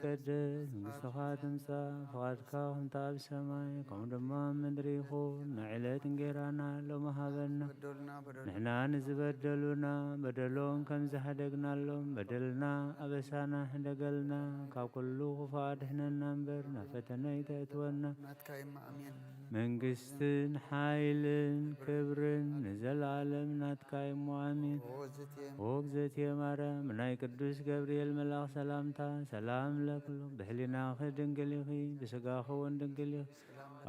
ይትቀደስ፣ መንግሥትኻ ትምጻእ፣ ፍቓድካ ከምቲ ኣብ ሰማይ ከምኡ ድማ ኣብ ምድሪ ይኹን። ናይ ዕለት እንጌራና ሎሚ ሃበና። በደሉና በደሉ ንሕና ንዝበደሉና በደሎም ከም ዝሃደግናሎም በደልና ኣበሳና ሕደገልና፣ ካብ ኩሉ ክፉእ ኣድሕነና እምበር ናብ ፈተነ ኣይተእትወና። ናትካ እማ፣ ኣሜን። መንግስትን ሓይልን ክብርን ንዘለዓለም ናትካ እሞ፣ ኣሜን። ኦ እግዝእትየ ኦ እግዝእትየ ማርያም፣ ብናይ ቅዱስ ገብርኤል መልኣኽ ሰላምታ ሰላም እብለኪ፣ ብሕሊናኺ ድንግል ኢኺ፣ ብስጋኺ እውን ድንግል ኢኺ።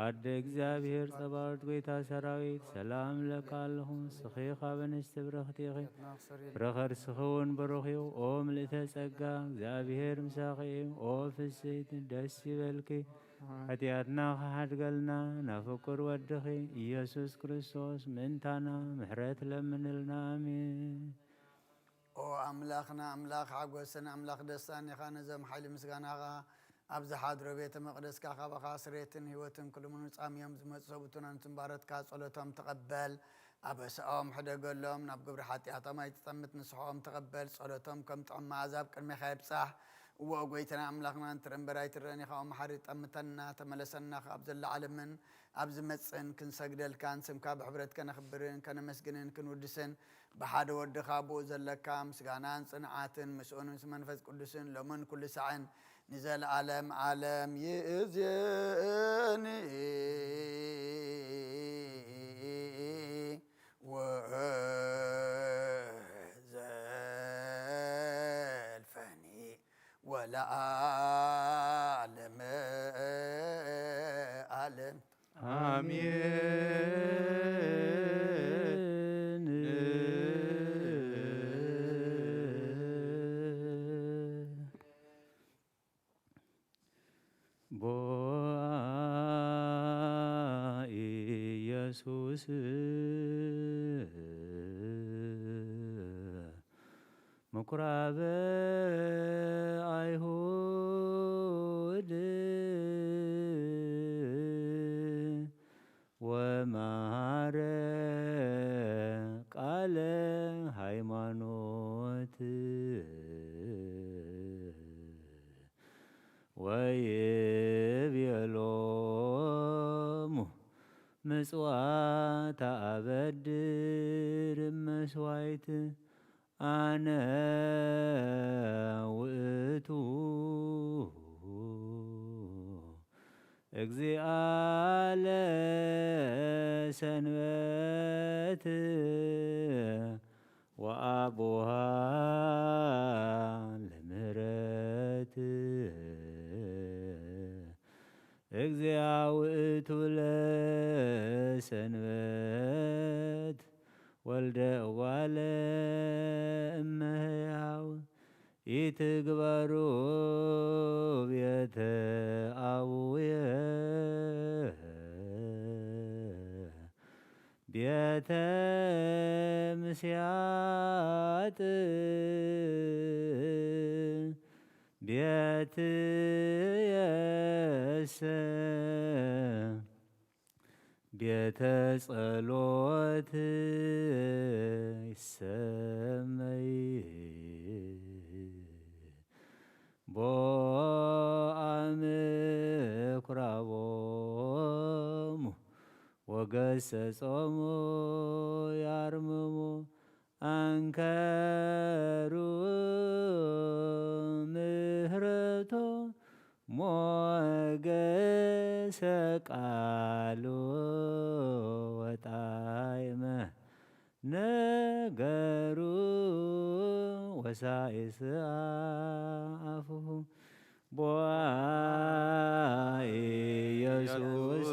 ኣደ እግዚኣብሔር ጸባኦት ጐይታ ሰራዊት፣ ሰላም እብለኪ ኣለኹ። ንስኺ ካብ ኣንስቲ ብርኽቲ ኢኺ፣ ፍረ ከርስኺ እውን ብሩኽ እዩ። ኦ ምልእተ ጸጋ፣ እግዚኣብሔር ምሳኺ እዩ። ኦ ፍስሕቲ ደስ ይበልኪ፣ ሓጢኣትና ክሓድገልና፣ ናብ ፍቁር ወድኺ ኢየሱስ ክርስቶስ ምእንታና ምሕረት ለምንልና። ኣሜን። ኦ ኣምላኽና፣ ኣምላኽ ሓጎስን ኣምላኽ ደስታን ኢኻ። ነዞም ሓይሊ ምስጋናኻ ኣብ ዝሓድሮ ቤተ መቕደስካ ካባኻ ስሬትን ህይወትን ክልምኑ ጻምዮም ዝመጹ ሰብኡትን ኣንቱን ባሮትካ ጸሎቶም ተቐበል። ኣበሳኦም ሕደገሎም፣ ናብ ግብሪ ሓጢኣቶም ኣይትጠምት፣ ንስሕኦም ተቐበል። ጸሎቶም ከም ጥዑም መኣዛ ኣብ ቅድሜኻ ይብጻሕ። እወ፣ ጐይታና ኣምላኽና፣ ንትርኢ እምበር ኣይትረን ኢኻ። ኦ መሓሪ፣ ጠምተና፣ ተመለሰና፣ ካብ ዘለዓለምን ኣብ ዝመጽእን ክንሰግደልካን ስምካ ብሕብረት ከነኽብርን ከነመስግንን ክንውድስን ብሓደ ወድኻ ብኡ ዘለካ ምስጋናን ጽንዓትን ምስኡን ምስ መንፈስ ቅዱስን ሎምን ኩሉ ሳዕን ንዘለዓለም ዓለም ይእዜኒ ወዘልፈኒ ወለዓለመ ዓለም። ኣሜን። ቦአ ኢየሱስ ምኩራበ ኣይሁድ ወመሃረ ቃለ ሃይማኖት ወይቤሎሙ ምጽዋት ኣበድር መስዋይት ኣነ ውእቱ እግዚኣ ለሰንበት ወአቡሃ ለምህረት እግዚአ ውእቱ ለሰንበት ወልደ እጓለ እመሕያው ኢትግበሩ ቤተ አቡየ ቤተ ምስያጥ ቤትየሰ ቤተ ጸሎት ይሰመይ ቦአ ምኩራቦሙ ወገሰጾሙ ያርምሙ አንከሩ ምህረቶ ሞገሰ ቃሉ ወጣይመ ነገሩ ወሳይስ አፉሁ ቦአ ኢየሱስ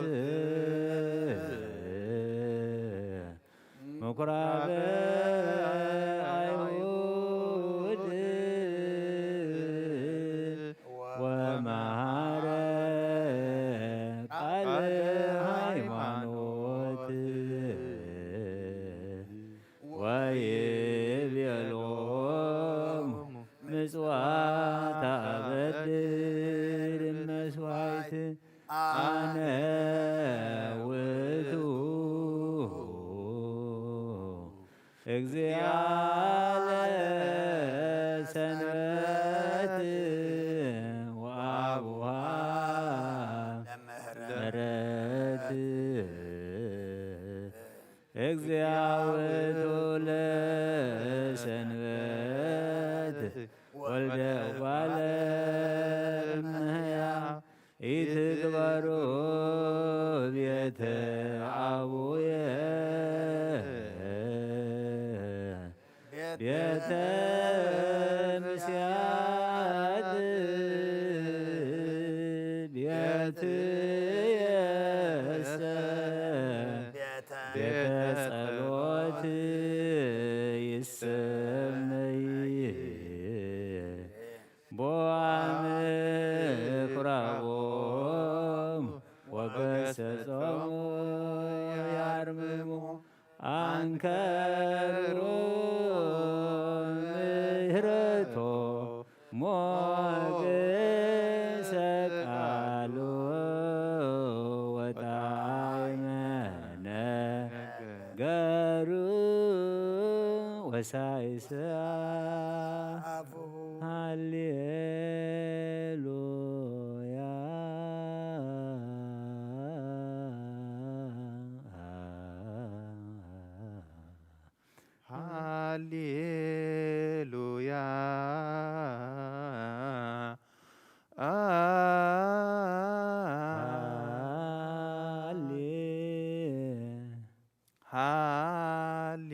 ምኩራብ አይሁድ ወመሃረ ቃለ ሃይማኖት ወይቤሎሙ ምጽዋት አበድር መስዋዕት አነ ውእቱ እግዚአ ለሰንበት እግዚአ ውእቱ ለሰንበት ወልደ እጓለ እመሕያው ኢትግበሩ ቤተ አቡየ ቤተ ምስያት ቤትየሰ ቤተ ጸሎት ይሰመይ። ቦአ ምኩራቦም ወገሰጾሙ ያርምሙ አንከሩ ምህረቶ ሞገሰ ቃሉ ወጣዕመ ነገሩ ወሳይሰ አፉሁ። ሃሌሉያ። ሃሌሉያ። ሃሌ ሃሌ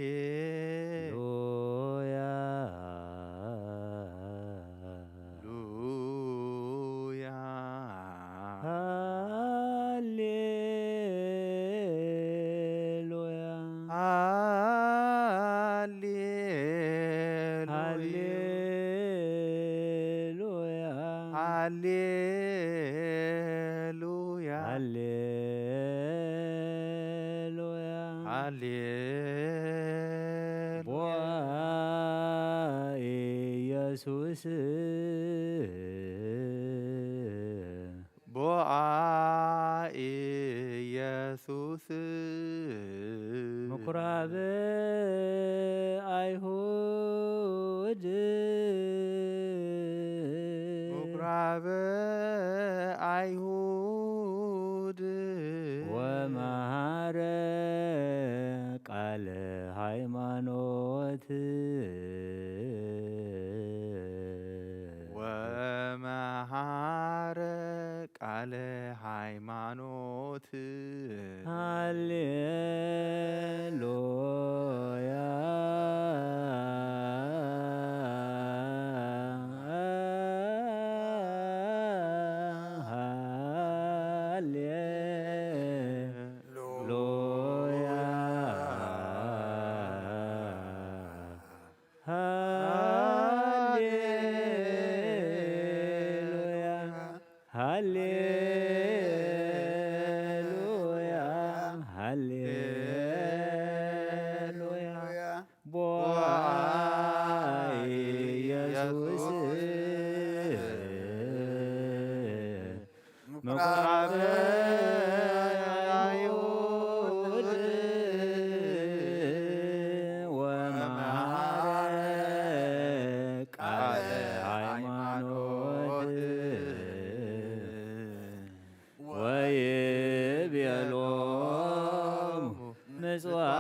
ሉያ። ሉያ። ሃሌ ሉያ። ሃሌ ሉያ። ሃሌ ሉያ። ሃሌ ሉያ። ሃሌ ቦአ ኢየሱስ። ቦአ ኢየሱስ። ምኩራብ አይሁድ። ምኩራብ አይሁድ። ወመሃረ ቃለ ሃይማኖት። ወመሃረ ቃለ ሃይማኖት። ሃሌሉያ። ሃሌ ሉያ። ሃሌሉያ። ሃሌሉያ። ሃሌሉያ። ቦአ ኢየሱስ። ምኩራብ አይሁድ። ወመሃረ ቃለ ሃይማኖት። ወይቤሎሙ ምጽዋት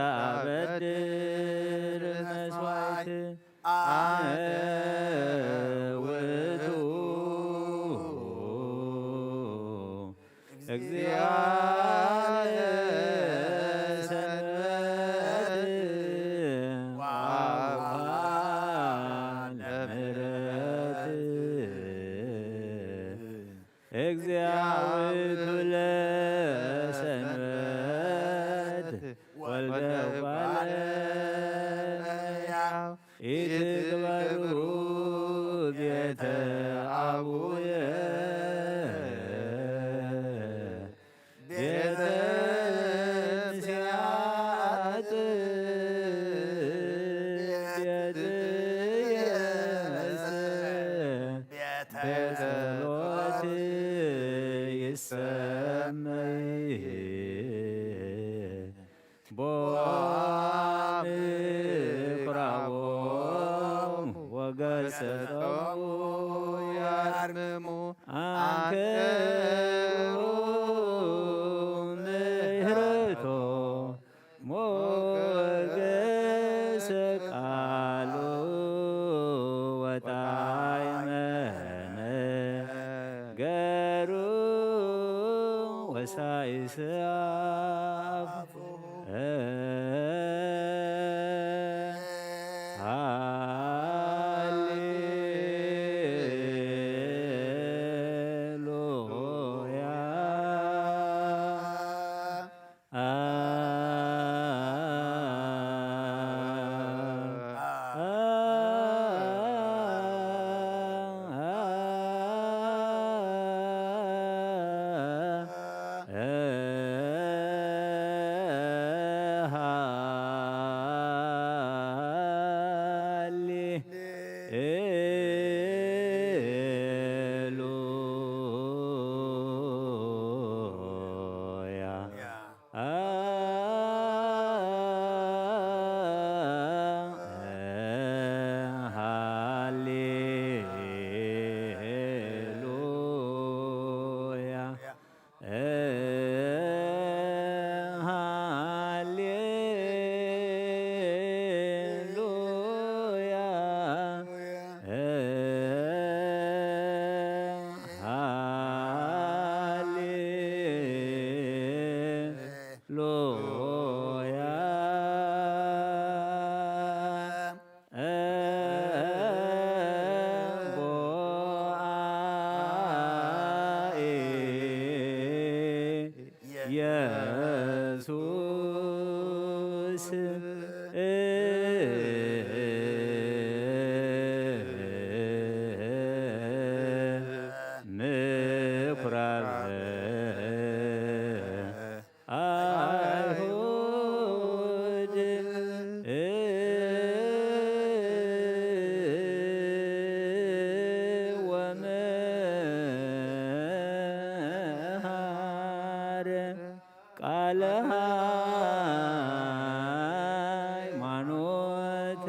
አበድር መስዋዕት አነ ውእቱ እግዚአ ሰንበት ወአቡሃ ለምህረት። እግዚአ ውእቱ ለሰንበት ወልደ እጓለ እመሕያው ኢትግበሩ ቤተ አቡየ ቤተ ምስያጥ ቤትየሰ ቤተ ጸሎት ይሰመይ። ቦአ ምኩራቦሙ ወገሰጾሙ ያርምሙ አንክሩ ምህረቶ። ቃሉ ወጣዕመ ነገሩ ወሳይስ አፉ። ሃሌሉያ። ሃሌሉያ። ሃሌሉያ። ሃሌሉያ። ሃሌ ሉያ። ቦአ ኢየሱስ ምኩራብ አይሁድ ወመሃር ቃለ ሃይማኖት።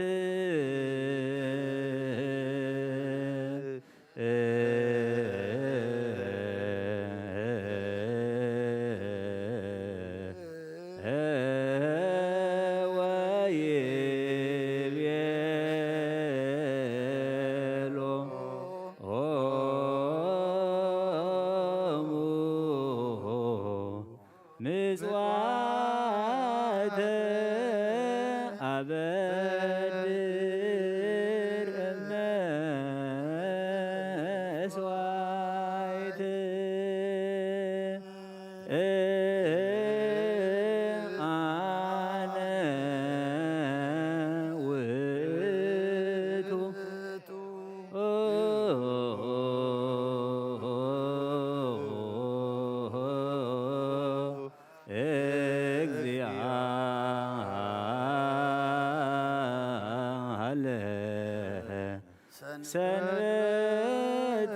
ወይቤሎሙ ምጽዋተ አበድር እመስዋይት አነ ውእቱ እግዚአ ሰንበት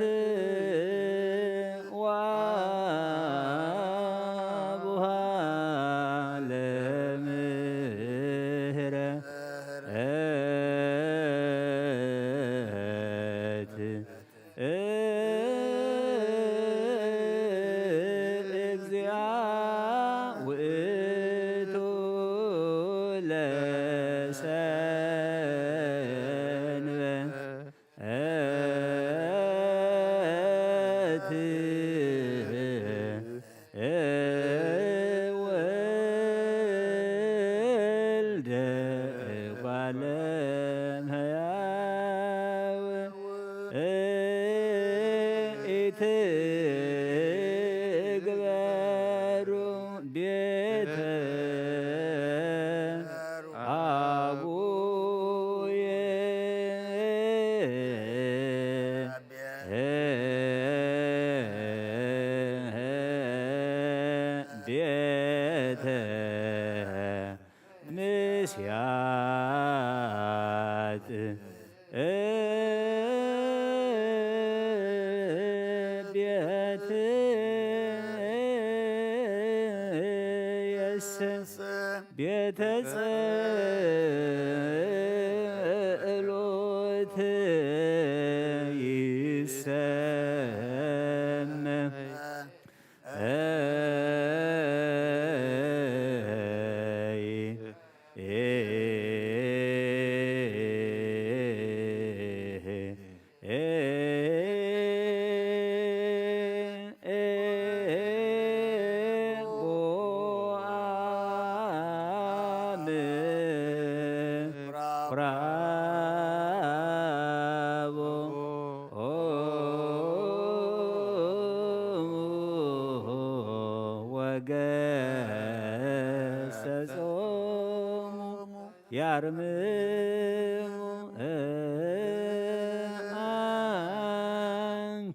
ወአቡሃ ለምህረት። እግዚአ ውእቱ ለሰንበት ወልደ እጓለ እመሕያው። ኢትግበሩ ቤተ አቡየ ቤተ ምስያጥ ቤት የስ ቤተ ጸሎት ይሰመ አቦ ወገሰጾሙ ያርምሙ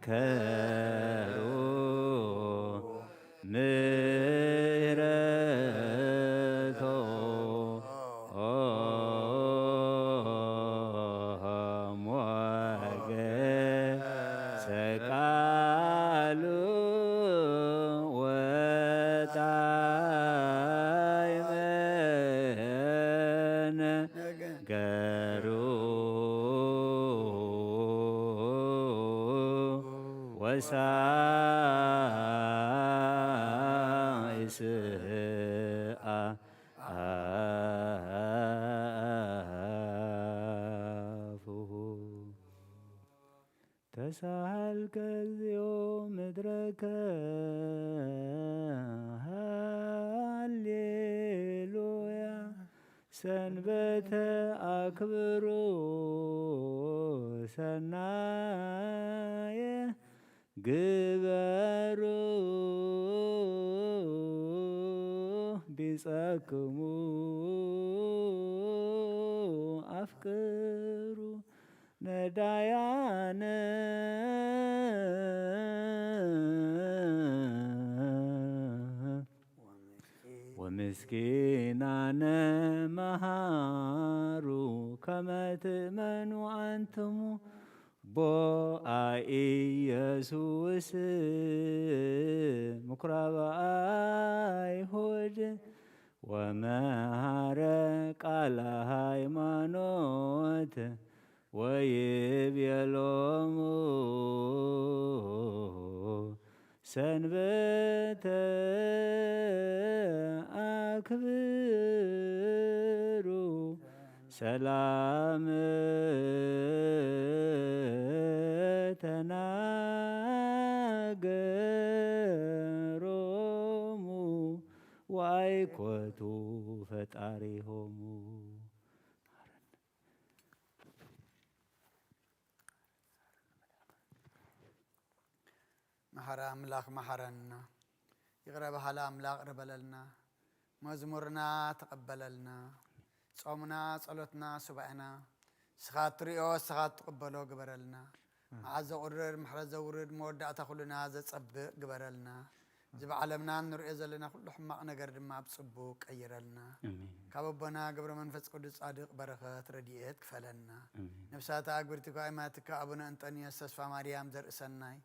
አንከሩ ምህረቶ ሞገሰ ቃሉ ወጣዕመ ነገሩ ወሳይስአ አፉሁ። ተሳሃልከ እግዚኦ ምድረከ ሃሌሉያ። ሰንበተ አክብሩ ሰናየ ግበሩ ቢጸክሙ አፍቅሩ ነዳያነ ወምስኪናነ መሃሩ ከመ ትእመኑ አንትሙ ቦአ ኢየሱስ ምኩራብ አይሁድ ወመሃረ ቃለ ሃይማኖት ወይቤሎሙ ሰንበተ አክብሩ ሰላም ተናገሮሙ ወአይኮቱ ፈጣሪሆሙ። መሓሪ ኣምላኽ መሓረና። ይቕረ በሃሊ ኣምላኽ ይቕረ በለልና። መዝሙርና ተቐበለልና። ጾምና፣ ጸሎትና፣ ሱባኤና ንስኻ እትርእዮ ንስኻ እትቕበሎ ግበረልና። መዓት ዘቑርር፣ ምሕረት ዘውርድ፣ መወዳእታ ኩልና ዘጸብቕ ግበረልና። እዚ ብዓለምና እንርእዮ ዘለና ኩሉ ሕማቕ ነገር ድማ ኣብ ጽቡቕ ቀይረልና። ኣሜን። ካብ ኣቦና ገብረ መንፈስ ቅዱስ ጻድቕ በረኸት ረድኤት ክፈለና። ኣሜን። ነፍሳት ኣግብርቲካ ኣይማትካ ኣቡነ እንጠንዮስ ተስፋ ማርያም ዘርእሰናይ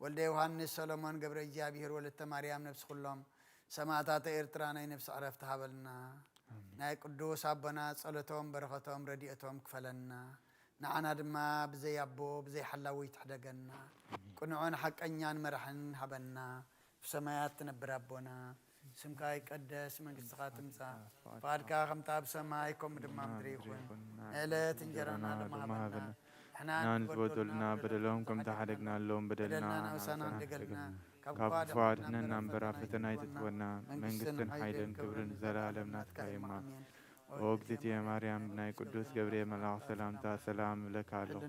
ወልደ ዮሃንስ ሰሎሞን ገብረ እግዚኣብሔር ወለተ ማርያም ነፍሲ ኩሎም ሰማዕታተ ኤርትራ ናይ ነፍሲ ዕረፍቲ ሃበልና። ኣሜን። ናይ ቅዱስ ኣቦና ጸሎቶም በረኸቶም ረድኤቶም ክፈለና። ንዓና ድማ ብዘይ ኣቦ ብዘይ ሓላዊ ትሕደገና። ኣሜን። ቅኑዕን ሓቀኛን መራሕን ሃበና። ብሰማያት ትነብር ኣቦና፣ ስምካ ይቀደስ፣ መንግስትኻ ትምጻእ፣ ፍቓድካ ከምታ ኣብ ሰማይ ከምኡ ድማ ኣብ ምድሪ ይኹን። ናይ ዕለት እንጀራና ሎሚ ሃበና። ንሕና ንዝበደሉና በደሎም ከም ዝሓደግናሎም በደልና ንሓድግ፣ ካብ ክፉ ኣድሕነና እምበር ኣብ ፈተና ኣይተእትወና። መንግስትን ሓይልን ክብርን ንዘለኣለም ናትካ እዩ እማ። ኦ እግዝእትየ ማርያም፣ ብናይ ቅዱስ ገብርኤል መልኣኽ ሰላምታ ሰላም እብለኪ ኣለኹ።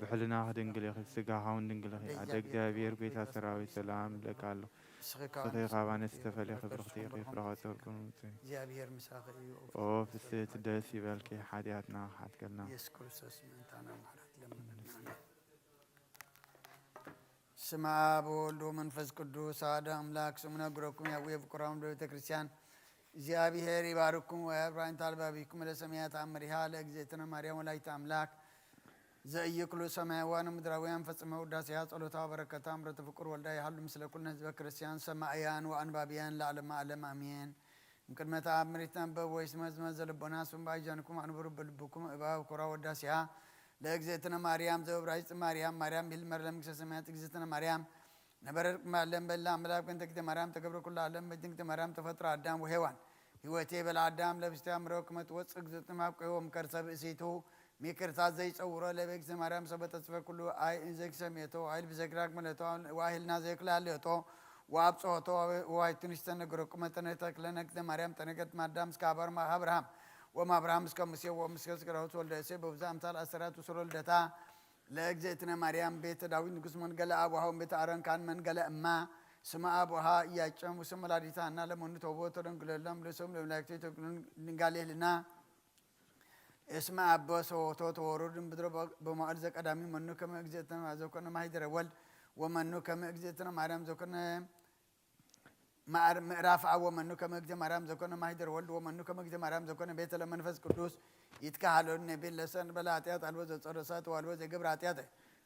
ብሕልናኺ ድንግል ኢኺ፣ ብስጋኺ እውን ድንግል ኢኺ። ኣደ እግዚኣብሔር ጐይታ ሰራዊት ሰላም እብለኪ ኣለኹ። ንስኺ ካብ ኣንስቲ ካብ ኣንስቲ ተፈሊኺ ብርኽቲ ኢኺ፣ ፍረ ከርሥኺ እውን ብሩኽ እዩ። እግዚኣብሔር ምሳኺ እዩ። ኦ ፍስሕቲ ደስ ይበልኪ፣ ሓጢኣትና ክሓጥከልና። ኢየሱስ ክርስቶስ ምእንታና ምሕረት ለምንልና። ኣሜን። ስመ አብ ወወልድ ወመንፈስ ቅዱስ አሐዱ አምላክ። ስሙ ነግረኩም ያው የፍቅሮም ለቤተ ክርስቲያን እግዚኣብሔር ይባርኩም ወያብራይን ታልባቢኩም ለሰማያት አምሪሃ ለእግዝእትነ ማርያም ወላዲተ አምላክ ዘእይክሉ ሰማያውያን ምድራውያን ፈጽመ ውዳሴሃ ጸሎታ በረከታ ምረተ ፍቁር ወልዳ ይሃሉ ምስለ ኩልነ ህዝበ ክርስቲያን ሰማእያን ወአንባብያን ለዓለመ ዓለም አሜን። እምቅድመ ተአምር ይትነበብ ወይስመዝመዝ ዘልቦና ስም ባይጃንኩም አንብሩ በልብኩም እባብ ኮራ ወዳሴሃ ለእግዝእትነ ማርያም ዘእብራይስጥ ማርያም ማርያም ቢል መር ለመንግስተ ሰማያት እግዝእትነ ማርያም ነበረት ቅድመ ዓለም በላ አምላክ በእንተ እግዝእተ ማርያም ተገብረ ኩሉ ዓለም በእንተ እግዝእተ ማርያም ተፈጥረ አዳም ወሔዋን ህይወቴ በላ አዳም ለብስቲ አምሮ ክመ ትወፅእ እግዝእትነ ማብ ቀይዎም ከርሰ ብእሲቱ ሚክርታት ዘይጸውሮ ለበእግዝእትነ ማርያም ሰበ ተጽፈ ኩሉ አይ እንዘግሰምየቶ አይል ብዘግራግ መለቶ ወአይልና ዘይክላለዮቶ ወአብጽሖቶ ወዋይቱን ይስተነግረኩም መጠነ ተክለነ እግዝእተ ማርያም ጠነገት ማዳም እስከ አባር አብርሃም ወእም አብርሃም እስከ ሙሴ ወእም እስከ እስከ ዳዊት ወልደ እሴይ በብዛ አምሳል አሰራት ውስሮ ልደታ ለእግዝእትነ ማርያም ቤተ ዳዊት ንጉስ መንገለ አቡሃ ወእም ቤተ አሮን ካህን መንገለ እማ ስመ አቡሃ ኢያቄም ውስም ወላዲተ ሐና ለመኑ ተውቦ ተደንግለሎም ለሰም ለመላእክት ተግሉን ድንጋሌ ህልና እስመ አቦ ሰዎቶ ተወሩድ ምድሮ በመዋዕል ዘቀዳሚ መኑ ከመ እግዝእትነ ዘኮነ ማሂደረ ወልድ ወመኑ ከመ እግዝእትነ ማርያም ዘኮነ ማር ምዕራፍ አብ ወመኑ ከመ እግዝእትነ ማርያም ዘኮነ ማሂደረ ወልድ ወመኑ ከመ እግዝእትነ ማርያም ዘኮነ ቤተ ለመንፈስ ቅዱስ ይትካሃለሉ ነቢል ለሰን በለ ኃጢአት አልቦ ዘጸረ እሳት ወአልቦ ዘይገብር ኃጢአት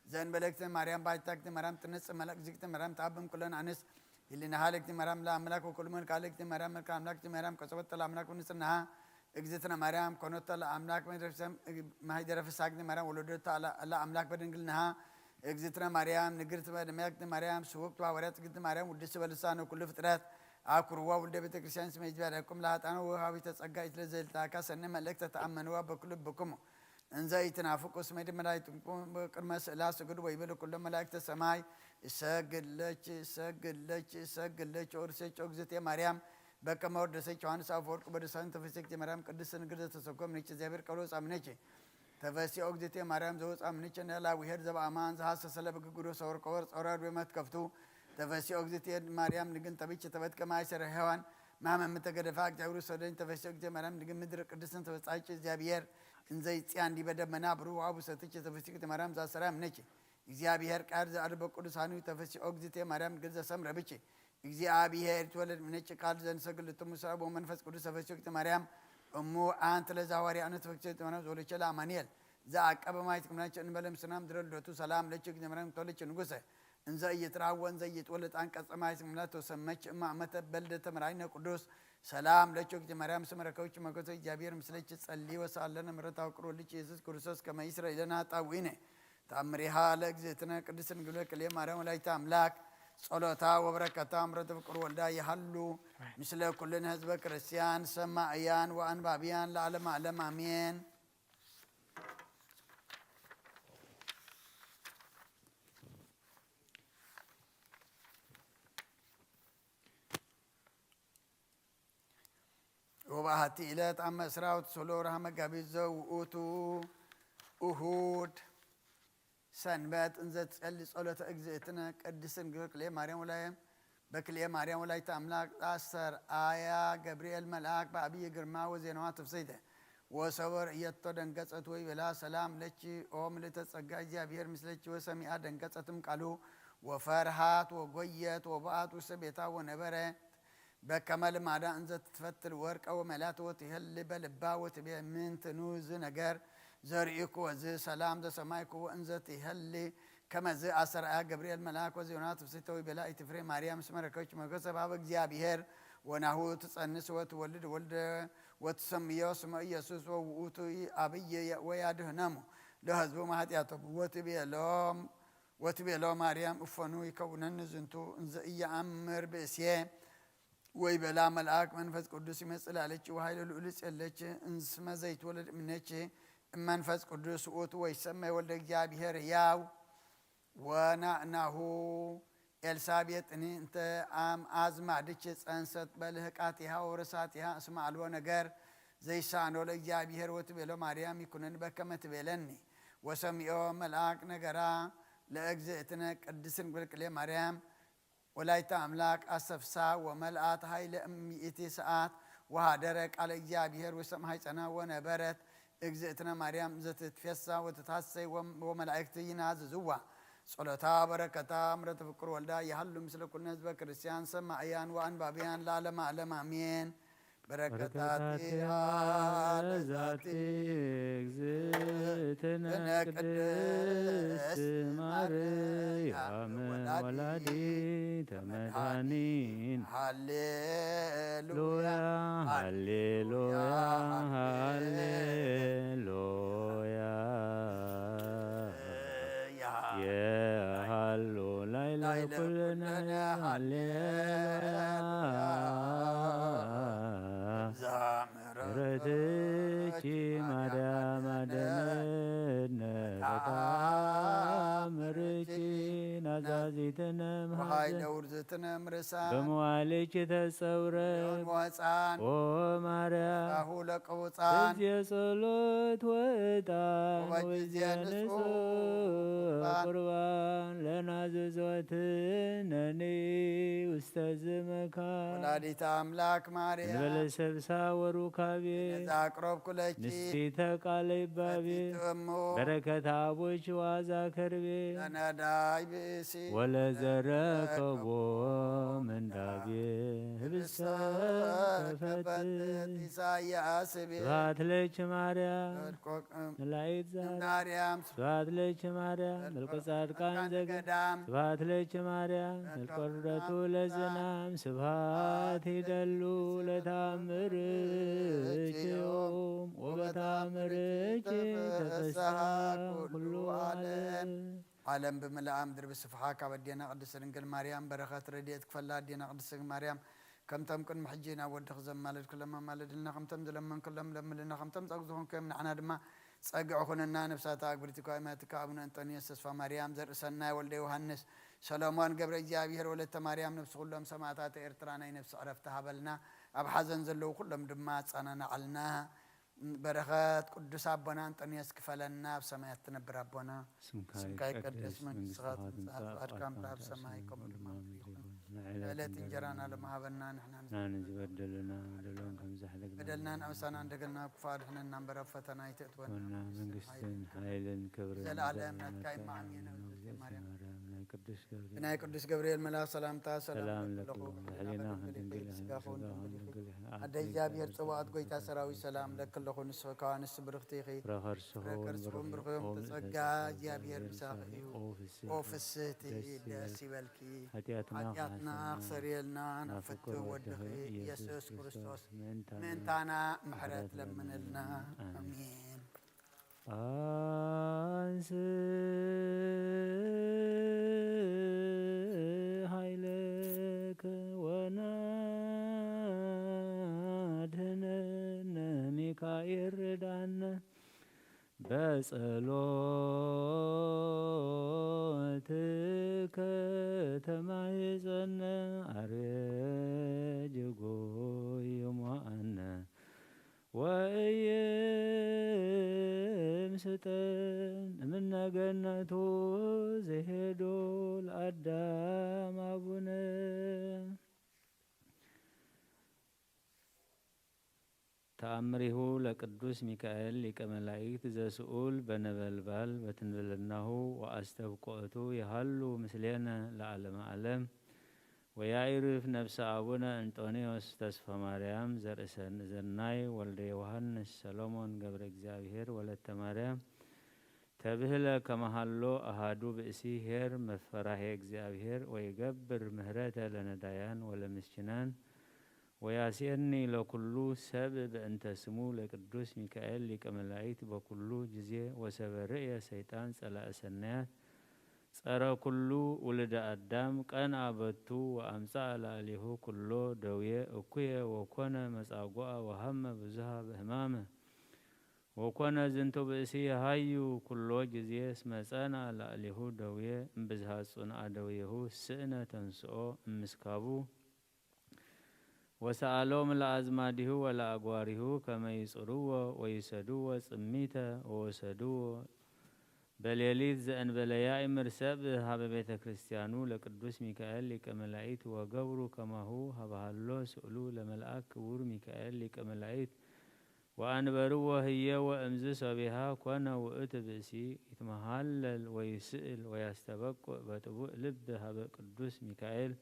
ዘእንበለ እግዝእትነ ማርያም ባይታ እግዝእትነ ማርያም ትንጽ መለክ ዝግዝእትነ ማርያም ተአብም ኩለን አንስት ህሊናሃ ለእግዝእትነ ማርያም ለአምላክ ወኩሉ መልክዓ ለእግዝእትነ ማርያም መልክዓ አምላክ እግዝእትነ ማርያም ቀጸወተ ለአምላክ ንጽህናሃ እግዝእትነ ማርያም ኮኖተ ለአምላክ ማሂደረ ፍስሐ እግዝእትነ ማርያም ወለደታ ለአምላክ በድንግልናሃ እግዝእትነ ማርያም ንግርት በደምያ እግዝእትነ ማርያም ስውክት ሐዋርያት እግዝእትነ ማርያም ውድስት በልሳነ ኩሉ ፍጥረት አኩርዋ ውልደ ቤተ ክርስቲያን ስመ ይትባረኩም ለአጣነ ወሃቢተ ጸጋ ይትለዘልታካ ሰነ መልእክተ ተአመንዋ በኩሉ ብኩሙ እንዘ ይትናፍቁ እስመ ይድመ ላይትንኩም ቅድመ ስእላ ስግድ ወይብል ኩሎም መላእክተ ሰማይ እሰግድ ለኪ እሰግድ ለኪ እሰግድ ለኪ ወርሴ ጮ እግዝእትየ ማርያም በከመ ወርደሰ ዮሐንስ አፈወርቅ በደሳን ተፈሲክቲ ማርያም ቅድስት ንግር ዘተሰኮም ነች እግዚአብሔር ቀሎ ጻምነች ተፈሲ ኦግዝእትየ ማርያም ዘወፃ ምንቸ ንላዊሄር ዘበአማን ዘሐሰሰለ በግግዶ ሰወርቀወር ጸውራድ ወመትከፍቱ ተፈሲ ኦግዝእትየ ማርያም ንግን ተብች ተበትከ ማይሰረ ሔዋን ማመ ምተገደፋ እግዚአብሔር ሰደኝ ተፈሲ ኦግዝእትየ ማርያም ንግን ምድር ቅድስትን ተበጻች እግዚአብሔር እንዘይ ጽያን ዲበ ደመና ብሩ አቡ ሰትች ተፈሲ ኦግዝእትየ ማርያም ዛሰራ ምነች እግዚአብሔር ቃል ዘአድበ ቅዱሳኑ ተፈሲ ኦግዝእትየ ማርያም ግዘ ሰምረ ብች እግዚአብሔር ይትወለድ ምነጭ ቃል ዘንሰግድ ልትሙ ሰአብ ወመንፈስ ቅዱስ ተፈሲ ኦግዝእትየ ማርያም እሙ አንቲ ለዛዋሪ አነ ተፈሲ ኦግዝእትየ ማርያም ዘወለቸ ለአማኑኤል ዘአቀበ ማይት ክምናቸ እንበለ ምስናም ድረ ልደቱ ሰላም ለች ኦግዝእትየ ማርያም ተወለች ንጉሰ እንዘ እይትራወ እንዘ እይትወለድ አንቀጸ ማይት ክምናት ተሰመች እማ መተ በልደ ተመራይነ ቅዱስ ሰላም ለች ኦግዝእትየ ማርያም ስመረከብች መገቶ እግዚአብሔር ምስለች ጸሊ ወሳለነ ምሕረት አውቅሮ ልጅ ኢየሱስ ክርስቶስ ከመ ይስረ ኢለነ ኃጣውኢነ ተአምሪሃ ለእግዝእትነ ቅድስት ድንግል በክልኤ ማርያም ወላዲተ አምላክ ጸሎታ ወበረከታ ምሕረተ ፍቅር ወልዳ ይሃሉ ምስለ ኩልነ ህዝበ ክርስቲያን ሰማእያን ወአንባብያን ለዓለመ ዓለም አሜን። ወበአሐቲ ዕለት አመ ዕስራ ወትሰዓቱ ለወርሃ መጋቢት ዘውእቱ እሁድ ሰንበት እንዘ ትጸሊ ጸሎተ እግዝእትነ ቅድስት ድንግል በክልኤ ማርያም ወላዲተ በክልኤ ማርያም ወላዲተ አምላክ አስተርአያ ገብርኤል መልአክ በአብይ ግርማ ወዜናዋ ትፍስሕተ ወሰበ ርእየቶ ደንገጸት ወይቤላ ሰላም ለኪ ኦ ምልዕተ ጸጋ እግዚአብሔር ምስለኪ ወሰሚዓ ደንገጸት እምቃሉ ወፈርሃት ወጎየት ወበአት ውስተ ቤታ ወነበረት በከመ ልማዳ እንዘ ትትፈትል ወርቀ ወመላት ወትሄሊ በልባ ወትቤ ምንትኑ ዝ ነገር ዘርኢኩ ወዝ ሰላም ዘሰማይኩዎ እንዘ ትሄሊ ከመዝ አሰርአያ ገብርኤል መልአክ ወዚዮና ትፍስሕተ ወይቤላ ኢትፍሬ ማርያም እስመ ረከብኪ ሞገሰ በሀበ እግዚአብሔር ወናሁ ትጸንስ ወትወልድ ወልደ ወትሰምዮ ስመ ኢየሱስ ወውእቱ አብይ ወያድህነሙ ለህዝቡ ማኃጢአቶም ወትቤሎም ወትቤሎ ማርያም እፎኑ ይከውነኒ ዝንቱ እንዘ ኢየአምር ብእሴ ወይቤላ መልአክ መንፈስ ቅዱስ ይመጽእ ላለች ወኃይለ ልዑል ይጼለች እንስመ ዘይትወለድ እምነች እመንፈስ ቅዱስ ውእቱ ወይሰመይ ወልደ እግዚአብሔር ሕያው ወናእናሁ ኤልሳቤጥኒ እንተ አም አዝማድች ጸንሰት በልህቃቲሃ ወርሳቲሃ እስመ አልቦ ነገር ዘይሳኖ ለእግዚአብሔር ወትቤሎ ማርያም ይኩነኒ በከመ ትቤለኒ ወሰሚኦ መልአክ ነገራ ለእግዝእትነ ቅድስት ድንግል ክልኤ ማርያም ወላዲተ አምላክ አሰፍሳ ወመልአት ኃይለ እምይእቲ ሰዓት ወሃደረ ቃለ እግዚአብሔር ውስተ ማሕፀና ወነበረት እግዝእትነ ማርያም ዘትትፌሳ ወትታሰይ ወመላእክት ይናዝዝዋ ጸሎታ በረከታ ምሕረተ ፍቅር ወልዳ ይሃሉ ምስለ ኩልነ ህዝበ ክርስቲያን ሰማእያን ወአንባብያን ለዓለመ ዓለም አሜን። በረከታቲሃ ለዛቲ እግዝእትነ ቅድስት ማርያም ወላዲተ መድኃኒን ሃሌሉያ ሃሌሉያ ሃሌሉያ የሃሉ ላይለ ኩልነ ሃሌሉያ ምሕረትኪ ማርያም አድነነ በተአምርኪ ናዛዚትነ ኃይለ ውርዝትነ ምርሳ በመዋልኪ ተጸውረ ወፃን ኦ ማርያም ሳሁ ለቅቡፃን ጊዜ ጸሎት ወዕጣን ወጊዜ ወጊዜ ንጹሕ ንጹሕ ቁርባን። ቁርባን ለናዘዞትነኒ ውስተ ዝመካ ወላዲተ አምላክ ማርያም እንበለ ሰብሳ ወሩካቤ ነዛ አቅረብኩለኪ ንስቲተ ቃለ ይባቤ ፈቲቱ እሙ በረከት አቦች ዋዛ ከርቤ ለነዳይ ብእሲ ወለዘረከቦ ምንዳቤ ህብስተ ከፈትት ኢሳያስ ቤ ስብሐት ለኪ ማርያም መላእክት ዛር ማርያም ስብሐት ለኪ ማርያም መልከ ጻድቃን ዘገዳም ስብሐት ለኪ ማርያም መልከ ርደቱ ለዝናም ስብሐት ይደሉ ለታምር ዮም ወበታምርኪ ተፈስሐ ኩሉ ዓለም። ዓለም ብምልኣ ምድሪ ብስፍሓ ካብ ኣዴና ቅድስት ድንግል ማርያም በረኸት ረድኤት ክፈላ ኣዴና ቅድስት ድንግል ማርያም ከምቶም ቅድሚ ሕጂ ናብ ወድኺ ዘማለድክሎም ኣማልድልና፣ ከምቶም ዝለመንክሎም ለምንልና፣ ከምቶም ጸግ ዝኾንክዮም ንዓና ድማ ጸግዒ ኩንና። ነብሳታ ኣግብርቲ ኳይማትካ ኣቡነ እንጦንዮስ ተስፋ ማርያም ዘርእሰናይ ወልደ ዮሃንስ ሰሎሞን ገብረ እግዚኣብሔር ወለተ ማርያም ነብሲ ኩሎም ሰማዕታት ኤርትራ ናይ ነብሲ ዕረፍቲ ሃበልና። ኣብ ሓዘን ዘለዉ ኩሎም ድማ ኣጸናንዓልና። በረኸት ቅዱስ ኣቦና እንጦንዮስ ክፈለና። ኣብ ሰማያት ትነብር ኣቦና ስምካ ስምካ ይቀደስ፣ ይቀደስ፣ መንግስትኻ መንግስትኻ ትምጻእ፣ ትምጻእ፣ ፍቓድካ ፍቓድካ ከም ኣብ ኣብ ሰማይ ሰማይ ከምኡ ከምኡ ድማ ድማ ኣብ ምድሪ ምድሪ ይኹን። ይኹን። ንዕለት ዕለት እንጀራና እንጀራና ለመሃበና ንሕና ንሕና ንዝበደሉና በደሎም ከም ዝሕለግና በደልና ንኣምሳና እንደገና ክፉእ ኣድሕነና እምበር ኣብ ፈተና ኣይተእትወና። ኮና መንግስትን መንግስትን ኃይልን ክብርን ዘለዓለም ናትካ ናትካ እማ፣ ኣሜን። እግዝእትየ ማርያም፣ ማርያም ናይ ቅዱስ ገብርኤል ናይ ቅዱስ ገብርኤል መልኣክ ሰላምታ ሰላም ሰላም ለኪ ለኪ ለኹ። ድንግል ሕሊናኺ ድንግል ስጋኹ ድንግል ድንግል ይኹን። ይኹን። ኣደ ኣደ እግዚኣብሔር ጽባኦት ጎይታ ሰራዊት ሰላም ለኪ ለኹ። ንስኺ ከዋንስ ብርኽቲ ኢኺ። ፍረ ከርስኹ ፍረ ከርስኹም ብሩኽ ብሩኽ እዮም። ኦም ተጸጋ ተጸጋ እግዚኣብሔር እግዚኣብሔር ምሳኺ ምሳኺ እዩ። ኦ ፍስሕቲ ኦ ፍስሕቲ ደስ ደስ ይበልኪ። ይበልኪ። ኃጢኣትና ኃጢኣትና ክሓሰና ክሰርየልና ናብ ናብ ፍቁር ፍቱው ወድኺ ወድኺ ኢየሱስ ኢየሱስ ክርስቶስ ክርስቶስ ምእንታና ምእንታና ምሕረት ምሕረት ለምንልና። ለምንልና። ኣሜን። ኣሜን። አንስ ኃይለከ ወናድነነ ሚካኤል ርዳነ በጸሎትከ ተማህጸነ አርጅጎ ይሞአነ ወእየምስጠን እምነ ገነቱ ዘሄዶ ለአዳም አቡነ። ተአምሪሁ ለቅዱስ ሚካኤል ሊቀ መላእክት ዘስኡል በነበልባል በትንብልናሁ ወአስተብቆቱ የሃሉ ምስሌነ ለዓለመ ዓለም። ወያኢርፍ ነፍሰ አቡነ እንጦንዮስ ተስፈ ማርያም ዘርእሰን ዘናይ ወልደ ዮሐንስ ሰሎሞን ገብረ እግዚኣብሔር ወለተ ማርያም ተብህለ ከመሃሎ አሃዱ ብእሲ ኄር መፈራሄ እግዚኣብሔር ወይገብር ምህረተ ለነዳያን ወለምስኪናን ወያስየኒ ለኩሉ ሰብ በእንተ ስሙ ለቅዱስ ሚካኤል ሊቀ መላእክት በኩሉ ጊዜ ወሰበ ርእየ ሰይጣን ጸላኢ ሰናያት ጸረ ኩሉ ውልደ አዳም ቀንአ በቱ ወአምጽአ ላዕሌሁ ኩሎ ደዌ እኩየ ወኮነ መጻጉአ ወሃመ ብዙሃ በህማመ ወኮነ ዝንቱ ብእሲ ሃዩ ኩሎ ጊዜ እስመ ጸንአ ላዕሌሁ ደዌ እምብዝሃ ጽኑአ ደዌሁ ስእነ ተንስኦ እምስካቡ ወሰአሎም ለአዝማዲሁ ወለአግባሪሁ ከመ ይጽርዎ ወይሰድዎ ጽሚተ ወወሰድዎ በሌሊት ዘእንበለ ያእምር ሰብ ሀበ ቤተ ክርስቲያኑ ለቅዱስ ሚካኤል ሊቀ መላእክት ወገብሩ ከማሁ ሀበ ሀሎ ስእሉ ለመልአክ ክቡር ሚካኤል ሊቀ መላእክት ወአንበርዎ ህዬ ወእምዝ ሶቢሃ ኮነ ውእቱ ብእሲ ይትመሃለል ወይስእል ወያስተበቁዕ በጥቡእ ልብ ሀበ ቅዱስ ሚካኤል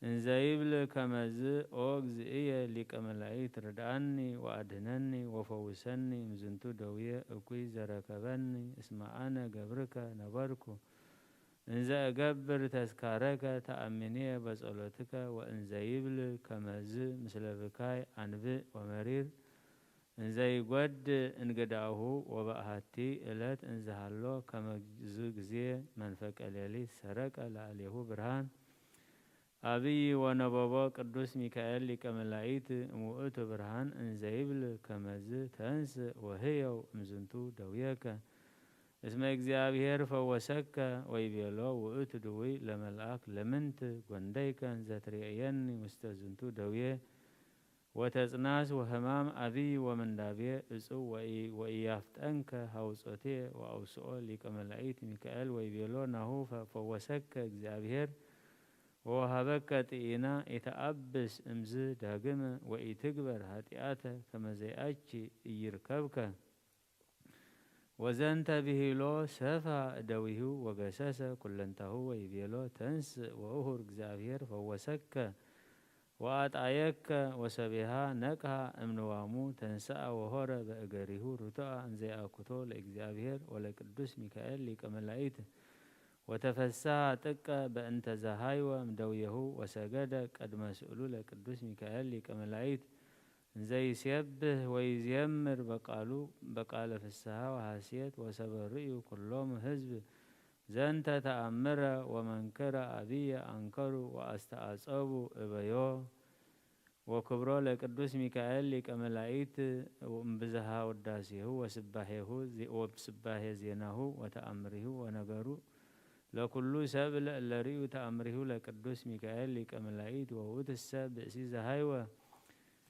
እንዘ ይብል ከመዝ ኦ እግዚእየ ሊቀ መላእክት ርድኣኒ ወአድህነኒ ወፈውሰኒ እምዝንቱ ደውየ እኩይ ዘረከበኒ እስመ አነ ገብርከ ነበርኩ እንዘ እገብር ተስካረከ ተአምንየ በጸሎትከ ወእንዘ ይብል ከመዝ ምስለ ብካይ አንብእ ወመሪር እንዘ ይጎድ እንግዳሁ ወበአሐቲ እለት እንዘሃሎ ከመዝ ግዜ መንፈቀ ሌሊት ሰረቀ ላዕሌሁ ብርሃን አብይ ወነበቦ ቅዱስ ሚካኤል ሊቀ መላእክት እምውእቱ ብርሃን እንዘ ይብል ከመዝ ተንስ ወህየው እምዝንቱ ደውየከ እስመ እግዚኣብሔር ፈወሰከ ወይቤሎ ውእቱ ድውይ ለመልኣክ ለምንት ጐንደይከ እንዘትርእየኒ ውስተ ዝንቱ ደውየ ወተጽናስ ወሕማም አብይ ወምንዳቤ እጽው ወኢ- ወኢያፍጠንከ ሐውጾቴ ወአውስኦ ሊቀ መላእክት ሚካኤል ወይቤሎ ናሁ ፈ- ፈወሰከ እግዚኣብሔር ወወሃበከ ጥኢና ኢተአብስ እምዝ ዳግመ ወኢትግበር ኃጢአተ ከመዘይአቺ ኢይርከብከ። ወዘንተ ብሂሎ ሰፋ እደዊሁ ወገሰሰ ኩለንታሁ ወይቤሎ ተንስእ ወእሁር እግዚኣብሔር ፈወሰከ ወአጣየከ ወሰቢሃ ነቅሃ እምንዋሙ ተንስአ ወሆረ በእገሪሁ ርቱአ እንዘይአኩቶ ለእግዚኣብሔር ወለቅዱስ ሚካኤል ሊቀ መላእክት ወተፈስሐ ጥቀ በእንተ ዘሃይወ እምደውየሁ ወሰገደ ቅድመ ስእሉ ለቅዱስ ሚካኤል ሊቀ መላእክት እንዘ ይሴብህ ወይዜምር በቃሉ በቃለ ፍስሐ ወሐሴት ወሰበ ርእዩ ኩሎሙ ህዝብ ዘንተ ተአምረ ወመንክረ አብየ አንከሩ ወአስተአጸቡ እበዮ ወክብሮ ለቅዱስ ሚካኤል ሊቀ መላእክት እምብዝሃ ውዳሴሁ ወስባሄሁ ዜ- ወብስባሄ ዜናሁ ወተአምሪሁ ወነገሩ ለኩሉ ሰብ ለእለ ርእዩ ተአምሪሁ ለቅዱስ ሚካኤል ሊቀ መላእክት ወውእቱሰ ብእሲ ዘሃይወ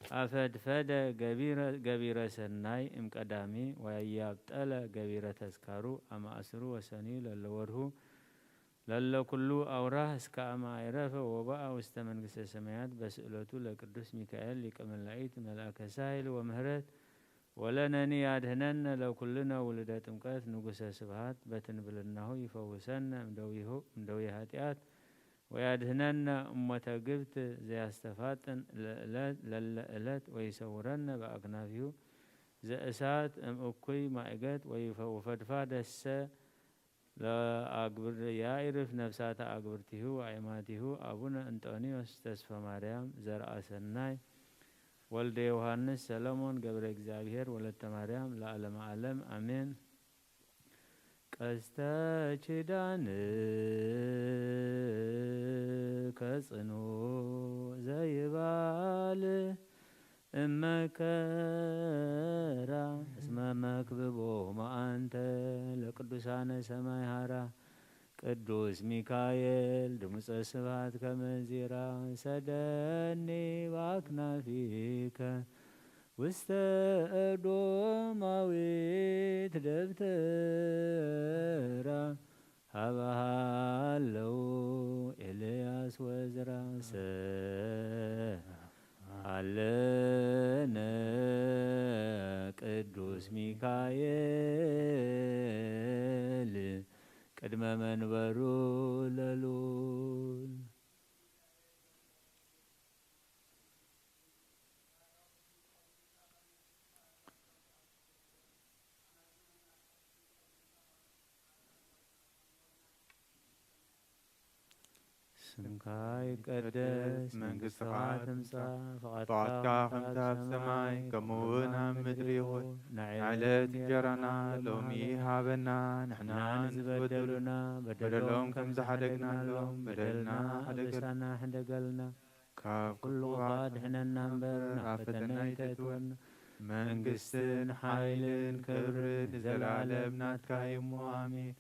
አፈድፈደ ገቢረ- ገቢረ ሰናይ እምቀዳሚ ወያብጠለ ገቢረ ተስካሩ አማእስሩ ወሰኒ ለለወርሁ ለለ ኩሉ አውራህ እስከ አመ አይረፈ ወበአ ውስተ መንግስተ ሰማያት በስእለቱ ለቅዱስ ሚካኤል ሊቀ መላእክት መልአከ ሳይል ወምህረት ወለነኒ ያድህነነ ለኩልነ ውሉደ ጥምቀት ንጉሰ ስብሃት በትንብልናሁ ይፈውሰነ እምደዊሁ- እምደዊ ኃጢአት ወያድህነነ እሞተ ግብት ዘያስተፋጥን ለእለት ለለ እለት ወይሰውረነ በአክናፊሁ ዘእሳት እምእኩይ ማእገት ወይፈ- ወፈድፋደሰ ለአግብር ያኢርፍ ነፍሳተ አግብርቲሁ ወአይማቲሁ አቡነ እንጦንዮስ ተስፈ ማርያም ዘርአ ሰናይ ወልደ ዮሐንስ ሰለሞን ገብረ እግዚኣብሔር ወለተ ማርያም ለዓለመ ዓለም አሜን። ቀስተ ኪዳንከ ጽኑዕ ዘይባል እመከራ እስመ መክብቦሙ አንተ ለቅዱሳነ ሰማይ ሐራ ቅዱስ ሚካኤል ድምፀ ስብሐት ከመ እንዚራ ሰደኒ በአክናፊከ ውስተ ኤዶማዊት ደብተራ ሀበ ሀለው ኤልያስ ወዝራ ሰአለነ ቅዱስ ሚካኤል ቅድመ መንበሩ ለልዑል። ስምካ ይቀደስ፣ መንግስትኻ ትምጻእ፣ ፍቓድካ ከምቲ ኣብ ሰማይ ከምኡ እውን ኣብ ምድሪ ይኹን። ንዕለት እንጀራና ሎሚ ሃበና፣ ንሕና ንዝበደሉና በደሎም ከም ዝሓደግናሎም በደልና ሓደገልና። ካብ ኩሉ ክፉእ ኣድሕነና እምበር ናብ ፈተነ ኣይተእትወና። መንግስትን ሓይልን ክብርን ንዘለኣለም ናትካ እዩ እሞ ኣሜን።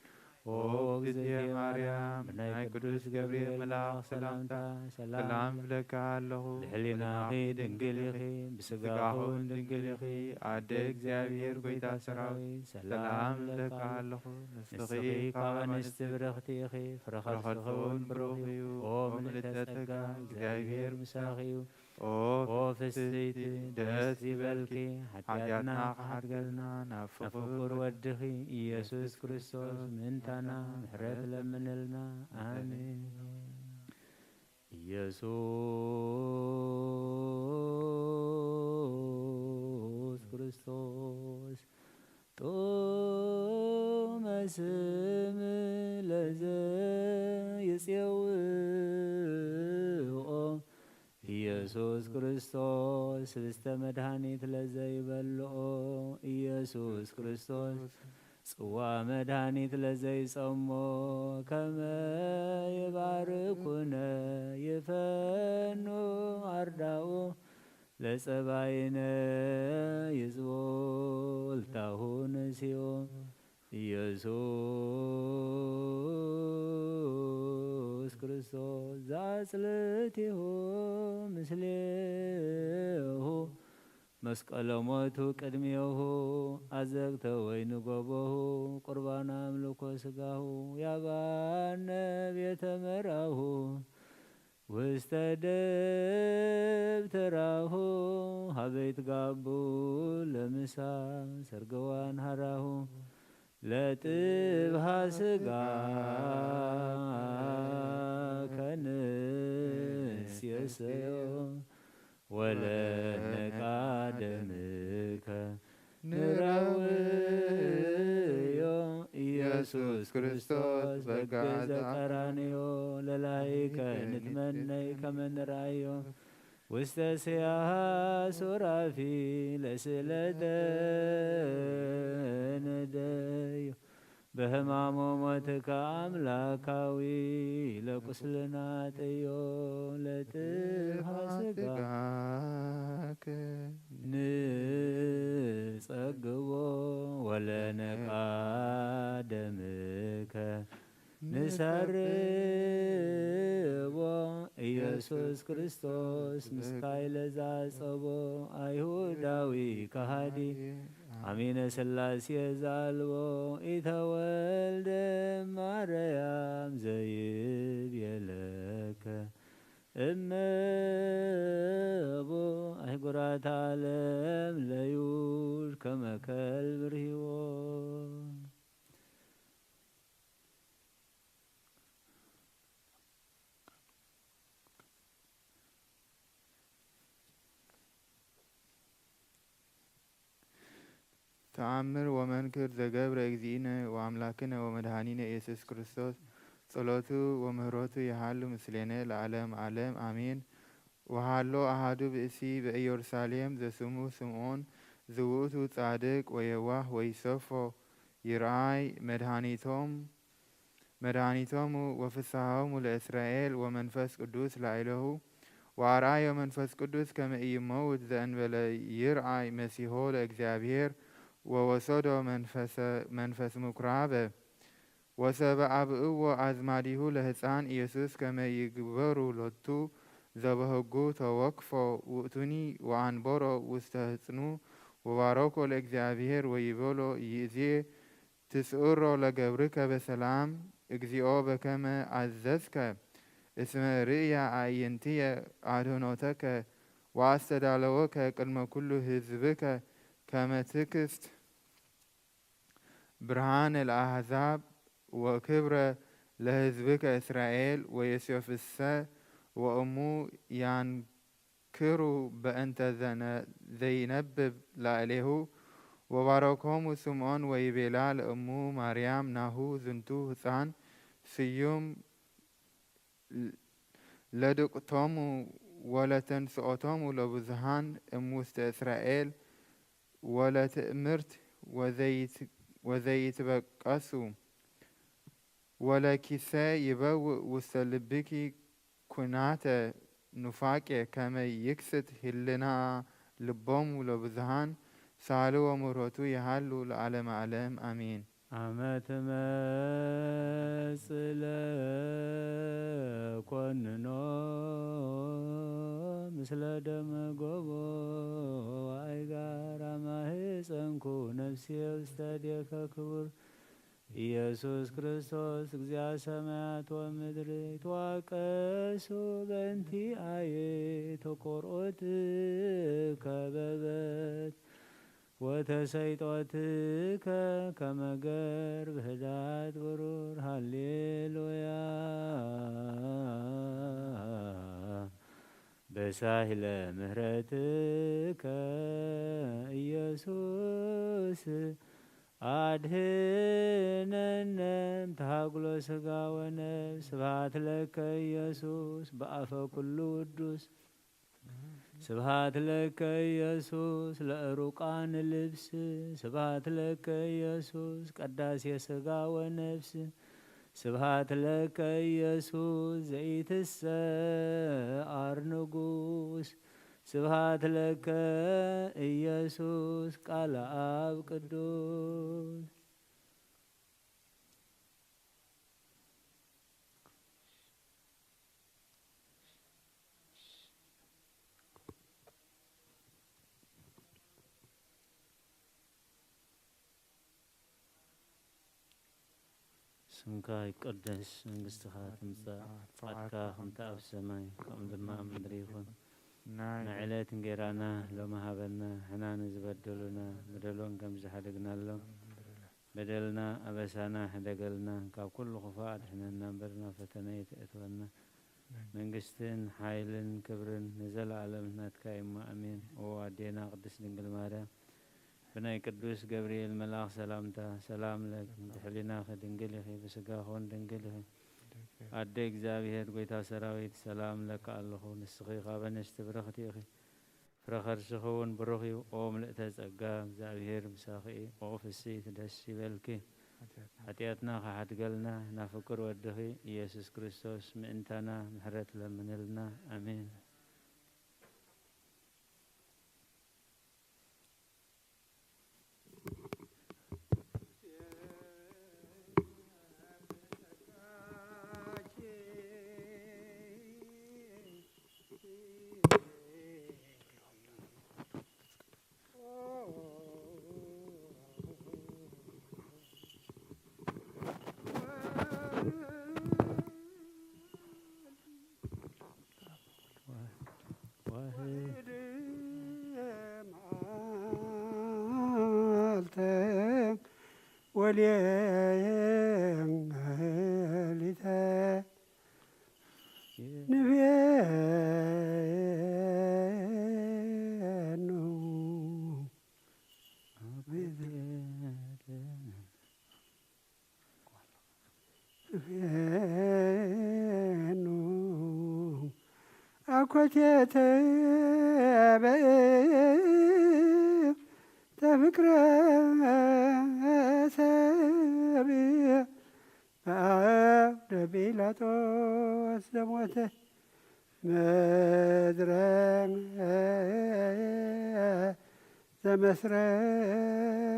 ኦ እግዝእትየ ማርያም፣ ብናይ ቅዱስ ገብርኤል መልኣኽ ሰላምታ ሰላም እብለካ ኣለኹ። ብሕሊናኺ ድንግል ኢኺ፣ ብስጋኺ እውን ድንግል ኢኺ። ኣደ እግዚኣብሔር ጐይታ ሰራዊት ሰላም እብለካ ኣለኹ። ንስኺ ካብ ኣንስቲ ብርኽቲ ኢኺ፣ ፍረ ከርስኺ እውን ብሩኽ እዩ። ኦ ምልዕተ ጸጋ፣ እግዚኣብሔር ምሳኺ እዩ። ኦ ፍስሕቲ፣ ደስ ይበልኪ፣ ሓጢኣትና ክሓድገልና ናብ ፍቁር ወድኺ ኢየሱስ ክርስቶስ ምእንታና ምሕረት ለምንልና። ኣሜን። ኢየሱስ ክርስቶስ ጥዑመ ስም ለዘ ይጼውኦ ኢየሱስ ክርስቶስ ህብስተ መድኃኒት ለዘይበልኦ ኢየሱስ ክርስቶስ ጽዋ መድኃኒት ለዘይጸሞ ከመ ይባርኩነ ይፈኑ አርዳኡ ለጸባይነ ይጽቦ ልታሁ ንሲኦ ኢየሱስ ክርስቶስ ዘአጽልእቲሁ ምስሌሁ መስቀለ ሞቱ ቅድሜሁ አዘግተ ወይኒ ጎቦሁ ቁርባን አምልኮ ስጋሁ ያባነ ቤተ መራሁ ውስተ ደብተራሁ ሀበይት ጋቡ ለምሳ ሰርገዋን ሀራሁ ለጥብሃ ስጋ ከንስየሰዮ ወለነቃ ደምከ ንረውዮ ኢየሱስ ክርስቶስ በጋ ዘቀራንዮ ለላይከ ንትመነይ ከመ ንርአዮ ውስተ ስያሃ ሱራፊ ለስእለተ ነደዮ በህማሞ ሞትከ አምላካዊ ለቁስልና ጥዮ ለጥፋ ስጋ ስጋከ ንጸግቦ ወለነቃ ደምከ ንሰርቦ ኢየሱስ ክርስቶስ ምስካይ ለዛጸቦ አይሁዳዊ ከሃዲ አሚነ ሥላሴ ዛልቦ ኢተወልደ ማርያም ዘይብየለከ እመቦ አህጉራት ዓለም ለዩድ ከመ ከልብ ርሂዎ። ተአምር ወመንክር ዘገብረ እግዚእነ ወአምላክነ ወመድኃኒነ ኢየሱስ ክርስቶስ ጸሎቱ ወምህረቱ ይሃሉ ምስሌነ ለዓለም ዓለም አሜን። ወሃሎ አሃዱ ብእሲ በኢየሩሳሌም ዘስሙ ስምዖን ዝውእቱ ጻድቅ ወየዋህ ወይሰፎ ይርአይ መድኃኒቶም መድኃኒቶሙ ወፍስሐሆሙ ለእስራኤል ወመንፈስ ቅዱስ ላዕሌሁ ወአርአዮ መንፈስ ቅዱስ ከመ ኢይመውት ዘእንበለ ይርአይ መሲሖ ለእግዚአብሔር ወወሰዶ መንፈሰ መንፈስ ምኩራበ ወሰበ አብእዎ አዝማዲሁ ለህፃን ኢየሱስ ከመ ይግበሩ ሎቱ ዘበህጉ ተወክፎ ውእቱኒ ወአንበሮ ውስተ ህፅኑ ወባረኮ ለእግዚአብሔር ወይቤሎ ይእዜ ትስእሮ ለገብርከ በሰላም እግዚኦ በከመ አዘዝከ እስመ ርእያ አዕይንትየ አድህኖተከ ወአስተዳለወከ ቅድመ ኩሉ ህዝብከ ከመ ትክስት ብርሃነ ለአሕዛብ ወክብረ ለህዝብከ እስራኤል ወዮሴፍሰ ወእሙ ያን ክሩ በእንተ ዘነ ዘይነብብ ላዕሌሁ ወባረኮሙ ስምዖን ወይቤላ ለእሙ ማርያም ናሁ ዝንቱ ህፃን ስዩም ለድቅቶሙ ወለተንስኦቶሙ ለብዙሃን እምውስተ እስራኤል ወለትእምርት ወዘይትበቀሱ ወለኪሰ ይበውእ ውስተ ልብኪ ኩናተ ኑፋቄ ከመ ይክስት ህልና ልቦሙ ለብዙሃን ሳሉ ወምሕረቱ ይሃሉ ለዓለመ ዓለም አሜን። አመ ትመጽእ ለኮንኖ ምስለ ደመ ጎቦ ወአይጋር አማህፀንኩ ነፍሴ ውስተ እዴከ ክቡር ኢየሱስ ክርስቶስ እግዚአ ሰማያት ወምድር ይትዋቀሱ በእንቲአየ ተቆርኦትከ በበት ወተሰይጦትከ ከመ ገርብ ህዳት ብሩር ሃሌሉያ በሳህለ ምህረትከ ኢየሱስ አድህነነ እምተሃጉሎ ስጋ ወነፍስ። ስብሐት ለከ ኢየሱስ በአፈ ኩሉ ውዱስ። ስብሐት ለከ ኢየሱስ ለእሩቃን ልብስ። ስብሐት ለከ ኢየሱስ ቀዳሴ ስጋ ወነፍስ። ስብሐት ለከ ኢየሱስ ዘይትሰዓር ንጉስ። ስብሐት ለከ ኢየሱስ ቃለ አብ ቅዱስ። ስምካ ይቀደስ፣ መንግስትኻ ትምጻእ፣ ፍቓድካ ከምቲ ኣብ ሰማይ ከምኡ ድማ ኣብ ምድሪ ይኹን። ናይ ዕለት እንጌራና ሎሚ ሃበና፣ ሕና ንዝበደሉና በደሎም ከም ዝሓደግናሎም፣ በደልና ኣበሳና ሕደገልና፣ ካብ ኩሉ ክፉእ ኣድሕነና እምበር ናብ ፈተነ ኣይተእትወና። መንግስትን ሓይልን ክብርን ንዘለኣለም ናትካ እዩ እሞ፣ ኣሜን። ኦ ኣዴና ቅድስት ድንግል ማርያም፣ ብናይ ቅዱስ ገብርኤል መልኣኽ ሰላምታ ሰላም ለኪ፣ ብሕሊናኺ ድንግል ኢኺ፣ ብስጋኺ እውን ድንግል ኢኺ። ኣደ እግዚኣብሔር፣ ጎይታ ሰራዊት፣ ሰላም እለኪ ኣለኹ። ንስኺ ካብ ኣንስቲ ብርኽቲ ኢኺ፣ ፍረ ከርስኺ እውን ብሩኽ እዩ። ኦ ምልእተ ጸጋ፣ እግዚኣብሔር ምሳኺ እዩ። ኦ ፍስሕቲ ደስ ይበልኪ፣ ሓጢኣትና ክሓድገልና ናብ ፍቁር ወድኺ ኢየሱስ ክርስቶስ ምእንታና ምሕረት ለምንልና። ኣሜን። ኣኮቴተ በእንተ ፍቅረ ሰብ በአውደ ጲላጦስ ዘሞተ ምድረ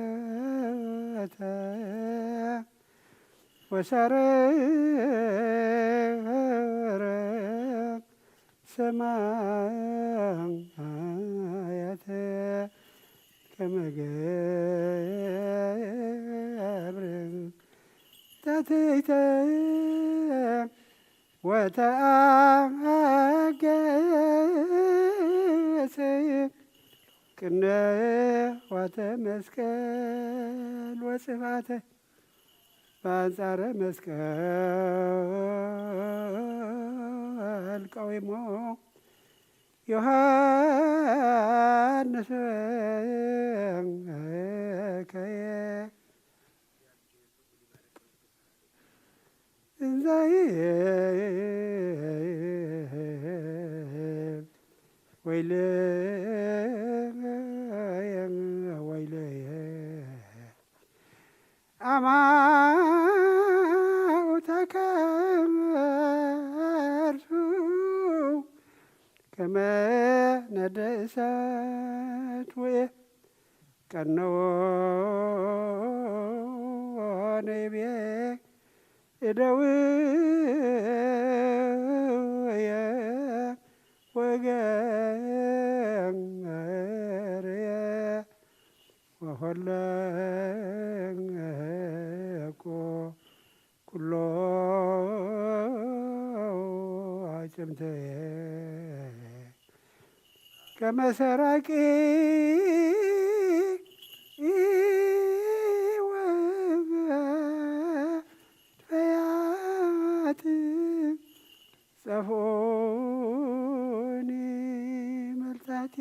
ዘመስረተ ወሳረረ ሰማያተ ከመ ገብር ታትይተ ወተአገሰ ቅንዋተ መስቀል ወጽፋተ በአንጻረ መስቀል ቀዊሞ ዮሐንስ ከየ እንዘ ወይለየ ወይለየ አማኡ ተከርሱ ከመ ነደ እሳት ውእየ ቀነዎ ነይቤ እደውየ ወገርየ ወኮለኮ ኩሎ አዕጽምተየ ከመ ሰራቂ ወፈያት ጸፍኡኒ መልጻቴ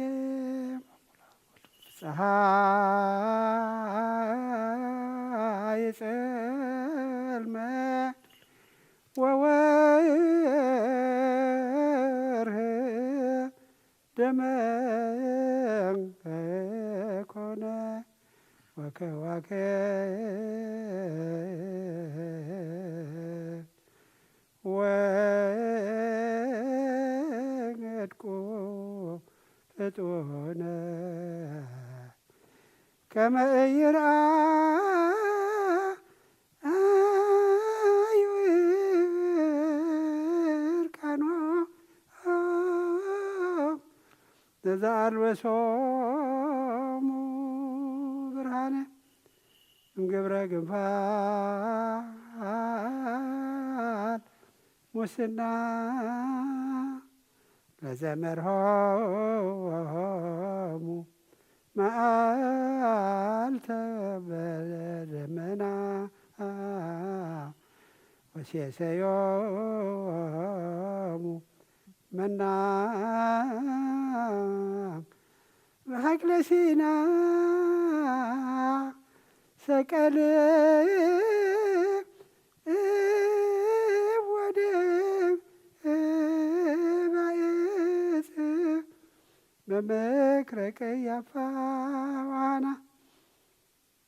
ፀሐይ ጸልመ ወወርህ ደመ ኮነ ወከዋክብት ወገድቁ ፍጡነ ከመ ኢይርአዩ እርቃኖ ለዘአልበሶሙ ብርሃነ እምግብረ ግንፋ ሙስና ለዘመርሆሙ መዓልተ በደመና ወሴሰዮሙ መና ብሃቅለ ሲና ሰቀል ወደብ ባእጽ በምክረ ቀያፋ ዋና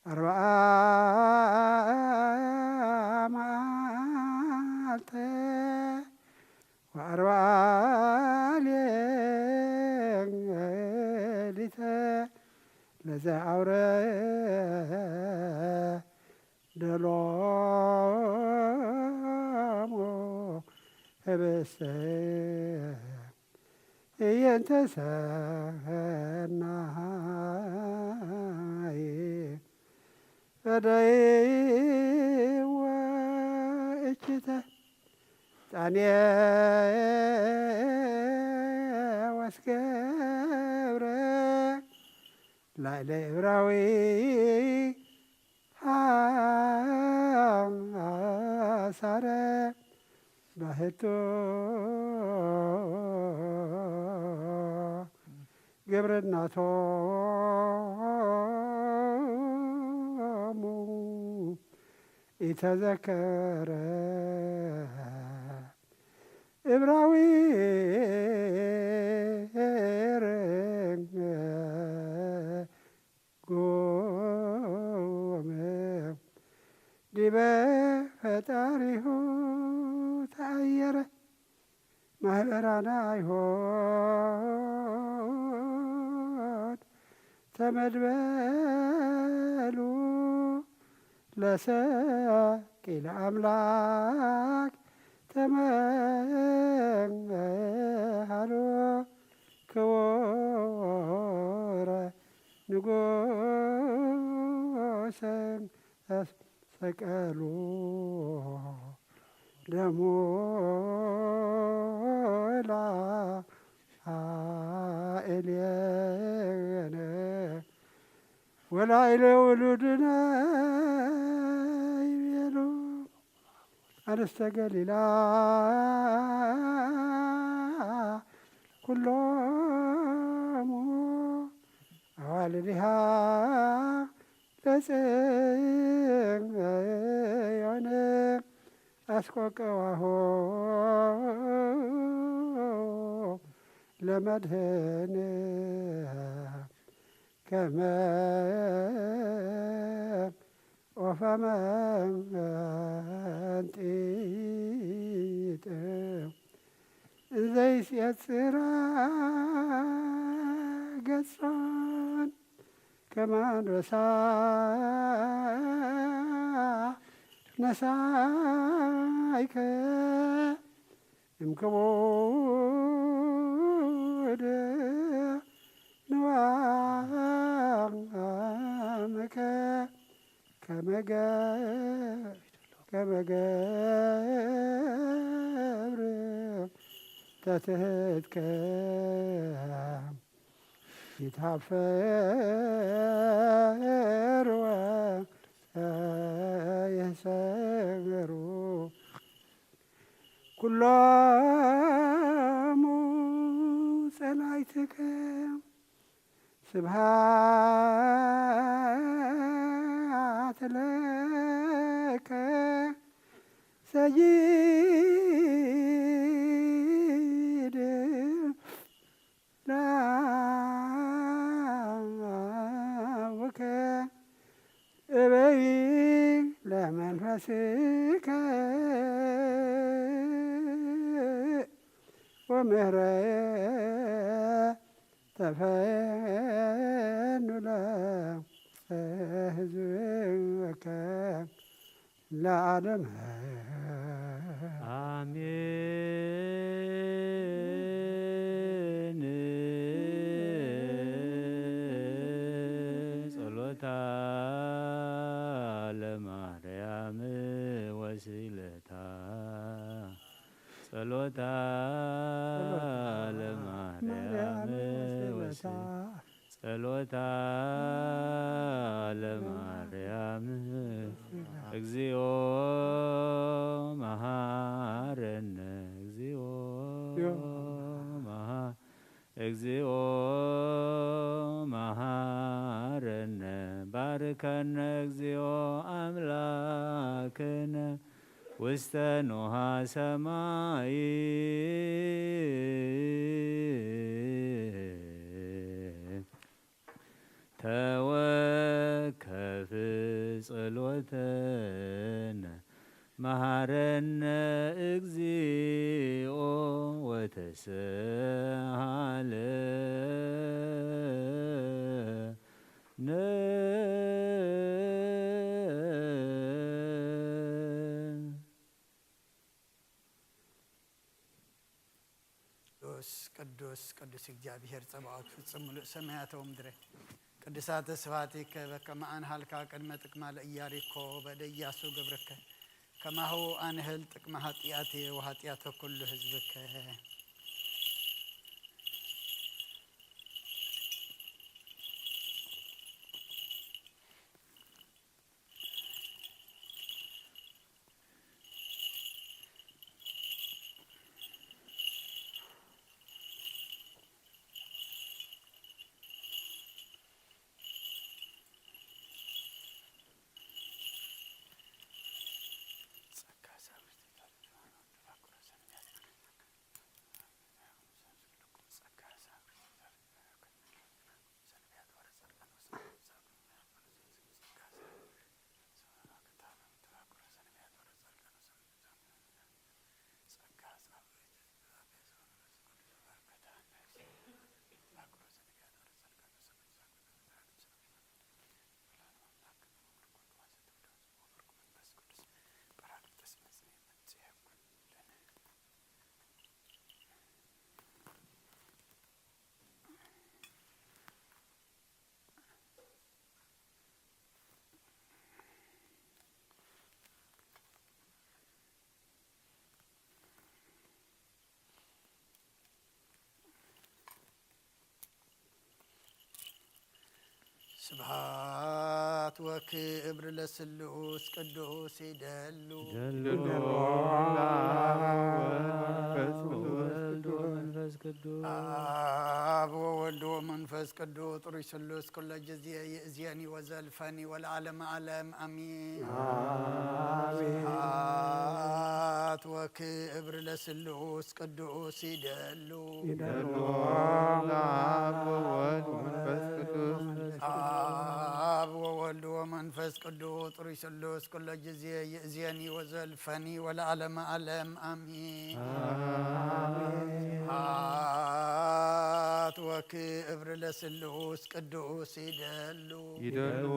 ኣርብዓ መዓልተ ወኣርብዓ ሌሊተ ለዘ ኣውረ ደሎሙ ህብስተ እየንተ ሰናይ ፈደይወ እችተ ጣኔ ወስገብረ ላዕለ እብራዊ ሓሳረ ባህቱ ግብርናቶሙ ኢተዘከረ እብራዊ ርግ ጎመ ዲበ ፈጣሪሁ ተኣየረ ማህበራና ኣይሆን ተመድበሉ ለሰቂለ ኣምላክ ተመሃሉ ክቡረ ንጉሰን ሰቀሉ ደሙ ላዕሌነ ወላዕለ ውሉድነ ይቤሉ ኣንስተ ገሊላ ኩሎሙ ኣዋልድሃ ለጽዮን ኣስቆቀዋሆ ለመድህን ከመ ወፈመንጢጥ እንዘይስየጽራ ገጾን ከመ ኣንበሳ ነሳይከ እምክቡድ ንዋምከ ከመ ገ- ከመ ገብር ተትህትከ ይትሃፈር ወየሰገሩ ኩሎሙ ጸላይትከ ስብሃት ለከ ሰይድ ላውከ እበይ ለመንፈስከ ወምህረ ተፈኑ ለህዝብከ ለዓለም። አሜን። ጸሎታ ለማርያም ወስእለታ ጸሎታ ጸሎታ ለማርያም ለማርያም ወስብሐታ። ወስብሐታ። ጸሎታ ለማርያም እግዚኦ መሐረነ፣ እግዚኦ መሐ-፣ እግዚኦ መሐረነ። ባርከነ እግዚኦ አምላክነ ውስተ ኖሃ ሰማይ። ተወከፍ ጸሎተነ መሐረነ እግዚኦ ወተሰሃለነ። ቅዱስ ቅዱስ ቅዱስ እግዚኣብሔር ጸባኦት ፍጹም ምሉእ ሰማያተ ወምድረ። ቅዱሳተ ስብሐቲከ በከመ አንሃልካ ቅድመ ጥቅማ ለኢያሪኮ በደ ኢያሱ ገብርከ ከማሁ አንህል ጥቅመ ኃጢአቴ ወኃጢአተ ኩሉ ህዝብከ። ስብሐት ወክብር ለስሉስ ቅዱስ ይደሉ። ይደሉ። አብ ወወልድ ወመንፈስ ቅዱስ። አብ ወወልድ ወመንፈስ ቅዱስ ጥሩይ ስሉስ ኩሎ ጊዜ ይእዜኒ ወዘልፈኒ ወለዓለመ ዓለም አሚን። አሜን። ስብሐት ወክብር ለስሉስ ቅዱስ ይደሉ። ይደሉ። አብ ወወልድ ወመንፈስ ቅዱስ። አብ ወወልድ ወመንፈስ ቅዱስ ጥሩይ ስሉስ ኩሎ ጊዜ ይእዜኒ ወዘልፈኒ ወለዓለመ ዓለም አሚን። አሜን። ስብሐት ወክብር ለስሉስ ቅዱስ ይደሉ። ይደልዎ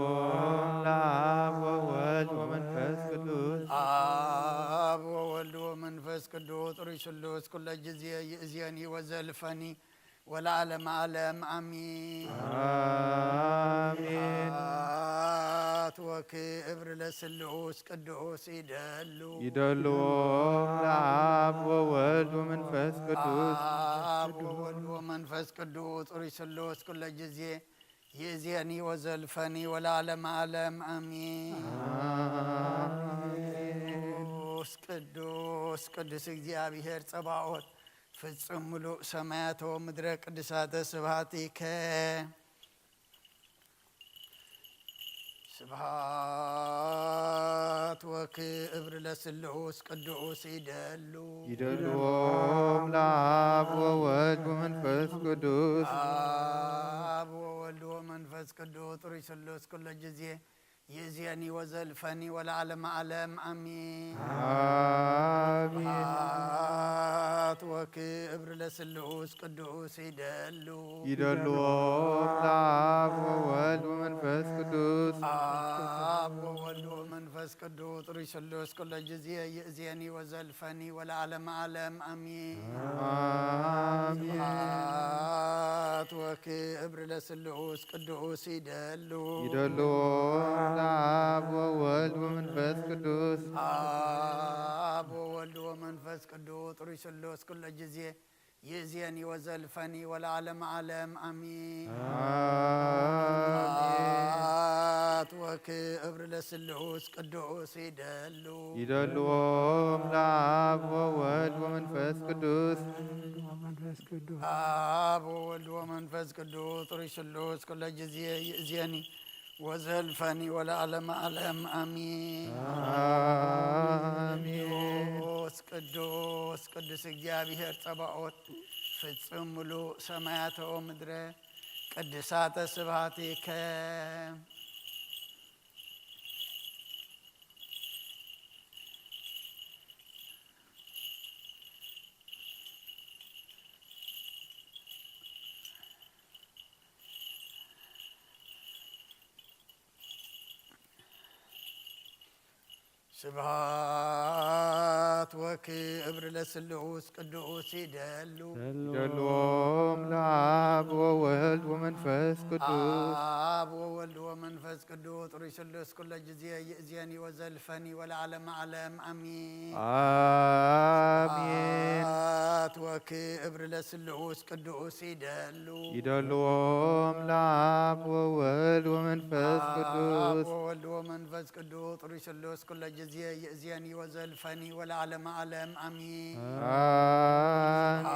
ለአብ ወወልድ ወመንፈስ ቅዱስ። አብ ወወልድ ወመንፈስ ቅዱስ ጥሩይ ስሉስ ኩሎ ጊዜ ይእዜኒ ወዘልፈኒ ወለዓለመ ዓለም አሚን። አሜን። ስብሐት ወክብር ለስሉስ ቅዱስ ይደሉ። ይደልዎ ለአብ ወወልድ ወመንፈስ ቅዱስ። አብ ወወልድ ወመንፈስ ቅዱስ ጥሩይ ስሉስ ኩሎ ጊዜ ይእዜኒ ወዘልፈኒ ወለዓለመ ዓለም አሚን። አሜን። ቅዱስ ቅዱስ ቅዱስ እግዚአብሔር ጸባኦት ፍጹም ምሉእ ሰማያተ ወምድረ ቅዱሳተ ስብሐቲከ። ስብሐት ወክብር ለስሉስ ቅዱስ ይደሉ። ይደልዎም ለአብ ወወልድ ወመንፈስ ቅዱስ። አብ ወወልድ ወመንፈስ ቅዱስ ጥሩይ ስሉስ ኩሎ ጊዜ ይእዜኒ ወዘልፈኒ ወለዓለመ ዓለም አሚን። አሜን። ስብሐት ወክብር ለስሉስ ቅዱስ ይደሉ። ይደልዎም ለአብ ወወልድ ወመንፈስ ቅዱስ። አብ ወወልድ ወመንፈስ ቅዱስ ጥሩይ ስሉስ ኩሎ ጊዜ ይእዜኒ ወዘልፈኒ ወለዓለመ ዓለም አሚን። አሜን። ስብሐት ወክብር ለስሉስ ቅዱስ ይደሉ። ይደልዎም ለአብ ወወልድ ወመንፈስ ቅዱስ። አብ ወወልድ ወመንፈስ ቅዱስ ጥሩይ ስሉስ ኩሎ ጊዜ ይእዜኒ ወዘልፈኒ ወለዓለመ ዓለም ኣሚን። ኣሜን። ስብሐት ወክብር ለስሉስ ቅዱስ ይደሉ ይደልዎም ለአብ ወወልድ ወመንፈስ ቅዱስ መንፈስ ቅዱስ አብ ወወልድ ወመንፈስ ቅዱስ ጥሩይ ስሉስ ኩሎ ጊዜ ይእዜኒ ወዘልፈኒ ወለዓለመ ዓለም ኣሚን። አሜን። ቅዱስ ቅዱስ ቅዱስ እግዚኣብሔር ጸባኦት ፍጹም ምሉእ ሰማያተ ወምድረ ቅድሳተ ስብሐቲከ። ስብሐት ወክብር ለስሉስ ቅዱስ ይደሉ ይደልዎም ለአብ ወወልድ ወመንፈስ ቅዱስ አብ ወወልድ ወመንፈስ ቅዱስ ጥሩይ ስሉስ ኩሎ ጊዜ ይእዜኒ ወዘልፈኒ ወለዓለመ ዓለም ኣሚን። አሜን። ስብሐት ወክብር ለስሉስ ቅዱስ ይደሉ ይደልዎም ለአብ ወወልድ ወመንፈስ አብ ቅዱስ ወወልድ ወመንፈስ ቅዱስ ጥሩይ ስሉስ ኩሎ ጊዜ ይእዜኒ ወዘልፈኒ ወለዓለመ ዓለም ኣሚን። አሜን።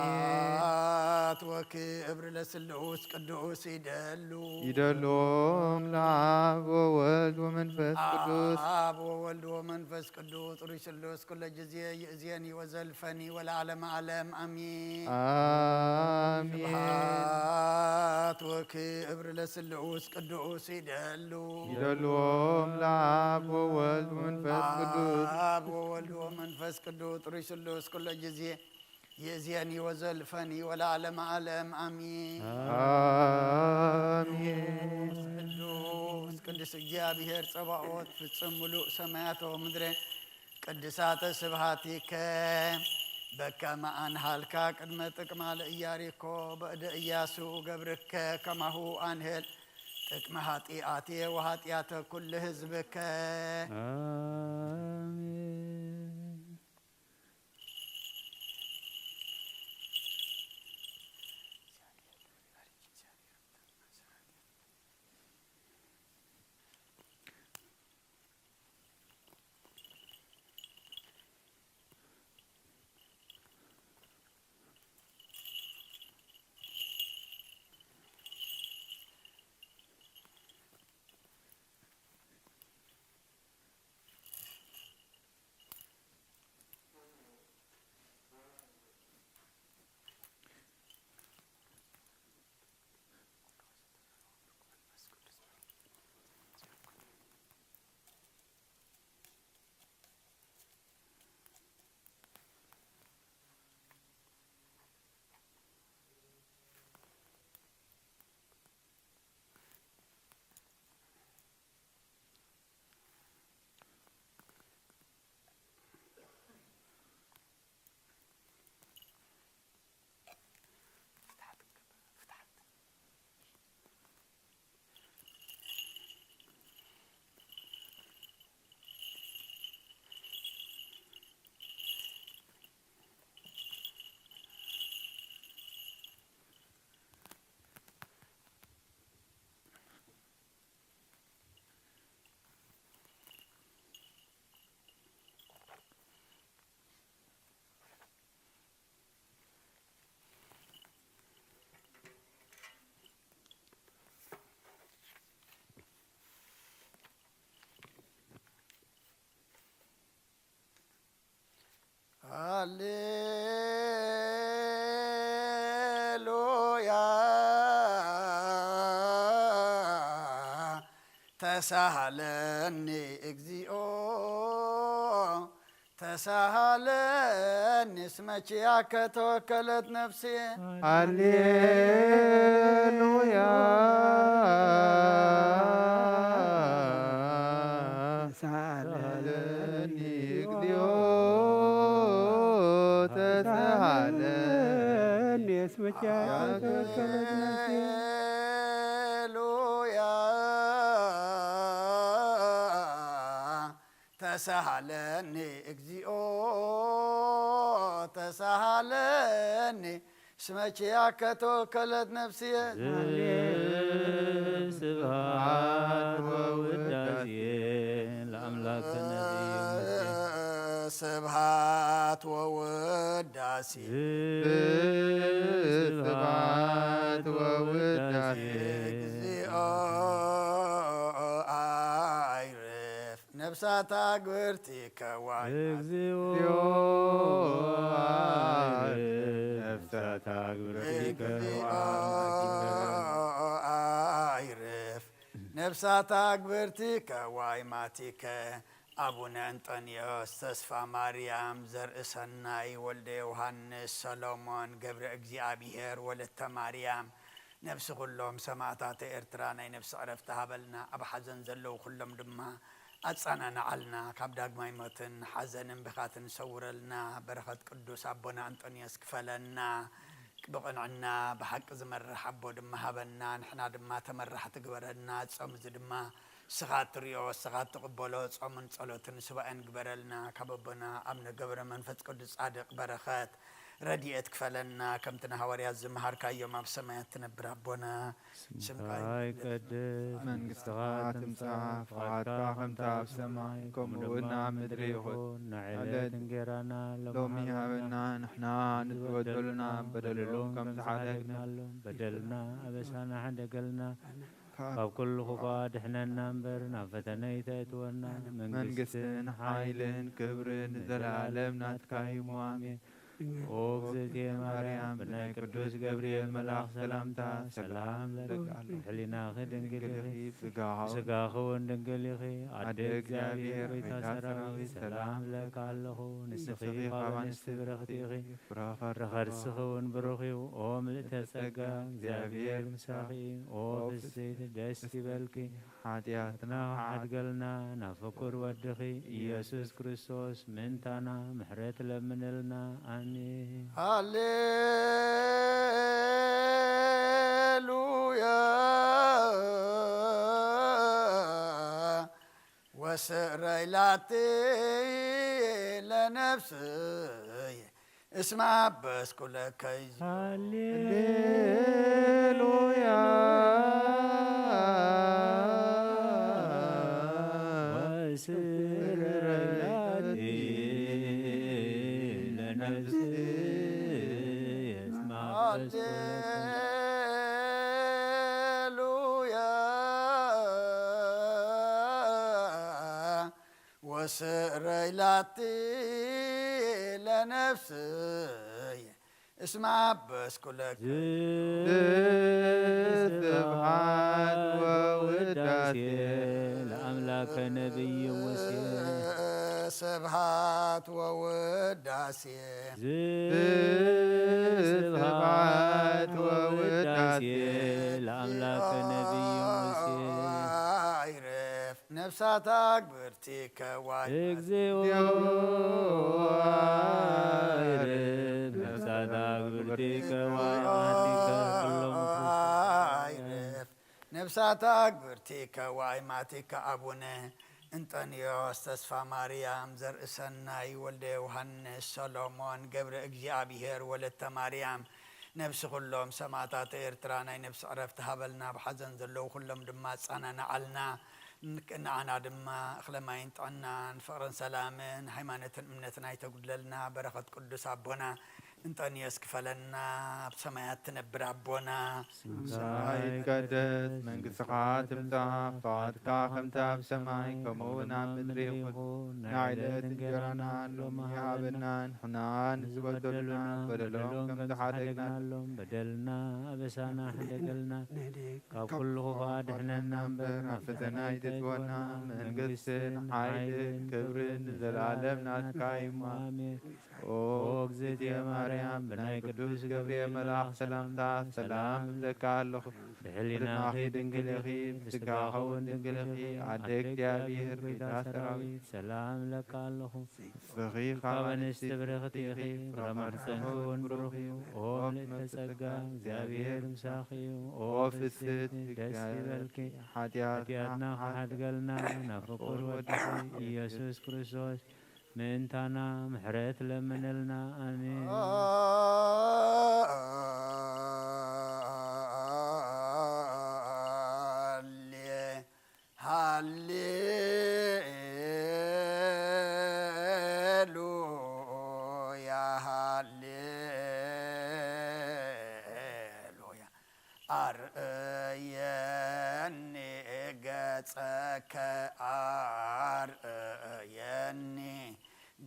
ስብሐት ወክብር ለስሉስ ቅዱስ ይደሉ ይደልዎም ለአብ ወወልድ ወመንፈስ ቅዱስ አብ ወወልድ ወመንፈስ ቅዱስ ጥሩይ ስሉስ ኩሎ ጊዜ ይእዜኒ ወዘልፈኒ ወለዓለመ ዓለም ኣሚን። አሜን። ስብሐት ወክብር ለስሉስ ቅዱስ ይደሉ ይደልዎም ለአብ ወወልድ ወመንፈስ ቅዱስ አብ ወወልድ ወመንፈስ ቅዱስ ጥሩይ ስሉስ ኩሎ ጊዜ ይእዜኒ ወዘልፈኒ ወለዓለመ ዓለም ኣሚን። አሜን። ቅዱስ ቅዱስ እግዚኣብሔር ጸባኦት ፍጹም ምሉእ ሰማያት ወምድረ ቅድሳተ ስብሐቲከ በከመ አንሃልካ ቅድመ ጥቅማ ለኢያሪኮ በእደ ኢያሱ ገብርከ ከማሁ አንህል ጥቅመ ኃጢአቴ ወኃጢአተ ኩሉ ህዝብከ። አሜን። ሃሌሉያ ተሳሃለኒ እግዚኦ ተሳሃለኒ እስመ ኪያከ ተወከለት ነፍሴ። ሃሌሉያ ተሳሃለኒ ተሳሃለኒ እግዚኦ ተሳሃለኒ እስመ ኪያከ ተወከለት ነፍሴ። ሃሌሉያ ተሳሃለኒ እግዚኦ ተሳሃለኒ እስመ ኪያከ ተወከለት ነፍስየ። ስብሐት ወውዳሴ ለአምላክ ነቢይ ሙሴ። ስብሐት ወውዳሴ። ስብሐት ወውዳሴ። እግዚኦ አይርፍ ነፍሳታ ግብርቲ ከዋይ። እግዚኦ አይርፍ ነፍሳታ ግብርቲ እግዚኦ ከዋይ። አይርፍ ነፍሳታ ግብርቲ ከዋይ ማቲከ። ኣቡነ እንጠንዮስ ተስፋ ማርያም ዘርእሰናይ ወልደ ዮሃንስ ሰሎሞን ገብረ እግዚኣብሔር ወለተ ማርያም ነፍሲ ኩሎም ሰማእታተ ኤርትራ ናይ ነፍሲ ዕረፍቲ ሃበልና። ኣብ ሓዘን ዘለዉ ኩሎም ድማ ኣጻናንዓልና። ካብ ዳግማይ ሞትን ሓዘንን ብኻትን ሰውረልና። በረኸት ቅዱስ ኣቦና እንጠንዮስ ክፈለና። ብቕንዕና ብሓቂ ዝመርሕ ኣቦ ድማ ሃበና። ንሕና ድማ ተመራሕቲ ግበረና። ጾም እዚ ድማ ንስኻ እትሪኦ፣ ንስኻ እትቕበሎ ጾምን ጸሎትን ሱባኤን ግበረልና። ካብ ኣቦና ኣቡነ ገብረ መንፈስ ቅዱስ ጻድቕ በረኸት ረድኤት ክፈለና። ከምቲ ንሃዋርያት ዝመሃርካዮም ኣብ ሰማያት ትነብር ኣቦና፣ ስምካ ስምካ ይቀደስ፣ መንግስትኻ ትምጻእ፣ ፍቓድካ ከምቲ ኣብ ሰማይ ከምኡ እውን ኣብ ምድሪ ይኹን። ንዕለት እንጌራና ሎሚ ሃበና፣ ንሕና ንዝበደሉና በደሎም ከም ዝሓደግናሎም በደልና ኣበሳና ሓደገልና፣ ካብ ኩሉ ክፉእ ኣድሕነና እምበር፣ ናብ ፈተነ ኣይተእትወና። መንግስትን መንግስትን ሓይልን ክብርን ንዘለኣለም ናትካ እዩ። ኣሜን። ኦ እግዝእትየ ማርያም፣ ብናይ ቅዱስ ገብርኤል መልኣኽ ሰላምታ ሰላም እለኪ ኣለኹ። ሕሊናኺ ድንግል ኢኺ፣ ስጋኺ እውን ድንግል ኢኺ። ኣደ ኣደ እግዚኣብሔር፣ እግዚኣብሔር፣ ጎይታ ጎይታ ሰራዊት፣ ሰራዊት፣ ሰላም እለኪ ኣለኹ። ንስኺ ንስኺ ካብ ካብ ኣንስቲ ብርኽቲ ኢኺ፣ ፍረ ከርስኺ እውን ብሩኽ እዩ። ኦ ምልእተ ጸጋ፣ እግዚኣብሔር ምሳኺ እዩ። ኦ ፍስሕቲ ደስ ይበልኪ፣ ሓጢኣትና ሓድገልና፣ ናብ ፍቁር ወድኺ ኢየሱስ ክርስቶስ ምእንታና ምሕረት ለምንልና። ኣሜን። ሃሌሉያ። ወስዕረይ ላቲ ለነፍስይ እስመ አበስኩ ለከ። ሃሌሉያ። ወስዕረይ ላቲ ለነፍስይ እስመ አበስኩ ለከ። ሃሌሉያ። ወስዕረይ ላቲ ለነፍስይ እስመ አበስኩ ለከ። ስብሐት ወውዳሴ ለአምላከ ነቢይ ሙሴ። ስብሐት ወውዳሴ። ስብሐት ወውዳሴ ለአምላከ ነቢይ ሙሴ። አይረፍ ነፍሳታ ግብርቲከ ዋይ። እግዚኦ አይረፍ ነፍሳታ ግብርቲከ ዋይ። አቲከ ኩሎም አይረፍ ነፍሳታ ግብርቲከ ዋይ። ማቲከ አቡነ እንጠንዮስ፣ ተስፋ ማርያም፣ ዘርእሰናይ፣ ወልደ ዮሃንስ፣ ሰሎሞን፣ ገብረ እግዚኣብሔር፣ ወለተ ማርያም፣ ነብሲ ኩሎም ሰማእታት ኤርትራ ናይ ነብሲ ዕረፍቲ ሃበልና። ኣብ ሓዘን ዘለዉ ኩሎም ድማ ኣጸናንዓልና። ንዓና ድማ እኽለ ማይን ጥዕናን ፍቕርን ሰላምን ሃይማኖትን እምነትን ኣይተጉድለልና። በረኸት ቅዱስ ኣቦና እንጠንዮስ ክፈለና። ኣብ ሰማያት ትነብር ኣቦና፣ ስምካ ይትቀደስ፣ መንግስትኻ ትምጻእ፣ ፍቓድካ ከምቲ ኣብ ሰማይ ከምኡ እውን ኣብ ምድሪ ይኹን። ናይ ዕለት እንጀራና ሎሚ ሃበና፣ ንሕና ንዝበደሉና በደሎም ከም ዝሓደግናሎም በደልና ኣበሳና ሓደገልና፣ ካብ ኩሉ ክፉእ ኣድሕነና እምበር፣ ናብ ፈተና ኣይተእትወና። መንግስትን ሓይልን ክብርን ንዘለኣለም ናትካ እዩ። ኣሜን። ኦ እግዝእትየ ማርያም፣ ብናይ ቅዱስ ገብርኤል መልኣኽ ሰላምታ ሰላም እብለካ ኣለኹ። ብሕሊናኺ ድንግል ኢኺ፣ ብስጋኺ እውን ድንግል ኢኺ። ኣደ እግዚኣብሔር፣ ጎይታ ሰራዊት፣ ሰላም እብለካ ኣለኹ። ንስኺ ካብ ኣንስቲ ብርኽቲ ኢኺ፣ ፍረ ማሕፀንኪ እውን ብሩኽ እዩ። ኦ ምልእተ ጸጋ፣ እግዚኣብሔር ምሳኺ እዩ። ኦ ፍስሕቲ፣ ደስ ይበልኪ። ሓጢኣትና ክሓድገልና ናብ ፍቁር ወድኺ ኢየሱስ ክርስቶስ ምእንታና ምሕረት ለምነልና። ኣሜን። ሃሌ ሃሌሉያ፣ ሃሌሉያ። ኣርእየኒ ገጸከ፣ ኣርእየኒ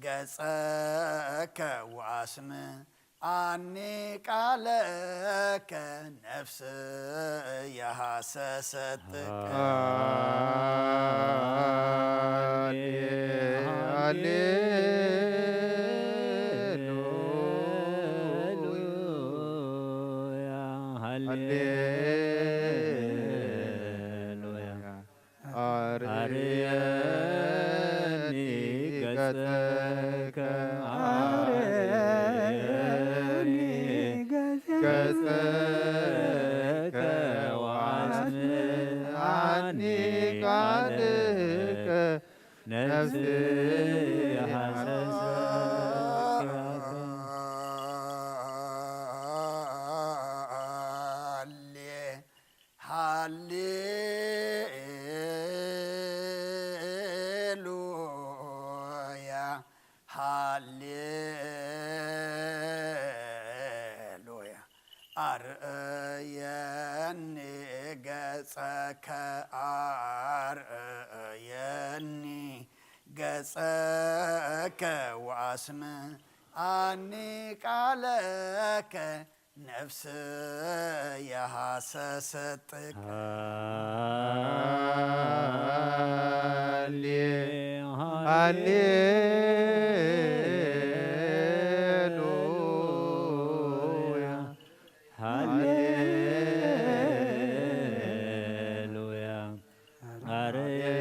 ገጸከ ወኣስምዓኒ ቃለከ፣ ነፍስየ ሃሰሰት ጥቀ። ሃሌሉያ፣ ሃሌሉያ። ኣርእየኒ ገጸከ፣ ኣርእየኒ ገጸከ ወኣስምዓኒ ቃልከ፣ ነፍስየ ሃሰሰት ኪያከ። ሃሌሉያ፣ ሃሌሉያ። ኣርእየኒ ገጸከ፣ ኣርእየኒ ገጸከ ወኣስምዓኒ ቃለከ፣ ነፍስየ ሃሰሰት ጥቀ። ሃሌ፣ ሃሌሉያ፣ ሃሌሉያ። ኣርእየኒ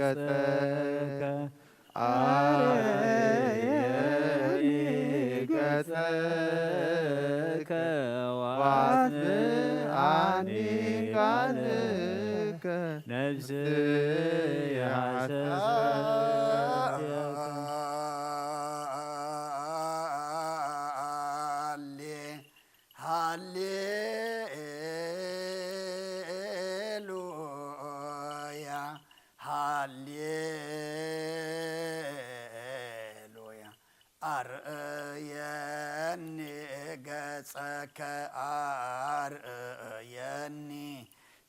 ገጸከ፣ ኣርእየኒ ገጸከ ወኣስምዓኒ ቃልከ፣ ነፍስየ ሃሰሰት ኪያከ። ሃሌ ሃሌሉያ፣ ሃሌሉያ። ኣርእየኒ ገጸከ፣ ኣርእየኒ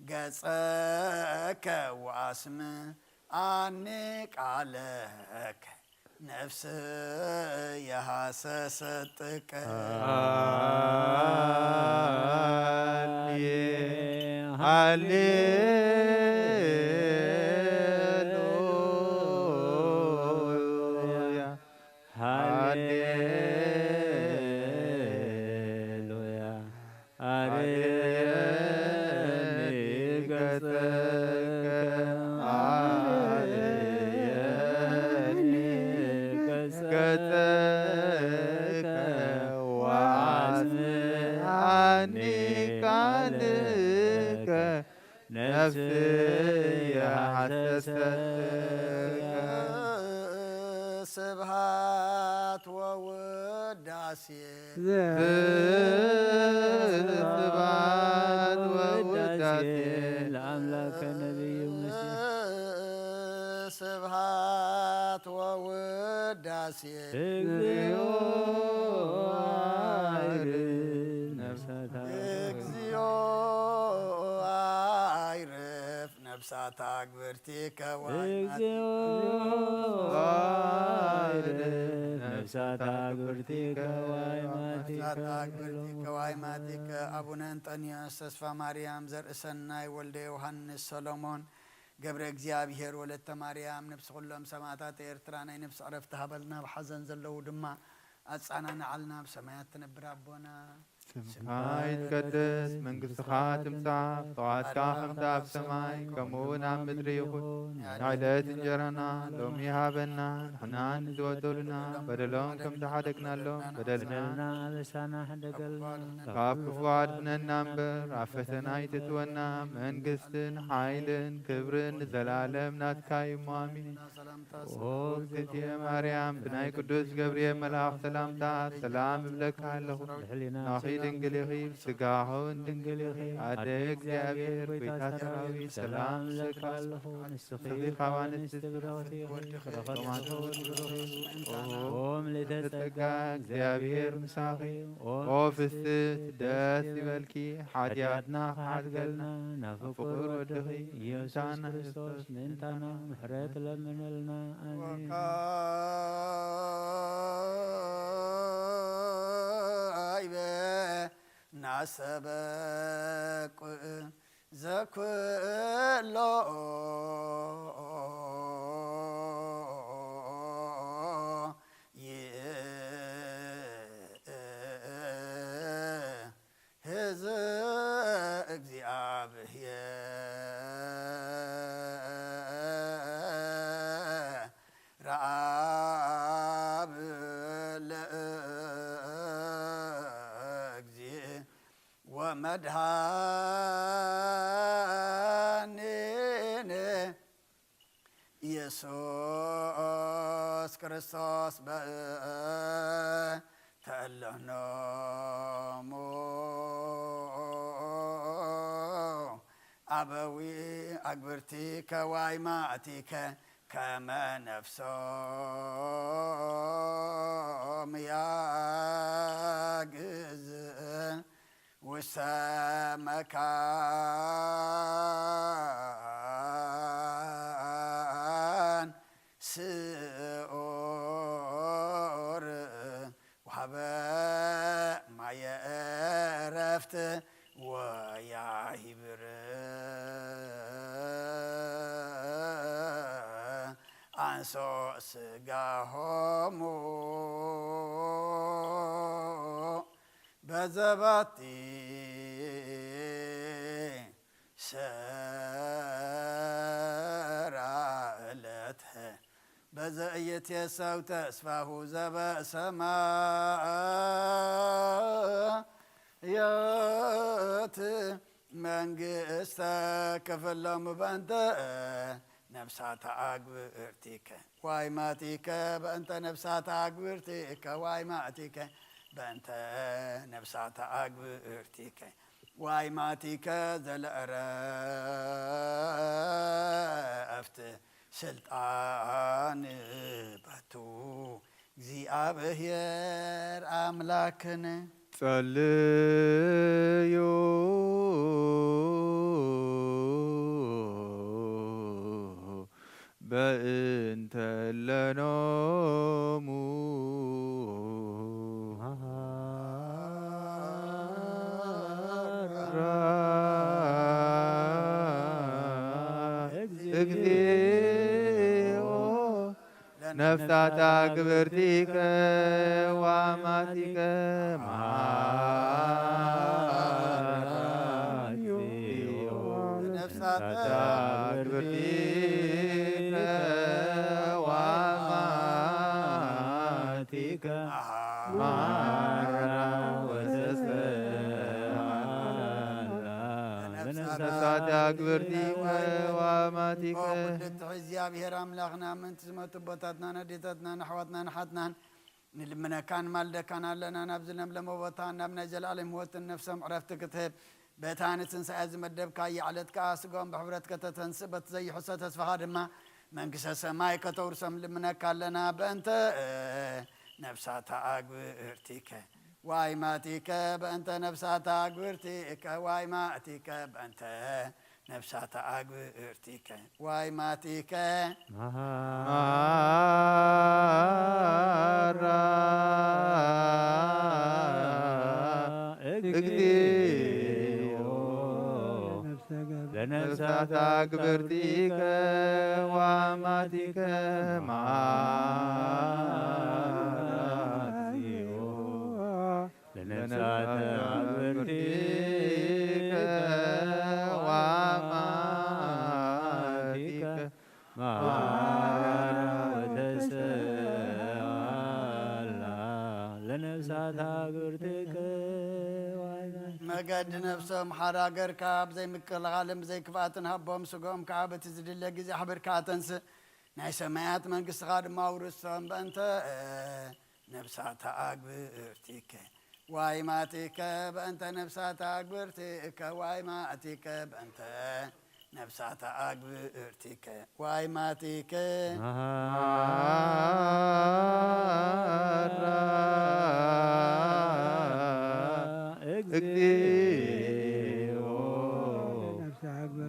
ገጸከ ወኣስምዓኒ ቃለከ፣ ነፍስየ ሃሰሰት ጥቀ። ሃሌ፣ ሃሌሉያ፣ ሃሌሉያ። ኣርእየኒ ገጸከ፣ ኣርእየኒ ገጸከ ወኣስምዓኒ ቃልከ፣ ነፍስየ ሃሰሰት ኪያከ። ስብሐት ወውዳሴ ስብሐት ወውዳሴ ለአምላከ ነቢዩ ሙሴ። ስብሐት ወውዳሴ እግዚኦ አይርፍ ነፍሳታ። እግዚኦ አይርፍ ነፍሳታ ግብርቲከ ወአይማቲከ። እግዚኦ አይርፍ ነፍሳታ ግብርቲከ ወአይማቲከ። ነፍሳታ ግብርቲከ ወአይማቲከ። ኣቡነ እንጠንዮስ፣ ተስፋ ማርያም፣ ዘርእሰናይ፣ ወልደ ዮሃንስ፣ ሰሎሞን፣ ገብረ እግዚኣብሔር፣ ወለተ ማርያም፣ ነፍሲ ኩሎም ሰማእታት ኤርትራ ናይ ነፍሲ ዕረፍቲ ሃበልና፣ ኣብ ሓዘን ዘለዉ ድማ ኣጻናንዓልና፣ ኣብ ሰማያት ትነብር ኣቦና። ስምካ ይትቀደስ፣ መንግስትኻ ትምጻእ፣ ፍቓድካ ከምቲ ኣብ ሰማይ ከምኡ እውን ኣብ ምድሪ ይኹን። ናይ ዕለት እንጀራና ሎሚ ሃበና፣ ንሕና ንዝበደሉና በደሎም ከም ዝሓደግናሎም በደልና በደልና ኣበሳና ሕደገልና። ካብ ክፉ ኣድሕነና እምበር፣ ኣብ ፈተና ኣይተእትወና፣ መንግስትን ሓይልን ክብርን ንዘለኣለም ናትካ እዩ እሞ፣ ኣሜን። ኦ እግዝእትየ ማርያም፣ ብናይ ቅዱስ ገብርኤል መልኣኽ ሰላምታ ሰላም እብለካ ኣለኹ። ብሕሊናኺ ድንግል ኢኺ፣ ብስጋኺ እውን ድንግል ኢኺ። ኣደ እግዚኣብሔር፣ ጎይታ ሰራዊት፣ ሰላም እብለካ ኣለኹ። ንስኺ ካብ ኣንስቲ ብርኽቲ ኢኺ፣ በረኸት ተማቶ ብሩኽ እዩ። ኦ ምልዕተ ጸጋ፣ እግዚኣብሔር ምሳኺ፣ ኦ ፍስሕቲ ደስ ይበልኪ፣ ሓጢኣትና ክሓድገልና ናብ ፍቁር ወድኺ ኢየሱስ ክርስቶስ ምእንታና ምሕረት ለምነልና። ኣሜን። ወካይበ ናሰበቁ ዘኩሎ ይእዝ ህዝብ እግዚኣብሔር ረኣብ ለእግዚእ ወመድኃኒነ ኢየሱስ ክርስቶስ በእንተ እለኖሙ ኣበዊ ኣግብርቲከ ዋይማእቲከ ከመ ነፍሶም ያግዝ ውስተ መካን ስዑር ወሀበ ማየ ዕረፍት ወያሂብር አንሶ ስጋሆሙ በዘባቲ ሰራ ዕለት በዘ እየትየሰው ተስፋሁ ዘበሰማያት መንግስተ ክፍሎም በእንተ ነፍሳተ አግብርቲከ ዋይማቲከ በእንተ ነፍሳተ አግብርቲከ ዋይማቲከ በእንተ ነፍሳተ አግብርቲከ ዋይማቲከ ዘለእረፍት ስልጣን በቱ እግዚኣብሔር አምላክነ። ጸልዩ በእንተ ለኖሙ እግዚኦ ነፍሳታ ግብርቲከ ዋማቲከ ማራዮ ነፍሳተ ግብርቲከ ዋማቲከ ማራ ወሰሰ ነፍሳተ ግብርቲከ ዋማቲከ። ኦ ውድቲ እግዚኣብሔር ኣምላኽና፣ ምእንቲ ዝመቱ ኣቦታትናን ኣዴታትናን ኣሕዋትናን ኣሓትናን ንልምነካን ማልደካን ኣለና። ናብዚ ለምለመ ቦታ ናብ ናይ ዘለኣለም ህይወትን ነፍሶም ዕረፍቲ ክትህብ በታ ንትንሳኤ ዝመደብካያ ዕለት ከኣ ስጋኦም ብሕብረት ከተተንስእ በቲ ዘይሕሰ ተስፋኻ ድማ መንግስተ ሰማይ ከተውርሶም ልምነካ ኣለና። በእንተ ነፍሳታ ኣግብርቲከ ዋይማቲከ በእንተ ነፍሳታ ኣግብርቲከ ዋይማቲከ በእንተ ነፍሳታ ኣግብርቲከ ዋይማቲከ ማራ እግዚኦ ለነፍሳታ ግብርቲከ ዋማቲከ ማራ እግዚኦ ለነፍሳተ ነፍሳት ኣግብርቲከ ዋይናት መገዲ ነፍሶም ሓራ ገርካ ብዘይ ምቅልቓልን ብዘይ ክፍኣትን ሃቦም፣ ስግኦም ከዓ በቲ ዝድለ ግዜ ኣሕብርካ ኣተንስእ። ናይ ሰማያት መንግስትኻ ድማ ኣውርሶም። በእንተ ነፍሳት ኣግብርቲከ ዋይማቲከ፣ በእንተ ነፍሳት ኣግብርቲከ ዋይማቲከ፣ በእንተ ነፍሳት ኣግብርቲከ ዋይማቲከ። መሃራ እግዚኦ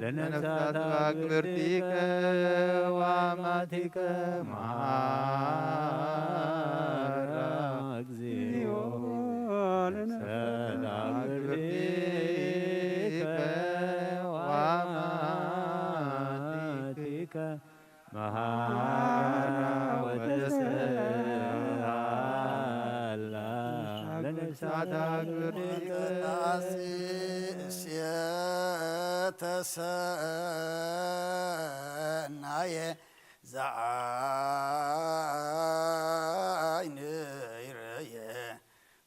ለነፍሳት ኣግብርቲከ ዋማቲከ። መሃራ እግዚኦ ለነፍሳት ኣግብርቲከ ዋማቲከ። መሃራ ወተስአላ ለነፍሳት ኣግብርቲከ። ቅዳሴ እሴተ ሰናየ ዘዓይን ይረየ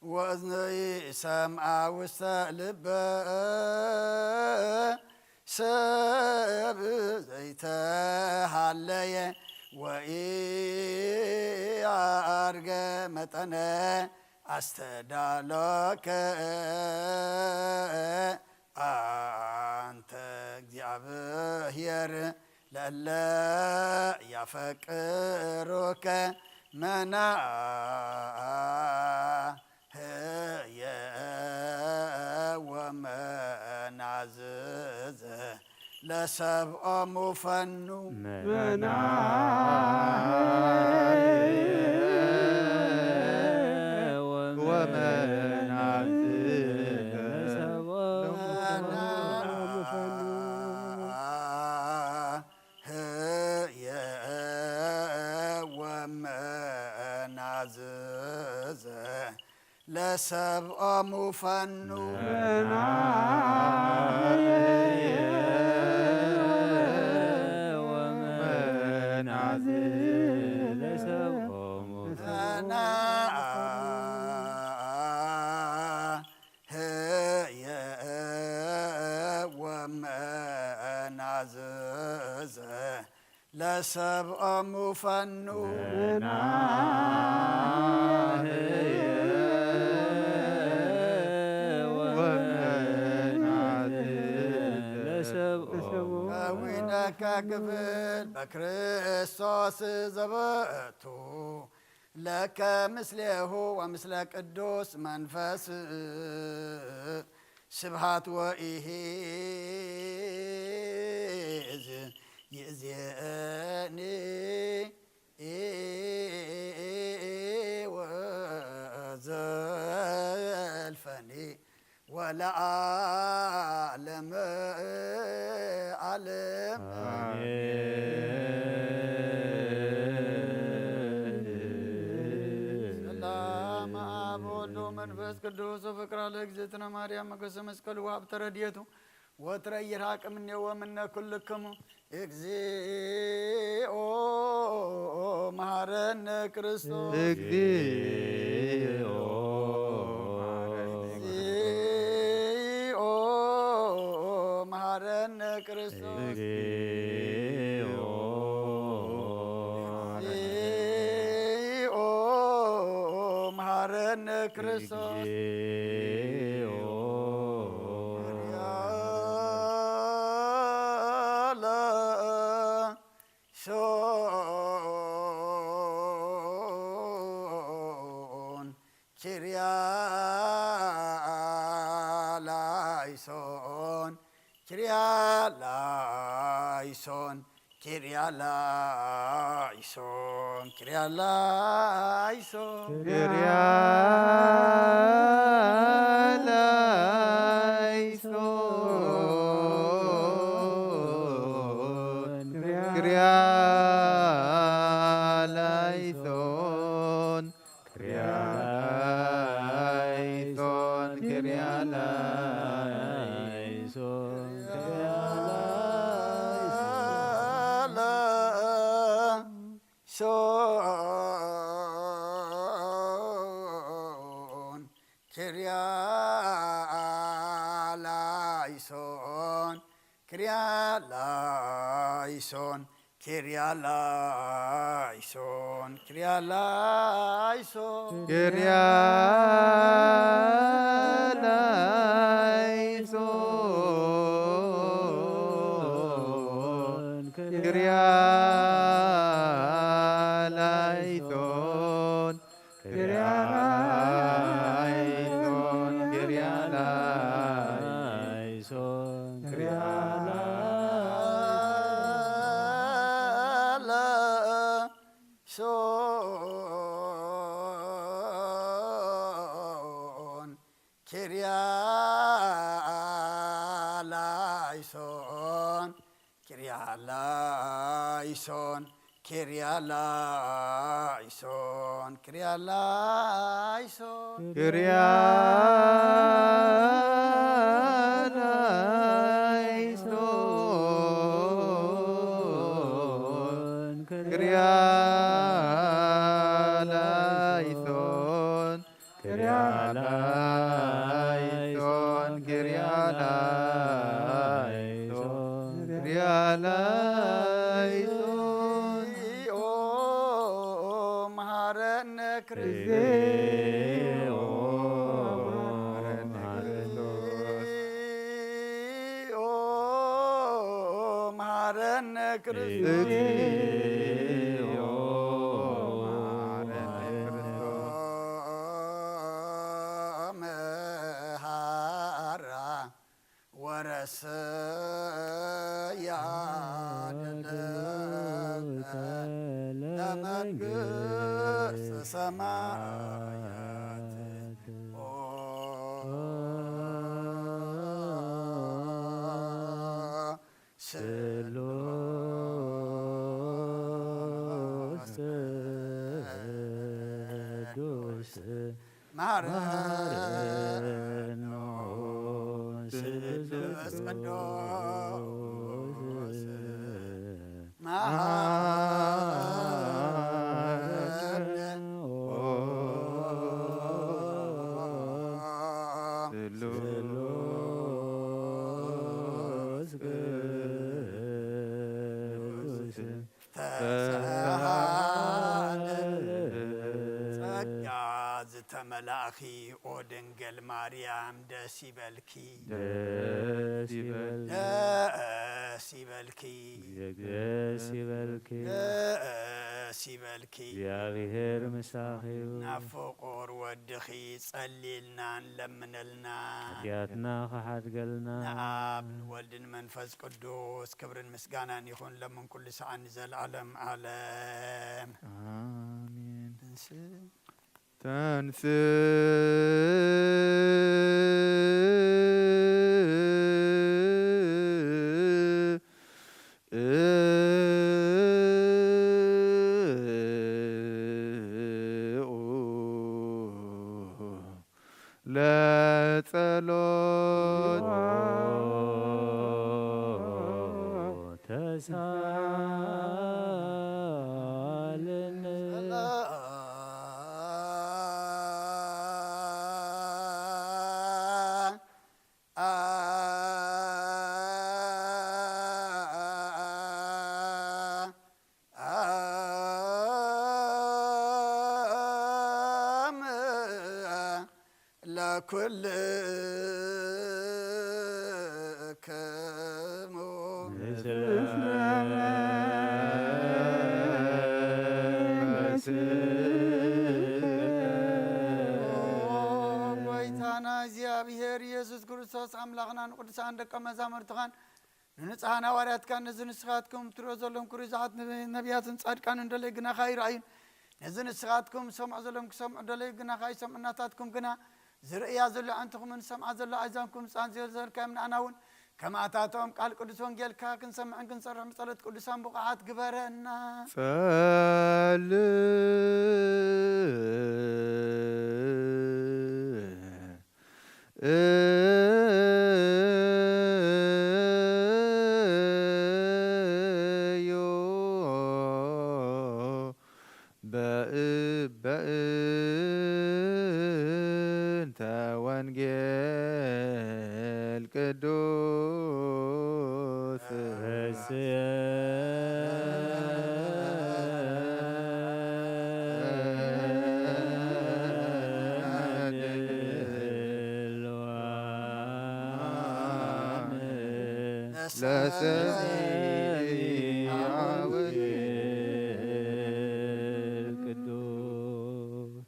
ወእዝኒ ይሰምዓ ውስተ ልበ ሰብ ዘይተሃለየ ወኢአርገ መጠነ ኣስተዳሎከ። ኣንተ እግዚኣብሔር ለእለ ያፈቅሩከ መናህየ ወመናዝዘ ለሰብኦሙ ፈኑ። መናህየ ወመናዝዘ ለሰብኦሙ ፈኑ። ህየ ወመናዝዘ ለሰብኦሙ ፈኑ። መናህየ ወመናዝዘ ለሰብኦሙ ፈና ህየ ወመናዝዘ ለሰብኦሙ ፈኑ። መናህየ ወመናዝዘ ለሰብኦሙ። ከዊነከ ክፍል በክርስቶስ ዘበቱ ለከ ምስሌሁ ወምስለ ቅዱስ መንፈስ ስብሃት ወኢሂዝ ይእዜኒ ወዘልፈኒ ወለዓለመ ዓለም። አሜን። ሰላም አብ ወወልድ ወመንፈስ ቅዱስ ወፍቅራ ለእግዝእትነ ማርያም ሞገሰ መስቀሉ ወሀብተ ረድኤቱ ወትረ ይርሐቅ እምኔሁ ወእምነ ኩልክሙ። እግዚኦ መሐረነ ክርስቶስ። እግዚኦ እግዚኦ መሐረነ ክርስቶስ። እግዚኦ እግዚኦ መሐረነ ክርስቶስ። እግዚኦ ሶን ኪርያ ላይሶን ኪርያ ላይሶን ኪርያ ላይሶን ኪርያ ላይሶን ኪርያ ላይሶን ኪርያ ላይሶን ኪርያ ላይሶን ኪርያ ላይሶን ኪርያ ላይሶን። ኪርያላይሶን፣ ኪርያላይሶን፣ ኪርያላይሶን፣ ኪርያላይሶን። ኪርያላይሶን፣ ኪርያላይሶን፣ ኪርያላይሶን፣ ኪርያላይሶን፣ ኪርያላይሶን፣ ኪርያላይሶን፣ ኪርያላይሶን፣ ኪርያላይሶን፣ ኪርያላይሶን። ኪርያላይሶን፣ ኪርያላይሶን፣ ኪርያላይሶን፣ ኪርያላይሶን፣ ኪርያላይሶን። እግዚኦ መሐረነ ክርስቶስ። እግዚኦ መሐረነ ክርስቶስ። እግዚኦ መሐረነ ክርስቶስ። መሐራ ወረሰያ ድልወተ ለመንግስተ ሰማያት። ኦ ስሉስ ቅዱስ መሐረነ ስሉስ ቅዱስ መሐረነ ስሉስ ቅዱስ ተሰሃለ። ጸጋ ዝተመላእኺ ኦ ድንግል ማርያም ደስ ይበልኪ። ደስ ይበልኪ። ደስ ይበልኪ። ደስ ይበልኪ። ደስ ይበልኪ። እግዚኣብሔር ምሳኺ እዩ። ናብ ፍቑር ወድኺ ጸልይልና ንለምነልና። ሓጢኣትና ክሓድገልና። ንኣብ ንወልድን መንፈስ ቅዱስ ክብርን ምስጋናን ይኹን ለምን ኩሉ ሰዓን ንዘለዓለም ዓለም። ኣሜን። እንስ- ተንስ ለጸሎት ተሳልን ለኩልክሙ። ጎይታና እግዚኣብሔር ኢየሱስ ክርስቶስ ኣምላኽና ንቅዱሳን ደቀ መዛሙርትኻን ንንጹሓን ሃዋርያትካን ነዚ ንስኻትኩም ትርእዮ ዘለኹም ክርእዩ ዝሓት ነቢያትን ጻድቃንን ደለይ ግናኻ ይረኣዩን ነዚ ንስኻትኩም ዝሰምዑ ዘለኹም ክሰምዑ ደለዩ ግናኻ ይሰምዑ ናታትኩም ግና ዝርእያ ዘሎ ኣዕንትኹምን ዝሰምዓ ዘሎ ኣእዛንኩም ምጻን ዘልካዮም ንኣና እውን ከምኣታቶም ቃል ቅዱስ ወንጌልካ ክንሰምዕን ክንሰርሕን ብጸሎት ቅዱሳን ብቑዓት ግበረና። ጸል እዩ በእበእንተ ወንጌል ቅዱስ ለሰሚዐ ወንጌል ቅዱስ።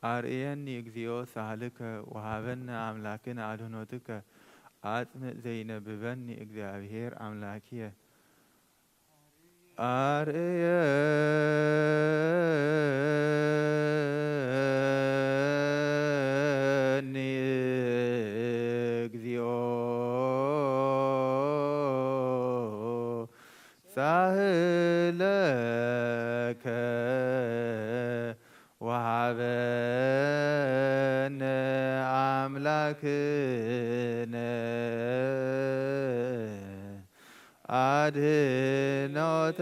አርእየኒ እግዚኦ ሳህልከ ወሃበነ አምላክነ አድህኖትከ። አጽምእ ዘይነብበኒ እግዚአብሔር አምላክየ። አርእየኒ እግዚኦ ሳህለከ ወሃበነ አምላክነ አድህኖተ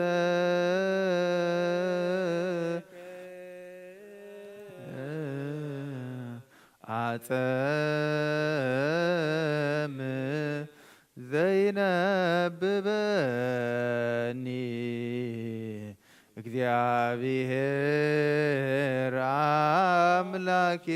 አጸም ዘይነብበኒ እግዚአብሔር አምላክየ።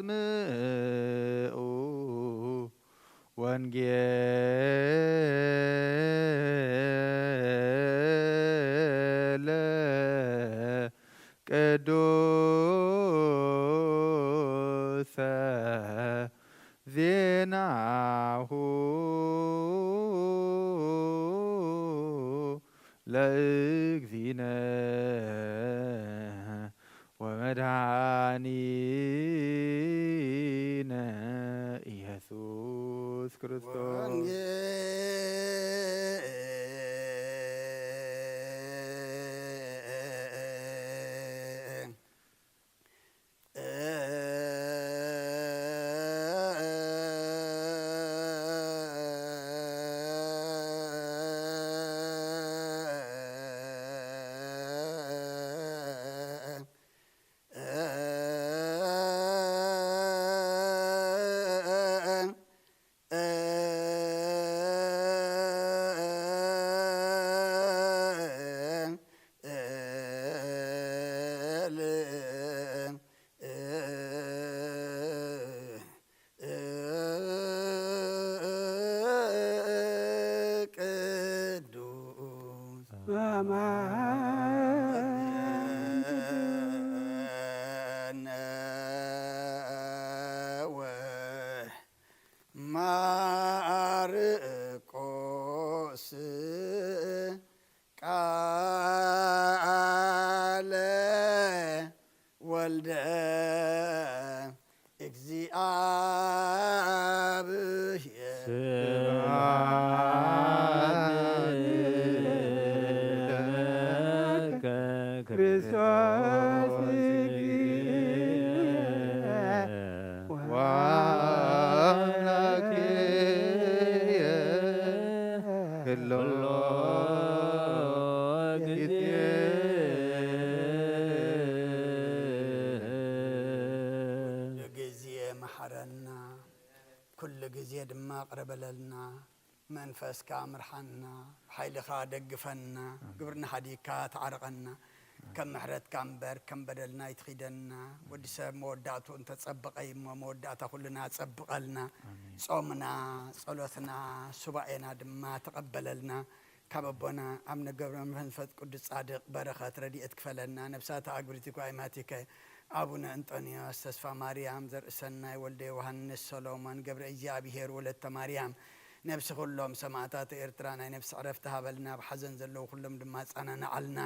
ኣጥምኡ ወንጌለ ቅዱሰ ዜናሁ ለእግዚእነ ወመድኃኒነ ኢየሱስ ክርስቶስ። ቅዱስ አማን ወማርቆስ ቃለ ወልደ እግዚአብሔር። ስብሐት ለከ ክርስቶስ ወአምላክየ ኩሎ ጊዜ። ኩሉ ግዜ መሓረና፣ ኩሉ ግዜ ድማ ቅረ በለልና። መንፈስካ ምርሓና፣ ብሓይልኻ ደግፈና፣ ግብርና ሓዲግካ ተዓርቐና። ከም ምሕረትካ እምበር ከም በደልና ኣይትኺደና። ወዲ ሰብ መወዳእቱ እንተጸብቐ እዩ እሞ፣ መወዳእታ ኩልና ጸብቐልና። ኣሜን። ጾምና፣ ጸሎትና፣ ሱባኤና ድማ ተቐበለልና። ካብ ኣቦና ኣቡነ ገብረ መንፈስ ቅዱስ ጻድቕ በረኸት ረድኤት ክፈለና። ነብሳተ ኣግብርቲ ጓይማቲከ ኣቡነ እንጦንዮስ፣ ተስፋ ማርያም፣ ዘርእሰናይ፣ ወልደ ዮሃንስ፣ ሰሎሞን፣ ገብረ እግዚኣብሔር፣ ወለተ ማርያም፣ ነብሲ ኩሎም ሰማዕታት ኤርትራ ናይ ነብሲ ዕረፍቲ ሃበልና። ኣብ ሓዘን ዘለዉ ኩሎም ድማ ኣጸናንዓልና።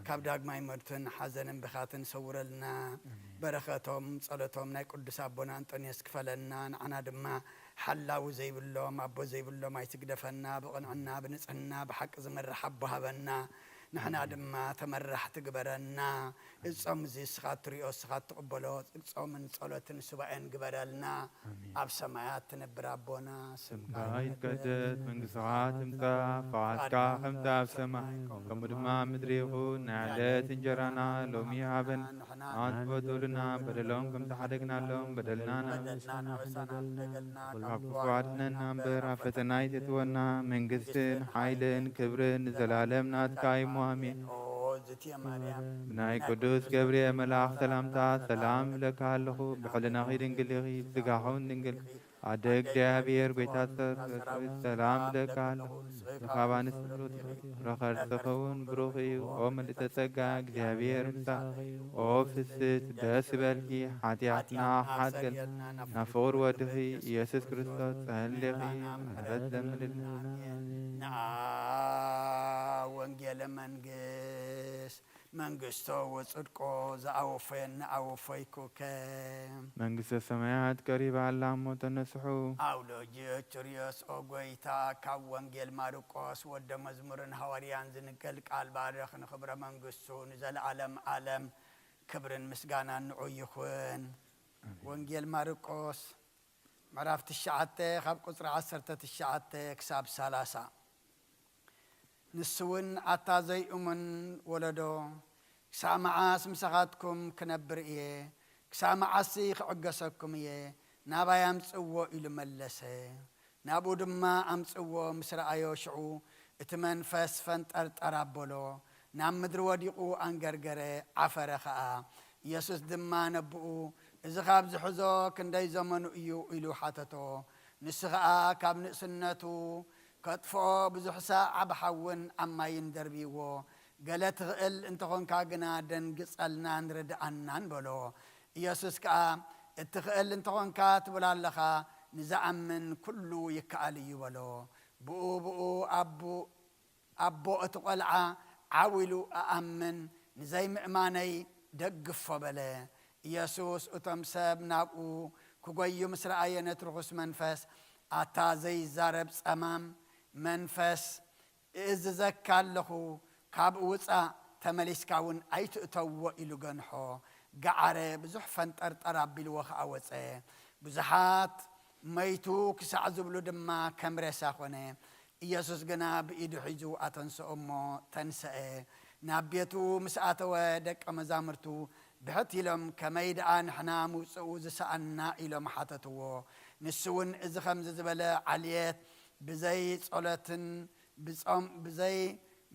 ካብ ዳግማይ ሞትን ሓዘንን ብኻትን ሰውረልና። ኣሜን። በረኸቶም ጸሎቶም ናይ ቅዱስ ኣቦና እንጦንዮስ ክፈለና። ንዓና ድማ ሓላዊ ዘይብሎም፣ ኣቦ ዘይብሎም ኣይትግደፈና። ብቕንዕና፣ ብንጽህና፣ ብሓቂ ዝመርሕ ኣቦ ሃበና። ንሕና ድማ ተመራሕቲ ግበረና። እዚ ጾም እዚ እስኻ እትሪኦ፣ እስኻ እትቕበሎ ጾምን ጸሎትን ሱባኤን ግበረልና። ኣሜን። ኣብ ሰማያት ትነብር ኣቦና፣ ስምካ ስምካ ይትቀደስ፣ ይትቀደስ፣ መንግስትኻ ትምጻእ፣ ፈቓድካ ፈቓድካ ከምቲ ኣብ ሰማይ ከምኡ ድማ ኣብ ምድሪ ይኹን። ናይ ዕለት እንጀራና ሎሚ ሃበና። ንሕና ንኣንት በደሉና፣ በደሎም ከም ዝሓደግናሎም በደልና ንኣበሳና በደልና ንኣበሳና ንበደልና፣ ካብ ክፉ ኣድሕነና እምበር፣ ኣብ ፈተና ኣይተእትወና። መንግስትን ሓይልን ክብርን ንዘለኣለም ናትካ እዩ እሞ፣ ኣሜን። ኦ፣ ዝትየ ማርያም፣ ብናይ ቅዱስ ገብርኤል መልኣኽ ሰላምታ ሰላም እብለካ ኣለኹ። ብሕልናኺ ድንግል ኢኺ፣ ብስጋኺ እውን ድንግል። ኣደ እግዚኣብሔር፣ ጐይታ ሰራዊት፣ ሰላም እብለካ ኣለኹ። ንስኺ ካብ ኣንስቲ ፍርኽቲ ትኸውን ብሩኽ እዩ። ኦ ምልእተ ጸጋ፣ እግዚኣብሔር ምሳኺ። ኦ ፍስሕቲ ደስ ይበልኪ፣ ሓጢኣትና ሓጽገልና፣ ናብ ፍቑር ወድኺ ኢየሱስ ክርስቶስ ጸሊኺ ምሕረት ለምንልና። ንኣ ወንጌለ መንግስት መንግስቶ ወጽድቆ ዘኣወፈየኒ ኣወፈይኩከ። መንግስተ ሰማያት ቀሪባ ኣላ እሞ ተነስሑ። ኣውሎጅ ቹርዮስ ኦ ጐይታ፣ ካብ ወንጌል ማርቆስ ወደ መዝሙርን ሃዋርያን ዝንገል ቃል ባርኽ፣ ንኽብረ መንግስቱ ንዘለዓለም ዓለም ክብርን ምስጋናን ንዑ ይኹን። ኣሜን። ወንጌል ማርቆስ ምዕራፍ ትሽዓተ ካብ ቁጽሪ ዓሰርተ ትሽዓተ ክሳብ ሰላሳ። ንሱ እውን፣ ኣታ ዘይእሙን ወለዶ፣ ክሳብ መዓስ ምሳኻትኩም ክነብር እየ? ክሳብ መዓስሲ ክዕገሰኩም እየ? ናባይ ኣምጽእዎ፣ ኢሉ መለሰ። ናብኡ ድማ ኣምጽእዎ፣ ምስ ረኣዮ ሽዑ እቲ መንፈስ ፈንጠርጠር ኣበሎ፣ ናብ ምድሪ ወዲቑ ኣንገርገረ፣ ዓፈረ ኸኣ። ኢየሱስ ድማ ነብኡ፣ እዚ ኻብ ዝሕዞ ክንደይ ዘመኑ እዩ? ኢሉ ሓተቶ። ንሱ ኸኣ ካብ ንእስነቱ ከጥፍኦ ብዙሕ ሳዕ ኣብ ሓውን ኣብ ማይን ደርብይዎ፣ ገለ ትኽእል እንተኾንካ ግና ደንግጸልናን ርድኣናን በሎ። ኢየሱስ ከኣ፣ እትኽእል እንተኾንካ ትብል ኣለኻ፣ ንዝኣምን ኩሉ ይከኣል እዩ በሎ። ብኡ ብኡ ኣቡ ኣቦ እቲ ቈልዓ ዓው ኢሉ፣ ኣኣምን፣ ንዘይምእማነይ ደግፎ በለ። ኢየሱስ እቶም ሰብ ናብኡ ክጎዩ ምስ ረኣየ ነቲ ርኹስ መንፈስ፣ ኣታ ዘይዛረብ ጸማም መንፈስ፣ እእዝዘካ ኣለኹ፣ ካብኡ ውጻእ፣ ተመሊስካ እውን ኣይትእተዎ ኢሉ ገንሖ። ገዓረ ብዙሕ ፈንጠርጠር ኣቢልዎ ኸኣ ወጸ። ብዙሓት መይቱ ክሳዕ ዝብሉ ድማ ከም ሬሳ ኾነ። ኢየሱስ ግና ብኢዱ ሒዙ ኣተንስኦ እሞ ተንስአ። ናብ ቤቱ ምስ ኣተወ ደቀ መዛሙርቱ ብሕት ኢሎም፣ ከመይ ደኣ ንሕና ምውጽኡ ዝሰኣንና? ኢሎም ሓተትዎ። ንሱ እውን እዚ ኸምዚ ዝበለ ዓልየት ብዘይ ጸሎትን ብጾም ብዘይ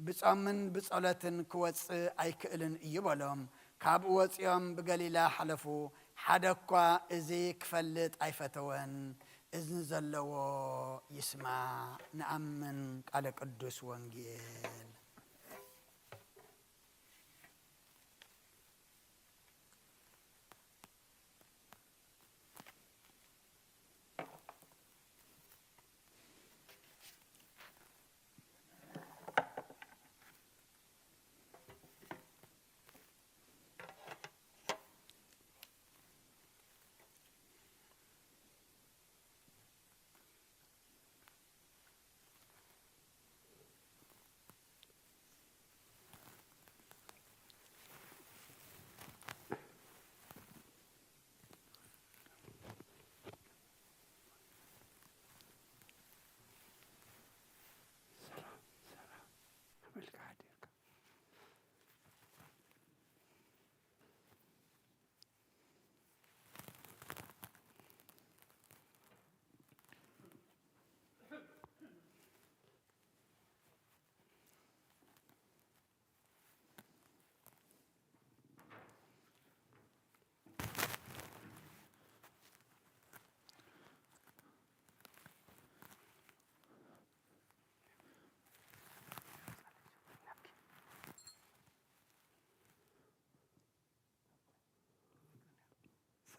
ብጾምን ብጸሎትን ክወጽእ ኣይክእልን እዩ በሎም። ካብኡ ወጺኦም ብገሊላ ሓለፉ። ሓደ እኳ እዚ ክፈልጥ ኣይፈተወን። እዝኒ ዘለዎ ይስማዕ። ንኣምን ቃለ ቅዱስ ወንጌል።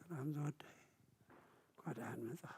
ሰላም ዝወደይ፣ እንኳዕ ደሓን መጻኻ።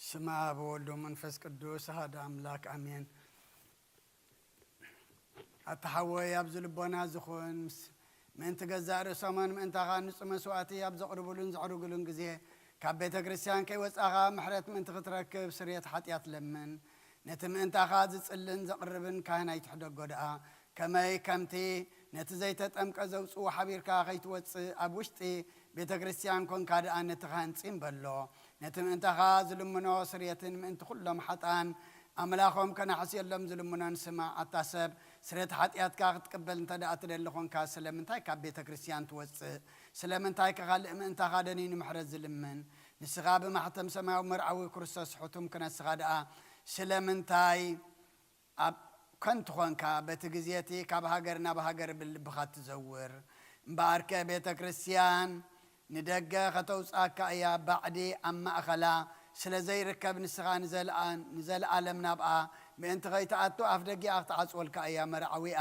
ስመ ኣብ ወወልድ ወመንፈስ ቅዱስ ኣሃዱ ኣምላክ ኣሜን። ኣታ ሓወይ ኣብዚ ልቦና ዝኹን ምስ ምእንቲ ገዛእ ርእሶምን ምእንታኻ ንጹህ መስዋእቲ ኣብ ዘቕርብሉን ዘዕርግሉን ግዜ ካብ ቤተ ክርስቲያን ከይወጻኻ ምሕረት ምእንቲ ክትረክብ ስርየት ሓጢኣት ለምን። ነቲ ምእንታኻ ዝጽልን ዘቕርብን ካህን ኣይትሕደጎ ደኣ። ከመይ ከምቲ ነቲ ዘይተጠምቀ ዘውጽኡ ሓቢርካ ከይትወጽእ ኣብ ውሽጢ ቤተ ክርስቲያን ኮንካ ደኣ ነቲ ካህን ጺም በሎ። ነቲ ምእንታኻ ዝልምኖ ስርየትን ምእንቲ ኩሎም ሓጣን ኣምላኾም ከናሕስየሎም ዝልምኖን ስማዕ። ኣታ ሰብ ስርየት ሓጢኣትካ ክትቅበል እንተ ደኣ ትደሊ ኾንካ ስለምንታይ ካብ ቤተ ክርስቲያን ትወጽእ? ስለምንታይ ከኻልእ ምእንታኻ ደኒኑ ምሕረት ዝልምን? ንስኻ ብማሕተም ሰማያዊ መርዓዊ ክርስቶስ ሕቱም ክነስኻ ደኣ ስለምንታይ ኣብ ከንቱ ኾንካ በቲ ግዜ እቲ ካብ ሃገር ናብ ሃገር ብልብኻ ትዘውር? እምበኣርከ ቤተ ክርስቲያን ንደገ ከተውጽኣካ እያ፣ ባዕዲ ኣብ ማእኸላ ስለ ዘይርከብ ንስኻ ንዘልኣ-፣ ንዘለኣለም ናብኣ ምእንቲ ኸይትኣቱ ኣፍ ደጊኣ ክትዓጽወልካ እያ። መርዓዊኣ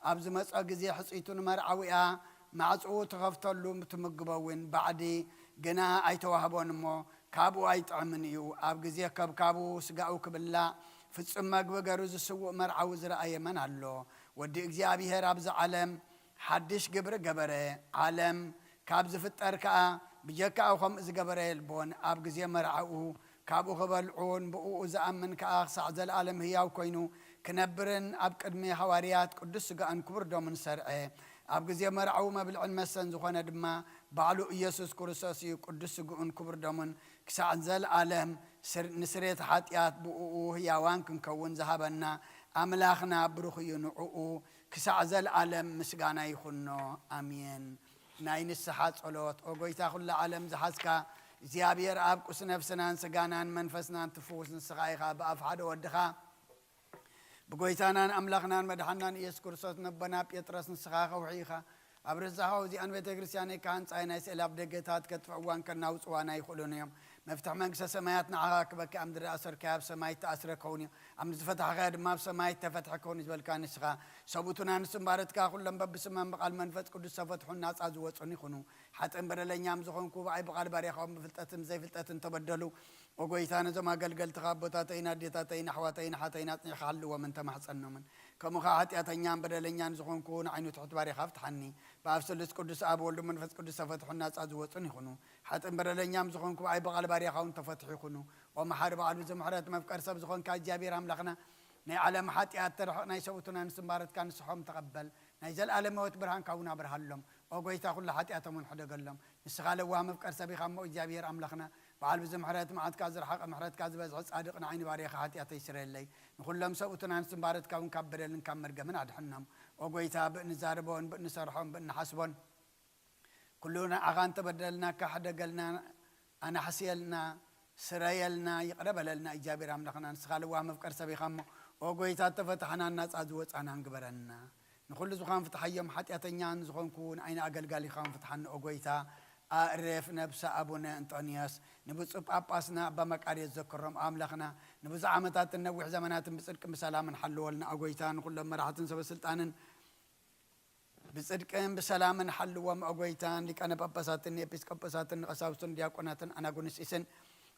ኣብ ዝመጾ ግዜ ሕጽይቱ ንመርዓዊኣ ማዕጽኡ ትኸፍተሉ ትምግቦ እውን ባዕዲ ግና ኣይተዋህቦን እሞ ካብኡ ኣይጥዕምን እዩ። ኣብ ግዜ ከብካቡ ስጋኡ ክብላዕ ፍጹም መግቢ ገሩ ዝስውእ መርዓዊ ዝረኣየ መን ኣሎ? ወዲ እግዚኣብሔር ኣብዚ ዓለም ሓድሽ ግብሪ ገበረ። ዓለም ካብ ዝፍጠር ከኣ ብጀካኡ ከምኡ ዝገበረ የልቦን። ኣብ ግዜ መርዓኡ ካብኡ ክበልዑን ብእኡ ዝኣምን ከኣ ክሳዕ ዘለኣለም ህያው ኮይኑ ክነብርን ኣብ ቅድሚ ሃዋርያት ቅዱስ ስጋኡን ክቡር ደሙን ሰርዐ። ኣብ ግዜ መርዓኡ መብልዕን መስተን ዝኾነ ድማ ባዕሉ ኢየሱስ ክርስቶስ እዩ። ቅዱስ ስግኡን ክቡር ደሙን ክሳዕ ዘለኣለም ስር-፣ ንስርየት ሓጢኣት ብእኡ ህያዋን ክንከውን ዝሃበና ኣምላኽና ብሩኽ እዩ። ንዕኡ ክሳዕ ዘለኣለም ምስጋና ይኹኖ። ኣሜን። ናይ ንስሓ ጸሎት። ኦ ጎይታ ኩላ ዓለም ዝሓዝካ እግዚኣብሔር ኣብ ቁስ ነፍስናን ስጋናን መንፈስናን ትፍውስ ንስኻ ኢኻ። ብኣፍ ሓደ ወድኻ ብጎይታናን ኣምላኽናን መድሓናን ኢየሱስ ክርስቶስ ነቦና ጴጥሮስ ንስኻ ከውሒ ኢኻ። ኣብ ርዛኻ እዚኣን ቤተ ክርስቲያን ከ ህንጻይ ናይ ስእሊ ኣብ ደገታት ከጥፍእዋን ከናውጽዋን ኣይኽእሉን እዮም። መፍትሕ መንግስተ ሰማያት ንዓኻ ክበኪ ኣብ ምድሪ ኣሰርካዮ ኣብ ሰማይ ተኣስረ ክኸውን እዩ። ኣብ ምድሪ ዝፈታሕካዮ ድማ ኣብ ሰማይ ተፈትሐ ክኸውን እዩ ዝበልካ ንስኻ። ሰብኡትና ንስምባረትካ ኩሎም በብስመም ብቓል መንፈስ ቅዱስ ተፈትሑን ናጻ ዝወጹን ይኹኑ። ሓጥእን በደለኛም ዝኾንኩ ብኣይ ብቓል ባርያኻውን ብፍልጠትን ዘይፍልጠትን ተበደሉ። ኦ ጎይታ፣ ነዞም ኣገልገልትኻ ኣቦታተይን ኣዴታተይን ኣሕዋተይን ኣሓተይን ኣጽኒዕካ ሃልዎምን ተማሕጸኖምን። ከምኡ ኸኣ ሓጢኣተኛን በደለኛን ዝኾንኩ ንዓይኑ ትሑት ባርያኻ ፍትሓኒ። ብኣብ ስሉስ ቅዱስ ኣብ ወልዱ መንፈስ ቅዱስ ተፈትሑን ናጻ ዝወጹን ይኹኑ። ሓጥእን በደለኛም ዝኾንኩ ብኣይ ብቓል ባርያኻ እውን ተፈትሑ ይኹኑ። ኦ መሓሪ በዓል ብዙሕ ምሕረት መፍቀር ሰብ ዝኾንካ እግዚኣብሔር ኣምላኽና፣ ናይ ዓለም ሓጢኣት ተርሕቕ ናይ ሰብኡትና ንስምባረትካ ንስሖም ተቐበል። ናይ ዘለኣለም ህይወት ብርሃንካ እውን ኣብርሃሎም። ኦ ጎይታ ኩሉ ሓጢኣቶም እውን ሕደገሎም። ንስኻ ለዋህ መፍቀር ሰብ ኢኻ እሞ እግዚኣብሔር ኣምላኽና፣ በዓል ብዙሕ ምሕረት መዓትካ ዝረሓቐ ምሕረትካ ዝበዝሐ ጻድቕ ንዓይኒ ባርያኻ ሓጢኣተይ ስረየለይ። ንኹሎም ሰብኡትና ንስምባረትካ እውን ካብ በደልን ካብ መርገምን ኣድሕኖም። ኦ ጎይታ ብእንዛረቦን ብእንሰርሖን ብእንሓስቦን ኩሉ ንዓኻ እንተበደልናካ ሕደገልና፣ ኣናሕስየልና፣ ስረየልና፣ ይቕረ በለልና። እግዚኣብሔር ኣምላኽና ንስኻ ለዋህ መፍቀር ሰብ ኢኻ እሞ፣ ኦ ጎይታ፣ እተፈታሕናን ናጻ ዝወጻናን ግበረና። ንኹሉ ዝኾን ፍትሓዮም፣ ሓጢኣተኛን ዝኾንኩ ንዓይኒ ኣገልጋሊኻውን ፍትሓኒ ኦ ጎይታ። ኣዕርፍ ነብሰ ኣቡነ እንጦንዮስ ንብፁዕ ጳጳስና ኣባ መቃርዮስ ዘክሮም ኣምላኽና ንብዙሕ ዓመታትን ነዊሕ ዘመናትን ብጽድቅን ብሰላምን ሓልወልና ኦ ጎይታ። ንኹሎም መራሕትን ሰበ ስልጣንን ብጽድቅን ብሰላምን ሓልዎም ኦ ጎይታ። ሊቃነ ጳጳሳትን ኤጲስቆጶሳትን ንቀሳውስትን ዲያቆናትን ኣናጉንስጢስን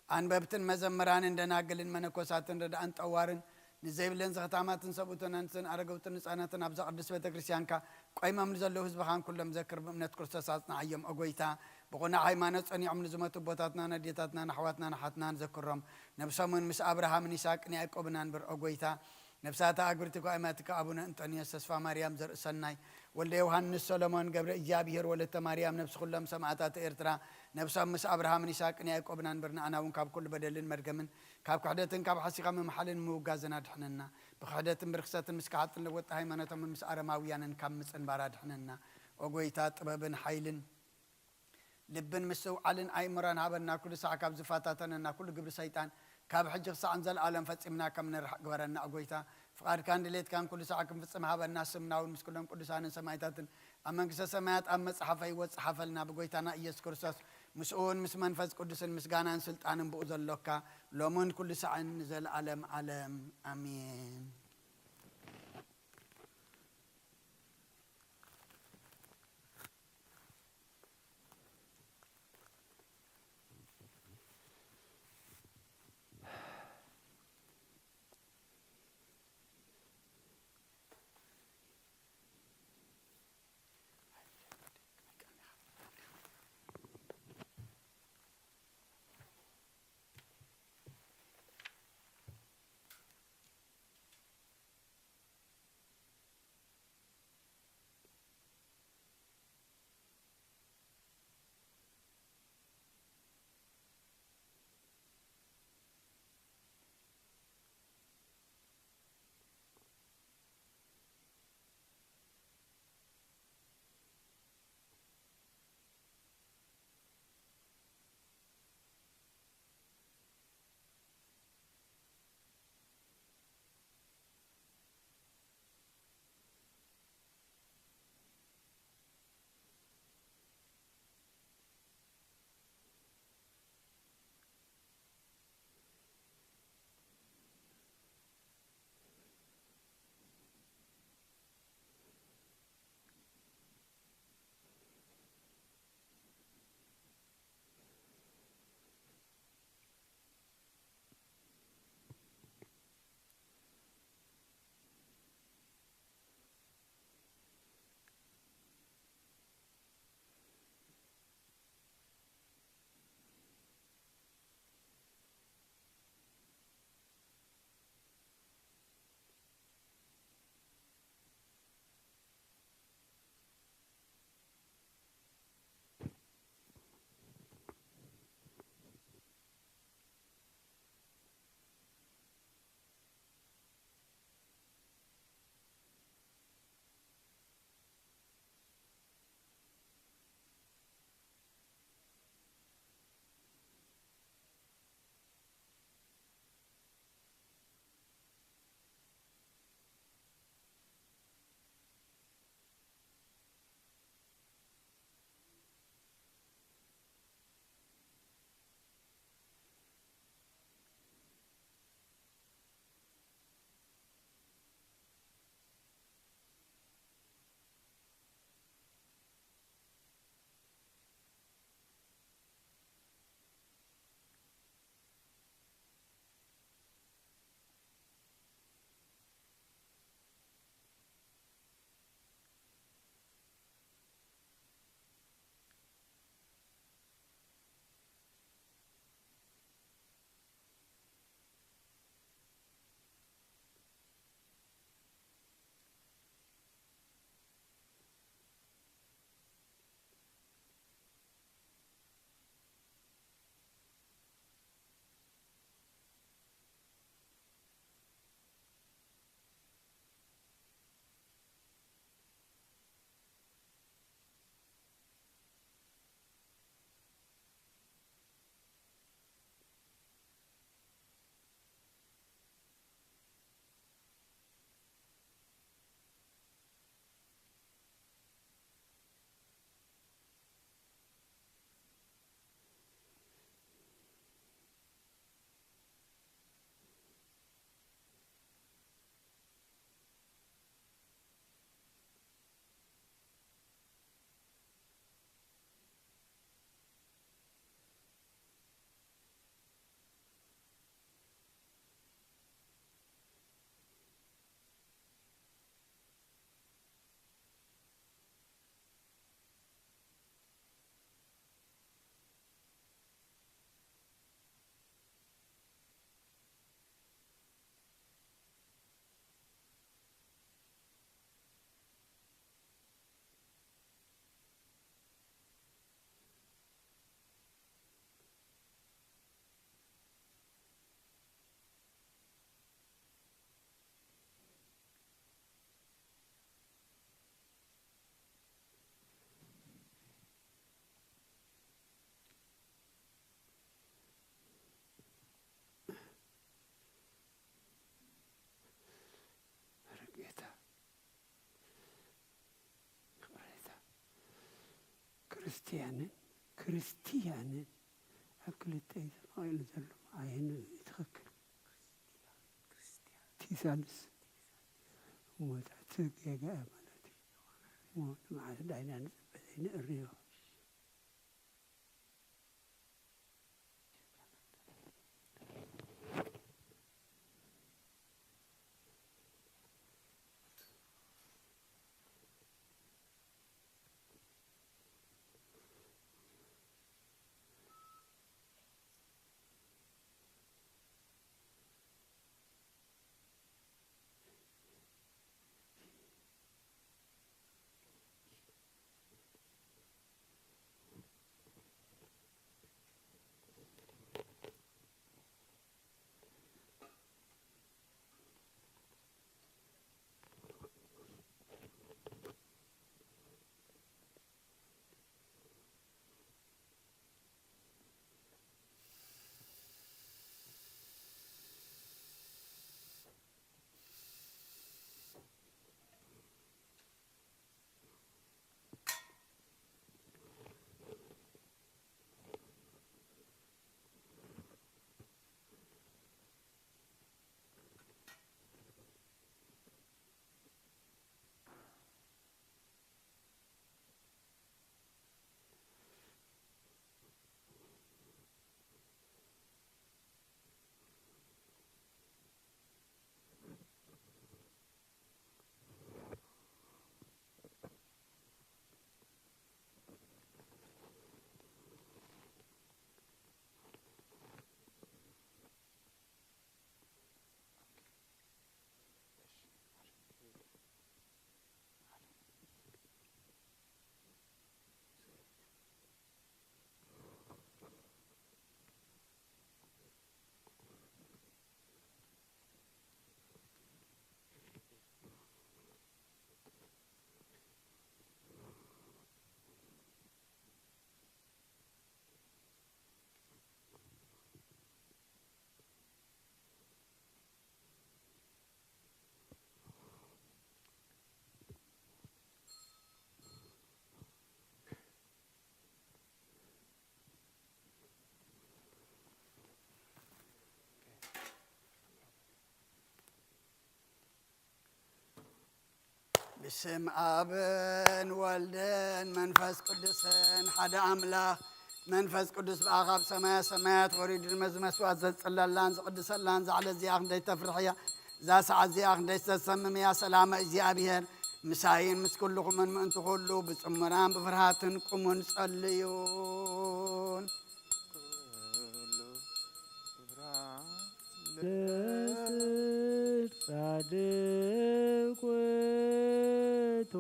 ኣንበብትን መዘምራንን ደናግልን መነኮሳትን ረዳእን ጠዋርን ንዘይብለን ዘኽታማትን ሰብኡትን ኣንስትን ኣረገውትን ህጻናትን ኣብዛ ቅድስት ቤተ ክርስቲያንካ ቆይሞም ንዘለዉ ህዝብኻን ኩሎም ዘክር ብእምነት ክርስቶስ ኣጽንዓዮም ኦ ጎይታ። ብቑኑዕ ሃይማኖት ጸኒዖም ንዝሞቱ ኣቦታትናን ኣዴታትናን ኣሕዋትናን ኣሓትናን ዘክሮም። ነብሶምን ምስ ኣብርሃምን ይስሐቅን ያዕቆብን ኣንብር ኦ ጎይታ። ነፍሳት ኣግብርቲ ኳእማትካ ኣቡነ እንጦንዮስ ተስፋ ማርያም ዘርእሰናይ ወልደ ዮሃንስ ሰሎሞን ገብረ እግዚኣብሔር ወለተ ማርያም ነብሲ ኩሎም ሰማእታት ኤርትራ ነብሶም ምስ ኣብርሃምን ይስሐቅን ያዕቆብን ኣንብር። ንኣና እውን ካብ ኩሉ በደልን መርገምን ካብ ክሕደትን ካብ ሓሲኻ ምምሓልን ምውጋዝን ኣድሕነና። ብክሕደትን ብርክሰትን ምስ ከሓጥን ለወጥቲ ሃይማኖቶምን ምስ ኣረማውያንን ካብ ምጽንባር ኣድሕነና። ኦ ጎይታ ጥበብን ሓይልን ልብን ምስትውዓልን ኣእምሮን ሃበና። ኩሉ ሳዕ ካብ ዝፈታተነና ኩሉ ግብሪ ሰይጣን ካብ ሕጂ ክሳዕ ንዘለኣለም ፈጺምና ከም ንርሕቕ ግበረና። ኦ ጎይታ ፍቓድካን ድሌትካን ኩሉ ሳዕ ክንፍጽም ሃበና። ስምና እውን ምስ ኩሎም ቅዱሳንን ሰማእታትን ኣብ መንግስተ ሰማያት ኣብ መጽሓፈ ህይወት ጸሓፈልና። ብጎይታና ኢየሱስ ክርስቶስ ምስኡ እውን ምስ መንፈስ ቅዱስን ምስጋናን ስልጣንን ብኡ ዘሎካ ሎምን ኩሉ ሳዕን ንዘለኣለም ኣለም ኣሜን። ክርስትያንን ክርስትያንን ኣብ ክልተ እዩ ተመቒሉ ዘሎ። ኣየኑ እዩ ትኽክል? እቲ ሳልስ እሞ እቲ ጌጋ እያ ማለት እዩ። እሞ ንመዓስ ዳይና ንጽበ ዘይንእርዮ። ብስም ኣብን ወልድን መንፈስ ቅዱስን ሓደ ኣምላኽ። መንፈስ ቅዱስ ብኣኻ ኣብ ሰማያ ሰማያት ወሪዱ፣ ነዚ መስዋእት ዘጽለላን ዝቕድሰላን ዛዕለ እዚኣ ክንደይ ተፍርሕ እያ። እዛ ሰዓት እዚኣ ክንደይ ዝተሰምም እያ። ሰላመ እግዚኣብሔር ምሳይን ምስ ኩልኹምን ምእንቲ ኩሉ ብጽሙናን ብፍርሃትን ቁሙን ጸልዩን። ጽድቅ ውእቱ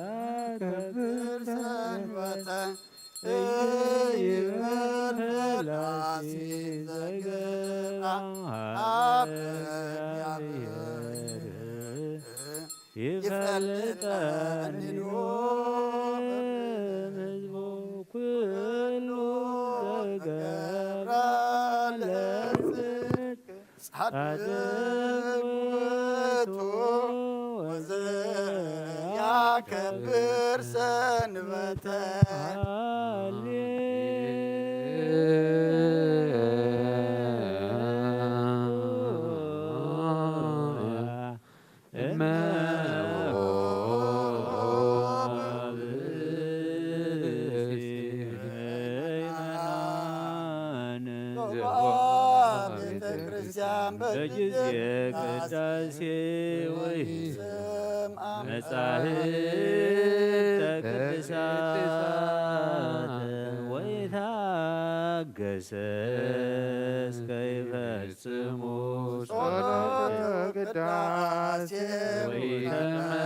ወዘያከብር ሰንበተ ይበል ፈላሲ ዘገብአ ሀበ እግዚአብሔር። ይፈልጠኒ ኖህ እምሕዝቡ ኩሉ ዘገብራ ለጽድቅ ጻድቅ ውእቱ ወዘያከብር ሰንበተ። ሃሌሉያ። እመ ቤተ ክርስቲያን በጊዜ ቅዳሴ ወይሰምዓ መጻሕፍተ ቅዱሳት ወይታገሰ እስከ ይፈጽ ስሙ ጸሎተ ቅዳሴ ወይተመነው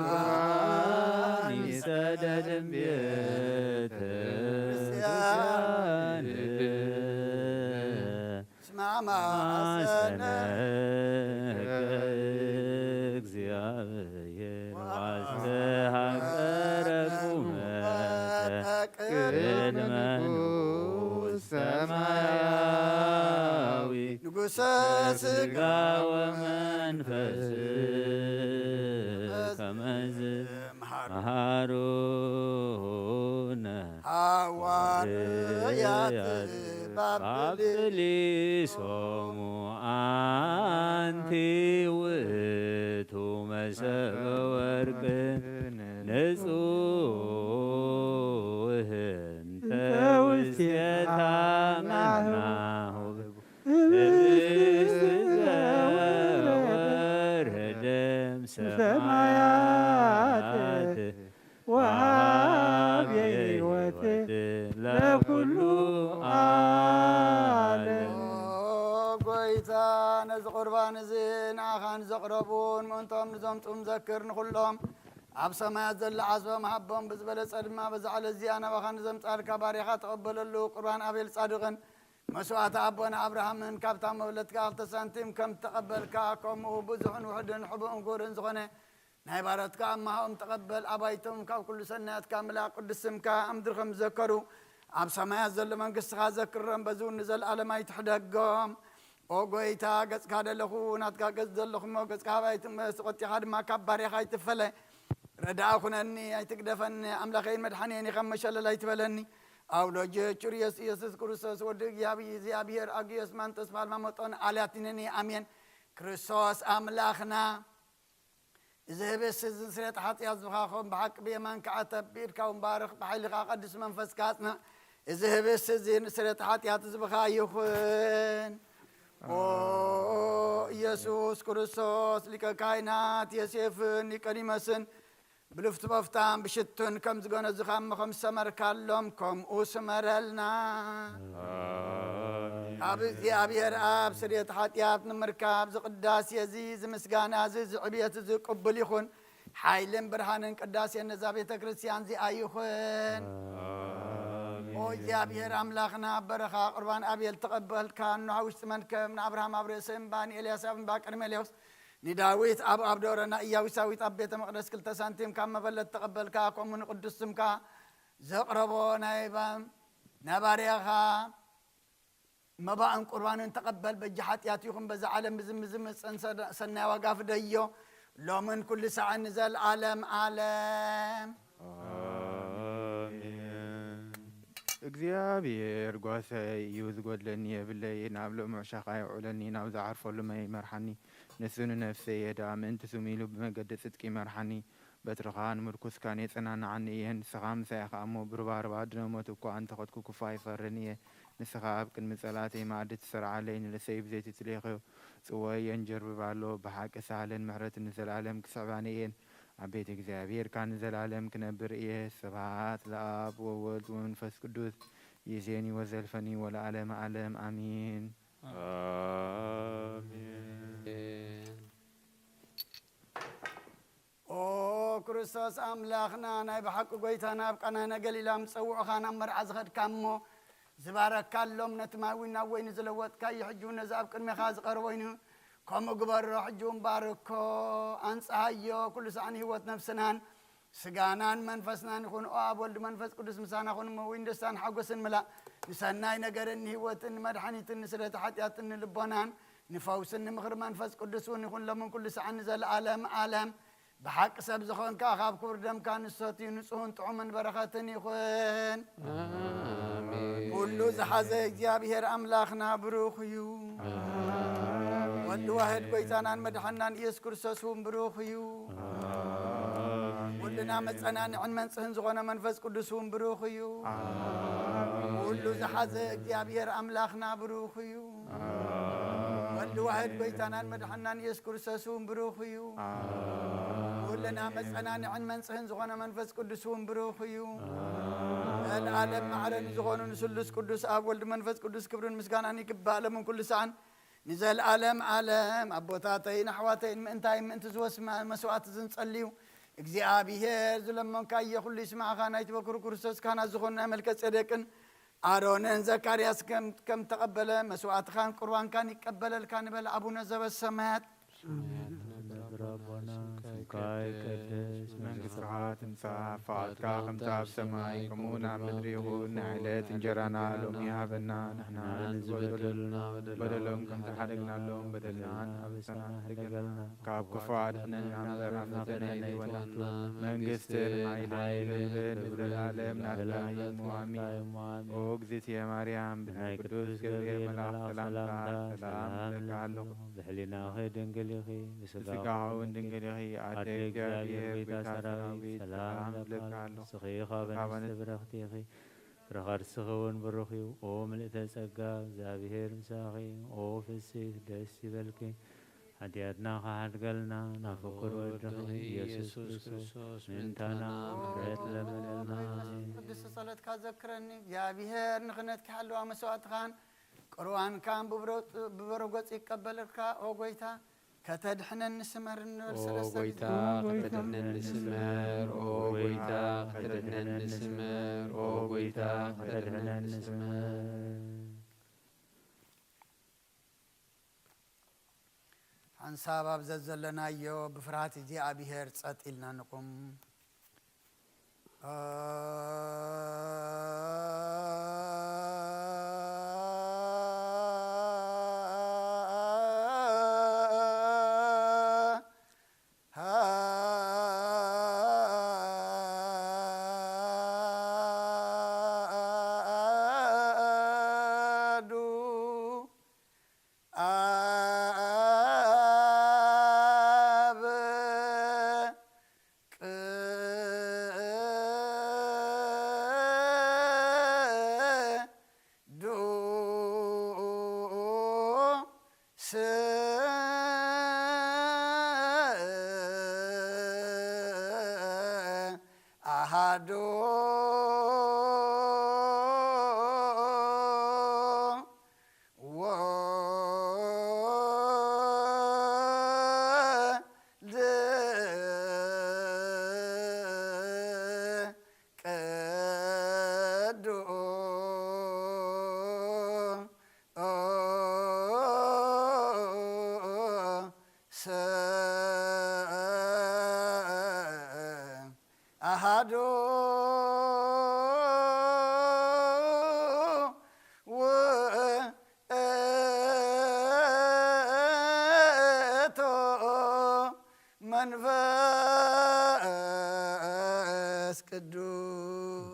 ቁርባን ይሰደድም ቤተ ክርስቲያን። እስመ አማሰነ እግዚአብሔር ወአስተሐቀረ ቁመተ ቅድመ ንጉሥ ሰማያዊ ንጉሠ ሥጋ ወመንፈስ ያት ባብሊ ባብሊሶሙ ኣንቲ ውእቱ መሰበ ወርቅ ንጹህ እንተ ውስቴታ መናሁ ህብስት ዘወረደ እምሰማያት ወሀብ የሕይወት ለኩሉ ዓለም። ኦ ጎይታ፣ ነዚ ቁርባን እዚ ንኣኻን ዘቕረቡን ምእንቶም ንዘምጹን ዘክር። ንኹሎም ኣብ ሰማያት ዘለ ዓስቦም ሃቦም፣ ብዝበለጸ ድማ በዛ ዕለት እዚኣ ናባኻ ንዘምጻልካ ባርያኻ ተቐበለሉ። ቁርባን ኣቤል ጻድቕን መስዋዕቲ ኣቦና ኣብርሃምን ካብታ መብለትካ ክልተ ሳንቲም ከም ተቐበልካ፣ ከምኡ ብዙሕን ውሑድን ሕቡእን ግብርን ዝኾነ ናይ ባሮትካ ኣማሃኦም ተቐበል። ኣባይቶም ካብ ኩሉ ሰናያትካ ምልኣ፣ ቅዱስ ስምካ ኣብ ምድሪ ከም ዝዘከሩ ኣብ ሰማያት ዘሎ መንግስትኻ ዘክሮም፣ በዚ እውን ንዘለኣለም ኣይትሕደጎም። ኦ ጎይታ፣ ገጽካ ደለኹ፣ ናትካ ገጽ ዘለኹ እሞ፣ ገጽካ ካባይ ትመስ፣ ቆጢኻ ድማ ካብ ባርያኻ ኣይትፈለ። ረዳኣ ኩነኒ፣ ኣይትግደፈኒ፣ ኣምላኸይን መድሓኒየን ኢኻ፣ መሸለል ኣይትበለኒ። ኣውሎጀ ቹርዮስ ኢየሱስ ክርስቶስ ወዲ እግዚኣብሔር፣ ኣግዮስ ማንጦስ ፓልማ መጦን ኣልያቲነኒ። ኣሜን። ክርስቶስ ኣምላኽና፣ እዚ ህብስት እዚ ስርየት ሓጢኣት ዝብኻ ኹን፣ ብሓቂ ብየማንካ ዓተብ፣ ብኢድካ እውን ባርኽ፣ ብሓይልኻ ቀድስ መንፈስካ ኣጽንዕ። እዚ ህብስት እዚ ንስርየት ሓጢኣት ዝብኻ ይኹን። ኦ ኢየሱስ ክርስቶስ፣ ሊቀ ካህናት ዮሴፍን ኒቆዲሞስን ብልፍቲ በፍታን ብሽቱን ከም ዝገነዙኻ እሞ ከም ዝሰመርካሎም ከምኡ ስመረልና። ኣሜን። ካብ እግዚኣብሔር ኣብ ስርየት ሓጢኣት ንምርካብ ዝቅዳሴ እዚ፣ ዝምስጋና እዚ፣ ዝዕብየት እዚ ቅቡል ይኹን። ሓይልን ብርሃንን ቅዳሴን ነዛ ቤተ ክርስቲያን እዚኣ ይኹን። ኣሜን። ኦ እግዚኣብሔር ኣምላኽና፣ በረኻ ቁርባን ኣቤል ተቐበልካ። ኖህ ኣብ ውሽጢ መርከብ፣ ንኣብርሃም ኣብ ርእሲ እምባ፣ ንኤልያስ ኣብ እምባ ቀርሜሌዎስ፣ ንዳዊት ኣብ፣ ኣብ ደብረ ናእያዊሳዊት ኣብ ቤተ መቕደስ ክልተ ሳንቲም ካብ መበለት ተቐበልካ። ከምኡ ንቅዱስ ስምካ ዘቕረቦ ናይ ባ-፣ ናይ ባርያኻ መባእን ቁርባንን ተቐበል። በጃ ሓጢኣት ይኹን በዛ ዓለም ብዝም-፣ ዝምፅን ሰደ-፣ ሰናይ ዋጋ ፍደዮ፣ ሎምን ኩሉ ሳዕን ንዘለዓለም ዓለም። ኣሜን። እግዚኣብሔር ጓሳይ እዩ፣ ዝጎድለኒ የብለይን። ኣብ ልሙዕ ሻኻ የውዕለኒ፣ ናብ ዝዓርፈሉ ማይ ይመርሓኒ። ንሱ ንነፍሰይ የድኣ፣ ምእንቲ ስሙ ኢሉ ብመገዲ ጽድቂ ይመርሓኒ። በትርኻን ምርኩስካን የጸናንዓኒ እየ። ንስኻ ምሳይ ኢኻ እሞ፣ ብርባርባ ኣድነ ሞት እኳ እንተኸድኩ፣ ክፉእ ኣይፈርን እየ። ንስኻ ኣብ ቅድሚ ጸላእተይ መኣዲ ትሰርዓለይ፣ ንርእሰይ ብዘይቲ ትልእኽዮ ጽዋይ የንጀርብብ ኣሎ። ብሓቂ ሳህልን ምሕረትን ንዘለኣለም ክስዕባኒ እየን። ኣብ ቤት እግዚኣብሔር ካን ንዘለኣለም ክነብር እየ። ስብሐት ለኣብ ወወልድ ወመንፈስ ቅዱስ፣ ይዜኒ ወዘልፈኒ ወለዓለመ ዓለም፣ ኣሜን። ኣሜን። ኦ ክርስቶስ ኣምላኽና፣ ናይ ብሓቂ ጐይታና፣ ኣብ ቃና ናይ ገሊላ ምስ ጸውዑኻ ናብ መርዓ ዝኸድካ እሞ ዝባረካሎም፣ ነቲ ማይ እውን ናብ ወይኒ ዝለወጥካዮ፣ ሕጂ እውን ነዚ ኣብ ቅድሜኻ ዝቐረበ ወይኒ ከምኡ ግበሮ። ሕጂ እውን ባርኮ፣ ኣንጽሃዮ፣ ኩሉ ሳዕ ንህይወት ነፍስናን ስጋናን መንፈስናን ይኹን። ኦ ኣብ ወልድ መንፈስ ቅዱስ ምሳና ኩን እሞ፣ ወይን ደስታን ሓጎስን ምላእ፣ ንሰናይ ነገርን ንህይወትን ንመድሓኒትን ንስለቲ ሓጢኣትን ንልቦናን ንፈውስን ንምኽሪ መንፈስ ቅዱስ እውን ይኹን፣ ሎምን ኩሉ ሳዕን ንዘለኣለም ዓለም። ብሓቂ ሰብ ዝኾንካ፣ ካብ ክቡር ደምካ ንሰትዩ፣ ንጹህን ጥዑምን በረኸትን ይኹን። ኣሜን። ኩሉ ዝሓዘ እግዚኣብሔር ኣምላኽና ብሩኽ እዩ። ኣሜን። ወዲ ዋህድ ጐይታናን መድሓናን ኢየሱስ ክርስቶስ እውን ብሩኽ እዩ። ኣሜን። ኩልና መጸናንዕን መንጽህን ዝኾነ መንፈስ ቅዱስ እውን ብሩኽ እዩ። ኣሜን። ኩሉ ዝሓዘ እግዚኣብሔር ኣምላኽና ብሩኽ እዩ። ኣሜን። ወዲ ዋህድ ጐይታናን መድሓናን ኢየሱስ ክርስቶስ እውን ብሩኽ እዩ። ኣሜን። ኩልና መጸናንዕን መንጽህን ዝኾነ መንፈስ ቅዱስ እውን ብሩኽ እዩ። ኣሜን። ዘለዓለም ማዕረ ንዝኾኑ ንስሉስ ቅዱስ ኣብ ወልድ መንፈስ ቅዱስ ክብርን ምስጋናን ይግባእ፣ ሎምን ኩሉ ሰዓን ንዘለዓለም ዓለም። ኣቦታተይን ኣሕዋተይን፣ ምእንታይ ምእንቲ ዝወስመ መስዋዕቲ ዝንጸልዩ እግዚኣብሔር ዝለመንካዮ ኩሉ ይስማዕኻ። ናይቲ በኩር ክርስቶስ ካህናት ዝኾኑ ናይ መልከ ጼዴቅን ኣሮንን ዘካርያስ ከም፣ ከም ተቐበለ መስዋዕትኻን ቁርባንካን ይቀበለልካ ንበል። ኣቡነ ዘበሰማያት ይትካእ ይቀደስ፣ መንግስትኻ ትምጻእ፣ ፍቓድካ ከምቲ ኣብ ሰማይ ከምኡ እውን ኣብ ምድሪ ይኹን። ናይ ዕለት እንጀራና ሎሚ ሃበና፣ ንሕና ንዝበደሉና በደሎም ከም ዝሓደግናሎም በደልና ንኣበሳና ሕደገልና፣ ካብ ክፉእ ኣድሕነና እምበር፣ ናብ ፈተነ ኣይእትወና፣ መንግስትን ሓይልን ክብርን ንዘለኣለም ናትካ እዩ እሞ ኣሜን። ኦ እግዝእትየ ማርያም፣ ብናይ ቅዱስ ገብርኤል መልኣኽ ሰላምታ ሰላም እብለካ ኣለኹ። ብሕሊናኺ ድንግል ኢኺ፣ ብስጋኺ እውን ድንግል ኢኺ። ኣደ እግዚኣብሔር ጐይታ ሰራዊት፣ ሰላም እብለካ ኣለኹ። ንስኺ ካብ ኣንስቲ ብርኽቲ ኢኺ፣ ፍረ ከርስኺ እውን ብሩኽ እዩ። ኦ ምልእተ ጸጋ፣ እግዚኣብሔር ምሳኺ። ኦ ፍስሕቲ ደስ ይበልኪ፣ ሓጢኣትና ክሓድገልና ናብ ፍቁር ወድኺ ኢየሱስ ክርስቶስ ምእንታና ምሕረት ለምነልና። ኣሜን። ቅዱስ ጸሎትካ ዘክረኒ እግዚኣብሔር፣ ንኽህነትኪ ሓለዋ መስዋዕትኻን ቁርባንካን ብብሮ-፣ ብበረጎጽ ይቀበለልካ። ኦ ጐይታ፣ ከተድሕነኒ ስመር እንበል ኦ ሰለስተ ጊዜ። ጐይታ፣ ከተድሕነኒ ስመር። ኦ ጐይታ፣ ከተድሕነኒ ስመር። ኦ ጐይታ፣ ከተድሕነኒ ስመር። ሓንሳብ ኣብ ዘዘለናዮ ብፍርሃት እግዚኣብሔር ጸጥ ኢልና ንቁም። ኣሃዱ ኣብ ቅዱስ ኣሃዱ ወልድ ቅዱስ ኣሃዱ ውእቱ መንፈስ ቅዱስ።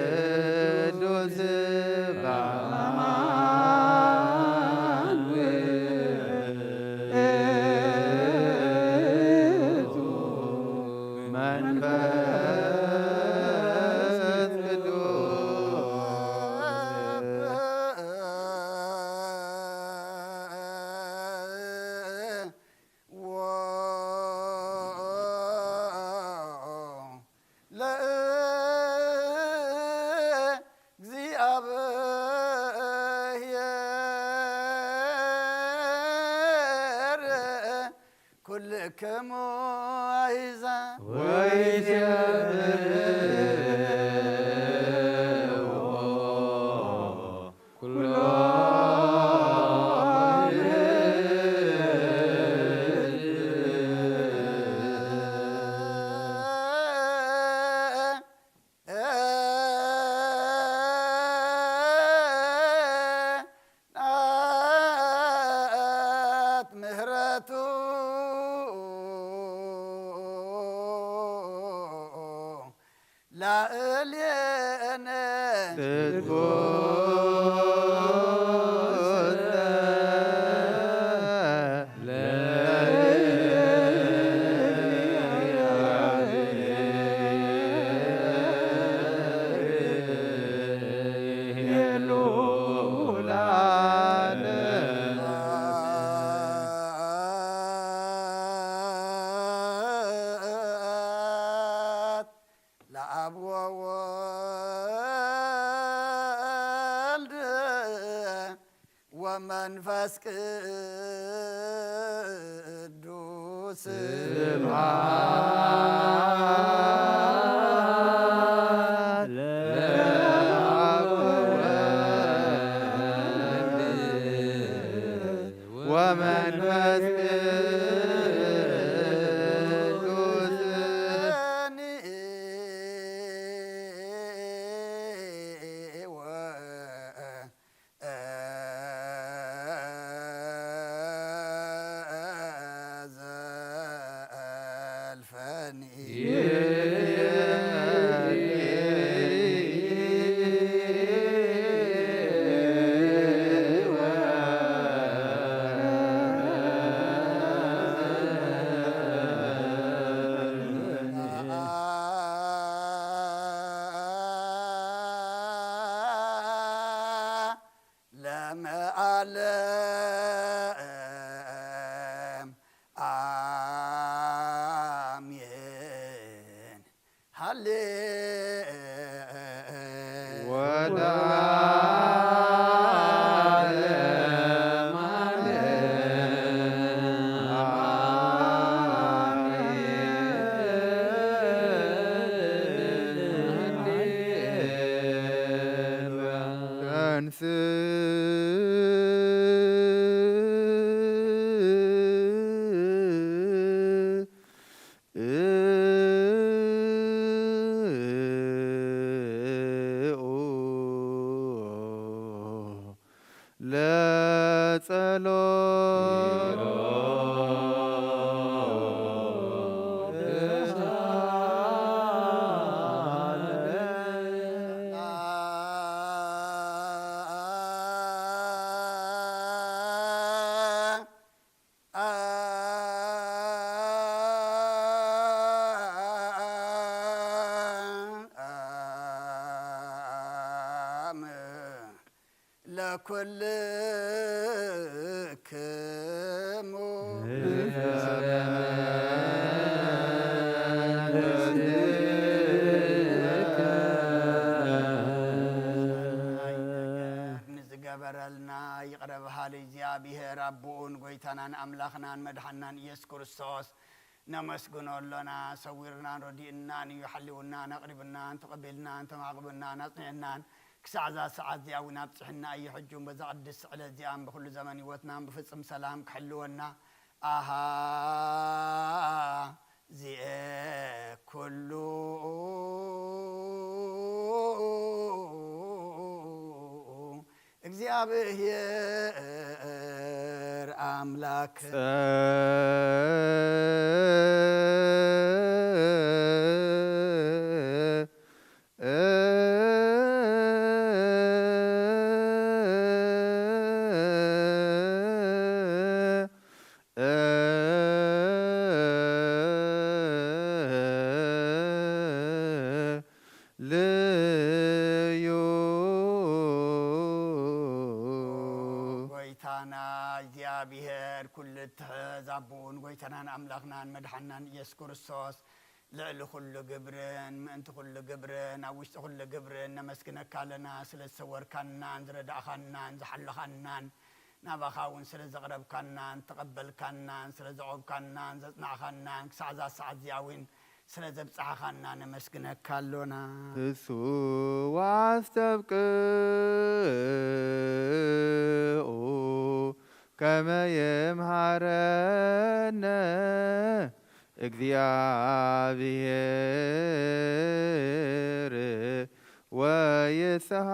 ቅዱስ በአማኑኤል መንፈስ ቅዱስ። ለእግዚኣብሔር ኩልክሙ ኣሕዛብ ወይትብልዎ ኩሎ ናት ምህረቱ ላእሌነ ትኩ ለአብ ወወልድ ወመንፈስ ቅዱስ ስብሐት ለአብ ወወልድ ወመንፈስ ቅዱስ። ለመዓለም አሜን። ሃሌ ወደ ዓለም ዓለም። ተንስ ለጸሎት ለኩልክሙ ንዝገበረልና ይቕረ በሃሊ እግዚኣብሔር ኣቦኡን ጎይታናን ኣምላኽናን መድሓናን ኢየሱስ ክርስቶስ ነመስግኖ ኣሎና። ሰዊርናን ረዲእናን እዩ፣ ሓሊውናን ኣቕሪብናን ተቐቢልናን ተማቕብናን ኣጽኒዕናን ክሳዕ እዛ ሰዓት እዚኣ እውን ኣብጽሕና እዩ። ሕጂ እውን በዛ ቅድስቲ ዕለት እዚኣን ብኹሉ ዘመን ህይወትናን ብፍጽም ሰላም ክሕልወና ኣሃ ዚኤ ኩሉ እግዚኣብሔር ኣምላክ። ልዩ ጎይታና እግዚኣብሔር ኩሉ እትሕዝ ኣቦኡን ጎይታናን ኣምላኽናን መድሓናን ኢየሱስ ክርስቶስ ልዕሊ ኩሉ ግብርን ምእንቲ ኩሉ ግብርን ኣብ ውሽጢ ኩሉ ግብርን ነመስግነካ ኣለና። ስለ ዝሰወርካናን ዝረዳእኻናን ዝሓለኻናን ናባኻ እውን ስለ ዘቕረብካናን ተቐበልካናን ስለ ዘቖብካናን ዘጽናዕኻናን ክሳዕ እዛ ሰዓት እዚኣ እውን ስለ ዘብጽሓኻና ነመስግነካ ኣሎና። እሱ ዋስተብቅኡ ከመ የምሃረነ እግዚኣብሔር ወይስሓ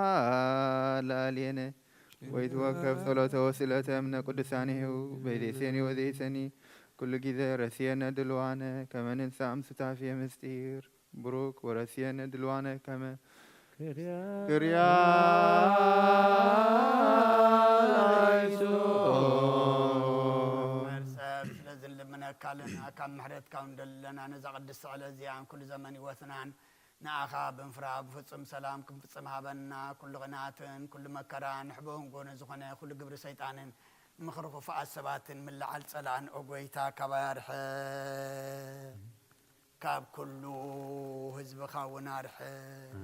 ላዕሌነ። ወይትወከፍ ጸሎተ ወስእለተ እምነ ቅዱሳኒሁ በይሌሴኒ ወዘይሰኒ ኩሉ ጊዜ ረስየነ ድልዋነ ከመ ንንሳእ እምሱታፌ ምስጢር ብሩክ ወረስየነ ድልዋነ ከመ ክርያ ላይሶ። መርሰብ ስለ ዝልምነካ ኣለና ካብ ምሕረትካ እውን ደለና ነዛ ቅድስቲ ዕለት እዚኣን ኩሉ ዘመን ህይወትናን ንኣኻ ብምፍራ ብፍጹም ሰላም ክንፍጽም ሃበና። ኩሉ ቅንኣትን ኩሉ መከራን ንሕቦ ህንጎ ንዝኾነ ኩሉ ግብሪ ሰይጣንን ምኽሪ ክፉኣት ሰባትን ምልዓል ጸላእን ኦ ጎይታ ካባይ ኣርሕቕ። ካብ ኩሉ ህዝብኻ እውን ኣርሕቕ።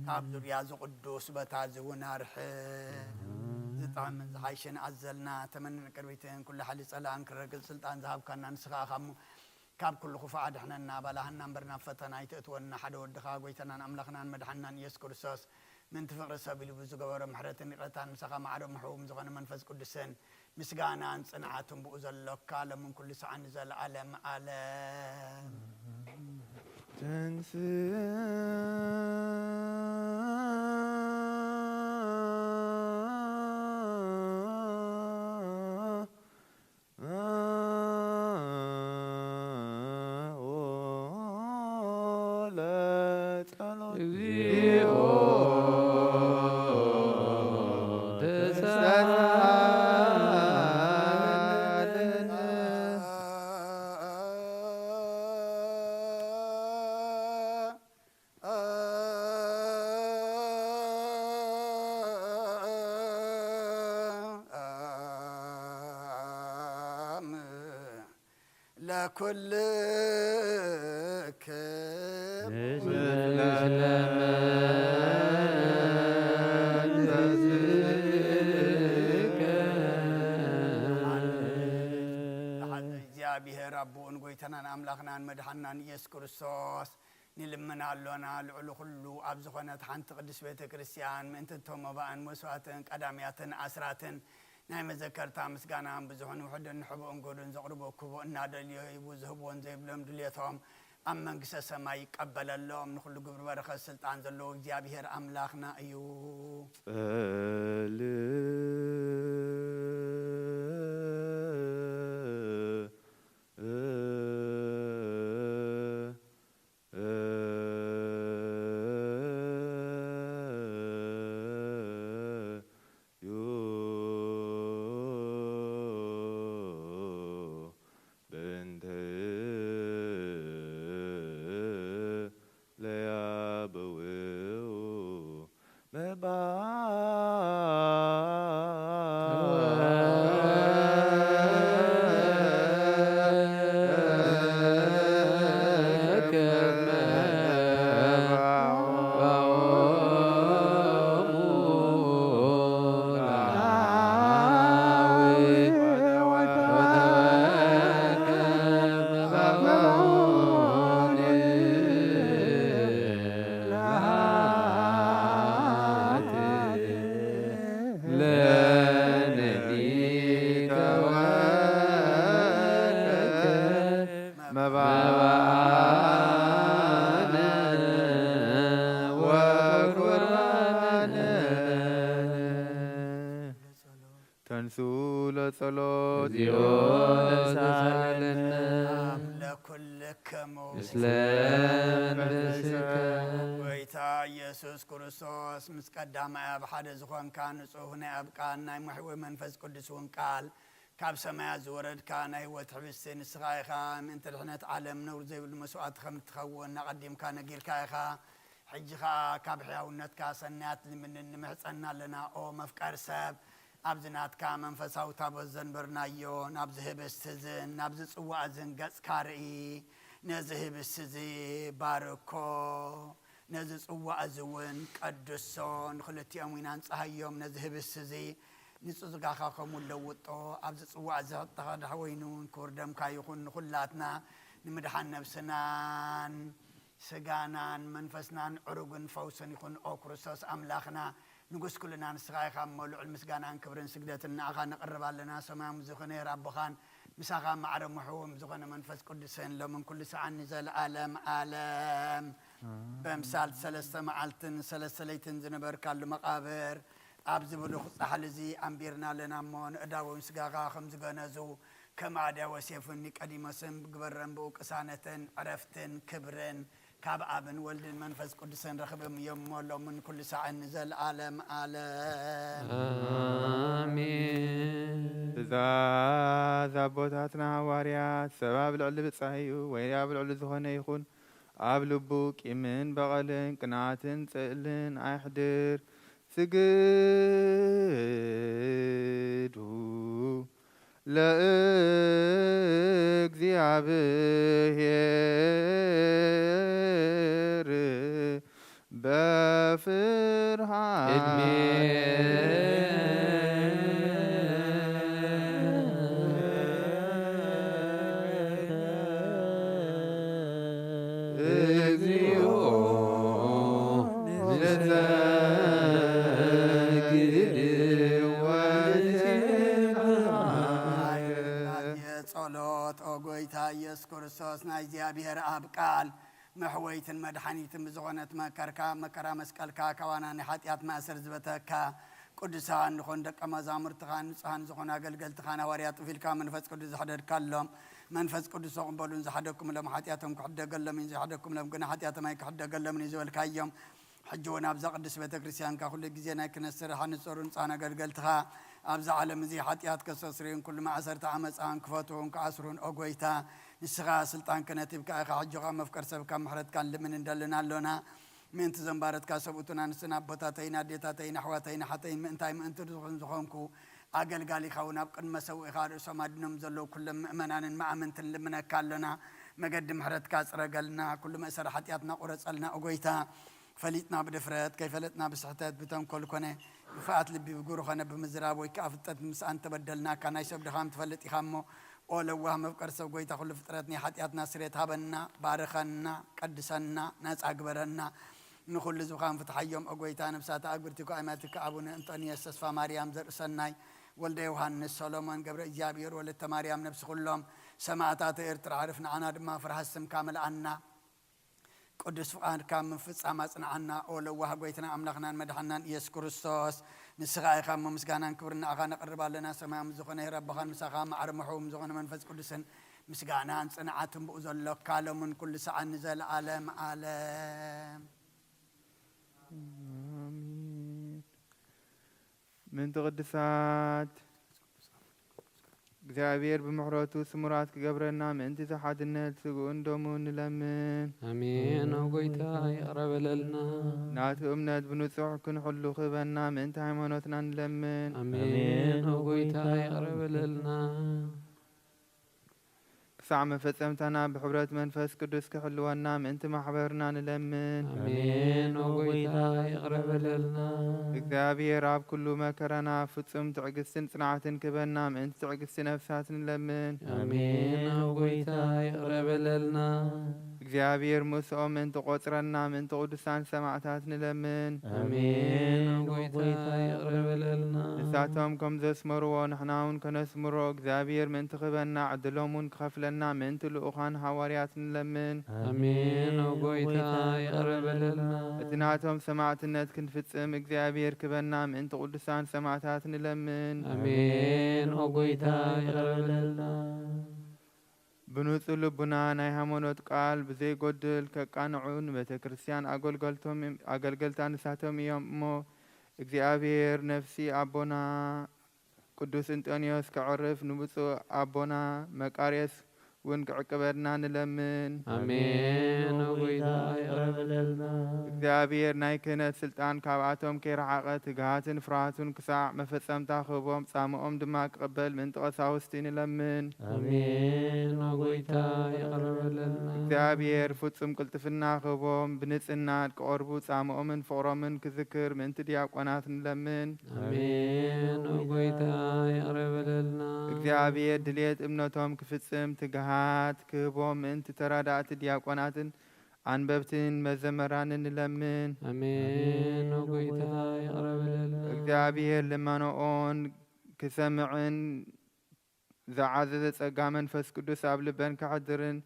ካብ ዙርያ እዚ ቅዱስ ቦታ እዚ እውን ኣርሕቕ። ጥዑምን ዝሓይሽን ኣዘልና ተመንን ቅርቢትን ኩሉ ሓይሊ ጸላእን ክረግጽ ስልጣን ዝሃብካና ንስኻ ኢኻ እሞ፣ ካብ ኩሉ ክፉእ ኣድሕነና፣ ኣባላህና እምበር ናብ ፈተና ኣይተእትወና። ሓደ ወድኻ ጎይታናን ኣምላኽናን መድሓንናን ኢየሱስ ክርስቶስ ምእንቲ ፍቕሪ ሰብ ኢሉ ብዝገበሮ ምሕረትን ይቕረታን ምሳኻ ማዕረ ምሕውም ዝኾነ መንፈስ ቅዱስን ምስጋናን ጽንዓትን ብኡ ዘሎካ ሎምን ኩሉ ሰዓን ንዘለዓለም ዓለም። ለኩልክም እግዚኣብሔር ኣቦኡን ጎይታናን ኣምላኽናን መድሓንናን ኢየሱስ ክርስቶስ ንልምን ኣሎና። ልዕሊ ኩሉ ኣብ ዝኾነት ሓንቲ ቅድስት ቤተ ክርስቲያን ምእንቲ እቶም መባእን መስዋእትን ቀዳምያትን ኣስራትን ናይ መዘከርታ ምስጋናን ብዙሕን ውሑድን ንሕቡእን ጎዱን ዘቕርቦ ክቡእ እናደልዮ ሂቡ ዝህብዎን ዘይብሎም ድልየቶም ኣብ መንግስተ ሰማይ ይቀበለሎም። ንኹሉ ግብሪ በረኸት ስልጣን ዘለዎ እግዚኣብሔር ኣምላኽና እዩ። ጸልእ ተንሱ ለጸሎት። እግዚኦ ተሳለነ። ለኩልክሙ። ምስለ መንፈስከ። ጎይታ ኢየሱስ ክርስቶስ ምስ ቀዳማይ ኣብ ሓደ ዝኾንካ ንጹህ ናይ ኣብ ቃል ናይ መሕወ መንፈስ ቅዱስ እውን ቃል ካብ ሰማያት ዝወረድካ ናይ ህይወት ሕብስቲ ንስኻ ኢኻ። ምእንቲ ድሕነት ዓለም ነውር ዘይብሉ መስዋእቲ ከም እትኸውን ኣቐዲምካ ነጊርካ ኢኻ። ሕጂ ኸኣ ካብ ሕያውነትካ ሰናያት ንምንን ንምሕጸና ኣለና። ኦ መፍቀር ሰብ፣ ኣብዚ ናትካ መንፈሳዊ ታቦት ዘንበርናዮ ናብዚ ህብስቲ እዝን ናብዚ ጽዋእ እዝን ገጽካ ርኢ። ነዚ ህብስቲ እዚ ባርኮ፣ ነዚ ጽዋእ እዚ እውን ቀድሶ፣ ንኽልቲኦም ኢና ንጽሃዮም። ነዚ ህብስቲ እዚ ንጹህ ስጋኻ ከምኡ ለውጦ፣ ኣብዚ ጽዋእ እዚ ሕጥኻ ደሕወይኑ እውን ክቡር ደምካ ይኹን። ንኹላትና ንምድሓን ነብስናን ስጋናን መንፈስናን ዕሩግን ፈውስን ይኹን። ኦ ክርስቶስ ኣምላኽና ንጉስ ኩልና ንስኻ ኢኻ እሞ ልዑል ምስጋናን ክብርን ስግደትን ንኣኻ ነቕርብ ኣለና። ሰማያዊ ዝኾነ ሄር ኣቦኻን ምሳኻ ማዕረ ምሕውም ዝኾነ መንፈስ ቅዱስን ሎምን ኩሉ ሰዓን ንዘለኣለም ኣለም። በምሳል ሰለስተ መዓልትን ሰለስተ ለይትን ዝነበርካሉ መቓብር ኣብዚ ብሉኽ ጻሕሊ እዚ ኣንቢርና ኣለና እሞ ንእዳወውን ስጋኻ ከም ዝገነዙ ከም ኣድያወስ የፉን ኒቆዲሞስን ብግበረን ብኡ ቅሳነትን ዕረፍትን ክብርን ካብ ኣብን ወልድን መንፈስ ቅዱስን ረኽብም እዮም እሞ ሎምን ኩሉ ሳዕን ንዘለዓለም ዓለም። ኣሜን። ትእዛዝ ኣቦታትና ሃዋርያት፣ ሰብ ኣብ ልዕሊ ብጻዩ ወይ ኣብ ልዕሊ ዝኾነ ይኹን ኣብ ልቡ ቂምን በቐልን ቅንዓትን ጽእልን ኣይሕድር። ስግዱ ለእግዚኣብሔር በፍርሃት። ቅድሜ እግዚኣብሔር ኣብ ቃል መሕወይትን መድሓኒትን ብዝኾነት መከርካ፣ መከራ መስቀልካ፣ ካባና ናይ ሓጢኣት ማእሰር ዝበተካ፣ ቅዱሳን ንኾን ደቀ መዛሙርትኻ፣ ንጹሃን ዝኾኑ ኣገልገልትኻን ሃዋርያት ጥፊልካ መንፈስ ቅዱስ ዝሕደድካሎም፣ መንፈስ ቅዱስ ተቐበሉን ዝሓደግኩምሎም ሓጢኣቶም ክሕደገሎም እዩ፣ ዘይሓደግኩምሎም ግና ሓጢኣቶም ኣይክሕደገሎምን እዩ ዝበልካዮም። ሕጂ እውን ኣብዛ ቅድስት ቤተ ክርስቲያንካ ኩሉ ግዜ ናይ ክህነት ስራሕ ንጸሩ ንጻን ኣገልገልትኻ፣ ኣብዛ ዓለም እዚ ሓጢኣት ከስተስርዩን ኩሉ ማእሰርቲ ዓመፃን ክፈትዉን ክኣስሩን፣ ኦ ጎይታ፣ ንስኻ ስልጣን ክህነት ሂብካ ኢኻ። ሕጂ ኸኣ መፍቀር ሰብካ ምሕረትካ ንልምን እንደልን ኣሎና። ምእንቲ ዘንባረትካ ሰብኡትን ኣንስትን ኣቦታተይን ኣዴታተይን ኣሕዋተይን ኣሓተይን ምእንታይ ምእንቲ ዝኾን ዝኾንኩ ኣገልጋሊኻ እውን ኣብ ቅድሚ መሰውኢኻ ርእሶም ኣድኖም ዘለዉ ኩሎም ምእመናንን መኣመንትን ልምነካ ኣሎና። መገዲ ምሕረትካ ጽረገልና፣ ኩሉ መእሰሪ ሓጢኣትና ቁረጸልና። ኦ ጎይታ፣ ፈሊጥና ብድፍረት፣ ከይፈለጥና ብስሕተት፣ ብተንኮል ኮነ፣ ብፍኣት ልቢ፣ ብግብሪ ኮነ ብምዝራብ፣ ወይ ከኣ ፍልጠት ምስኣን ተበደልናካ። ናይ ሰብ ድኻም ትፈልጥ ኢኻ እሞ፣ ኦ ለዋህ መፍቀር ሰብ፣ ጎይታ ኩሉ ፍጥረት፣ ናይ ሓጢኣትና ስሬት ሃበና፣ ባርኸና፣ ቀድሰና፣ ናጻ ግበረና። ንኹሉ ህዝብኻን ፍትሓዮም፣ ኦ ጎይታ። ነፍሳት ኣግብርቲኮ ኣማትከ ኣቡነ እንጦንዮስ፣ ተስፋ ማርያም፣ ዘርእሰናይ፣ ወልደ ዮሃንስ፣ ሰሎሞን፣ ገብረ እግዚኣብሔር፣ ወለተ ማርያም፣ ነፍሲ ኩሎም ሰማእታት ኤርትራ፣ ዕርፍ ንዓና ድማ ፍርሃት ስምካ መልኣና። ቅዱስ ፍቓድካ ምፍጻም ኣጽንዓና። ኦ ለዋህ ጎይታና ኣምላኽናን መድሓናን ኢየሱስ ክርስቶስ፣ ንስኻ ኢኻ እሞ ምስጋናን ክብርን ንኣኻ ነቕርብ ኣለና። ሰማያዊ ምስ ዝኾነ ሄር ኣቦኻን ምሳኻ ማዕረ ምሕው ምስ ዝኾነ መንፈስ ቅዱስን ምስጋናን ጽንዓትን ብኡ ዘሎካ ሎምን ኩሉ ሰዓን ንዘለዓለም ዓለም። ኣሜን። ምእንቲ ቅዱሳት እግዚኣብሔር ብምሕረቱ ስሙራት ክገብረና ምእንቲ እቲ ሓድነት ስግኡን ደሙን ንለምን። ኣሜን። ኦ ጎይታ ይቕረ በለልና። ናቱ እምነት ብንጹሕ ክንሕሉ ክህበና ምእንቲ ሃይማኖትና ንለምን። ኣሜን። ኦ ጎይታ ይቕረ በለልና። ክሳዕ መፈጸምታና ብሕብረት መንፈስ ቅዱስ ክሕልወና ምእንቲ ማሕበርና ንለምን። ኣሜን። ኦ ጎይታ ይቕረ በለልና። እግዚኣብሔር ኣብ ኩሉ መከራና ፍጹም ትዕግስትን ጽንዓትን ክበና ምእንቲ ትዕግስቲ ነፍሳት ንለምን። ኣሜን። ኦ ጎይታ ይቕረ በለልና። እግዚኣብሔር ምስኦም ምእንቲ ቆጽረና ምእንቲ ቅዱሳን ሰማዕታት ንለምን። ኣሜን። ኦ ጎይታ ይቕረ በለልና። ንሳቶም ከም ዘስመርዎ ንሕና እውን ከነስምሮ እግዚኣብሔር ምእንቲ ክህበና ዕድሎም እውን ክኸፍለና ምእንቲ ልኡኻን ሃዋርያት ንለምን። ኣሜን። ኦ ጎይታ ይቕረ በለልና። እቲ ናቶም ሰማዕትነት ክንፍጽም እግዚኣብሔር ክህበና ምእንቲ ቅዱሳን ሰማዕታት ንለምን። ኣሜን። ኦ ጎይታ ይቕረ በለልና። ብንጹህ ልቡና ናይ ሃይማኖት ቃል ብዘይጎድል ከቃንዑ ንቤተ ክርስቲያን ኣገልገልቶም፣ ኣገልገልታ ንሳቶም እዮም እሞ፣ እግዚኣብሔር ነፍሲ ኣቦና ቅዱስ እንጦንዮስ ከዕርፍ፣ ንብፁዕ ኣቦና መቃርዮስ እውን ክዕቅበና ንለምን። ኣሜን። ኦ ጎይታ ይቕረ በለልና። እግዚኣብሔር ናይ ክህነት ስልጣን ካብኣቶም ከይረሓቐ ትግሃትን ፍርሃቱን ክሳዕ መፈጸምታ ክህቦም፣ ጻምኦም ድማ ክቕበል ምእንቲ ቀሳውስቲ ንለምን። ኣሜን። ኦ ጎይታ ይቕረ በለልና። እግዚኣብሔር ፍጹም ቅልጥፍና ክህቦም፣ ብንጽህና ክቐርቡ ጻምኦምን ፍቕሮምን ክዝክር ምእንቲ ዲያቆናት ንለምን። ኣሜን። ኦ ጎይታ ይቕረ በለልና። እግዚኣብሔር ድልየት እምነቶም ክፍጽም ትግሃት ክህቦም ምእንቲ ተራዳእቲ ዲያቆናትን ኣንበብትን መዘመራንን ንለምን። ኣሜን። ኦ ጎይታ ይቕረ በለልና። እግዚኣብሔር ልመንኦን ክሰምዕን ዝዓዘዘ ጸጋ መንፈስ ቅዱስ ኣብ ልበን ከሕድርን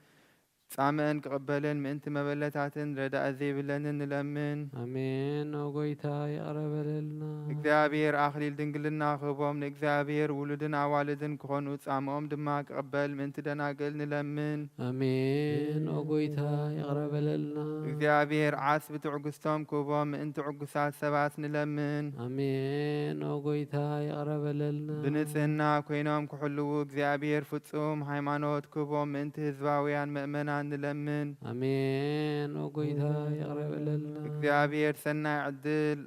ጻምአን ክቕበልን ምእንቲ መበለታትን ረዳኢ ዘይብለንን ንለምን። ኣሜን። ኦ ጎይታ ይቕረ በለልና። እግዚኣብሔር ኣኽሊል ድንግልና ክህቦም ንእግዚኣብሔር ውሉድን ኣዋልድን ክኾኑ ጻምኦም ድማ ክቕበል ምእንቲ ደናግል ንለምን። ኣሜን። ኦ ጎይታ ይቕረ በለልና። እግዚኣብሔር ዓስቢ ትዕግስቶም ክህቦም ምእንቲ ዕጉሳት ሰባት ንለምን። ኣሜን። ኦ ጎይታ ይቕረ በለልና። ብንጽህና ኮይኖም ክሕልዉ እግዚኣብሔር ፍጹም ሃይማኖት ክህቦም ምእንቲ ህዝባውያን ምእመናን ንለምን። ኣሜን። ኦ ጎይታ ይቕረ በለልና። እግዚኣብሔር ሰናይ ዕድል፣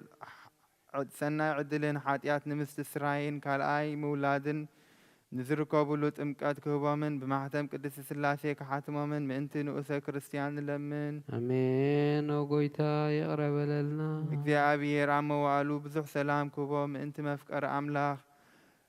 ሰናይ ዕድልን ሓጢኣት ንምስትስራይን ካልኣይ ምውላድን ንዝርከቡሉ ጥምቀት ክህቦምን ብማሕተም ቅድስቲ ስላሴ ክሓትሞምን ምእንቲ ንኡሰ ክርስቲያን ንለምን። ኣሜን። ኦ ጎይታ ይቕረ በለልና። እግዚኣብሔር ኣብ መዋእሉ ብዙሕ ሰላም ክህቦም ምእንቲ መፍቀሪ ኣምላኽ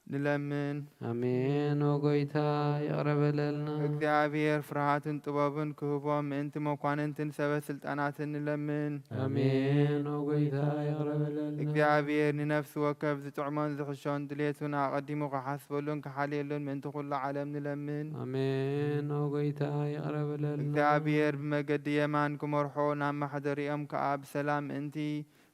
ንለምን። ኣሜን። ኦ ጎይታ፣ ይቕረ በለልና። እግዚኣብሔር ፍርሃትን ጥበብን ክህቦም ምእንቲ መኳንንትን ሰበ ስልጣናትን ንለምን። ኣሜን። ኦ ጎይታ፣ ይቕረ በለልና። እግዚኣብሔር ንነፍሲ ወከፍ ዝጥዕሞን ዝሕሾን ድሌቱን ኣቐዲሙ ክሓስበሉን ክሓልየሉን ምእንቲ ኩሉ ዓለም ንለምን። ኣሜን። ኦ ጎይታ፣ ይቕረ በለልና። እግዚኣብሔር ብመገዲ የማን ክመርሖ፣ ናብ ማሕደሪኦም ከኣ ብሰላም ምእንቲ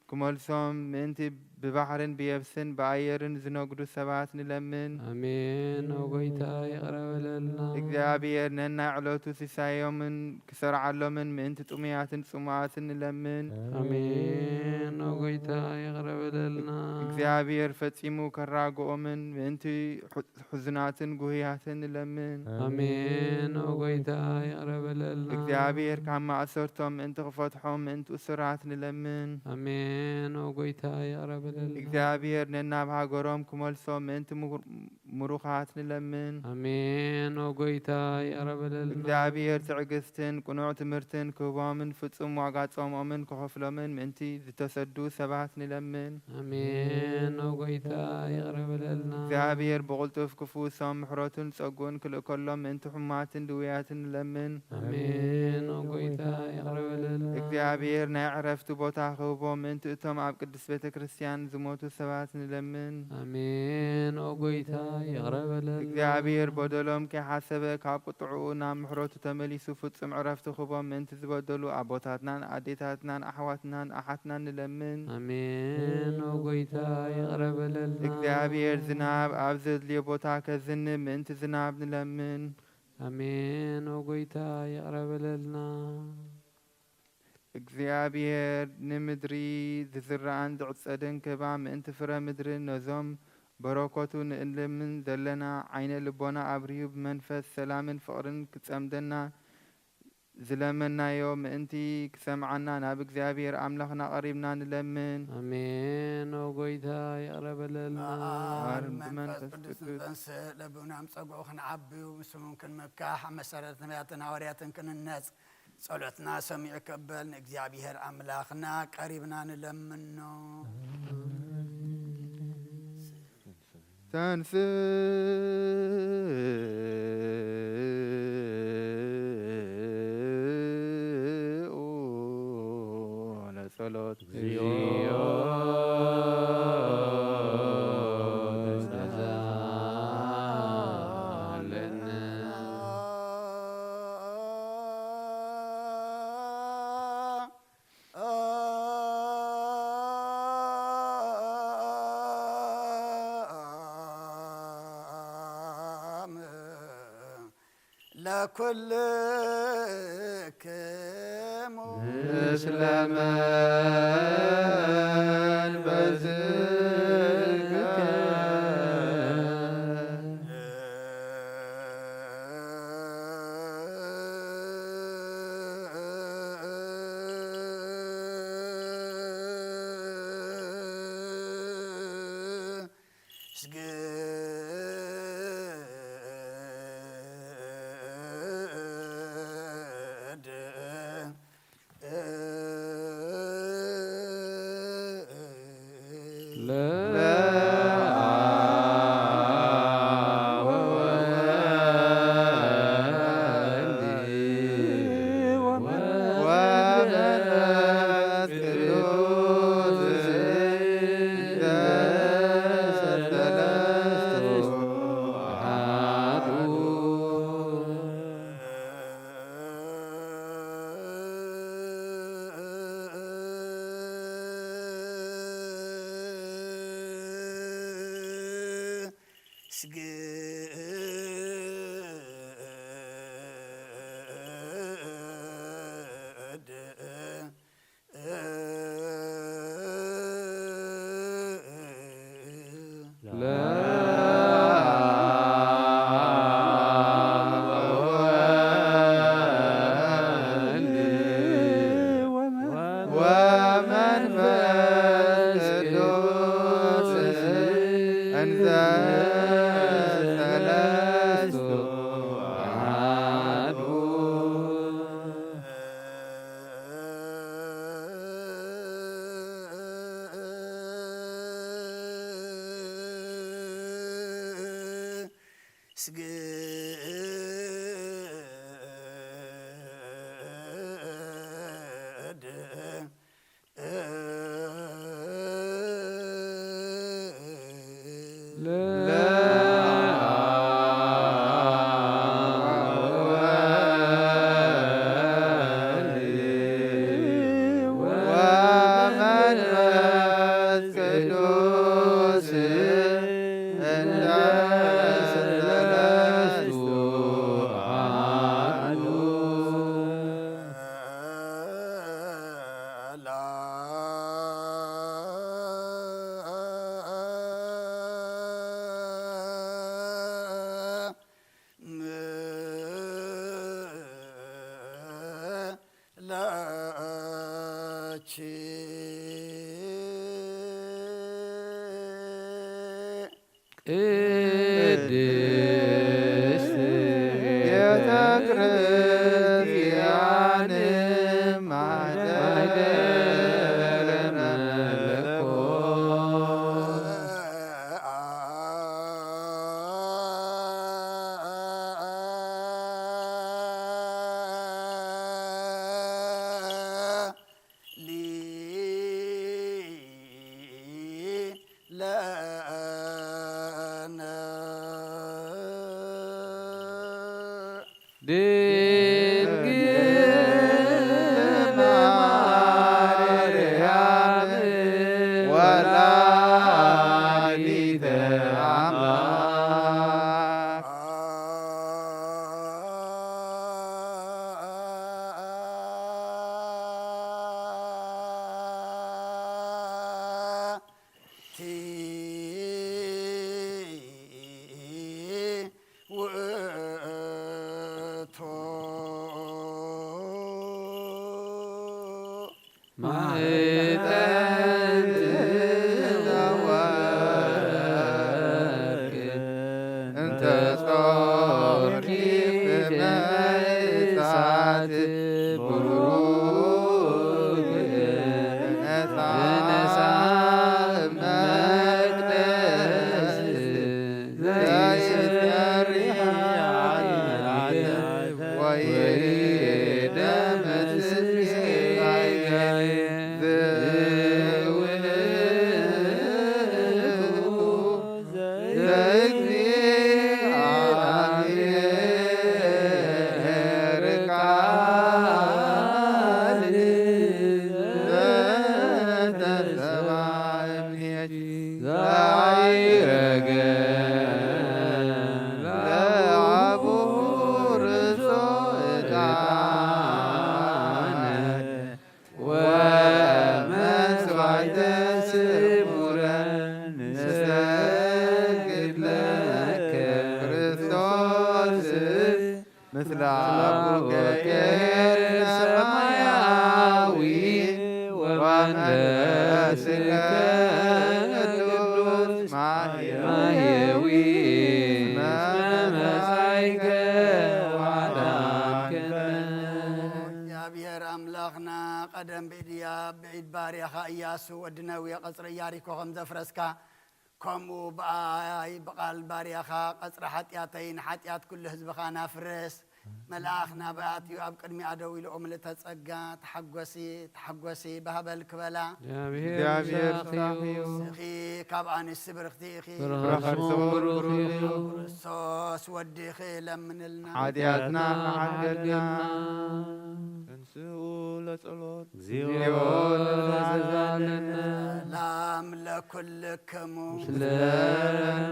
ክመልሶም ምእንቲ ብባሕርን ብየብስን ብኣየርን ዝነግዱ ሰባት ንለምን። ኣሜን። ኦ ጎይታ፣ ይቕረ በለልና። እግዚኣብሔር ነናይ ዕለቱ ሲሳዮምን ክሰርዓሎምን ምእንቲ ጥሙያትን ጽሙኣትን ንለምን። ኣሜን። ኦ ጎይታ፣ ይቕረ በለልና። እግዚኣብሔር ፈጺሙ ከራግኦምን ምእንቲ ሕዙናትን ጉህያትን ንለምን። ኣሜን። ኦ ጎይታ፣ ይቕረ በለልና። እግዚኣብሔር ካብ ማእሰርቶም ምእንቲ ክፈትሖም ምእንቲ እሱራት ንለምን። ኣሜን። ኦ ጎይታ፣ ይቕረ በለልና። እግዚኣብሔር ነናብ ሃገሮም ክመልሶም ምእንቲ ምሩኻት ንለምን። ኣሜን። ኦ ጎይታ፣ ይቕረ በለልና። እግዚኣብሔር ትዕግስትን ቅኑዕ ትምህርትን ክህቦምን ፍጹም ዋጋ ጾምኦምን ክኸፍሎምን ምእንቲ ዝተሰዱ ሰባት ንለምን። ኣሜን። ኦ ጎይታ፣ ይቕረ በለልና። እግዚኣብሔር ብቕልጡፍ ክፍውሶም ምሕረቱን ጸግኡን ክልእከሎም ምእንቲ ሕሙማትን ድውያትን ንለምን። ኣሜን። ኦ ጎይታ፣ ይቕረ በለልና። እግዚኣብሔር ናይ ዕረፍቲ ቦታ ክህቦም ምእንቲ እቶም ኣብ ቅድስት ቤተ ክርስቲያን ዝሞቱ ሰባት ንለምን። ኣሜን። ኦ ጎይታ፣ ይቕረ በለልና። እግዚኣብሔር በደሎም ከይሓሰበ ካብ ቁጥዕኡ ናብ ምሕረቱ ተመሊሱ ፍጹም ዕረፍቲ ክህቦም ምእንቲ ዝበደሉ ኣቦታትናን ኣዴታትናን ኣሕዋትናን ኣሓትናን ንለምን። ኣሜን። ኦ ጎይታ፣ ይቕረ በለልና። እግዚኣብሔር ዝናብ ኣብ ዘድልዮ ቦታ ከዝንብ ምእንቲ ዝናብ ንለምን። ኣሜን። ኦ ጎይታ፣ ይቕረ በለልና። እግዚኣብሔር ንምድሪ ዝዝራእን ዝዕጸድን ክህባ ምእንቲ ፍረ ምድሪ ነዞም በረከቱ ንእልምን ዘለና ዓይነ ልቦና ኣብርሁ ብመንፈስ ሰላምን ፍቕርን ክጸምደና ዝለመናዮ ምእንቲ ክሰምዓና ናብ እግዚኣብሔር ኣምላኽና ቀሪብና ንለምን። ኣሜን። ኦ ጎይታ፣ ይቕረ በለልና። በኣብ መንፈስ ቅዱስ ንጸንስእ፣ ለብናም ጸግዑ ክንዓብዩ፣ ምስሉን ክንምካሕ፣ ኣብ መሰረት ነቢያትን ሃዋርያትን ክንነጽ፣ ጸሎትና ሰሚዑ ክቕበል ንእግዚኣብሔር ኣምላኽና ቀሪብና ንለምኖ። ተንስኡ ለጸሎት። ለኩልክሙ ምስለ መንፈስከ። ወመንፈስ ቅዱስ እንዘ ሰለስቱ አሐዱ። ስግድ ለወልድ ወመንፈስ ቅዱስ እንደ ሰለስቱ አሐዱ። ለኪ ቅድስት ቤተ ክርስቲያን ማይደረ መለኮት። ሊ ለነ ድንግል ማርያም ወላዲተ አምላክ። ቲ ውእቱ ማዕጠንትነ ወርቅ እንተ ጾርኪ በእሳት ቡሩክ ነሳ መቅደስ ዘይትፈሪ ወይደመስስ ጌታዬ። ዘእግዚኣብሔር ቃል ዘተሰብአ እምኔኪ ዘዐረገ ለአቡሁ ርእሶ ዕጣነ ወመስዋዕተ ስሙረ ንሰግድ ለከ ክርስቶስ ምስለ አቡከ ሰማያዊ ወመንፈስከ ቅዱስ ማየዊ እስመ መጻእከ ወአዳንከነ። እግዚኣብሔር ኣምላኽና ቀደም ብኢድያ ብኢድ ባርያኻ ኢያሱ ወዲ ነዌ ቀጽሪ ኢያሪኮ ከም ዘፍረስካ፣ ከምኡ ብኣይ ብቓል ባርያኻ ቀጽሪ ሓጢኣተይን ሓጢኣት ኩሉ ህዝብኻን ኣፍርስ። መልኣኽ ናብኣ ኣትዩ ኣብ ቅድሚኣ ደው ኢሉ፣ ኦ ምልእተ ጸጋ፣ ተሓጎሲ፣ ተሓጎሲ፣ ባህበል ክበላ። እግዚኣብሔር ብሳኺ እዩ። ንስኺ ካብ ኣንስቲ ብርኽቲ ኢኺ። ፍረ ከርስኡ ብሩኽ እዩ። ክርስቶስ ወዲኺ ለምንልና። ሓጢኣትና ክሓድገልና። ተንስኡ ለጸሎት። እግዚኦ ተሳለነ። ሰላም ለኩልክሙ። ምስለ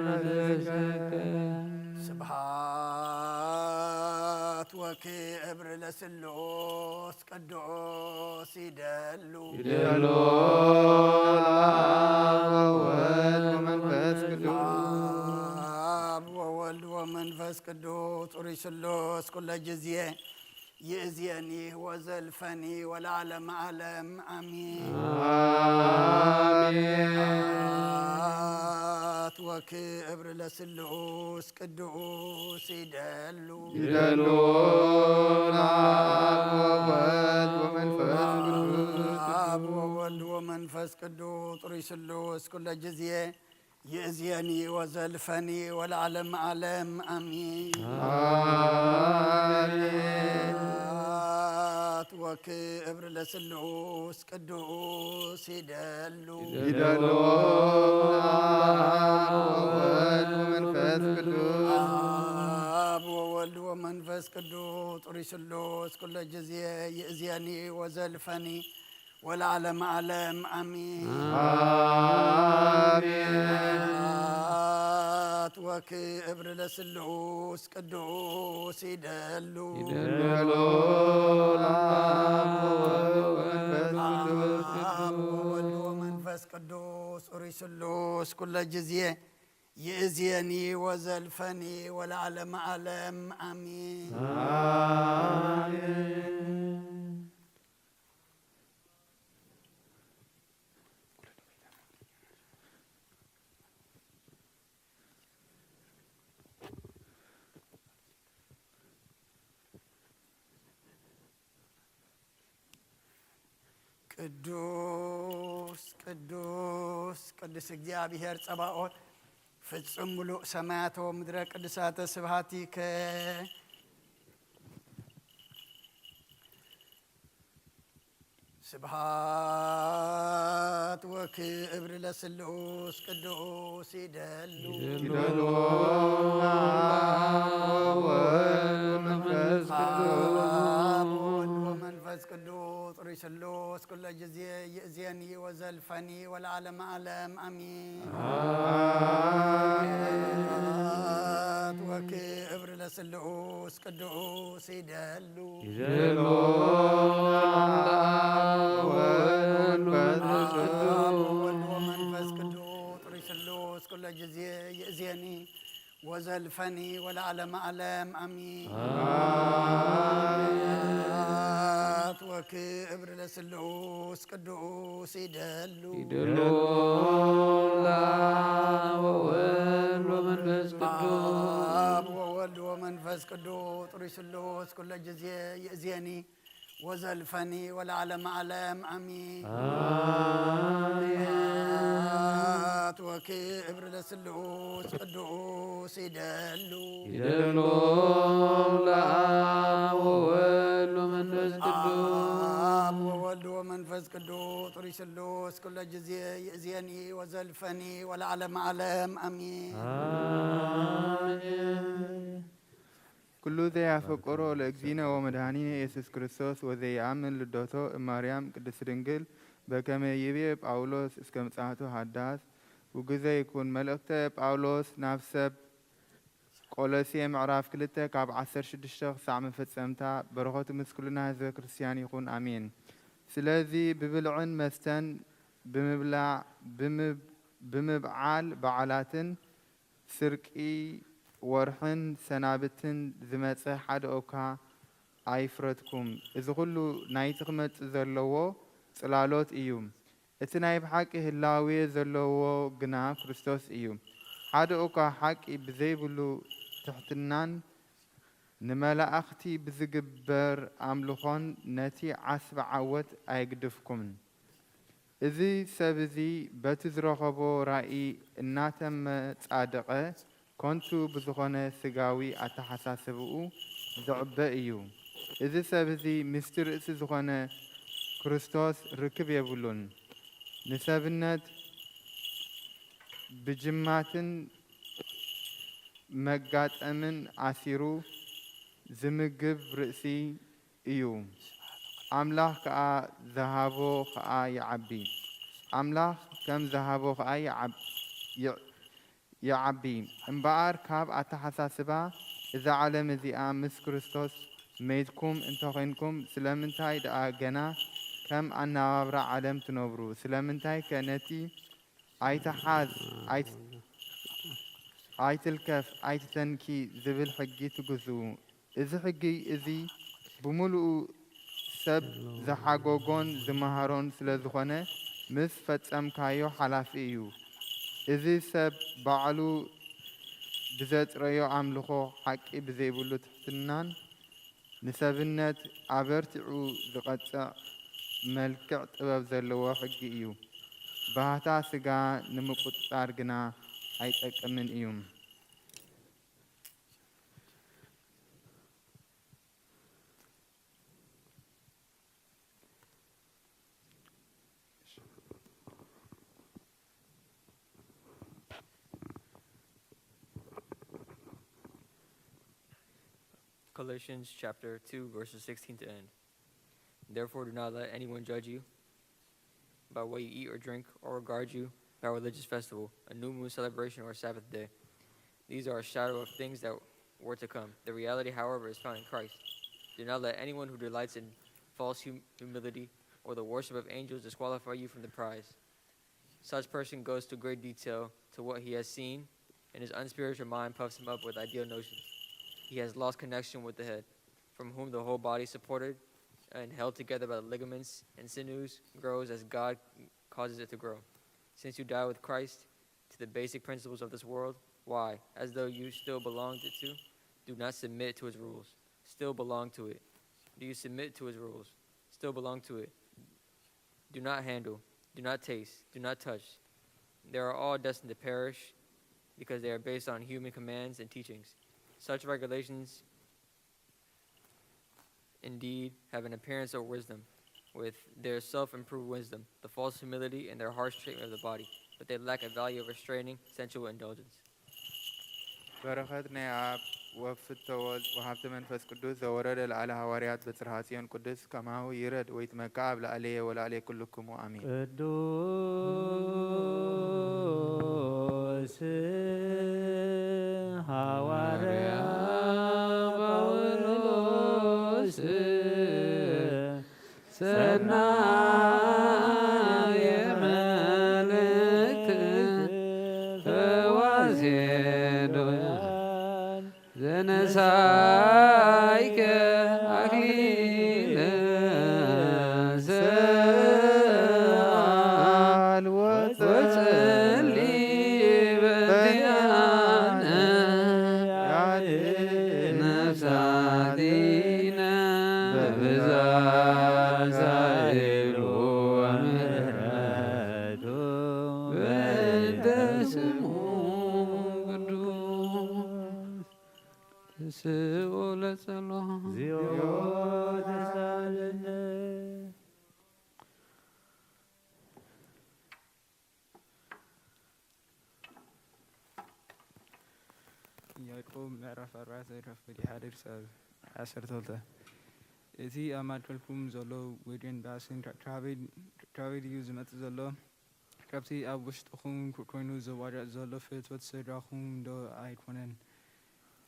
መንፈስከ። ስብሐት ወክብር ለስሉስ ቅዱስ ይደሉ። ይደሉ ለአብ ወወልድ ወመንፈስ ቅዱስ። አብ ወወልድ ወመንፈስ ቅዱስ ጽሩይ ስሉስ ኩለ ጊዜ ይእዜኒ ወዘልፈኒ ወለዓለመ ዓለም አሜን። አሜን። ስብሐት ወክብር ለስሉስ ቅዱስ ይደሉ። ይደሉ ለአብ ወወልድ ወመንፈስ ቅዱስ። አብ ወወልድ ወመንፈስ ቅዱስ ጥሩይ ስሉስ ኩለ ጊዜ ይእዜኒ ወዘልፈኒ ወለዓለመ ዓለም ኣሚን። ኣሜን። ስብሐት ወክብር ለስሉስ ቅዱስ ይደሉ። ይደሉ። አብ ወወልድ ወመንፈስ ቅዱስ። አብ ወወልድ ወመንፈስ ቅዱስ ጥሪ ስሉስ ኩለ ጊዜ ይእዜኒ ወዘልፈኒ ወለዓለመ ዓለም ኣሚን። አሜን። ስብሐት ወክብር ለስሉስ ቅዱስ ይደሉ። ይደሉ። አብ ወወልድ ወመንፈስ ቅዱስ። አብ ወወልድ ወመንፈስ ቅዱስ ኡሪ ስሉስ ኩለ ጊዜ ይእዜኒ ወዘልፈኒ ወለዓለመ ዓለም ኣሚን። አሜን። ቅዱስ ቅዱስ ቅዱስ እግዚኣብሔር ጸባኦት ፍጹም ምሉእ ሰማያተ ወምድረ ቅዱሳተ ስብሐቲከ። ስብሐት ወክብር ለስሉስ ቅዱስ ይደሉ። ይደሉ። አብ ወወልድ ወመንፈስ ቅዱስ። አብ ወወልድ ወመንፈስ ቅዱስ ጥሩይ ስሉስ ኩለ ጊዜ ይእዜኒ ወዘልፈኒ ወለዓለመ ዓለም ኣሚን። አሜን። ስብሐት ወክብር ለስሉስ ቅዱስ ይደሉ። ይደሉ። አብ ወወልድ ወመንፈስ ቅዱስ። አብ ወወልድ ወመንፈስ ቅዱስ ጥሩይ ስሉስ ኩለ ጊዜ ይእዜኒ ወዘልፈኒ ወለዓለመ ዓለም ኣሚን። አሜን። ስብሐት ወክብር ለስሉስ ቅዱስ ይደሉ። ይደሉ። አብ ወወልድ ወመንፈስ ቅዱስ። አብ ወወልድ ወመንፈስ ቅዱስ ጥሩይ ስሉስ ኩለ ጊዜ ይእዜኒ ወዘልፈኒ ወለዓለመ ዓለም ኣሚን። አሜን። ስብሐት ወክብር ለስሉስ ቅዱስ ይደሉ። ይደሉ። ለአብ ወወልድ ወመንፈስ ቅዱስ። አብ ወወልድ ወመንፈስ ቅዱስ ጥሩይ ስሉስ ኩለ ጊዜ ይእዜኒ ወዘልፈኒ ወለዓለመ ዓለም ኣሚን። አሜን። ኩሉ ዘያፈቅሮ ለእግዚእነ ወመድኃኒነ ኢየሱስ ክርስቶስ ወዘየአምን ልደቶ እማርያም ቅድስት ድንግል በከመ ይቤ ጳውሎስ እስከ ምጽአቱ ሃዳስ ውጉዘ ይኩን። መልእክተ ጳውሎስ ናብ ሰብ ቆሎሴ ምዕራፍ ክልተ ካብ ዓሰርተ ሽዱሽተ ክሳዕ መፈጸምታ። በረኸቱ ምስ ኩልና ህዝበ ክርስቲያን ይኹን ኣሜን። ስለዚ ብብልዕን መስተን ብምብላዕ ብምብ- ብምብዓል በዓላትን ስርቂ ወርሕን ሰናብትን ዝመጸ ሓደ ኦካ ኣይፍረድኩም። እዚ ኹሉ ናይቲ ክመጽእ ዘለዎ ጽላሎት እዩ። እቲ ናይ ብሓቂ ህላዌ ዘለዎ ግና ክርስቶስ እዩ። ሓደ ኦካ ሓቂ ብዘይብሉ ትሕትናን ንመላእኽቲ ብዝግበር ኣምልኾን ነቲ ዓስቢ ዓወት ኣይግድፍኩምን። እዚ ሰብ እዚ በቲ ዝረኸቦ ራእይ እናተመጻደቐ ከንቱ ብዝኾነ ስጋዊ ኣተሓሳስብኡ ዝዕበ እዩ። እዚ ሰብ እዚ ምስቲ ርእሲ ዝኾነ ክርስቶስ ርክብ የብሉን። ንሰብነት ብጅማትን መጋጠምን ኣሲሩ ዝምግብ ርእሲ እዩ። ኣምላኽ ከኣ ዝሃቦ ኸኣ ይዓቢ። ኣምላኽ ከም ዝሃቦ ኸኣ ይዓብ- ይ- ይዓቢ። እምበኣር ካብ ኣተሓሳስባ እዛ ዓለም እዚኣ ምስ ክርስቶስ መይትኩም እንተኾይንኩም ስለምንታይ ደኣ ገና ከም ኣነባብራ ዓለም ትነብሩ? ስለምንታይከ ነቲ ኣይትሓዝ፣ ኣይት- ኣይትልከፍ፣ ኣይትተንኪ ዝብል ሕጊ ትግዝኡ? እዚ ሕጊ እዚ ብምሉኡ ሰብ ዝሓጎጎን ዝመሃሮን ስለ ዝኾነ ምስ ፈጸምካዮ ሓላፊ እዩ። እዚ ሰብ ባዕሉ ብዘጽረዮ ኣምልኾ ሓቂ ብዘይብሉ ትሕትናን ንሰብነት ኣበርቲዑ ዝቐጽዕ መልክዕ ጥበብ ዘለዎ ሕጊ እዩ። ባህታ ስጋ ንምቁጽጻር ግና ኣይጠቅምን እዩ። Colossians chapter two, verses sixteen to end. Therefore, do not let anyone judge you by what you eat or drink, or regard you by a religious festival, a new moon celebration, or a Sabbath day. These are a shadow of things that were to come. The reality, however, is found in Christ. Do not let anyone who delights in false hum- humility or the worship of angels disqualify you from the prize. Such person goes to great detail to what he has seen, and his unspiritual mind puffs him up with ideal notions. He has lost connection with the head, from whom the whole body, supported and held together by the ligaments and sinews, grows as God causes it to grow. Since you died with Christ to the basic principles of this world, why, as though you still belonged it to, do not submit to its rules? Still belong to it. Do you submit to its rules? Still belong to it. Do not handle, do not taste, do not touch. They are all destined to perish because they are based on human commands and teachings. Such regulations indeed have an appearance of wisdom, with their self improved wisdom, the false humility, and their harsh treatment of the body, but they lack a value of restraining sensual indulgence. በረኸት ናይ ኣብ ወፍቶ ወልድ ወሃብቲ መንፈስ ቅዱስ ዘወረደ ላዕሊ ሃዋርያት በጽርሃ ጽዮን ቅዱስ ከማሁ ይረድ ወይትመካ ኣብ ላዕለየ ወላዕለየ ኩልክሙ ኣሜን። ቅዱስ ሃዋርያ ጳውሎስ ሰናየ መልእክት ተዋሴዶ ዘነሳይከ ኣክሊለ ሰዓል ወጸሊ በዚኣነ ነፍሳቲነ በብዛት ኃይሉ ወምሕረቱ በእንተ ስሙ ቅዱስ ተስኡ ለጸሎ እግዚኦ ተሳለነ። ያዕቆብ ምዕራፍ ኣርባዕተ ራፍ ብሊሓድር ሰብ ዓሰርተ ክልተ እቲ ኣብ ማእከልኩም ዘሎ ወድን ባእስን ካብ ካበይ ድዩ ዝመጽእ ዘሎ? ካብቲ ኣብ ውሽጥኹም ኮይኑ ዝዋዳእ ዘሎ ፍትወት ስድራኹም ዶ ኣይኮነን?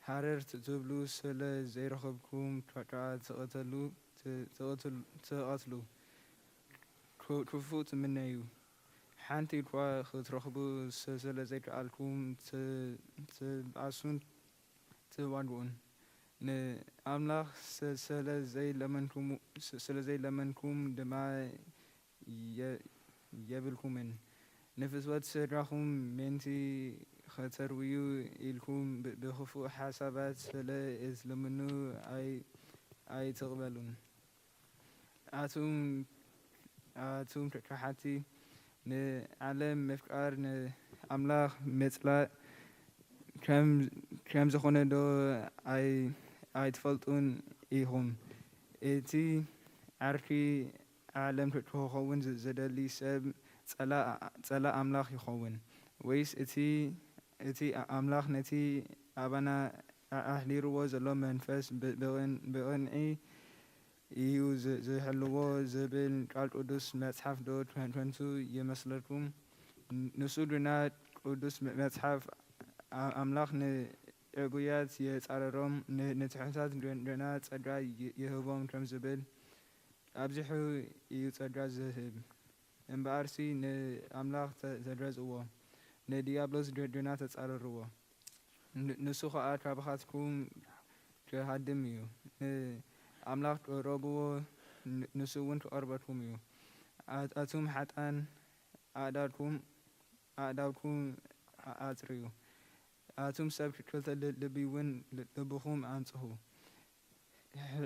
ሃረር ትብሉ ስለ ዘይረኸብኩም ኳ ትቐተሉ ትቐትሉ ክፉእ ትምነዩ። ሓንቲ እኳ ክትረኽቡ ስለ ዘይከኣልኩም ትብኣሱን ትዋግኡን። ንኣምላኽ ስለ ዘይለመንኩም ድማ የብልኩምን። ንፍትወት ስድራኹም ምእንቲ ኸተርውዩ ኢልኩም ብኽፉእ ሓሳባት ስለ እትልምኑ ኣይትቕበሉን። ኣቱም ኣቱም ከሓድቲ፣ ንዓለም ምፍቃር ንኣምላኽ ምጽላእ ከም ዝኾነ ዶ ኣይትፈልጡን ኢኹም? እቲ ዓርኪ ዓለም ክኸውን ዝደሊ ሰብ ጸላእ ኣምላኽ ይኸውን። ወይስ እቲ እቲ ኣምላኽ ነቲ ኣባና ኣሕዲርዎ ዘሎ መንፈስ ብቕንዒ እዩ ዝሕልዎ ዝብል ቃል ቅዱስ መጽሓፍ ዶ ከንቱ ይመስለኩም? ንሱ ግና ቅዱስ መጽሓፍ ኣምላኽ ንዕጉያት የጻርሮም ንትሑታት ግና ጸጋ ይህቦም ከም ዝብል ኣብዚሑ እዩ ጸጋ ዝህብ። እምበኣርሲ ንኣምላኽ ተገዝእዎ ንድያብሎስ ግና ተጻረርዎ። ንሱ ኸኣ ካባኻትኩም ክሃድም እዩ። ንኣምላኽ ቅረብዎ፣ ንሱ እውን ክቐርበኩም እዩ። ኣቱም ሓጥኣን፣ ኣእዳውኩም ኣእዳውኩም ኣጽርዩ። ኣቱም ሰብ ክልተ ልቢ እውን ልብኹም ኣንጽሁ።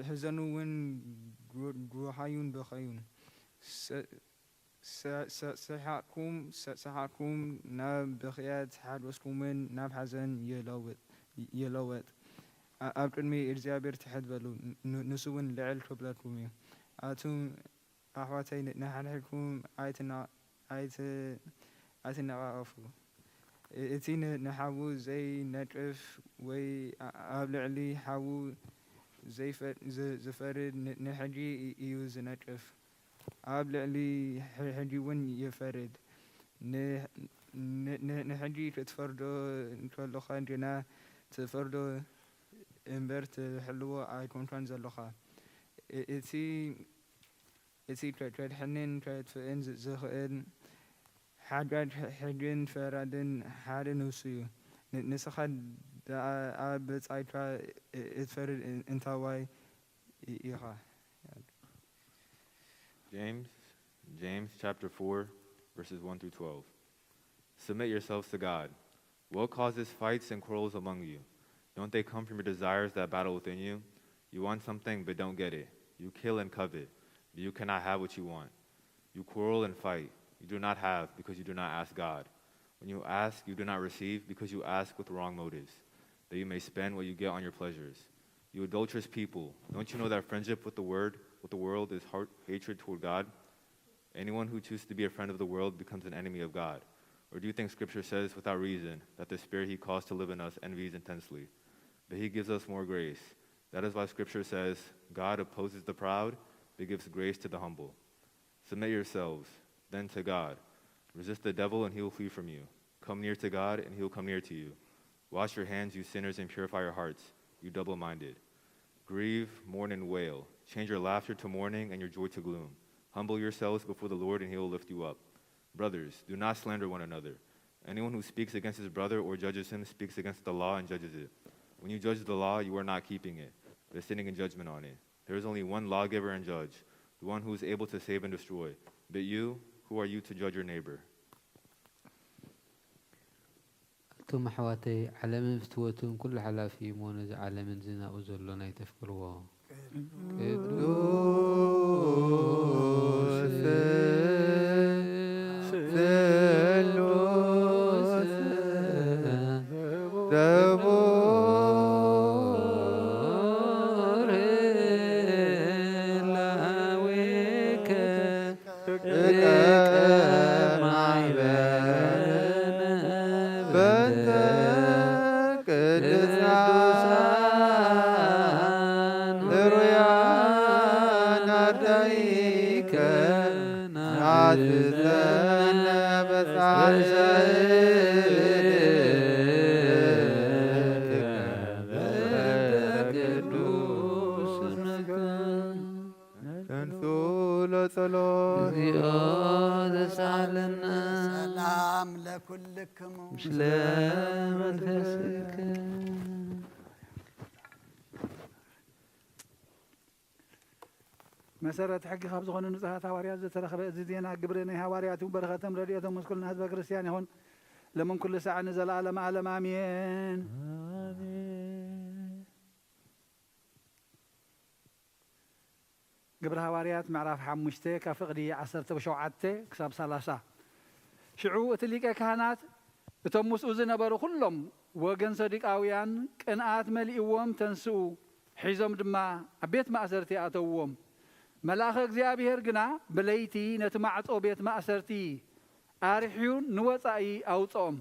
ሕዘኑ እውን ጉሃዩን ብኸዩን። ሰ-፣ ሰ-፣ ሰሓቕኩም፣ ሰ-፣ ሰሓቕኩም ናብ ብኽያት፣ ሓጎስኩምን ናብ ሓዘን ይለውጥ፣ ይለወጥ። ኣ-፣ ኣብ ቅድሚ እግዚኣብሔር ትሕት በሉ፣ ን-፣ ንሱ እውን ልዕል ክብለኩም እዩ። ኣቱም ኣሕዋተይ፣ ን-፣ ንሓድሕድኩም ኣይትነ-፣ ኣይት-፣ ኣይትነቓቐፉ። እ-፣ እቲ ን-፣ ንሓዉ ዘይነቅፍ ወይ ኣ-፣ ኣብ ልዕሊ ሓዉ ዘይፈ-፣ ዝ-፣ ዝፈርድ ን-፣ ንሕጂ እ-፣ እዩ ዝነቅፍ። ኣብ ልዕሊ ሕ-፣ ሕጂ እውን ይፈርድ። ን-፣ ን-፣ ን-፣ ንሕጂ ክትፈርዶ እንከለኻ ግና ትፈርዶ እምበር ትሕልዎ ኣይኮንካን ዘለኻ። እ-፣ እቲ፣ እቲ ከ-፣ ከድሕንን ከጥፍእን ዝ-፣ ዝኽእል ሓጋግ ሕ-፣ ሕግን ፈራድን ሓደ ንሱ እዩ። ን-፣ ንስኻ ደኣ ኣብ ብጻይካ እ-፣ እትፈርድ እ-፣ እንታዋይ ኢ-፣ ኢኻ? James, James chapter four, verses one through twelve. Submit yourselves to God. What causes fights and quarrels among you? Don't they come from your desires that battle within you? You want something but don't get it. You kill and covet, but you cannot have what you want. You quarrel and fight. You do not have because you do not ask God. When you ask, you do not receive because you ask with wrong motives, that you may spend what you get on your pleasures. You adulterous people, don't you know that friendship with the word, with the world is heart, hatred toward God? Anyone who chooses to be a friend of the world becomes an enemy of God. Or do you think Scripture says without reason that the Spirit he caused to live in us envies intensely? But he gives us more grace. That is why Scripture says, "God opposes the proud, but gives grace to the humble." Submit yourselves, then, to God. Resist the devil, and he will flee from you. Come near to God, and he will come near to you. Wash your hands, you sinners, and purify your hearts, you double-minded. Grieve, mourn, and wail. Change your laughter to mourning and your joy to gloom. Humble yourselves before the Lord, and he will lift you up. Brothers, do not slander one another. Anyone who speaks against his brother or judges him speaks against the law and judges it. When you judge the law, you are not keeping it, but sitting in judgment on it. There is only one lawgiver and judge, the one who is able to save and destroy. But you, who are you to judge your neighbor? ኣቱም ኣሕዋተይ፣ ዓለምን ፍትወቱን ኩሉ ሓላፊ እዩ እሞ፣ ነዚ ዓለምን እዚ ናብኡ ዘሎን ኣይተፍቅርዎ። ቅዱስ ስሉስ ክቡር ላዊከ ሊቀ ማሕበርነ በእንተ ቅዱሳን ህሩያን ኣርዳኢከ ናትተነ በጻሕትከ በእንተ ቅዱስ ስምከ። ተንሱ ለጸሎት። እግዚኦ ዘስአለነ። ሰላም ለኩልክሙ። ምስለ መንፈስከ። መሰረት ሕጊ ካብ ዝኾኑ ንጹሃት ሃዋርያት ዝተረኽበ እዚ ዜና ግብሪ ናይ ሃዋርያት እዩ። በረኸቶም ረድኤቶም ምስ ኩልና ህዝበ ክርስቲያን ይኹን። ለምን ኩሉ ሳዕ ንዘለዓለም ዓለም ኣሜን። ኣሜን። ግብሪ ሃዋርያት ምዕራፍ ሓሙሽተ ካብ ፍቕዲ ዓሰርተ ሸውዓተ ክሳብ ሰላሳ። ሽዑ እቲ ሊቀ ካህናት እቶም ምስኡ ዝነበሩ ኩሎም ወገን ሰዱቃውያን ቅንኣት መሊእዎም ተንስኡ፣ ሒዞም ድማ ኣብ ቤት ማእሰርቲ ኣእተውዎም። መልኣኸ እግዚኣብሔር ግና ብለይቲ ነቲ ማዕጾ ቤት ማእሰርቲ ኣርሕዩ ንወጻኢ ኣውጽኦም።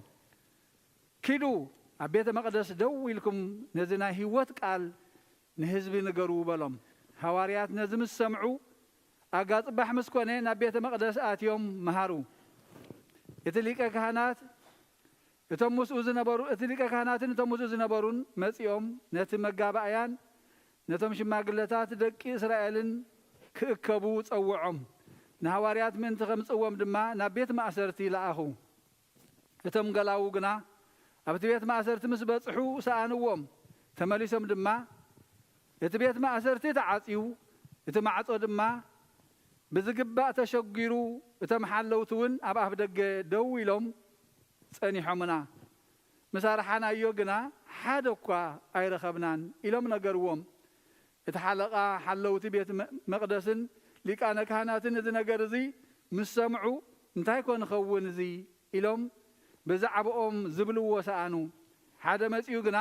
ኪዱ ኣብ ቤተ መቕደስ ደው ኢልኩም ነዚ ናይ ህይወት ቃል ንህዝቢ ንገሩ በሎም። ሃዋርያት ነዚ ምስ ሰምዑ ኣጋ ጽባሕ ምስ ኮነ ናብ ቤተ መቕደስ ኣትዮም መሃሩ። እቲ ሊቀ ካህናት እቶም ምስኡ ዝነበሩ፣ እቲ ሊቀ ካህናትን እቶም ምስኡ ዝነበሩን መጺኦም ነቲ መጋባእያን ነቶም ሽማግለታት ደቂ እስራኤልን ክእከቡ ጸውዖም። ንሃዋርያት ምእንቲ ከምጽእዎም ድማ ናብ ቤት ማእሰርቲ ለኣኹ። እቶም ገላዉ ግና ኣብቲ ቤት ማእሰርቲ ምስ በጽሑ ሰኣንዎም። ተመሊሶም ድማ እቲ ቤት ማእሰርቲ ተዓጽዩ፣ እቲ ማዕጾ ድማ ብዝግባእ ተሸጒሩ፣ እቶም ሓለውቲ እውን ኣብ ኣፍ ደገ ደው ኢሎም ጸኒሖምና። ምስ ኣርሓናዮ ግና ሓደ እኳ ኣይረኸብናን ኢሎም ነገርዎም። እቲ ሓለቓ ሓለውቲ ቤት መ-፣ መቕደስን ሊቃነ ካህናትን እዚ ነገር እዚ ምስ ሰምዑ፣ "እንታይ ኮን ይኸውን እዚ?" ኢሎም ብዛዕባኦም ዝብልዎ ሰኣኑ። ሓደ መጺኡ ግና፣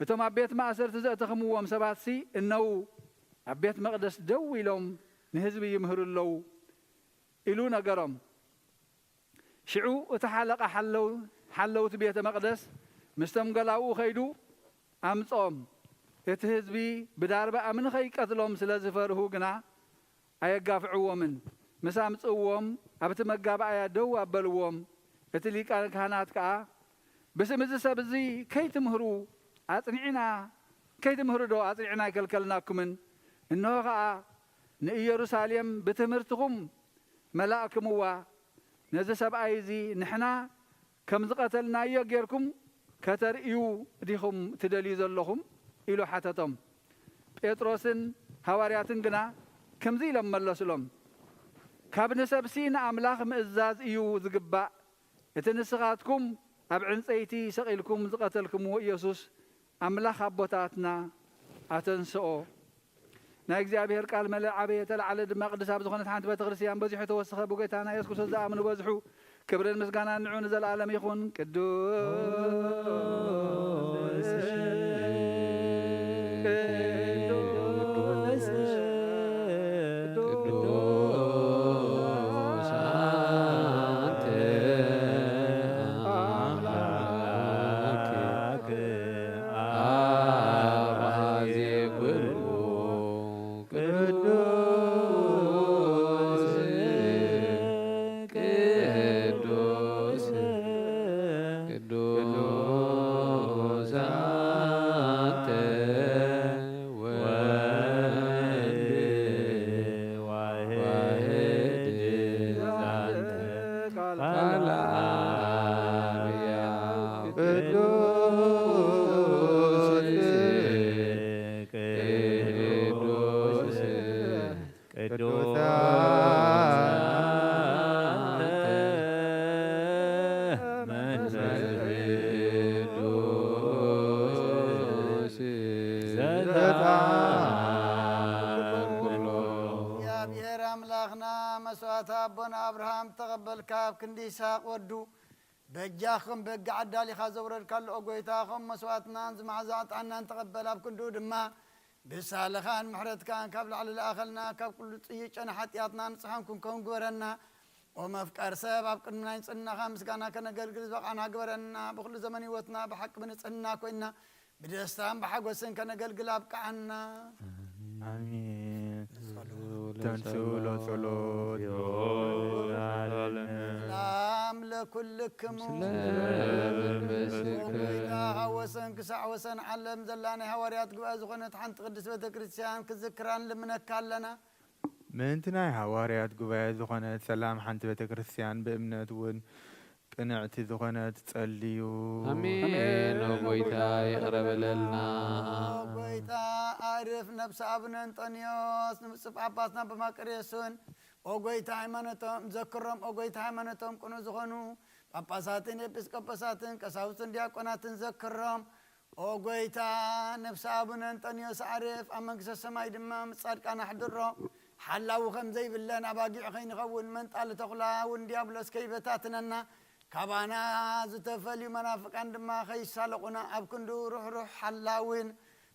"እቶም ኣብ ቤት ማእሰርቲ ዘእተኽምዎም ሰባትሲ እነዉ ኣብ ቤት መቕደስ ደው ኢሎም ንህዝቢ ይምህሩ ኣለዉ" ኢሉ ነገሮም። ሽዑ እቲ ሓለቓ ሓለው-፣ ሓለውቲ ቤተ መቕደስ ምስቶም ገላውኡ ኸይዱ ኣምጽኦም። እቲ ህዝቢ ብዳርባ እምኒ ኸይቀትሎም ስለ ዝፈርሁ ግና ኣየጋፍዕዎምን። ምስ ኣምጽእዎም ኣብቲ መጋባእያ ደው ኣበልዎም። እቲ ሊቀ ካህናት ከኣ፣ "ብስም እዚ ሰብ እዚ ከይትምህሩ ኣጽኒዕና፣ ከይትምህሩ ዶ ኣጽኒዕና ኣይከልከልናኩምን? እንሆ ኸኣ ንኢየሩሳሌም ብትምህርትኹም መላእክምዋ። ነዚ ሰብኣይ እዚ ንሕና ከም ዝቐተልናዮ ጌርኩም ከተርእዩ ዲኹም ትደልዩ ዘለኹም?" ኢሉ ሓተቶም። ጴጥሮስን ሃዋርያትን ግና ከምዚ ኢሎም መለሱሎም፣ "ካብ ንሰብሲ ንኣምላኽ ምእዛዝ እዩ ዝግባእ። እቲ ንስኻትኩም ኣብ ዕንጸይቲ ሰቒልኩም ዝቐተልኩምዎ ኢየሱስ፣ ኣምላኽ ኣቦታትና ኣተንስኦ።" ናይ እግዚኣብሔር ቃል መለ ዓበየ፣ ተላዕለ ድማ፣ ቅድስ ኣብ ዝኾነት ሓንቲ ቤተ ክርስቲያን በዚሑ ተወሰኸ። ብጎይታና የሱስ ክርስቶስ ዝኣምኑ በዝሑ። ክብርን ምስጋናን ንዑ ንዘለኣለም ይኹን። ቅዱስ፣ ቅዱስ፣ ቅዱስ ኣንተ ኣምላክ፣ ኣባዜ ኩሉ። ቅዱስ፣ ቅዱስ፣ ቅዱስ ኣንተ ወልድ ዋሕድ ዛንተ ቃል ኣርያ። ቅዱስ፣ ቅዱስ፣ ቅዱስ ቅዱስ መንፈስ ቅዱስ ዘተአምሮ። እግዚኣብሔር ኣምላኽና መስዋዕቲ ኣቦና ኣብርሃም ተቐበልካ፣ ኣብ ክንዲ ይስሐቅ ወዱ በጃ ከም በጊዕ ኣዳሊኻ ዘውረድካሉ፣ ኦ ጐይታ፣ ከም መስዋዕትናን ዝመዓዛ ዕጣንናን ተቐበል። ኣብ ክንድኡ ድማ ብሳልኻን ምሕረትካን ካብ ላዕሊ ለኣኸልና፣ ካብ ኩሉ ጽይጨነ ሓጢኣትና ንጽሓን ክንከውን ግበረና። ኦ መፍቀር ሰብ፣ ኣብ ቅድሚ ናይ ንጽህናኻ ምስጋና ከነገልግል ዝበቓዕና ግበረና። ብኹሉ ዘመን ህይወትና ብሓቂ ብንጽህና ኮይንና ብደስታን ብሓጎስን ከነገልግል ኣብቅዓና። ኣሜን። ተንሥኡ ለጸሎት። ሰላም ለኩልክሙ። ምስለ መንፈስከ። ኦ ጐይታ፣ ካብ ወሰን ክሳዕ ወሰን ዓለም ዘላ ናይ ሃዋርያት ጉባኤ ዝኾነት ሓንቲ ቅድስት ቤተ ክርስቲያን ክዝክራን ልምነካ ኣለና። ምእንቲ ናይ ሃዋርያት ጉባኤ ዝኾነት ሰላም ሓንቲ ቤተ ክርስቲያን ብእምነት እውን ቅንዕቲ ዝኾነት ጸልዩ። ኣሜን። ኦ ጐይታ፣ ይቕረ በለልና። ኦ ጐይታ፣ ኣዕርፍ ነብሲ ኣቡነ እንጠንዮስ ንብፁዕ ጳጳስና ብማቅሬስን፣ ኦ ጐይታ፣ ሃይማኖቶም ዘክሮም። ኦ ጐይታ፣ ሃይማኖቶም ቅኑዕ ዝኾኑ ጳጳሳትን ኤጲስቆጶሳትን ቀሳውስትን ዲያቆናትን ዘክሮም። ኦ ጐይታ፣ ነፍሲ ኣቡነ እንጠንዮስ ኣዕርፍ፣ ኣብ መንግስተ ሰማይ ድማ ምስ ጻድቃን ኣሕድሮ። ሓላዊ ከም ዘይብለን ኣባጊዕ ከይንኸውን፣ መንጣሊ ተኹላ እውን ዲያብሎስ ከይበታትነና፣ ካባና ዝተፈልዩ መናፍቃን ድማ ከይሳለቑና፣ ኣብ ክንዱ ርሕሩሕ ሓላዊን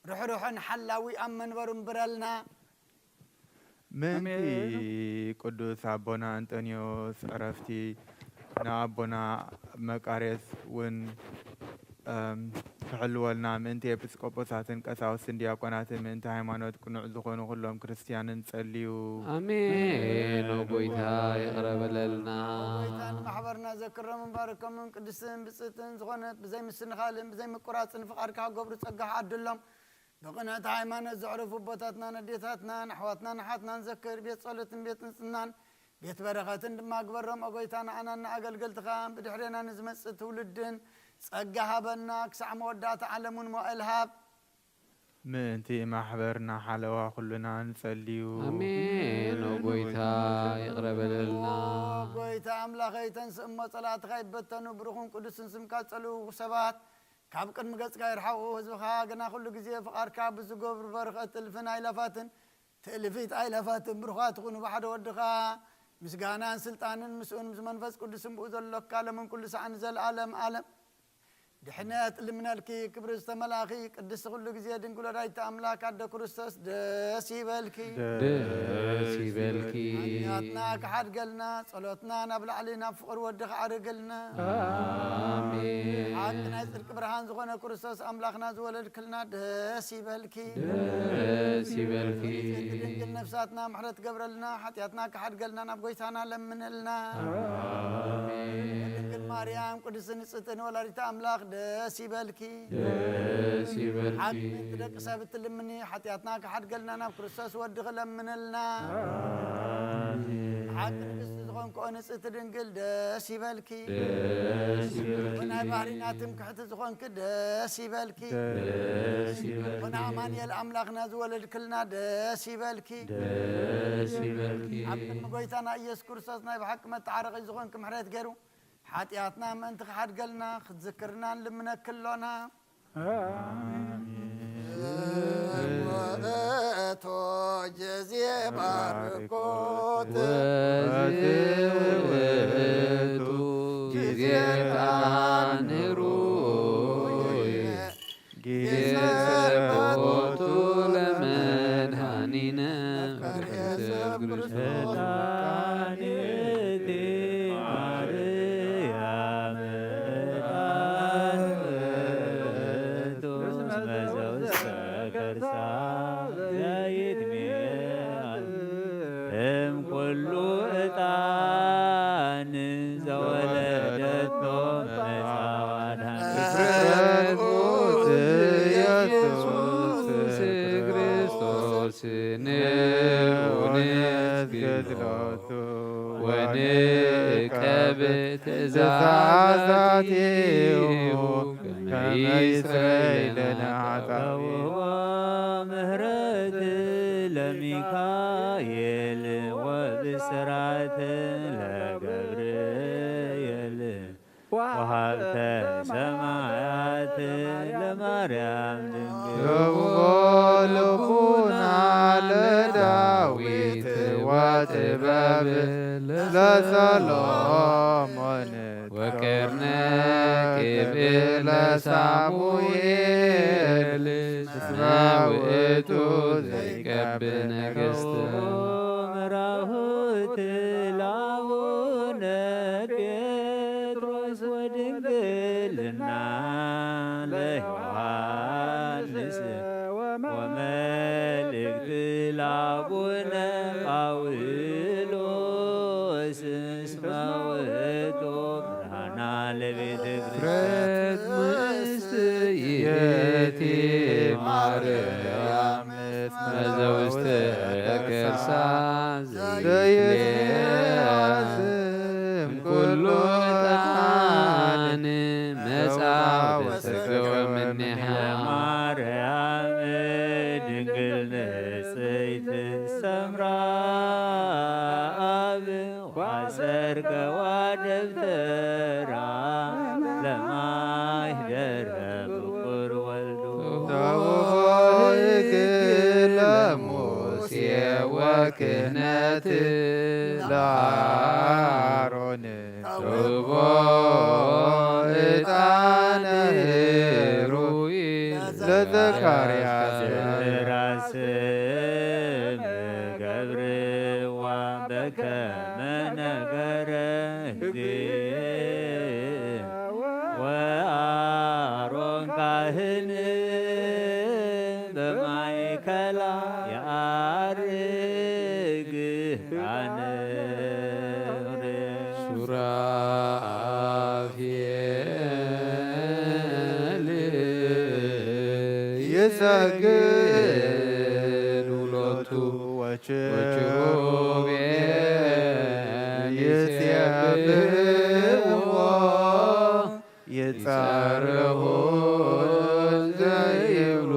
ርሕሩሕን ሓላዊ ኣብ መንበሩ እንብረልና። ምእንቲ ኣሜን። ቅዱስ ኣቦና እንጠንዮስ ዕረፍቲ፣ ንኣቦና መቃርዮስ እውን፣ እም፣ ክሕልወልና፣ ምእንቲ ኤጲስቆጶሳትን ቀሳውስትን ዲያቆናትን፣ ምእንቲ ሃይማኖት ቅኑዕ ዝኾኑ ኩሎም ክርስትያንን ጸልዩ። ኣሜን። ኦ ጐይታ፣ ይቕረ በለልና። ኦ ጐይታ፣ ንማሕበርና ዘክሮምን ባርኮምን ቅድስትን ብጽእትን ዝኾነት ብዘይ ምስንኻልን ብዘይ ምቁራጽን ፍቓድካ ክገብሩ ጸጋኻ ዓድሎም። ብቕንዕቲ ሃይማኖት ዘዕረፉ ኣቦታትናን ኣዴታትናን ኣሕዋትናን ኣሓትናን ዘክር። ቤት ጸሎትን ቤት ንጽህናን ቤት በረኸትን ድማ ግበሮም። ኦ ጐይታ፣ ንዓናን ንኣገልገልትኻን ብድሕሬና ንዝመጽእ ትውልድን ጸጋ ሃበና። ክሳዕ መወዳእታ ዓለም እውን መዋእል ሃብ። ምእንቲ ማሕበርና ሓለዋ ኩልና ንጸልዩ። ኣሜን። ኦ ጐይታ፣ ይቕረ በለልና። ኦ ጐይታ ኣምላኸይ፣ ተንስእ እሞ ጸላእትኻ ይበተኑ። ብሩኽን ቅዱስን ስምካ ዝጸልኡ ሰባት ካብ ቅድሚ ገጽካ ይርሓቑ። ህዝብኻ ግና ኩሉ ግዜ ፍቓድካ ብዝገብሩ በረኸት እልፍን ኣእላፋትን ትእልፊት ኣእላፋትን ብሩኻት ይኹኑ። ብሓደ ወድኻ ምስጋናን ስልጣንን ምስኡን ምስ መንፈስ ቅዱስን ብኡ ዘሎካ ለምን ኩሉ ሰዓን ንዘለኣለም ኣለም ድሕነት ልምነልኪ። ክብሪ ዝተመላእኺ ቅድስቲ ኩሉ ግዜ ድንግል ወላዲተ ኣምላክ ኣደ ክርስቶስ ደስ ይበልኪ። ደስ ይበልኪ። ሓጢኣትና ክሓድገልና ጸሎትና ናብ ላዕሊ ናብ ፍቕሪ ወዲ ክዓርግልና። ኣሜን። ሓቂ ናይ ጽድቂ ብርሃን ዝኾነ ክርስቶስ ኣምላኽና ዝወለድክልና ደስ ይበልኪ። ደስ ይበልኪ። ንጽሕቲ ድንግል ነፍሳትና ምሕረት ገብረልና፣ ሓጢኣትና ክሓድገልና ናብ ጎይታና ለምንልና። ኣሜን። ድንግል ማርያም ቅድስቲ ንጽሕቲ ንወላዲተ ኣምላኽ ደስ ይበልኪ። ደስ ይበልኪ። ሓቂ ምእንቲ ደቂ ሰብ እትልምኒ፣ ሓጢኣትና ክሓድገልና ናብ ክርስቶስ ወድኺ ለምንልና። ኣሜን። ሓቂ ንግስቲ ዝኾንክኦ ንጽሕቲ ድንግል ደስ ይበልኪ። ደስ ይበልኪ። ወናይ ባህሪና ትምክሕቲ ዝኾንኪ ደስ ይበልኪ። ደስ ይበልኪ። ወና ኣማኑኤል ኣምላኽና ዝወለድክልና ደስ ይበልኪ። ደስ ይበልኪ። ኣብ ቅድሚ ጎይታና ኢየሱስ ክርስቶስ ናይ ብሓቂ መተዓረቒ ዝኾንኪ ምሕረት ገይሩ ሓጢኣትና ምእንቲ ክሓድገልና ክትዝክርና ንልምነኪ ኣሎና። ውእቱ ጊዜ ባርኮት። ወዝውእቱ ጊዜ ተአንሩ ጊዜ ጸሎቱ ለመድኃኒነ መፍቀሬ ሰብ ክርስቶስ። መድኃኒት ማርያም ዕጣን ውእቱ እስመ ዘውስተ ከርሳ ዘይትሜአል እምኩሉ ዕጣን ዘወለደቶ መጻዋት። እፍረት ኢየሱስ ክርስቶስ ንዑ ንስገድ ሎቱ ወንዕቀብ ትእዛዛቲሁ ከመ ይስረይ ለነ ኃጣውእ። ምህረት ለሚካኤል ወብስራት ለገብርኤል ወሃብተ ሰማያት ለማርያም ድንግል። ህብቦ ልቡና ለዳዊት ወጥበብ ለሰሎሞን ወቀርነ ቅብእ ለሳሙኤል እስመ ውእቱ ዘይቀብእ ነገሥት። መራሁት ለአቡነ ጴጥሮስ ወድንግልና ለዮሐንስ ወመልእክት ለአቡነ ጳውሎስ እስመ ውእቱ ብርሃና ለቤተ ክርስቲያን። እፍረት ምስት ይእቲ ማርያም እስመ ዘውስተ ከርሳ ዘይትሜአል እምኩሉ ዕጣን መጻ ወሰገወ እምኔሃ። ማርያም ድንግል ንጽሕት ሰምራ አብ ዋሰርገዋ ደብተራ ለማይደረ ብኩር ወልዱ። ተውህቦ ሕግ ለሙሴ ወክህነት ለአሮን። ተውህቦ ዕጣነ ሩይ ለዘካርያስ። ራስም ገብርዋ በከመ ነገረ ሕግ ወአሮን ካህን በማእከላ የዐርግ ቃነ ሱራፌል ይሰግዱ ሎቱ ወኪሩቤል ይሴብሕዎ ይጸርሁ ዘይብሉ።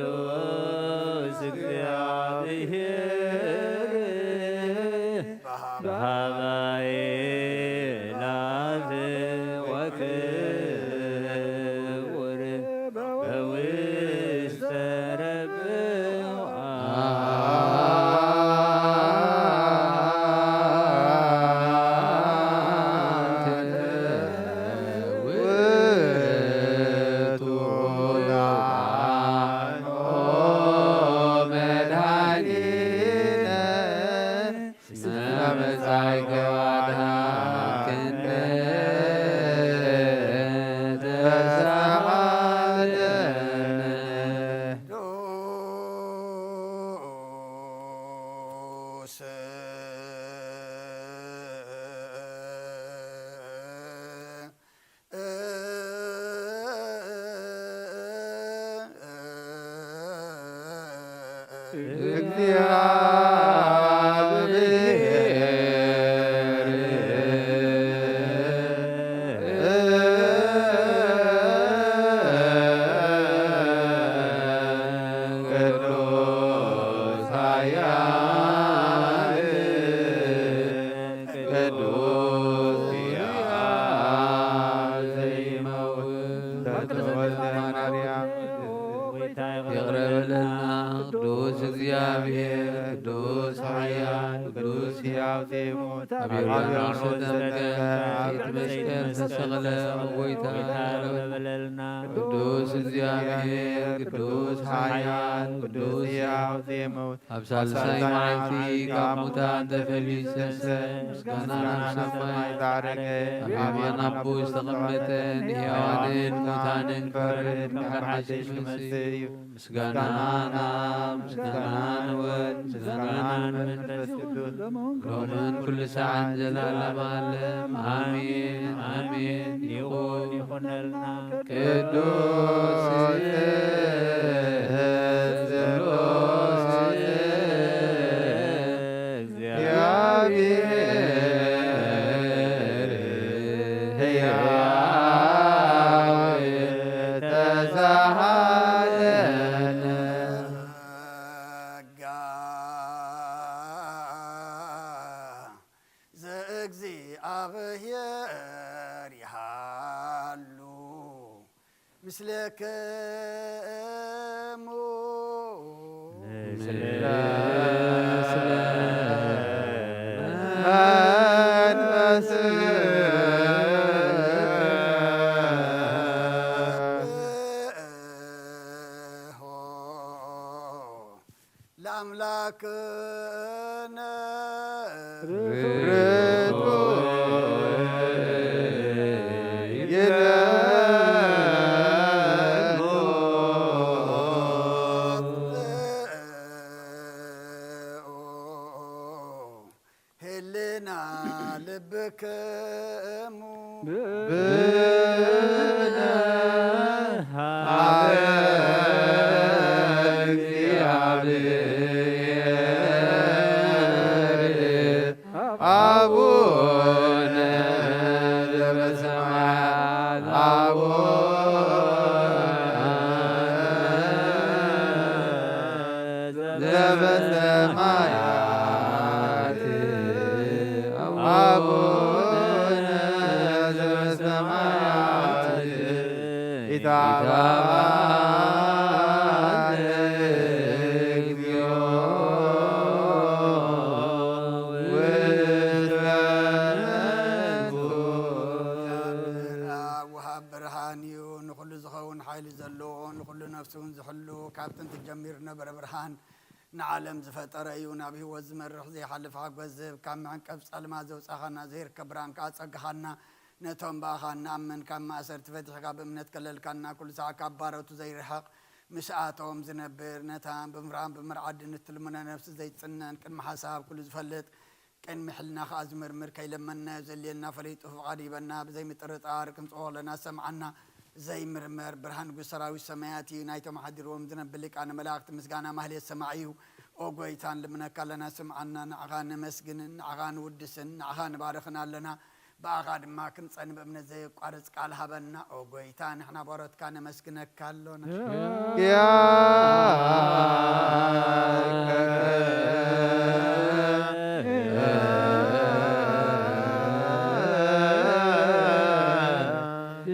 ቅዱስ እግዚአብሔር በሃባይ ላፍ ወክ ውር በውስተ ረብዋ ውእቱ መድኃኒነ እስመ መጻእከ ወአድኃንከነ ተሳሃለነ። ቅዱስ ይቕረ በለልና። ቅዱስ እግዚኣብሔር፣ ቅዱስ ኃያል፣ ቅዱስ ሕያው ዘይሞት፣ ኣብ ዮርዳኖስ ዘተምከ፣ ፊት መስቀል ተሰቕለ፣ ጎይታ ይቕረ በለልና። ቅዱስ እግዚኣብሔር፣ ቅዱስ ኃያል፣ ቅዱስ ሕያው ዘይሞት፣ ኣብ ሳልሳይ መዓልቲ ካብ ሙታን ተፈልዩ ዝተንስአ፣ ምስጋና ናብ ሰማይ ዝዓረገ፣ ኣብ የማን ኣቦ ዝተቐመጠ፣ ንሕያዋንን ሙታንን ክፈርድ ከም ሓሽሽ ይመጽእ እዩ። ምስጋና ናብ፣ ምስጋና ንወልድ፣ ምስጋና ንመንፈስ ቅዱስ፣ ሎምን ኩሉ ሰዓን ዘላለም ዓለም። ኣሜን፣ ኣሜን። ይኹን፣ ይኹነልና። ቅዱስ ስሉስ እግዚኣብሔር ሕያው ተሳሃለነ። ጸጋ ዘእግዚኣብሔር ይሃሉ ምስሌክሙ። ምስለ መንፈስ ለአምላክነ ርቱ ይለሙ። ህልና ልብክሙ ብነ ሀበ እግዚአብሔር አቡነ ዘበሰማያት አቡነ ዘበሰማያት አቡነ ዘበሰማያት ይትባረክ እግዚኦ ውስተ መንግስቱ። ወሃብ ብርሃን እዩ፣ ንኹሉ ዝኸውን ሓይሊ ዘለዎ፣ ንኹሉ ነፍሱ እውን ዝሕሉ፣ ካብ ጥንቲ ጀሚሩ ነበረ ብርሃን። ንዓለም ዝፈጠረ እዩ፣ ናብ ህይወት ዝመርሕ ዘይሓልፍ ሓጎስ ዝህብ፣ ካብ መዕንቀፍ ጸልማት ዘውጻኻና፣ ዘይርከብ ብርሃን ከኣ ጸጋኻና፣ ነቶም ብኣኻ እንኣምን ካብ ማእሰርቲ ፈቲሕካ ብእምነት ከለልካና፣ ኩሉ ሳዕ ካብ ባሮቱ ዘይርሕቕ፣ ምስኣቶም ዝነብር፣ ነታ ብምፍራህን ብምርዓድን እትልምኖ ነፍሲ ዘይጽነን፣ ቅድሚ ሓሳብ ኩሉ ዝፈልጥ፣ ቅድሚ ሕልና ከኣ ዝምርምር፣ ከይለመንናዮ ዘድልየና ፈሊጡ ፍቓድ ይበና፣ ብዘይምጥርጣር ክንጽዎ ከለና ዝሰምዓና ዘይምርመር ብርሃን ንጉስ ሰራዊት ሰማያት እዩ። ናይቶም ሓዲርዎም ዝነብር ሊቃነ መላእክት ምስጋና ማህሌት ሰማዒ እዩ። ኦ ጎይታ ንልምነካ ኣለና፣ ስምዓና፣ ንዓኻ ነመስግንን፣ ንዓኻ ንውድስን፣ ንዓኻ ንባርኽን ኣለና። ብኣኻ ድማ ክንጸን ብእምነት ዘየቋርጽ ቃል ሃበና። ኦ ጎይታ ንሕና ባሮትካ ነመስግነካ ኣሎና።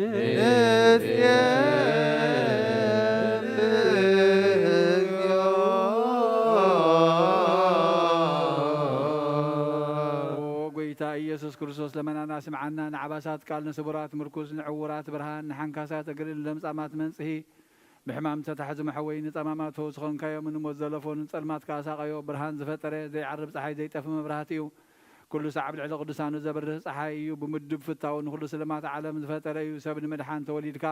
ንሴብሕ ኦ ጎይታ ኢየሱስ ክርስቶስ፣ ለመናና ስምዓና፣ ንዓባሳት ቃል፣ ንስቡራት ምርኩስ፣ ንዕውራት ብርሃን፣ ንሓንካሳት እግሪ፣ ንለምጻማት መንጽሂ፣ ብሕማም ዝተታሕዙ መሕወይ፣ ንጸማማቶ ዝኾንካዮም፣ ንሞት ዘለፎ፣ ንጸልማት ከኣ ሳቐዮ። ብርሃን ዝፈጠረ፣ ዘይዓርብ ጸሓይ፣ ዘይጠፊ መብራህቲ እዩ። ኩሉ ሳዕ ኣብ ልዕሊ ቅዱሳኑ ዘብርህ ጸሓይ እዩ። ብምዱብ ፍታው ንኹሉ ስልማት ዓለም ዝፈጠረ እዩ። ሰብ ንምድሓን ተወሊድካ፣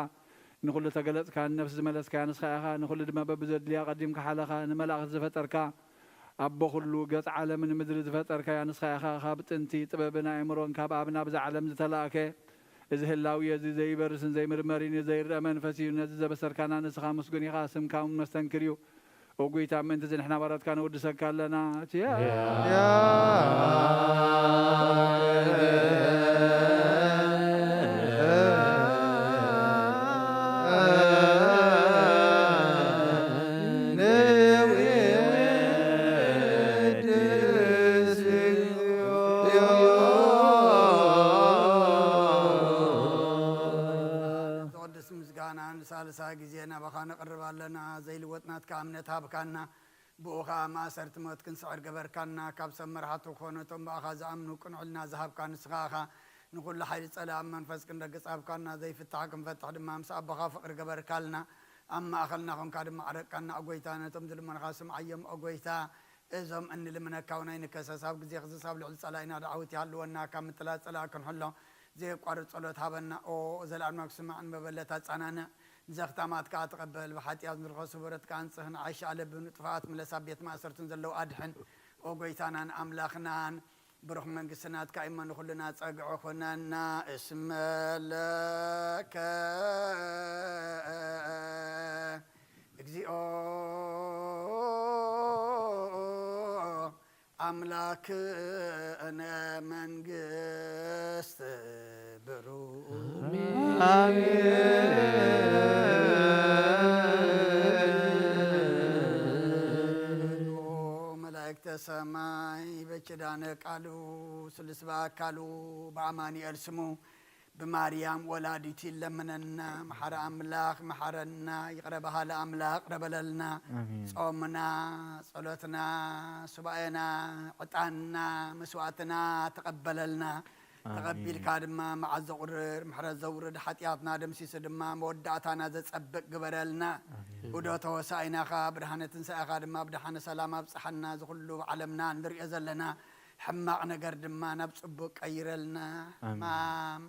ንኹሉ ተገለጽካ፣ ንነፍሲ ዝመለስካያ ንስኻ ኢኻ። ንኹሉ ድማ በብዘድልያ ቀዲምካ ሓለኻ፣ ንመላእኽቲ ዝፈጠርካ፣ ኣቦ ኩሉ ገጽ ዓለምን ምድሪ ዝፈጠርካያ ንስኻ ኢኻ። ካብ ጥንቲ ጥበብን ኣእምሮን ካብ ኣብ ናብዛ ዓለም ዝተላእከ፣ እዚ ህላዌ እዚ ዘይበርስን ዘይምርመርን እዩ፣ ዘይረኣ መንፈስ እዩ። ነዚ ዘበሰርካና ንስኻ ምስጉን ኢኻ፣ ስምካ እውን መስተንክር እዩ። ኦ ጎይታ፣ ምእንቲ እዚ ንሕና ባሮትካ ነወድሰካ ኣለና። ያ ዘወድስ ምስጋና ንሳልሳይ ግዜ ናባኻ ነቕርብ ኣለና። ዘይልወጥ ናትካ እምነት ሃብካና። ብኡ ኸኣ ማእሰርቲ ሞት ክንስዕር ገበርካና። ካብ ሰብ መራሕቲ ክኾኑ እቶም ብኣኻ ዝኣምኑ ቅኑዕልና ዝሃብካ ንስኻ ኢኻ። ንኹሉ ሓይሊ ጸላእ ኣብ መንፈስ ክንደግጽ ሃብካና። ዘይፍታሕ ክንፈትሕ ድማ ምስ ኣቦኻ ፍቕሪ ገበርካልና። ኣብ ማእኸልና ኾንካ ድማ ዓረቅካና፣ ኦ ጎይታ። ነቶም ዝልመኑኻ ስምዓዮም፣ ኦ ጎይታ። እዞም እንልምነካ እውን ኣይንከሰስ። ኣብ ግዜ ክዝስ ኣብ ልዕሊ ጸላኢና ደዓውት ይሃልወና። ካብ ምጥላል ጸላእ ክንሕሎ ዘየቋርጽ ጸሎት ሃበና። ኦ ዘልኣለማዊ ክስማዕ ንመበለት ኣጻናንዕ። ንዘኽታማት ከኣ ተቐበል። ብሓጢኣት ንርኸሱ በረትካ ኣንጽህ። ንዓይሽ ኣለብን ጥፋኣት ምለስ። ኣብ ቤት ማእሰርትን ዘለዉ ኣድሕን። ኦ ጎይታናን ኣምላኽናን፣ ብሩኽ መንግስቲ ናትካ እሞ ንኹልና ጸግዒ ኩነና። እስመ ለከ እግዚኦ ኣምላክነ መንግስት ብሩክ። መላእክተ ሰማይ በኪዳነ ቃሉ ስሉስ በአካሉ በአማኑኤል ስሙ ብማርያም ወላዲቱ ይለምነና። መሓሪ ኣምላኽ መሓረና፣ ይቕረ በሃሊ ኣምላኽ ይቕረ በለልና። ኣሜን። ጾምና፣ ጸሎትና፣ ሱባኤና፣ ዕጣንና፣ መስዋእትና ተቐበለልና። ኣሜን። ተቐቢልካ ድማ መዓት ዘቑርር፣ ምሕረት ዘውርድ፣ ሓጢኣትና ደምሲሱ ድማ መወዳእታና ዘጸብቕ ግበረልና። ኣሜን። ዑደተ ሆሳኢናኻ ብድሓነ ትንሳኤኻ ድማ ብድሓነ ሰላም ኣብጽሓና። እዚ ኩሉ ኣብ ዓለምና እንርእዮ ዘለና ሕማቕ ነገር ድማ ናብ ጽቡቕ ቀይረልና። ኣሜን። ሕማም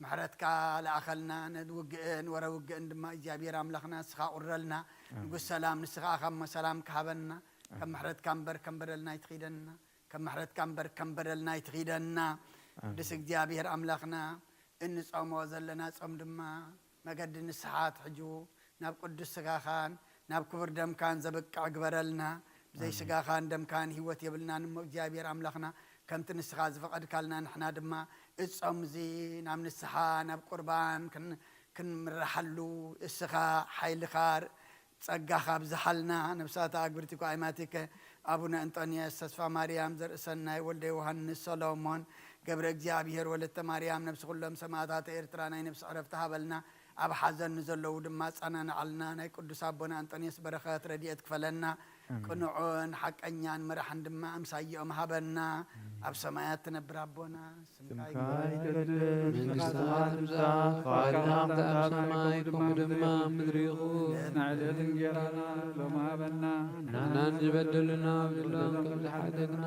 ምሕረትካ ለኣኸልና። ነዚ ውግእን ወረ ውግእን ድማ እግዚኣብሔር ኣምላኽና ንስኻ ቁረልና። ኣሜን። ንጉስ ሰላም ንስኻ ኢኻ እሞ ሰላም ክሃበና። ከም ኣሜን። ምሕረትካ እምበር ከም በደልና ኣይትኺደና። ከም ምሕረትካ እምበር ከም በደልና ኣይትኺደና። ኣሜን። ቅዱስ እግዚኣብሔር ኣምላኽና፣ እንጾሞ ዘለና ጾም ድማ መገዲ ንስሓ ኣትሕጁ ናብ ቅዱስ ስጋኻን ናብ ክቡር ደምካን ዘብቅዕ ግበረልና። ብዘይ ኣሜን። ስጋኻን ደምካን ህይወት የብልናን እሞ እግዚኣብሔር ኣምላኽና፣ ከምቲ ንስኻ ዝፈቐድካልና ንሕና ድማ እጾም እዚ ናብ ንስሓ ናብ ቁርባን ክን-፣ ክንምርሓሉ እስኻ ሓይልኻ ጸጋኻ ኣብዝሓልና። ነብሳታ ኣግብርቲ ኳይማቲከ ኣቡነ እንጦንዮስ፣ ተስፋ ማርያም፣ ዘርእሰናይ፣ ወልደ ዮሃንስ፣ ሰሎሞን፣ ገብረ እግዚኣብሔር፣ ወለተ ማርያም፣ ነብሲ ኩሎም ሰማእታት ኤርትራ ናይ ነብሲ ዕረፍቲ ሃበልና። ኣብ ሓዘን ንዘለዉ ድማ ኣጸናንዓልና። ናይ ቅዱስ ኣቦና እንጦንዮስ በረኸት ረድኤት ክፈለና። ኣሜን። ቅኑዕን ሓቀኛን መራሕን ድማ ኣምሳይኦም ሃበና። ኣሜን። ኣብ ሰማያት ትነብር ኣቦና፣ ስምካ ስምካ ይትቀደስ፣ ይትቀደስ፣ መንግስትኻ መንግስትኻ ትምጻእ፣ ትምጻእ፣ ፍቓድካ ፍቓድካ ትምጻእ፣ ኣብ ሰማይ ከምኡ ድማ ኣብ ምድሪ ይኹን። ዕለትና ዕለት እንጌራና ሎሚ ሃበና። ንሕናን ዝበደሉና በደሎም ከም ዝሓተትና፣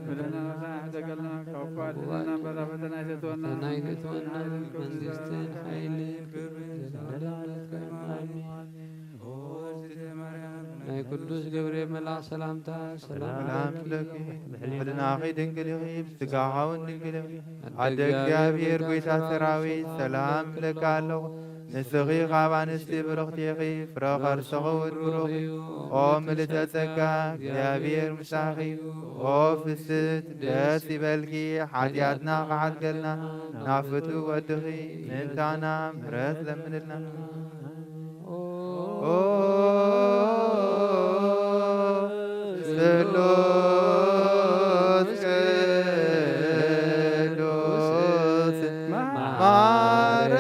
በደልና ንሕና ንሕተገልና፣ ካብ ክፉእ ኣድሕነና እምበር፣ ናብ ፈተና ኣይተእትወና። ፈተና ኣይተእትወና። መንግስትን ሓይልን ክብርን ዘለዓለምና። ኣሜን። ናይ ቅዱስ ገብርኤል መልኣኽ ሰላምታ ሰላም ሰላም ለኪ፣ ለኪ፣ ብሕልናኺ ድንግል ኢኺ፣ ብስጋኻ እውን ድንግል ኢኺ። ኣደ ኣደ እግዚኣብሔር፣ እግዚኣብሔር፣ ጎይታ ሰራዊት፣ ሰላም እለኪ ኣለኹ። ንስኺ ካብ ኣንስቲ ብርኽቲ ኢኺ፣ ፍረ ከርስኺ እውን ብሩኽ እዩ። ኦ ምልዕተ ጸጋ፣ እግዚኣብሔር ምሳኺ እዩ። ኦ ፍስሕቲ፣ ደስ ይበልኪ፣ ሓጢኣትና ክሓድገልና፣ ናብ ፍቱው ወድኺ ምእንታና ምሕረት ለምንልና። ኦ ስሉስ ቅዱስ መሓረነ።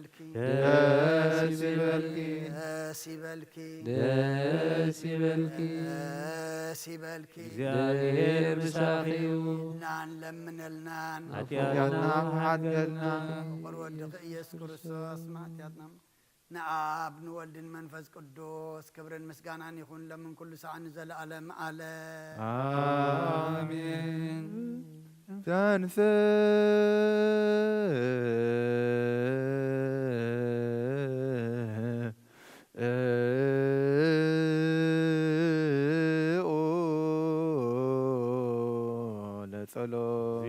ደስ ይበልኪ። ደስ ይበልኪ። ደስ ይበልኪ። ደስ ይበልኪ። ደስ ይበልኪ። እግዚኣብሔር ምሳኺ እዩ። እናን ለምነልናን። ሓጢኣትና ምሓረልና። ፍቁር ወድኺ ኢየሱስ ክርስቶስ ንሓጢኣትና ንኣብ ንወልድን መንፈስ ቅዱስ ክብርን ምስጋናን ይኹን፣ ለምን ኩሉ ሰዓት ንዘለዓለም ዓለም። ኣሜን። ተንሥእ ለጸሎት።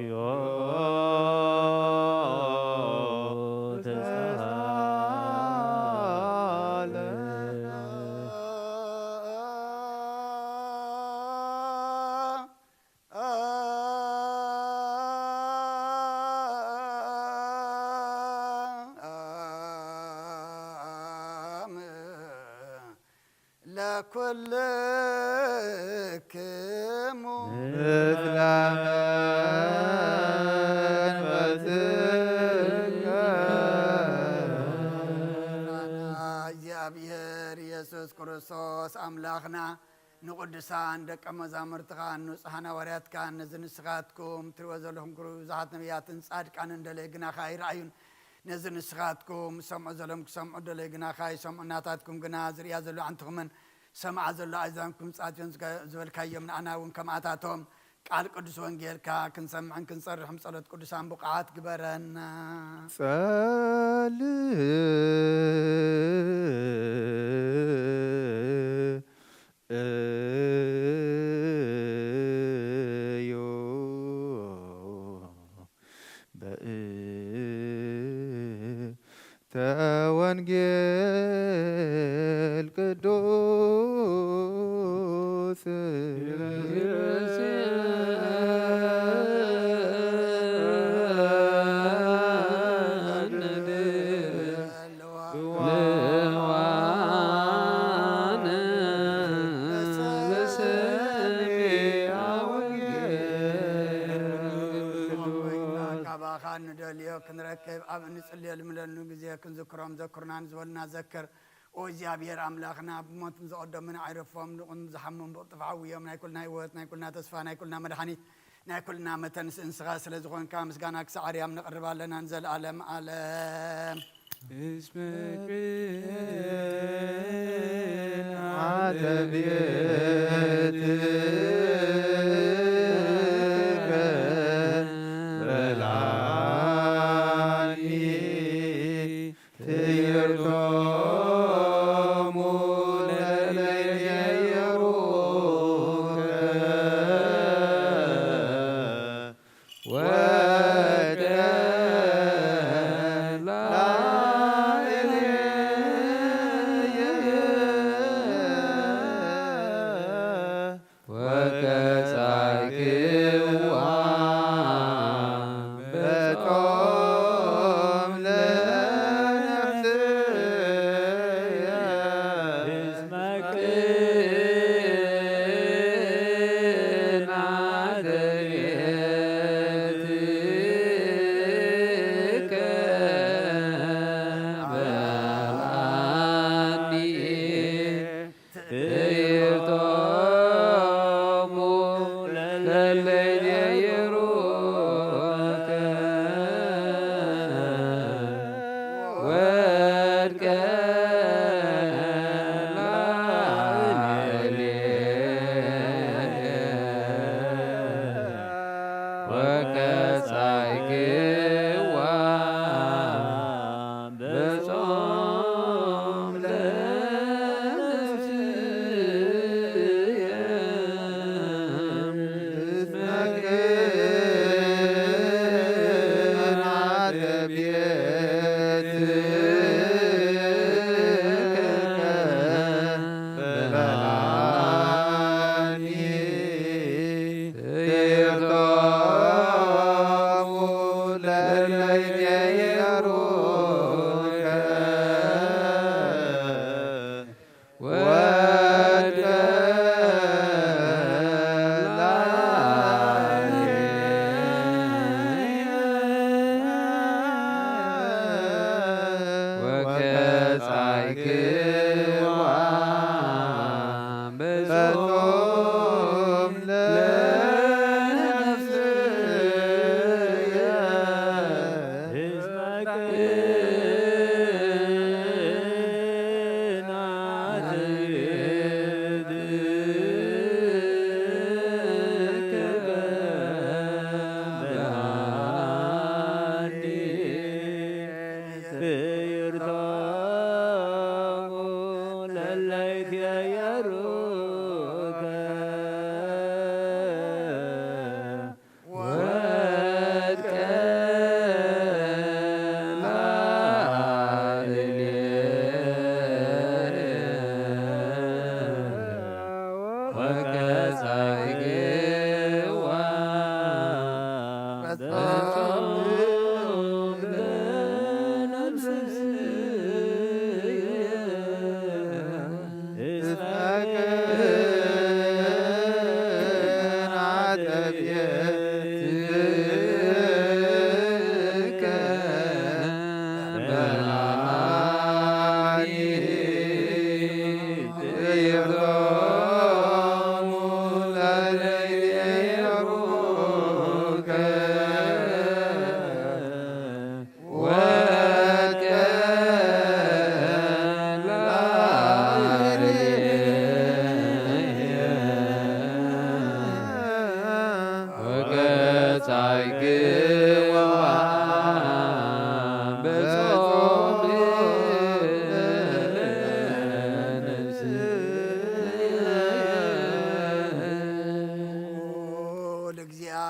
ለኩልክሙ። ምስለ መንፈስከ። እግዚኣብሔር ኢየሱስ ክርስቶስ ኣምላኽና ንቕዱሳን ደቀ መዛሙርትኻን ንጹሓን ሃዋርያትካን ነዚ ንስኻትኩም ትሪእዎ ዘለኹም ክብሪ ብዙሓት ነቢያትን ጻድቃንን ደለየ ግናኻ ኣይረኣዩን። ነዚ ንስኻትኩም ዝሰምዑ ዘለዎም ክሰምዑ ደለዩ ግናኻ ይሰምዑ፣ ናታትኩም ግና ዝርእያ ዘሎ ኣዕንትኹምን ዝሰምዓ ዘሎ ኣእዛንኩም ጻትዮን ዝበልካዮም ንኣና እውን ከምኣታቶም ቃል ቅዱስ ወንጌልካ ክንሰምዕን ክንጸርሕን ብጸሎት ቅዱሳን ብቑዓት ግበረና። ጸልዩ በእንተ ወንጌል ቅዱስ። ካባኻ ንደልዮ ክንረክብ ኣብ እንጽልየሉ ምለኑ ግዜ ክንዝክሮም ዘክሩና ንዝበሉና ዘክር። ኦ እግዚኣብሔር ኣምላኽና፣ ብሞት ንዝቐደሙን ኣይረፎም ንቑን ዝሓሙን ብቕልጥፍ ሓውዮም። ናይ ኩልና ህይወት፣ ናይ ኩልና ተስፋ፣ ናይ ኩልና መድሓኒት፣ ናይ ኩልና መተንስ እንስኻ ስለ ዝኾንካ ምስጋና ክሳዕ ኣርያም ነቕርብ ኣለና ንዘለኣለም ኣለም። እስመ ቅንዓተ ቤትከ በላኒ ትይርቶሙ ለለይሩከ ወደ ላዕሌየ ወቀጻዕክዋ በጦም ለነፍስየ። እስመ ቅንዓተ ቤትከ በላኒ ትእርቶሙ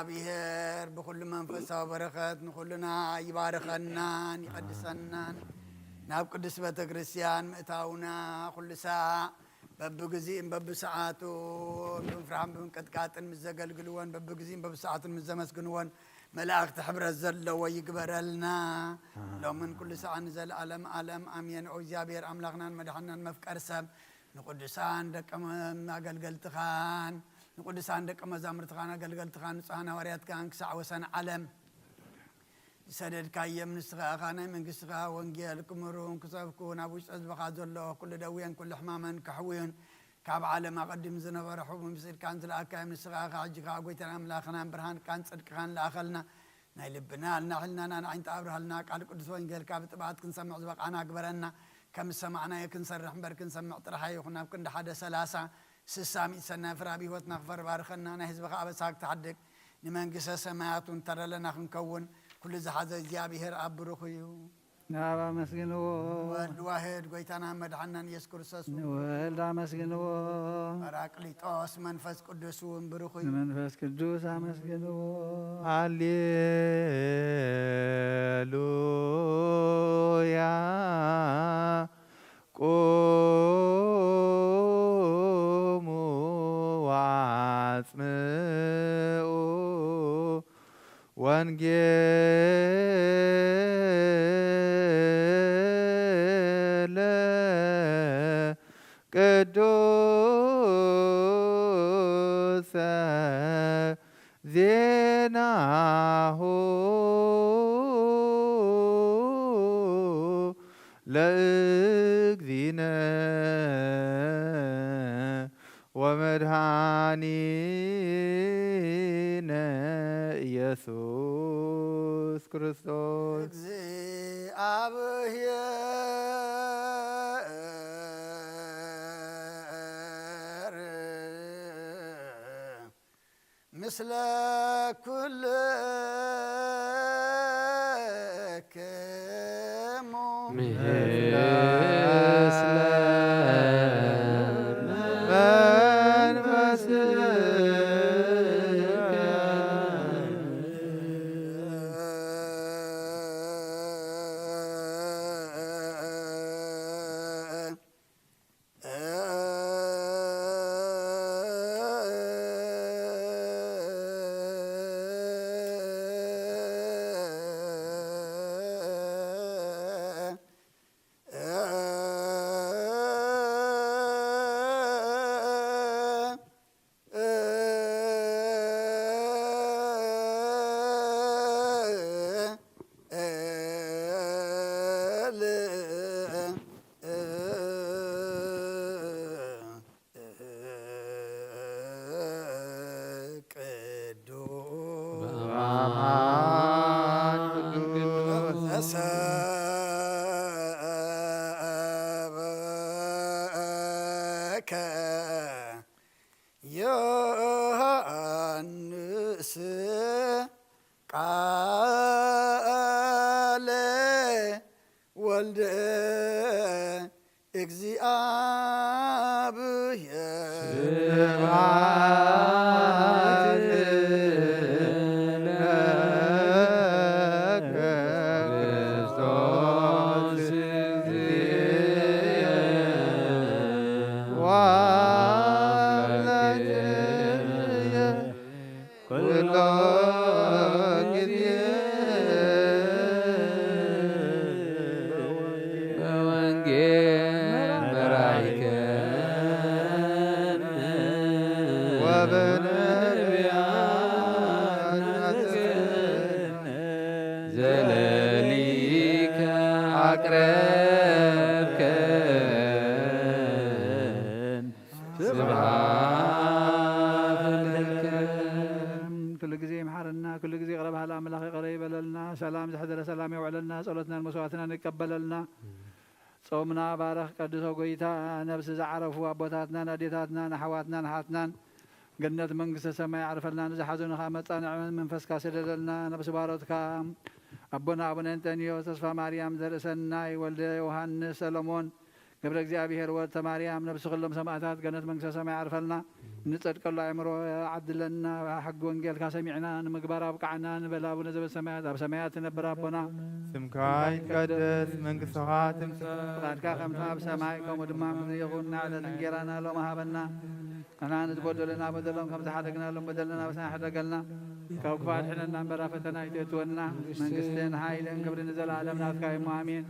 እግዚኣብሔር ብኹሉ መንፈሳዊ በረኸት ንኹልና ይባርኸናን ይቐድሰናን። ናብ ቅዱስ ቤተ ክርስቲያን ምእታውና ኩሉ ሳዕ በብግዚእን በብሰዓቱን ብምፍራሕን ብምንቅጥቃጥን ምስ ዘገልግልዎን በብግዚእን በብሰዓቱን ምስ ዘመስግንዎን መላእኽቲ ሕብረት ዘለዎ ይግበረልና። ሎምን ኩሉ ሰዓት ንዘለኣለም ዓለም ኣሜን። ኦ እግዚኣብሔር ኣምላኽናን መድሓናን መፍቀር ሰብ ንቅዱሳን ደቀ መ-፣ ኣገልገልትኻን ንቅዱሳን ደቀ መዛሙርትኻን ኣገልገልትኻን ንጹሃን ሃዋርያትካን ክሳዕ ወሰን ዓለም ዝሰደድካዮም ንስኻ ኢኻ። ናይ መንግስትኻ ወንጌል ክምህሩን ክሰብኩን ኣብ ውሽጢ ህዝብኻ ዘሎ ኩሉ ደዌን ኩሉ ሕማመን ከሕውዩን ካብ ዓለም ኣቐዲሙ ዝነበረ ሕቡን ብስኢልካን ዝለኣካዮም ንስኻ ኢኻ። ሕጂ ከኣ ጎይታን ኣምላኽናን ብርሃንካን ጽድቅኻን ለኣኸልና። ናይ ልብና ኣልናሕልናና ንዓይንታ ኣብርሃልና። ቃል ቅዱስ ወንጌልካ ብጥብዓት ክንሰምዕ ዝበቓዕና ግበረና። ከም ዝሰማዕናዮ ክንሰርሕ እምበር ክንሰምዕ ጥራሕ ኣይኹን። ኣብ ክንዲ ሓደ ሰላሳ ስሳ ሚእቲ ሰናይ ፍረ ኣብ ህይወትና ክፈር ባርኸና። ናይ ህዝብኻ ኣበሳ ክትሓድግ ንመንግስተ ሰማያት እውን ተረለና ክንከውን ኩሉ ዝሓዘ እግዚኣብሔር ኣብ ብሩኽ እዩ። ናብ ኣመስግንዎ። ወልድ ዋህድ ጎይታና መድሓናን ኢየሱስ ክርስቶስ እውን ንወልድ ኣመስግንዎ። ጳራቅሊጦስ መንፈስ ቅዱስ እውን ብሩኽ እዩ። ንመንፈስ ቅዱስ ኣመስግንዎ። ሃሌሉያ። ቁሙ ወአጽምዑ ወንጌለ ቅዱሰ ዜናሁ ለእግዚእነ ወመድኃኒነ ኢየሱስ ክርስቶስ። እግዚአብሔር ምስለ ኩልክሙ። ምስለ መንፈስከ። ቅዱስ በአማን ቅዱስ ዘሰበከ ዮሐንስ ቃለ ወልደ እግዚአብሔር። ስብሐት ለከ ክርስቶስ እግዚእነ ወአምላክነ። ኩሎ ጊዜ በወንጌል መራሒከ ወበነቢያት ዘለሊከ ኣቅረብከን። ስብሐት ለከ። ኩሉ ግዜ ይምሓረና፣ ኩሉ ግዜ ይቕረ በሃሊ ኣምላኽ ይቕረ ይበለልና። ሰላም ዘሕደረ ሰላም የውዕለልና፣ ጸሎትናን መስዋዕትናን ይቀበለልና። ጾምና ባረኽ ቀድሶ ጎይታ። ነብሲ ዝዓረፉ ኣቦታትናን ኣዴታትናን ኣሕዋትናን ኣሓትናን ገነት መንግስተ ሰማይ ኣዕርፈልና። ንዝሓዘኑ ከኣ መጻንዒ መንፈስካ ስደደልና። ነብሲ ባሮትካ ኣቦና ኣቡነ እንጠንዮስ፣ ተስፋ ማርያም፣ ዘርእሰናይ፣ ወልደ ዮሃንስ፣ ሰሎሞን፣ ገብረ እግዚኣብሔር፣ ወልተ ማርያም፣ ነብሲ ኩሎም ሰማእታት ገነት መንግስተ ሰማይ ኣዕርፈልና። ንጸድቀሉ ኣእምሮ ዓድለና። ሕጊ ወንጌልካ ሰሚዕና ንምግባር ኣብቅዓና። ንበል ኣቡነ ዘበሰማያት፣ ኣብ ሰማያት ትነብር ኣቦና፣ ስምካ ይትቀደስ፣ መንግስትኻ ትምጻእ። ፍቓድካ ከምቲ ኣብ ሰማይ ከምኡ ድማ ኣብ ምድሪ ይኹን። ንዕለት እንጌራና ሎም ሃበና። ንሕና ንዝበደሉና በደሎም ከም ዝሓደግናሎም በደልና በስና ሕደገልና። ካብ ክፉእ ኣድሕነና እምበር ኣብ ፈተና ኣይተእትወና። መንግስትን ሓይልን ክብርን ንዘለኣለም ናትካ እሞ ኣሜን።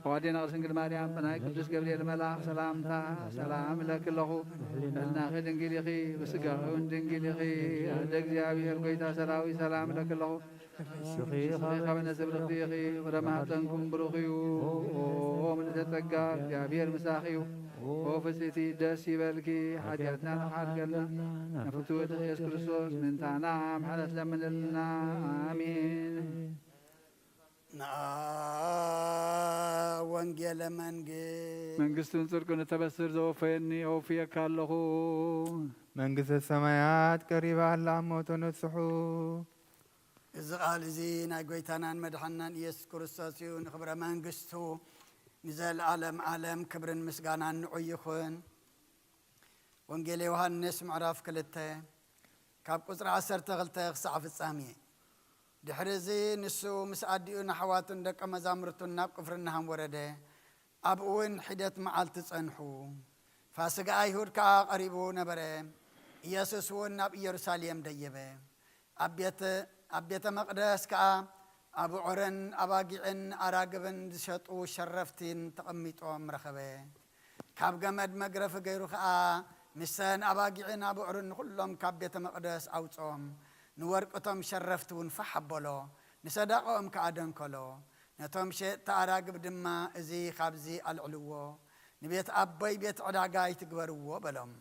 ኣዋዴና ቅድስት ድንግል ማርያም ብናይ ቅዱስ ገብርኤል መልኣኽ ሰላምታ ሰላም እለኪ ኣለኹ። ልዕልናኺ ድንግል ኢኺ፣ ብስጋኺ እውን ድንግል ኢኺ። ኣደ እግዚኣብሔር ጐይታ ሰራዊት ሰላም እለኪ ኣለኹ። ንስኺ ካብ ኣንስቲ ብርኽቲ ኢኺ፣ ፍረ ማህፀንኩም ብሩኽ እዩ። ኦም ንእተ ጸጋ እግዚኣብሔር ምሳኺ እዩ። ኦ ፍጽቲ ደስ ይበልኪ፣ ሓጢኣትና ንኽሓድገልና ንፍትወትኺ ኢየሱስ ክርስቶስ ምንታና ምሕረት ለምንልና። ኣሜን። ንኣ ወንጌለ መንግስት መንግስትን ጽድቅን እተበስር ዘወፈየኒ ኣውፍየካ ኣለኹ። መንግስተ ሰማያት ቀሪባ ኣላ እሞ ተነስሑ። እዚ ቃል እዚ ናይ ጎይታናን መድሓናን ኢየሱስ ክርስቶስ እዩ። ንኽብረ መንግስቱ ንዘለዓለም ዓለም ክብርን ምስጋናን ንዑ ይኹን። ወንጌል ዮሃንስ ምዕራፍ ክልተ ካብ ቁጽሪ ዓሰርተ ክልተ ክሳዕ ፍጻሜ። ድሕሪ እዚ ንሱ ምስ ኣዲኡ ንኣሕዋቱን ደቀ መዛሙርቱን ናብ ቅፍርናሆም ወረደ። ኣብኡ እውን ሒደት መዓልቲ ጸንሑ። ፋስጋ ኣይሁድ ከኣ ቀሪቡ ነበረ። ኢየሱስ እውን ናብ ኢየሩሳሌም ደየበ። ኣብ ቤተ ኣብ ቤተ መቕደስ ከኣ ኣቡዑርን ኣባጊዕን ኣራግብን ዝሸጡ ሸረፍቲን ተቐሚጦም ረኸበ። ካብ ገመድ መግረፊ ገይሩ ኸኣ ምሰን ኣባጊዕን ኣቡዕርን ንኹሎም ካብ ቤተ መቕደስ ኣውጽኦም። ንወርቂ እቶም ሸረፍቲ እውን ፋሕ ኣበሎ፣ ንሰዳቕኦም ከኣ ደንከሎ። ነቶም ሸየጥቲ ኣራግብ ድማ፣ እዚ ኻብዚ ኣልዕልዎ፣ ንቤት ኣቦይ ቤት ዕዳጋ ኣይትግበርዎ በሎም።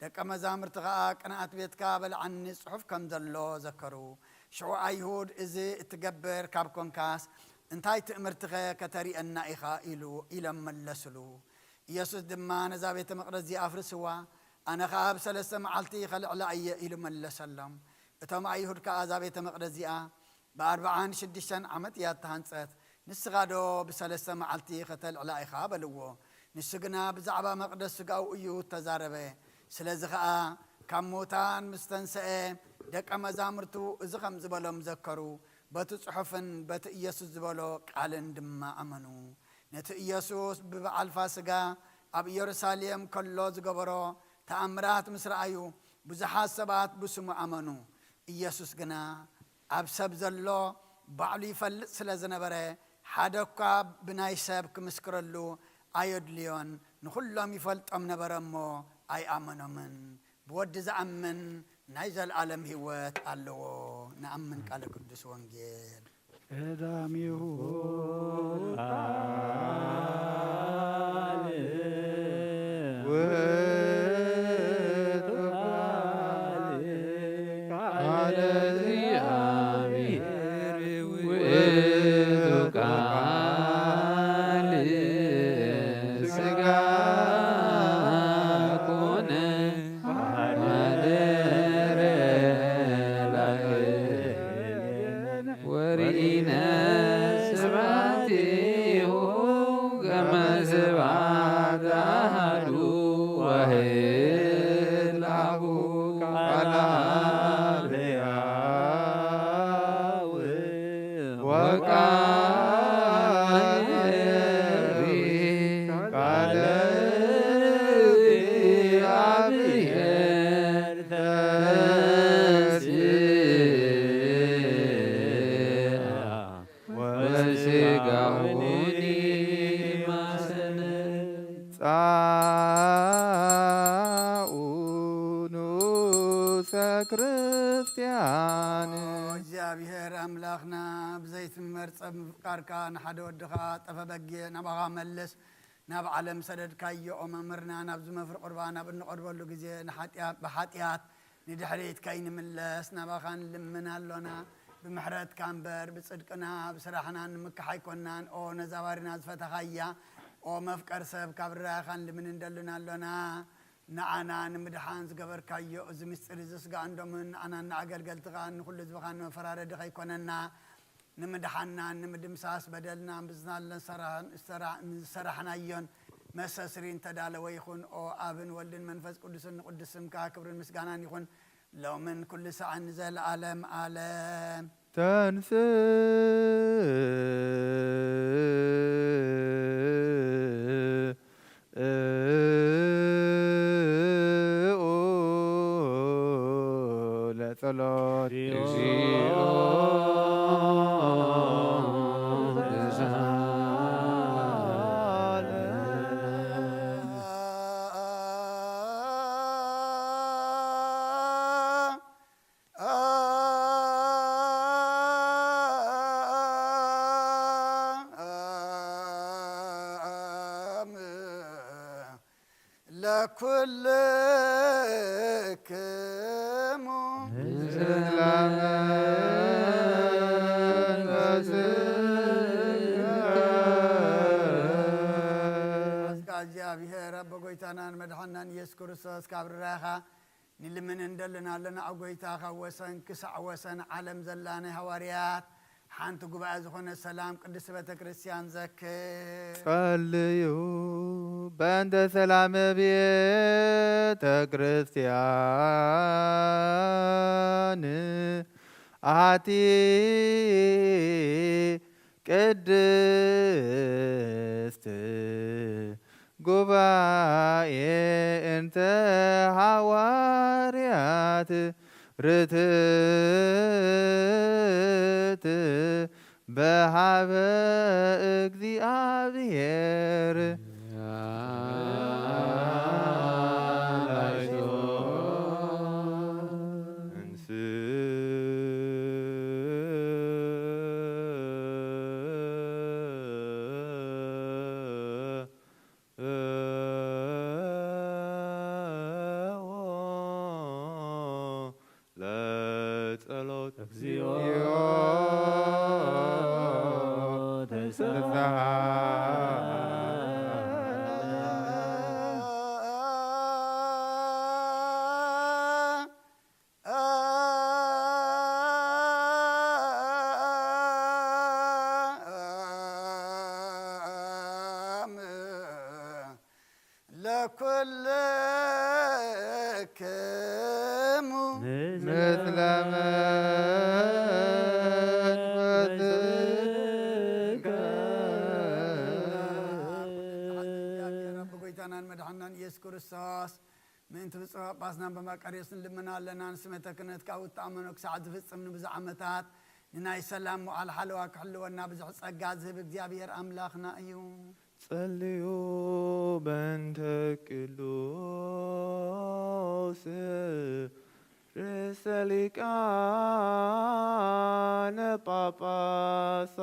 ደቀ መዛሙርቲ ኸኣ፣ ቅንኣት ቤትካ በልዓኒ ጽሑፍ ከም ዘሎ ዘከሩ። ሽዑ ኣይሁድ፣ እዚ እትገብር ካብ ኰንካስ፣ እንታይ ትእምርትኸ ከተርእየና ኢኻ? ኢሉ ኢሎም መለስሉ። ኢየሱስ ድማ፣ ነዛ ቤተ መቕደስ እዚኣ ኣፍርስዋ፣ ኣነ ኸኣ ኣብ ሰለስተ መዓልቲ ኸልዕላ እየ ኢሉ መለሰሎም። እቶም ኣይሁድ ከኣ፣ እዛ ቤተ መቕደስ እዚኣ ብኣርብዓን ሽዱሽተን ዓመት እያ እተሃንጸት፣ ንስኻዶ ብሰለስተ መዓልቲ ኸተልዕላ ኢኻ? በልዎ። ንሱ ግና ብዛዕባ መቕደስ ስጋኡ እዩ እተዛረበ። ስለዚ ኸኣ ካብ ምዉታን ምስ ተንስኤ፣ ደቀ መዛሙርቱ እዚ ኸም ዝበሎም ዘከሩ፣ በቲ ጽሑፍን በቲ ኢየሱስ ዝበሎ ቃልን ድማ ኣመኑ። ነቲ ኢየሱስ ብበዓል ፋስጋ ኣብ ኢየሩሳሌም ከሎ ዝገበሮ ተኣምራት ምስ ረኣዩ፣ ብዙሓት ሰባት ብስሙ ኣመኑ። ኢየሱስ ግና ኣብ ሰብ ዘሎ ባዕሉ ይፈልጥ ስለ ዝነበረ፣ ሓደ እኳ ብናይ ሰብ ክምስክረሉ ኣየድልዮን። ንኹሎም ይፈልጦም ነበረ እሞ ኣይኣመኖምን። ብወዲ ዝኣምን ናይ ዘለኣለም ህይወት ኣለዎ። ንኣምን ቃለ ቅዱስ ወንጌል። ቀዳሚሁ ውእቱ ቃል፣ ቃል እግዚአብሔር ውእቱ ቃል ሥጋ ኮነ። ወሪነ ስብሐቲሁ ከመ ስብሐት አሐዱ ዋሕድ ለአቡሁ ቃለ አብ ሕያው ወቃል ቃለ እግዚአብሔር ተንሥአ ወሥጋሁኒ ማሰነ። ጻኡ ንኡሰ ክርስቲያን። እግዚኣብሔር ኣምላኽና ብዘይትመርጸ ምፍቃርካ ንሓደ ወድኻ ጠፈ በጊዕ ናባኻ መልስ። ናብ ዓለም ሰደድካዮ ኦ መምህርና፣ ናብዚ መፍሪ ቁርባን ኣብ እንቐርበሉ ግዜ ንሓጢኣት ብሓጢኣት ንድሕሪት ከይንምለስ ናባኻ ንልምን ኣሎና። ብምሕረትካ እምበር ብጽድቅና ብስራሕና ንምካሕ ኣይኮናን። ኦ ነዛ ባሪና ዝፈተኻያ፣ ኦ መፍቀር ሰብ ካብ ርኣኻ ንልምን እንደልን ኣሎና። ንዓና ንምድሓን ዝገበርካዮ እዚ ምስጢር እዚ ስጋን ደሙን ንዓናን ንኣገልገልትኻን ንኹሉ ህዝብኻን መፈራረዲ ከይኮነና ንምድሓንናን ንምድምሳስ በደልና ብዝናለን ሰራሕን ዝሰራ-፣ ዝሰራሕናዮን መሰስሪ እንተዳለወ ይኹን። ኦ ኣብን ወልድን መንፈስ ቅዱስን ንቅዱስ ስምካ ክብርን ምስጋናን ይኹን ሎምን ኩሉ ሳዕን ንዘለዓለም ዓለም። ተንስእ ለጸሎት። ለኩልክሙ እስካ እግዚኣብሔር ኣቦ ጎይታናን መድሓናን ኢየሱስ ክርስቶስ ካብ ርራኻ ንልምን እንደልን ኣለና። ኣብ ጎይታ ካብ ወሰን ክሳዕ ወሰን ዓለም ዘላ ናይ ሃዋርያት ሓንቲ ጉባኤ ዝኾነ ሰላም ቅድስቲ ቤተ ክርስቲያን ዘክር። ጸልዩ በእንተ ሰላም ቤተ ክርስቲያን ኣቲ ቅድስት ጉባኤ እንተ ሃዋርያት ርትዕት በሃበ እግዚኣብሔር። ለጸሎት። እግዚኦ ተሳሃለ። ለኩልክሙ ምስለ መንፈስከ። ብጎይታናን መድሓናን ኢየሱስ ክርስቶስ ምእንቲ ብፁዕ ጳጳስናን በመቃርዮስን ልምና ኣለና። ንስመተ ክህነት ካብ እተኣመኖ ክሳዕ ዝፍጽም ንብዙሕ ዓመታት ንናይ ሰላም መዋዕል ሓለዋ ክሕልወና ብዙሕ ጸጋ ዝህብ እግዚኣብሔር ኣምላኽና እዩ። ጸልዩ በእንተ ቅዱስ ርእሰ ሊቃነ ጳጳሳት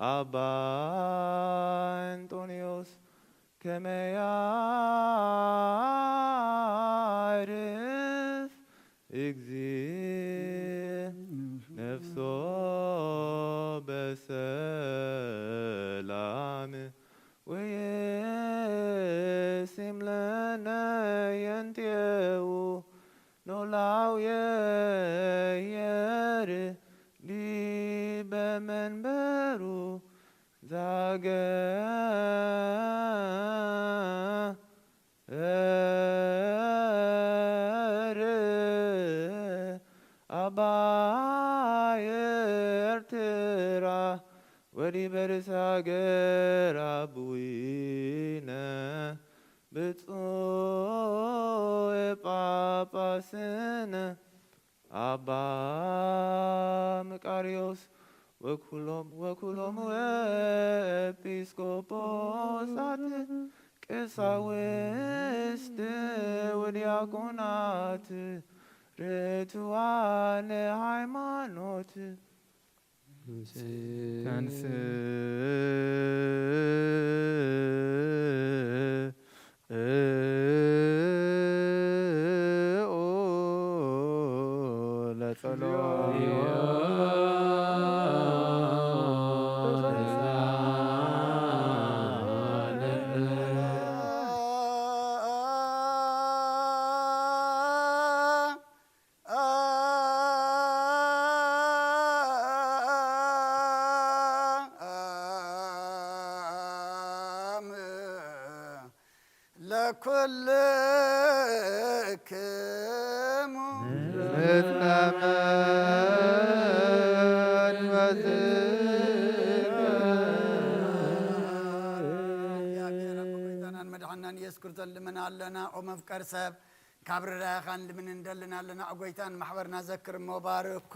ኣባ እንጦንዮስ ከመ ያዕርፍ እግዚእ ነፍሶ በሰላም ወይሲም ለነ የንቴው ኖላው የየር ዲበ መንበሩ ዛገ ር ኣባይ ኤርትራ ወዲበ ርእሰ ሃገር ኣቡነ ብፁዕ ጳጳስነ ኣባ መቃርዮስ ወኩሎም ወኩሎም ኤጲስቆጶሳት ቀሳውስት ወዲያቆናት ርቱዓነ ሃይማኖት ተንስ ኩልክሙ ምጽመድ ወዝክር እግዚኣብሔር ኣብ ጎይታናን መድሓናን ኢየሱስ ክርስቶስ ልምን ኣለና። ኦ መፍቀር ሰብ ካብ ርዳያኻን ልምን እንደልን ኣለና። ኦ ጎይታን ማሕበርና ዘክር እሞ ባርኮ።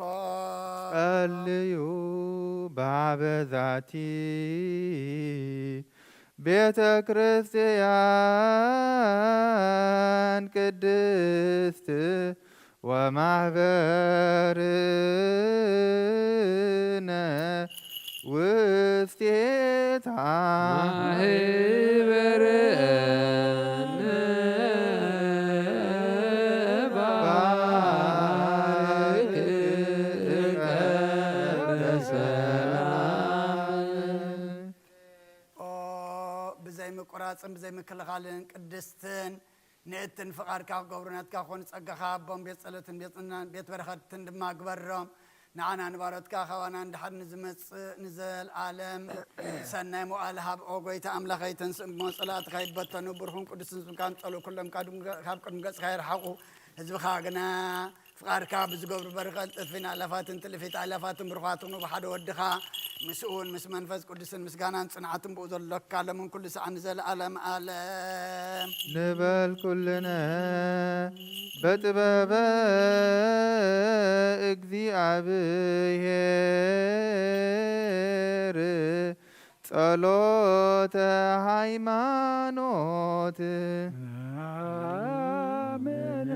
ጸልዩ በሃበ ዛቲ ቤተ ክርስቲያን ቅድስት ወማህበርነ ውስቴታ ማህበርነ ባርክ በሰላም ኦ ብዘይ ምቁራጽን ብዘይ ምክልኻልን ቅድስትን ንእትን ፍቓድካ ክገብሩ ናትካ ክኾኑ ጸጋኻ ኣቦም ቤት ጸሎትን ቤት ጽናን ቤት በረኸትን ድማ ግበሮም። ንዓና ንባሮትካ ካባና እንድሕር ንዝመጽእ ንዘልኣለም ሰናይ መዋዕል ሃብ። ኦ ጎይታ ኣምላኸይ ተንስእ እሞ ጸላእትኻ ይበተኑ፣ ብሩኽን ቅዱስን ስምካ ንጸሉ ኩሎም ካብ ቅድሚ ገጽካ ይርሓቑ። ህዝብኻ ግና ፍቓድካ ብዝገብሩ በርኸ እልጥፊን ኣእላፋትን ትልፊት ኣእላፋትን ብሩኻት ኩኑ ብሓደ ወድኻ ምስኡ እውን ምስ መንፈስ ቅዱስን ምስጋናን ጽንዓትን ብኡ ዘሎካ ሎምን ኩሉ ሰዓት ንዘለኣለም ኣለም። ንበል ኩልነ በጥበበ እግዚኣብሔር ጸሎተ ሃይማኖት። ኣሜን።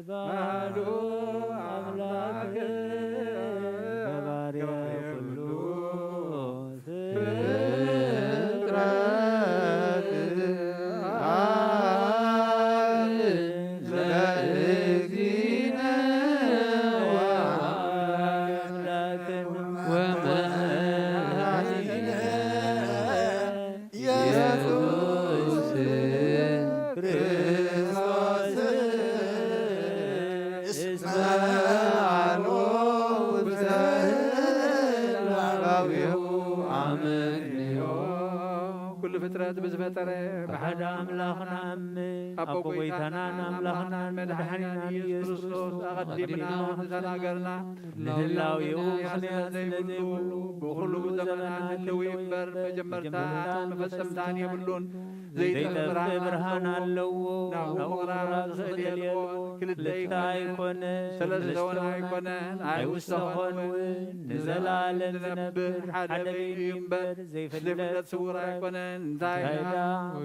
ባህዱ ኣምላክ ገባሬ ኩሉ ፍጥረት ኣብ ለእግዚእነ ወመድኃኒነ ኢየሱስ ክርስቶስ እስመ አልቦ ውስተ ህላዌሁ አመክንዮ። ኩሉ ፍጥረት ብዝፈጠረ ብሓደ ኣምላኽ ንኣምን። ኣቦ ጎይታናን ኣምላኽናን መድሓኒናን ኢየሱስ ክርስቶስ ኣቐዲምና ምተናገርና ንህላዌኡ ምኽንያት ስለ ዘይብሉ ብኹሉ ዘመናት ህልው እምበር መጀመርታን መፈጸምታን የብሉን። ዘይጠፍእ ብርሃን ኣለዎ። ናብኡ ምቕራብ ዝኽእል የልቦን። ክልተ ኣይኮነን፣ ሰለስተ እውን ኣይኮነን፣ ኣይውሰኾን እውን። ንዘለኣለም ዝነብር ሓደ በይኑ እዩ እምበር፣ ዘይፍለጥ ስዉር ኣይኮነን። እንታይ ደኣ?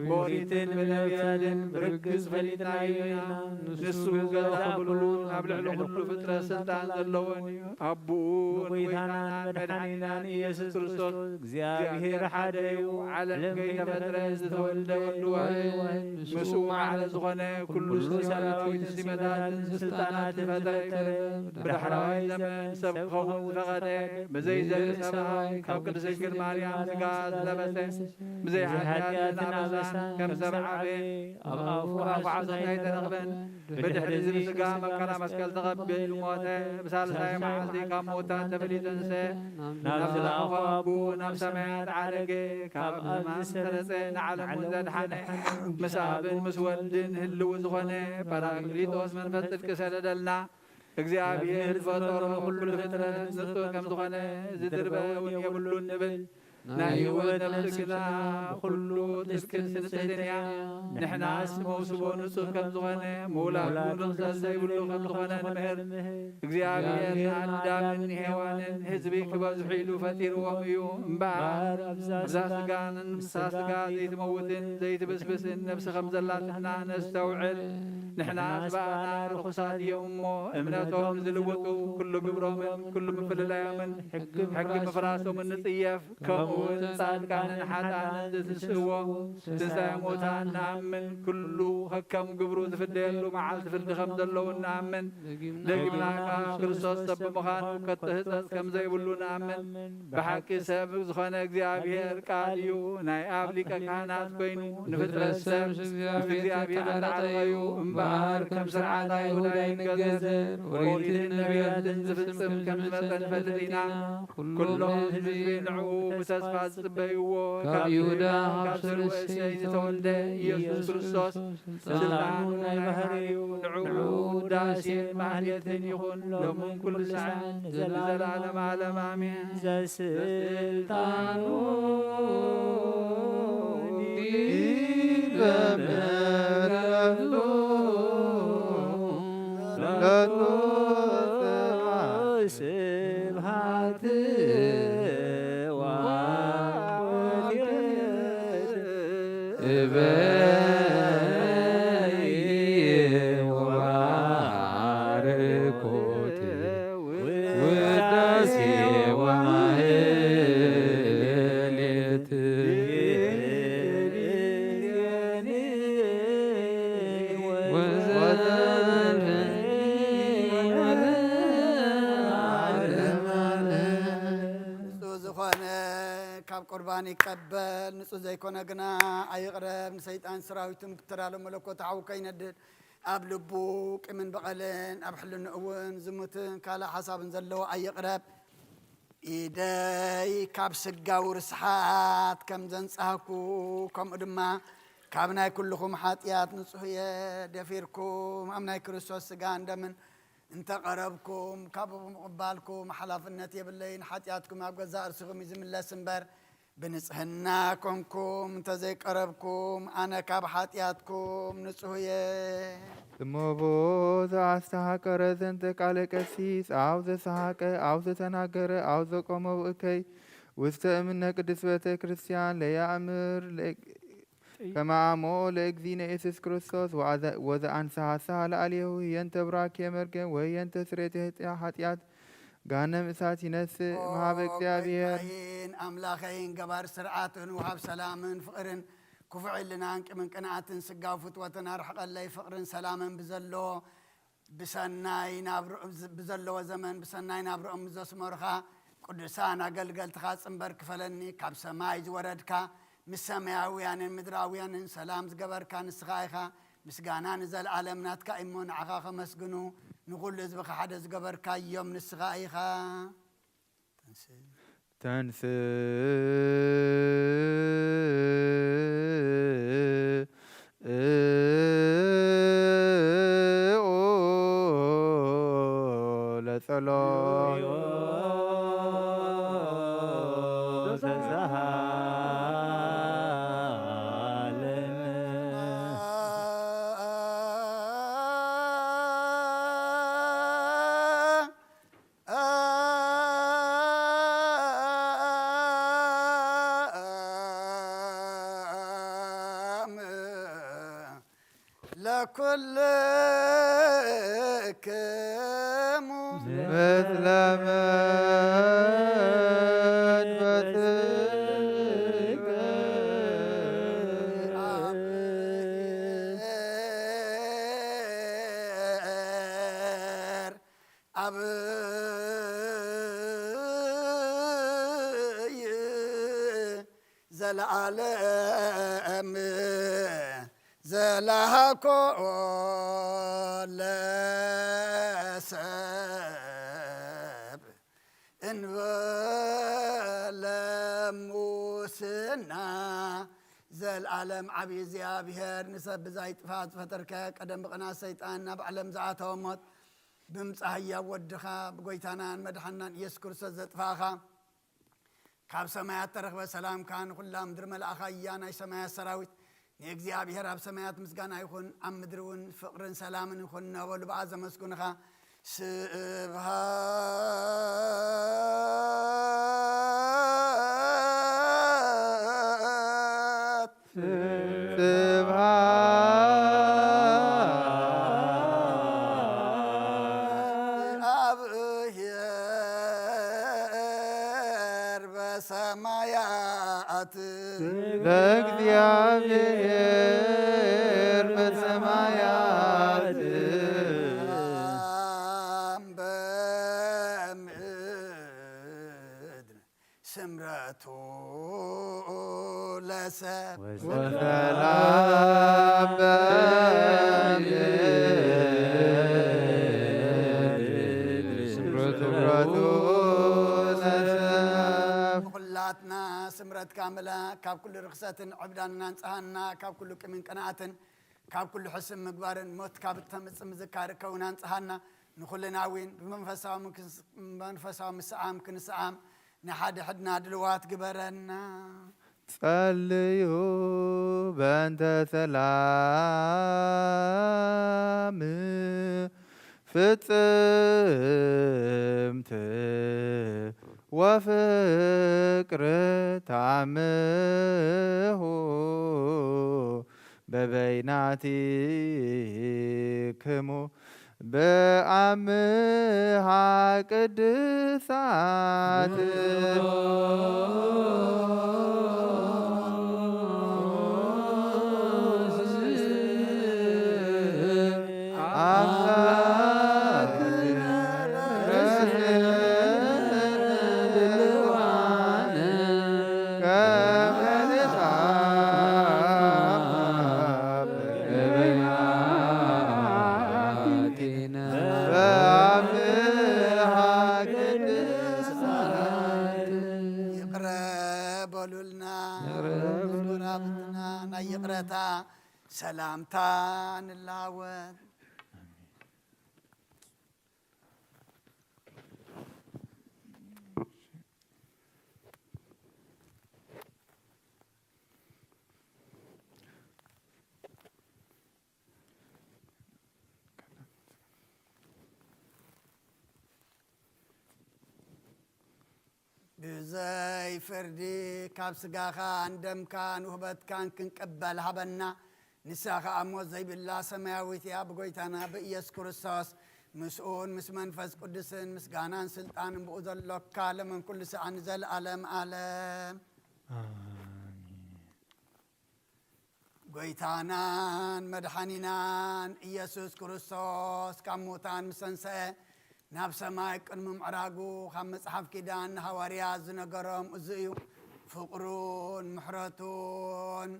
ብኦሪትን ብነቢያትን ብርግጽ ፈሊጥናዮ ኢና። ንሱ ገዛ ኩሉን ኣብ ልዕሊ ኩሉ ፍጥረት ስልጣን ዘለዎን እዩ። ኣቦኡ ጎይታናን መድሓኒናን ኢየሱስ ክርስቶስ እግዚኣብሔር ሓደ እዩ። ዓለም ከይተፈጥረ ዝተወልደ ወልድ ዋህድ ምስኡ ማዕረ ዝኾነ ኩሉ ሰራዊት ሲመታትን ስልጣናትን ፈጠረ። ብዳሕራዋይ ዘመን ሰብ ክኸውን ዝፈቐደ ብዘይ ዘርኢ ሰብኣይ ካብ ቅድስት ድንግል ማርያም ስጋ ዝለበሰ ብዘይ ሓጢኣትን ኣበሳን ከም ሰብ ዓበየ። ኣብ ኣፉ ሓሶት ኣይተረኽበን። ብድሕሪ እዚ ብስጋ መከራ መስቀል ተቐቢሉ ሞተ። ብሳልሳይ መዓልቲ ካብ ምዉታት ተፈሊጡ ተንስአ። ናብ ዝለኣኾ ኣቦኡ ናብ ሰማያት ዓረገ። ካብ ሕማም ዝተነጸ ንዓለም እውን ዘድሓነ ምስ ኣብን ምስ ወልድን ህልው ዝኾነ ጳራቅሊጦስ መንፈስ ጽድቂ ሰደደልና። እግዚኣብሔር ዝፈጠሮ ኩሉ ፍጥረት ንጹህ ከም ዝኾነ ዝድርበ እውን የብሉን ንብል። ናይ ህይወት ነፍሲ ግና ብኹሉ ትስክን ንጽሕትን እያ። ንሕናስ መውስቦ ንጹህ ከም ዝኾነ ምውላዱ ንኽሰል ዘይብሉ ከም ዝኾነ ንምህር። እግዚኣብሔር ንኣዳምን ንሄዋንን ህዝቢ ክበዝሑ ኢሉ ፈጢርዎም እዩ እምበኣር፣ ኣብዛ ስጋን ንሳ ስጋ ዘይትመውትን ዘይትብስብስን ነፍሲ ከም ዘላትና ነስተውዕል። ንሕናስ ብኣና ርኹሳት እዮም እሞ እምነቶም ዝልውጡ፣ ኩሉ ግብሮምን ኩሉ ምፍልላዮምን ሕጊ ምፍራሶምን ንጽየፍ። ከምኡ እውን ጻድቃንን ሓጥኣንን ዝትንስእዎ ትንሳኤ ሙታን ንኣምን። ኩሉ ከከም ግብሩ ዝፍደየሉ መዓልቲ ፍርዲ ከም ዘለዉ ንኣምን። ደጊምና ከኣ ክርስቶስ ሰብ ብምዃኑ ከቶ ህጸጽ ከም ዘይብሉ ንኣምን። ብሓቂ ሰብ ዝኾነ እግዚኣብሔር ቃል እዩ። ናይ ኣብ ሊቀ ካህናት ኮይኑ ንፍጥረት ሰብ ምስ እግዚኣብሔር ተዓረቐ እዩ እምበኣር ከም ስርዓት ኣይሁድ ኣይንገዘር። ኦሪትን ነቢያትን ዝፍጽም ከም ዝመጸ ንፈልጥ ኢና። ኩሎም ህዝቢ ንዕኡ ብተስፋ ተስፋ ዝጽበይዎ፣ ካብ ይሁዳ፣ ካብ ስር እሴይ ዝተወልደ ኢየሱስ ክርስቶስ፣ ስልጣኑ ናይ ባህሪኡ፣ ንዕኡ ውዳሴን ማህሌትን ይኹን፣ ሎምን ኩሉ ሰዓት፣ ንዘለዓለም ዓለም ኣሜን። ዘስልጣኑ ዲበ መለቱ ስብሐት ወአኮቴት እበይ ወባርኮት ውዳሴ ወማህሌት። ንጹህ ዝኾነ ካብ ቁርባን ይቀበል፣ ንጹህ ዘይኮነ ግና ኣይቕረብ። ንሰይጣን ሰራዊቱን ክተዳሎ መለኮት ሓው ከይነድድ ኣብ ልቡ ቂምን በቐልን ኣብ ሕልንኡ እውን ዝሙትን ካልእ ሓሳብን ዘለዎ ኣይቕረብ። ኢደይ ካብ ስጋዊ ርስሓት ከም ዘንጻህኩ፣ ከምኡ ድማ ካብ ናይ ኩልኹም ሓጢኣት ንጹህ እየ። ደፊርኩም ኣብ ናይ ክርስቶስ ስጋን ደምን እንተ ቐረብኩም፣ ካብኡ ብምቕባልኩም ሓላፍነት የብለይን። ሓጢኣትኩም ኣብ ገዛእ ርእስኹም እዩ ዝምለስ እምበር፣ ብንጽህና ኮንኩም እንተ ዘይቀረብኩም፣ ኣነ ካብ ሓጢኣትኩም ንጹህ እየ። እሞ ብኡ ዘኣስተሃቀረ ዘንተ ቃለ ቀሲስ፣ ኣው ዘሰሃቀ፣ ኣው ዘተናገረ፣ ኣው ዘቆመ ውእከይ ውስተ እምነ ቅድስት ቤተ ክርስቲያን ለያእምር ለእግ-፣ ከመ አምኦ ለእግዚእነ ኢየሱስ ክርስቶስ ወአዘ-፣ ወዘአንሰሐ ለአሌሁ ህየንተ ብራኬ መርገም ወህየንተ ስሬተ ኃጢአት ገሃነም እሳት ይነስእ እምሃበ ኦ እግዚኣብሔር። ጎይታዬን ኣምላኸይን ገባር ስርዓትን ወሃብ ሰላምን ፍቕርን ክፉዕ ሕልናን ቂምን ቅንኣትን ስጋዊ ፍትወትን ኣርሕቐለይ። ፍቕርን ሰላምን ብዘሎ ብሰናይ ናብ ር-፣ ብዘለዎ ዘመን ብሰናይ ናብርኦም ዘስመሩኻ ቅዱሳን ኣገልገልትኻ ጽንበር ክፈለኒ። ካብ ሰማይ ዝወረድካ ምስ ሰማያውያንን ምድራውያንን ሰላም ዝገበርካ ንስኻ ኢኻ። ምስጋና ንዘለኣለም ናትካ እሞ ንዓኻ ከመስግኑ ንኹሉ ህዝብኻ ሓደ ዝገበርካዮም ንስኻ ኢኻ። ተንስእ። ተንስእ። ለጸሎት። ለኩልክሙ ምስለ መንፈስከ አብሔር አብይ ዘለዓለም ዘላሃኮ ለሰብ እንበለ ሙስና። ዘልኣለም ዓብዪ እግዚኣብሔር ንሰብ ብዛይ ጥፋት ዝፈጠርከ፣ ቀደም ብቕናት ሰይጣን ናብ ዓለም ዝኣተወ ሞት ብምጻእ ህያው ወድኻ ብጎይታናን መድሓናን ኢየሱስ ክርስቶስ ዘጥፋእኻ፣ ካብ ሰማያት ተረኽበ ሰላምካ ንኹላ ምድሪ መልኣኻ እያ። ናይ ሰማያት ሰራዊት ንእግዚኣብሔር ኣብ ሰማያት ምስጋና ይኹን፣ ኣብ ምድሪ እውን ፍቕርን ሰላምን ይኹን እናበሉ ብኣ ዘመስግኑኻ። ስብሃት ስብሃት ለእግዚኣብሔር በሰማያት ለእግዚኣብሔር በሰማያት ሰላም በምድር ስምረቱ ለሰብ ወሰላም በምድር ስምረቱ ለሰብ። ኩላትና በላ፣ ካብ ኩሉ ርኽሰትን ዕብዳንን ኣንጽሃና፣ ካብ ኩሉ ቅምን ቅንኣትን፣ ካብ ኩሉ ሕስም ምግባርን ሞት ካብ እተምጽእ ምዝካር ከውን ኣንጽሃና። ንኹልና እውን ብመንፈሳዊ ምክንስ-፣ መንፈሳዊ ምስዓም ክንስዓም፣ ንሓድሕድና ድልዋት ግበረና። ጸልዩ በእንተ ሰላም ፍጽምት ወፍቅር ታምሁ በበይናቲክሙ በአምሃ ቅድሳት አምላክ ይቕረ በሉልና። ይቕረ በሉልና። ክቡር ኣብትና ናይ ይቕረታ ሰላምታ ንላወጥ። ብዘይ ፍርዲ ካብ ስጋኻን ደምካን ውህበትካን ክንቅበል ሃበና። ንሳ ኸኣ ሞት ዘይብላ ሰማያዊት እያ። ብጎይታና ብኢየሱስ ክርስቶስ ምስኡን ምስ መንፈስ ቅዱስን ምስጋናን ስልጣንን ብኡ ዘሎካ ለምን ኩሉ ሰዓን ንዘለኣለም ኣለም። ኣሜን። ጎይታናን መድሓኒናን ኢየሱስ ክርስቶስ ካብ ሙታን ምስ ተንስአ ናብ ሰማይ ቅድሚ ምዕራጉ ካብ መጽሓፍ ኪዳን ንሃዋርያት ዝነገሮም እዚ እዩ። ፍቕሩን ምሕረቱን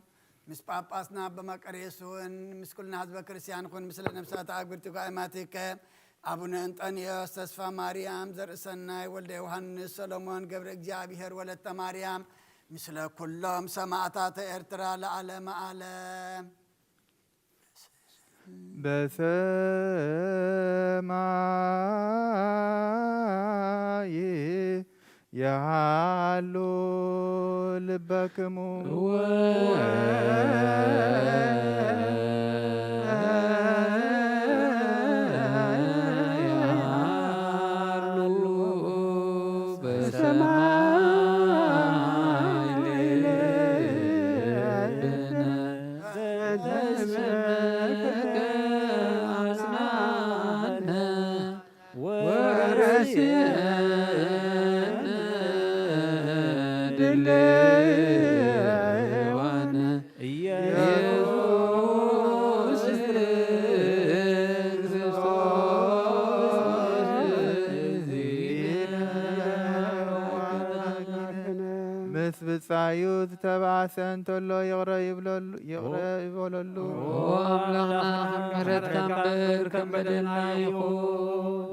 ምስ ጳጳስና ኣባ መቃርዮስ እውን ምስ ኩልና ህዝበ ክርስቲያን ይኹን። ምስለ ነፍሳት ኣግብርቲ ጓይማቲከ ኣቡነ እንጠንዮስ፣ ተስፋ ማርያም፣ ዘርእሰናይ፣ ወልደ ዮሃንስ፣ ሰሎሞን፣ ገብረ እግዚኣብሔር፣ ወለተ ማርያም፣ ምስለ ኩሎም ሰማዕታተ ኤርትራ ለዓለመ ዓለም። በሰማይ የሃሉ ልበክሙ። ምስ ብጻዩ ዝተባእሰ እንተሎ ይቕረ ይብለሉ፣ ይቕረ ይበለሉ። ኦ ኣምላኽና፣ ከም ምሕረትካ እምበር ከም በደልና ይኹን።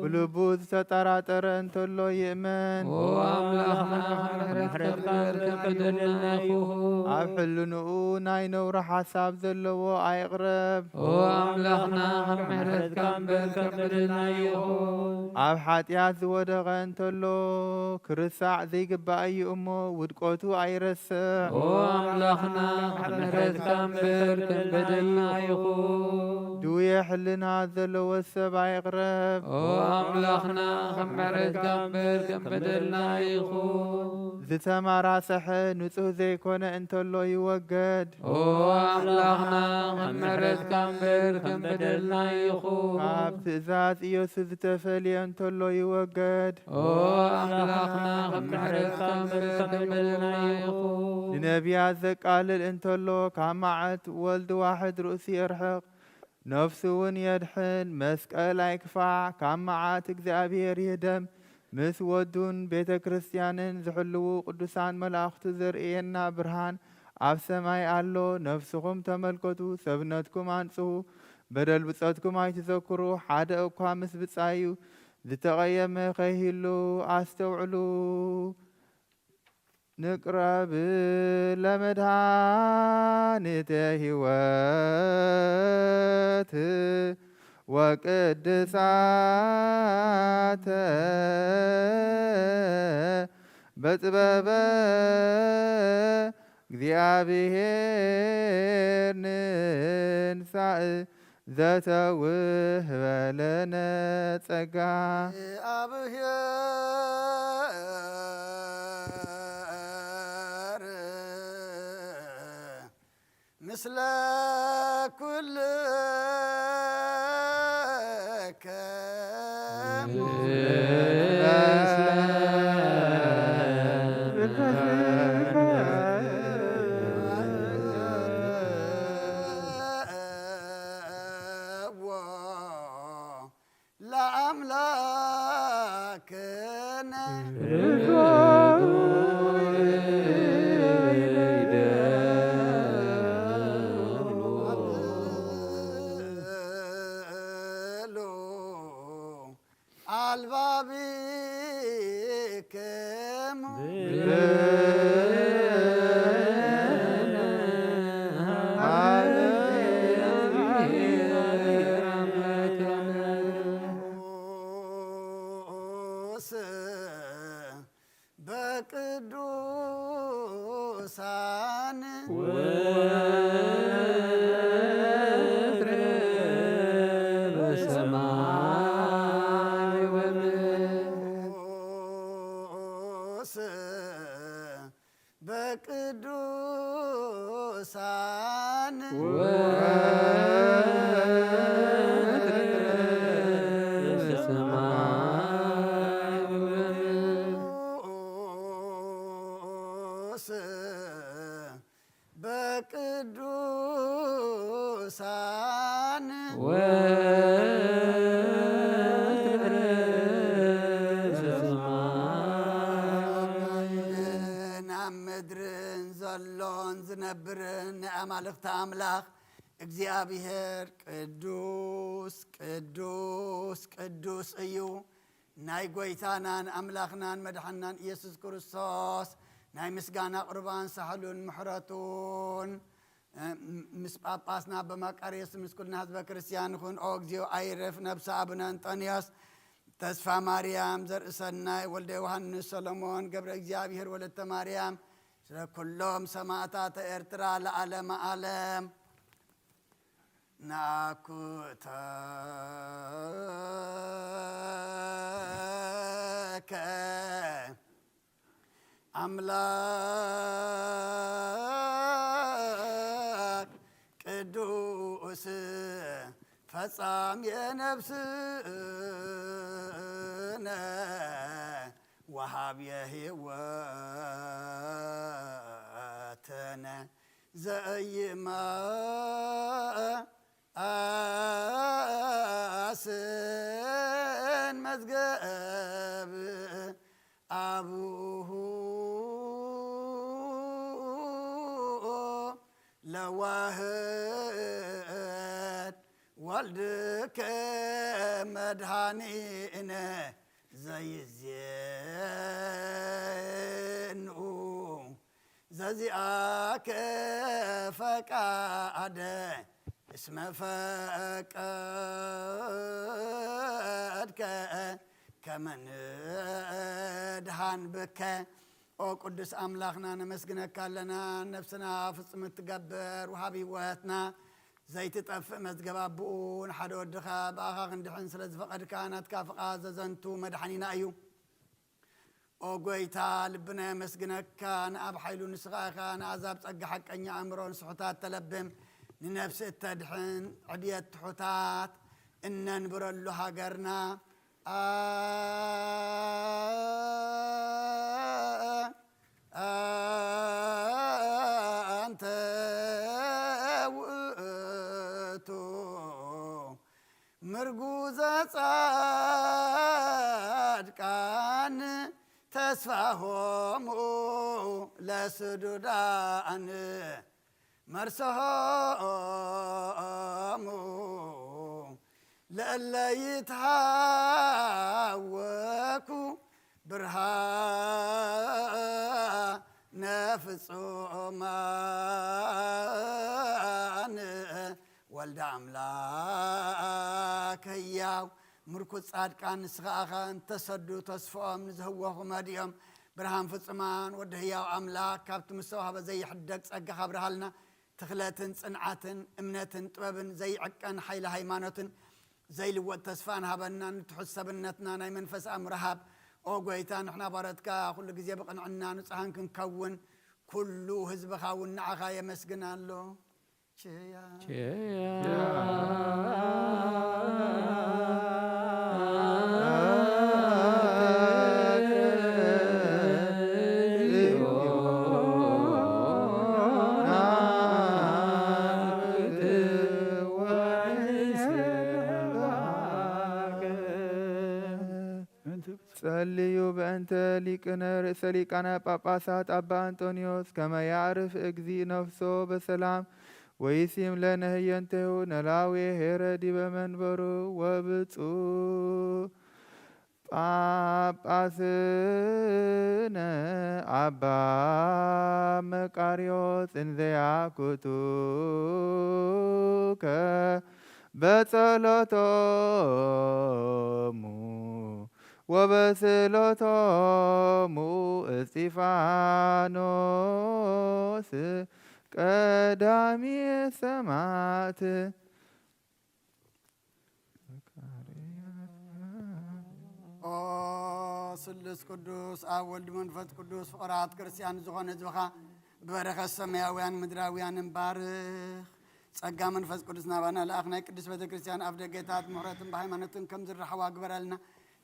ብልቡ ዝተጠራጠረ እንተሎ ይእመን። ኦ ኣምላኽና፣ ከም ምሕረትካ እምበር ከም በደልና ይኹን። ኣብ ሕልንኡ ናይ ነውሪ ሓሳብ ዘለዎ ኣይቕረብ። ኦ ኣምላኽና፣ ከም ምሕረትካ እምበር ከም በደልና ይኹን። ኣብ ሓጢኣት ዝወደቐ እንተሎ፣ ክርሳዕ ዘይግባእ እዩ እሞ፣ ውድቀቱ ኣይረስዕ። ኦ ኣምላኽና፣ ከም ምሕረትካ እምበር ከም በደልና ይኹን። ድውየ ሕልና ዘለዎ ሰብ ኣይቕረብ። ኦ ኣምላኽና፣ ከም ምሕረትካ እምበር ከም በደልና ይኹን። ዝተማራሰሐ ንጹህ ዘይኮነ እንተሎ ይወገድ። ኦ ኣምላኽና፣ ከም ምሕረትካ እምበር ከም በደልና ይኹን። ካብ ትእዛዝ ኢየሱስ ዝተፈልየ እንተሎ ይወገድ። ኦ ኣምላኽና፣ ከም ምሕረትካ እምበር ከም በደልና ይኹን። ንነቢያት ዘቃልል እንተሎ፣ ካብ መዓት ወልድ ዋሕድ ርእሱ የርሕቕ። ነፍሱ እውን የድሕን። መስቀል ኣይክፋዕ፣ ካብ መዓት እግዚኣብሔር ይህደም። ምስ ወዱን ቤተ ክርስቲያንን ዝሕልዉ ቅዱሳን መላእኽቱ ዘርእየና ብርሃን ኣብ ሰማይ ኣሎ። ነፍስኹም ተመልከቱ፣ ሰብነትኩም ኣንጽሁ። በደል ብጾትኩም ኣይትዘክሩ፣ ሓደ እኳ ምስ ብጻዩ ዝተቐየመ ከይህሉ ኣስተውዕሉ። ንቅረብ ለመድኃኒተ ሕይወት ወቅድሳተ በጥበበ እግዚኣብሔር ንንሳእ ዘተውህበ ለነ ጸጋ። ኣብሔር ምስለ ኩልክሙ። ለአምላክነ አልባቢክሙ ቅዱስ በቅዱሳን ወትረ በሰማይ ወምድር። ቅዱስ በቅዱሳን ወትረ በሰማይ ወምድር። ቅዱስ በቅዱሳን ወትረ በሰማይ። ኣብ ምድርን ዘሎን ዝነብርን ናይ ኣማልኽቲ ኣምላኽ እግዚኣብሔር ቅዱስ፣ ቅዱስ፣ ቅዱስ እዩ። ናይ ጐይታናን ኣምላኽናን መድሓንናን ኢየሱስ ክርስቶስ ናይ ምስጋና ቁርባን ሳህሉን ምሕረቱን፣ እ፣ ምስ ጳጳስና ኣባ መቃርዮስ ምስ ኩልና ህዝበ ክርስቲያን ይኹን። ኦ እግዚኦ ኣይርፍ ነብሰ ኣቡነ እንጦንዮስ ተስፋ ማርያም ዘርእሰናይ ወልደ ዮሃንስ ሰሎሞን ገብረ እግዚኣብሔር ወለተ ማርያም ስለ ኩሎም ሰማእታተ ኤርትራ ለዓለመ ዓለም። ናኩተከ ኣምላክ ቅዱስ ፈጻም የነፍስነ ወሃብ የህይወትነ ዘኢይመኣስን መዝገብ አቡሁ ለዋህድ ወልድከ መድኃኒነ ዘይዜኑ ዘዚኣከ ፈቃደ እስመ ፈቀድከ ከመ ንድኃን ብከ። ኦ ቅዱስ ኣምላኽና ነመስግነካ ኣለና። ነፍስና ፍጹም እትገብር ወሃቢ ህይወትና ዘይትጠፍእ መዝገብ ኣቦኡ ንሓደ ወድኻ ብኣኻ ክንድሕን ስለ ዝፈቐድካ ናትካ ፍቓድ ዘዘንቱ መድሓኒና እዩ። ኦ ጐይታ፣ ልብና የመስግነካ። ንኣብ ሓይሉ ንስኻ ኢኻ፣ ንኣዛብ ጸጋ ሓቀኛ ኣእምሮ፣ ንስሑታት ተለብም፣ ንነፍሲ እተድሕን፣ ዕብየት ትሑታት እነንብረሉ ሃገርና፣ ኣ-፣ ኣንተ ውእቱ ምርጉዘ ጻድቃን ተስፋሆሙ ለስዱዳን መርሰሆሙ ለእለ ይትሃወኩ ብርሃ- ፍጹማን ወልደ ኣምላክ ህያው ምርኩስ ጻድቃን ንስኻ ኣኻ እንተሰዱ ተስፍኦም ንዝህወኹ መዲኦም ብርሃን ፍጹማን ወዲ ህያው ኣምላክ ካብቲ ምስ ተዋህበ ዘይሕደግ ጸጋኻ ኣብርሃልና። ትኽለትን ጽንዓትን እምነትን ጥበብን ዘይዕቀን ሓይሊ ሃይማኖትን ዘይልወጥ ተስፋን ሃበና። ንትሑት ሰብነትና ናይ መንፈስ ኣእምሮ ሃብ። ኦ ጎይታ፣ ንሕና ባሮትካ ኩሉ ግዜ ብቕንዕና ንጹሃን ክንከውን፣ ኩሉ ህዝብኻ እውን ንዓኻ የመስግን ኣሎ። ቸያ። ጸልዩ በእንተ ሊቅነ ርእሰ ሊቃነ ጳጳሳት ኣባ እንጦንዮስ ከመ ያዕርፍ እግዚእ ነፍሶ በሰላም ወይሲም ለነ ህየንቴሁ ነላዌ ኄረ ዲበ መንበሩ። ወብፁዕ ጳጳስነ ኣባ መቃርዮስ እንዘ ያኩቱ ከ በጸሎቶሙ ወበስእሎቶሙ እስጢፋኖስ ቀዳሚ ሰማዕት። ኦ ስሉስ ቅዱስ ኣብ ወልድ መንፈስ ቅዱስ ፍቕራት ክርስቲያን ዝኾነ ህዝብኻ ብበረኸት ሰማያውያን ምድራውያን እንባርኽ። ጸጋ መንፈስ ቅዱስ ናባና ለኣኽ ናይ ቅድስት ቤተ ክርስቲያን ኣፍ ደገታት ምሕረትን ብሃይማኖትን ከም ዝረሓዋ ግበረልና።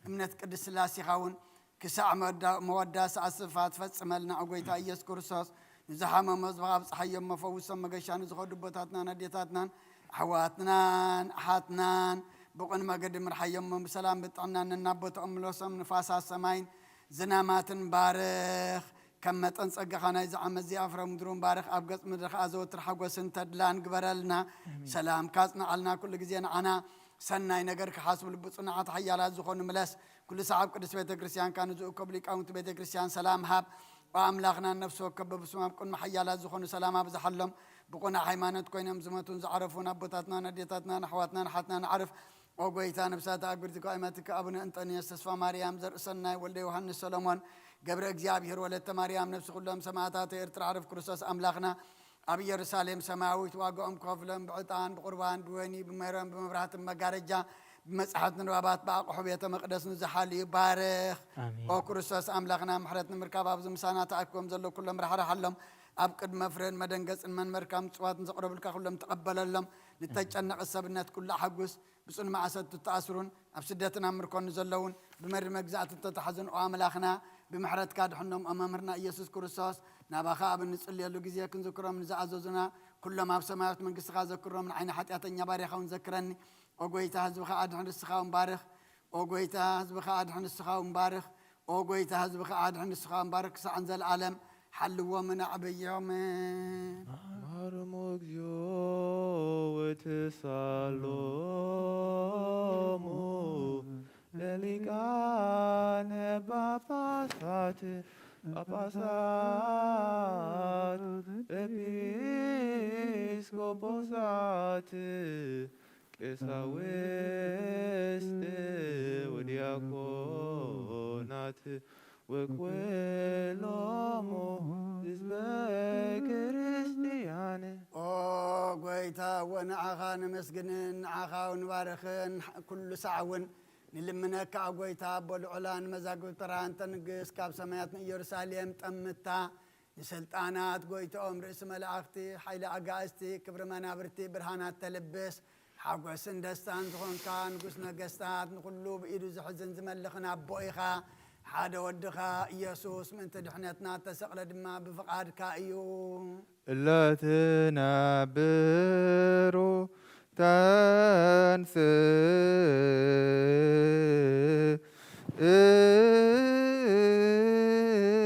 እምነት ቅድስት ስላሴኻ እውን ክሳዕ መወዳ-፣ መወዳእታ ኣስፋ ትፈጽመልና። ኦ ጎይታ ኢየሱስ ክርስቶስ ንዝሓመሙ ህዝብኻ ኣብጽሓዮም፣ መፈውሶም መገሻ ንዝኸዱ ኣቦታትናን ኣዴታትናን ኣሕዋትናን ኣሓትናን ብቕን መገዲ ምርሓዮም፣ ብሰላም ብጥዕና ነናብ ቦታኦም ምለሶም። ንፋሳት ሰማይን ዝናማትን ባርኽ። ከም መጠን ጸጋኻ ናይዚ ዓመት እዚኣ ፍረ ምድሩን ባርኽ። ኣብ ገጽ ምድሪ ኸኣ ዘወትር ሓጎስን ተድላን ግበረልና። ኣሜን። ሰላምካ ኣጽንዓልና። ኩሉ ግዜ ንዓና ሰናይ ነገር ክሓስቡ ልቢ ጽኑዓት ሓያላት ዝኾኑ ምለስ። ኩሉ ሰዓብ ቅድስት ቤተ ክርስቲያንካ ንዝእከቡ ሊቃውንቲ ቤተ ክርስቲያን ሰላም ሃብ። ኦ ኣምላኽና ነፍሲ ወከፍ በብስሞም ኣብ ቅድሚ ሓያላት ዝኾኑ ሰላም ኣብዝሓሎም። ብቕኑዕ ሃይማኖት ኮይኖም ዝመቱን ዝዓረፉን ኣቦታትናን ኣዴታትናን ኣሕዋትናን ኣሓትናን ኣዕርፍ። ኦ ጎይታ፣ ነፍሳት ኣጉርቲ ቃይማትካ ኣቡነ እንጠንዮስ፣ ተስፋ ማርያም፣ ዘርእሰናይ፣ ወልደ ዮሃንስ ሰሎሞን፣ ገብረ እግዚኣብሔር፣ ወለተ ማርያም፣ ነፍሲ ኩሎም ሰማዕታት ኤርትራ፣ ዕርፍ ክርስቶስ ኣምላኽና ኣብ ኢየሩሳሌም ሰማያዊት ዋጋኦም ክኸፍሎም ብዕጣን፣ ብቁርባን፣ ብወይኒ፣ ብሜሮን፣ ብመብራህትን መጋረጃ፣ ብመጻሕፍቲ ንባባት፣ ብኣቕሑ ቤተ መቕደስ ንዝሓልዩ ባርኽ። ኣሜን። ኦ ክርስቶስ ኣምላኽና፣ ምሕረት ንምርካብ ኣብዚ ምሳና ተኣኪቦም ዘለዉ ኩሎም ራሕርሓሎም። ኣብ ቅድመ ፍርህን መደንገጽን መንበርካ ምጽዋት ንዘቕረቡልካ ኩሎም ተቐበለሎም። ንተጨነቐ ሰብነት ኩሉ ኣሐጉስ። ብጽኑ ማእሰርቲ ዝተኣስሩን ኣብ ስደትን ኣብ ምርኮን ንዘለዉን ብመሪ መግዛእቲ እተታሕዙን ኦ ኣምላኽና፣ ብምሕረትካ ድሕኖም። ኦ መምህርና ኢየሱስ ክርስቶስ፣ ናባኻ ኣብ እንጽልየሉ ግዜ ክንዝክሮም ንዝኣዘዙና ኩሎም ኣብ ሰማያዊት መንግስትኻ ዘክሮም፣ ንዓይኒ ሓጢኣተኛ ባርያኻ እውን ዘክረኒ። ኦ ጎይታ፣ ህዝብኻ ኣድሕን፣ ንስኻ እውን ባርኽ። ኦ ጎይታ፣ ህዝብኻ ኣድሕን፣ ንስኻ እውን ባርኽ። ኦ ጎይታ፣ ህዝብኻ ኣድሕን፣ ንስኻ እውን ባርኽ። ክሳዕ ንዘለኣለም ሓልዎምን ኣዕብዮምን። ማርሙ እግዚኦ ወትሳሎሙ ለሊቃነ ጳጳሳት፣ ጳጳሳት፣ ኤጲስቆጶሳት፣ ቀሳውስት ወዲያቆናት ወኩሎሙ ህዝበ ክርስቲያን። ኦ ጎይታ፣ እወ ንዓኻ ነመስግንን ንዓኻ ንባርኽን፣ ኩሉ ሳዕ እውን ንልምነካ። ኦ ጎይታ፣ ኣቦ ልዑላን መዛግብቲ ተራህን ተንግስ፣ ካብ ሰማያት ንኢየሩሳሌም ጠምታ። ንስልጣናት ጎይትኦም፣ ርእሲ መላእኽቲ፣ ሓይሊ ኣጋእዝቲ፣ ክብሪ መናብርቲ፣ ብርሃናት ተልብስ፣ ሓጎስን ደስታን ዝኾንካ ንጉስ ነገስታት፣ ንኹሉ ብኢዱ ዝሕዝን ዝመልኽን ኣቦ ኢኻ። ሓደ ወድኻ ኢየሱስ ምእንቲ ድሕነትና እተሰቕለ ድማ ብፍቓድካ እዩ። እለ ትነብሩ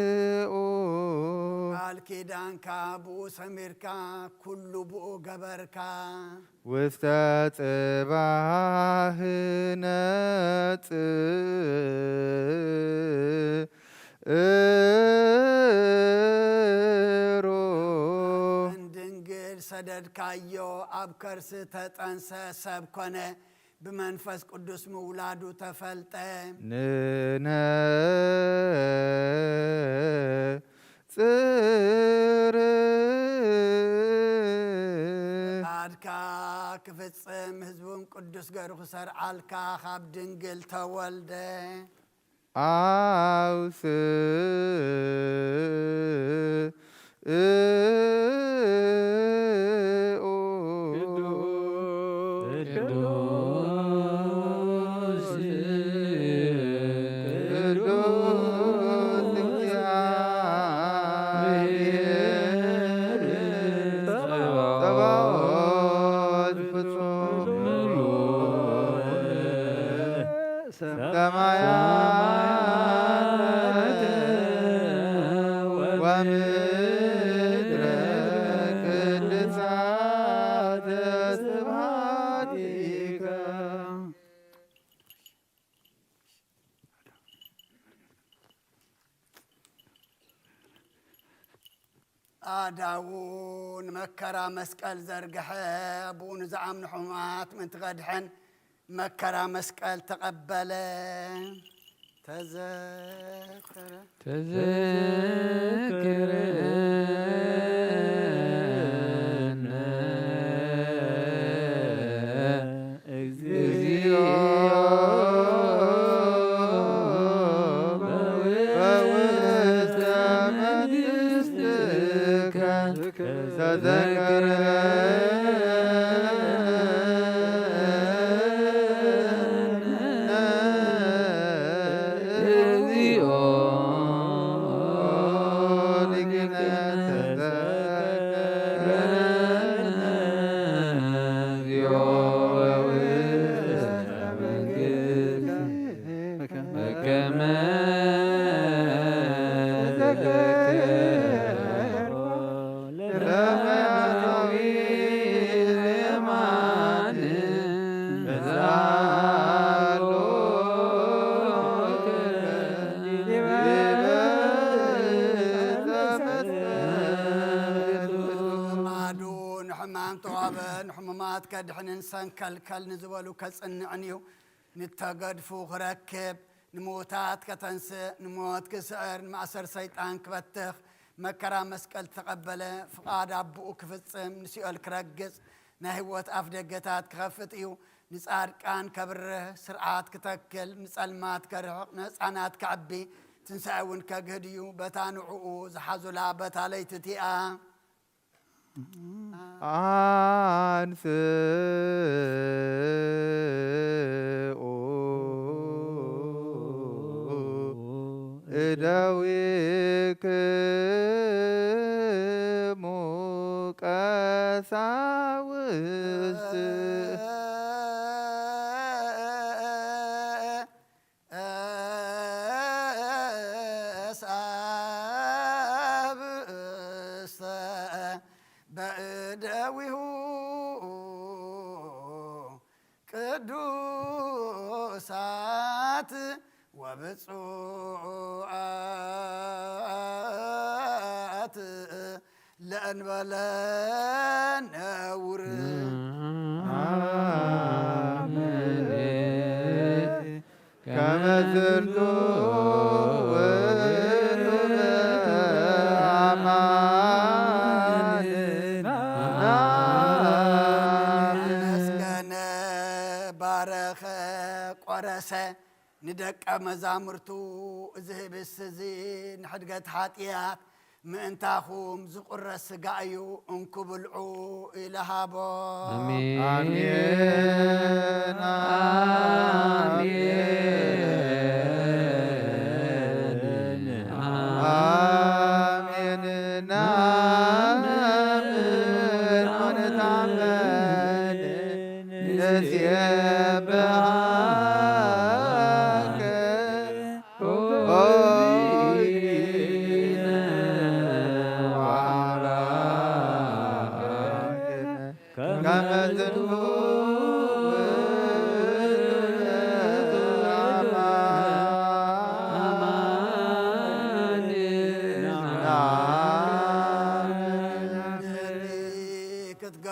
ተንስኡ። ቃል ኪዳንካ ብኡ ሰሚርካ፣ ኩሉ ብኡ ገበርካ። ውስተ ጽባህ ነጽእ። ሰደድካዮ ኣብ ከርሲ ተጠንሰ ሰብ ኮነ ብመንፈስ ቅዱስ ምውላዱ ተፈልጠ። ንነጽር ፍቃድካ ክፍጽም ህዝቡን ቅዱስ ገሩ ክሰርዓልካ ካብ ድንግል ተወልደ። ኣውስእ ሰማያት ወምድር ቅድሳት ስብሐቲከ። ኣዳዉ ንመከራ መስቀል ዘርግሐ፣ ብኡ ንዝኣምኑ ሕሙማት ምእንቲ ከድሕን መከራ መስቀል ተቐበለ። ተዘከረ። ተዘክረነ እግዚኦ በውስተ መንግሥትከ። ንሕማም ተዋበ፣ ንሕሙማት ከድሕንን ሰንከልከል ንዝበሉ ከጽንዕን እዩ። ንተገድፉ ክረክብ፣ ንምዉታት ከተንስእ፣ ንሞት ክስዕር፣ ንማእሰር ሰይጣን ክበትኽ፣ መከራ መስቀል ዝተቐበለ፣ ፍቓድ ኣቦኡ ክፍጽም፣ ንሲኦል ክረግጽ፣ ናይ ህይወት ኣፍ ደገታት ክኸፍት እዩ። ንጻድቃን ከብርህ፣ ስርዓት ክተክል፣ ንጸልማት ከርሕቕ፣ ንህጻናት ከዕቢ፣ ትንሳኤ እውን ከግህድ እዩ። በታ ንዕኡ ዝሓዙላ በታ ለይቲ እቲኣ። አንስኡ እደዊክሙ ቀሳውስት። እሳብእሰ በእደዊሁ ቅዱሳት ወብፁዓት ለእንበለ ነውር። ከመ ዝንቱ ውእቱ አማን። መስገነ፣ ባረኸ፣ ቆረሰ። ንደቀ መዛሙርቱ፣ እዚ ህብስት እዚ ንሕድገት ሓጢኣት ምእንታኹም ዝቑረስ ስጋ እዩ፣ እንኩ ብልዑ ኢለ ሃቦ። ኣሜን። ኣሜን። ኣሜን። ናምን ወንታመን ንሴብሐከ ኦ እግዚእነ ወአምላክነ ከመ ዝንቱ አማን።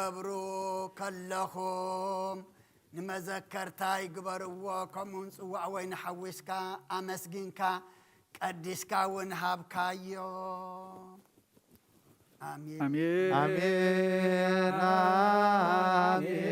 ገብሩ ከለኹም ንመዘከርታይ ግበርዎ፣ ከምኡውን ጽዋዕ ወይኒ ሓዊስካ ኣመስጊንካ ቀዲስካ እውን ሃብካዮ። ኣሜን። ኣሜን። ኣሜን። ኣሜን።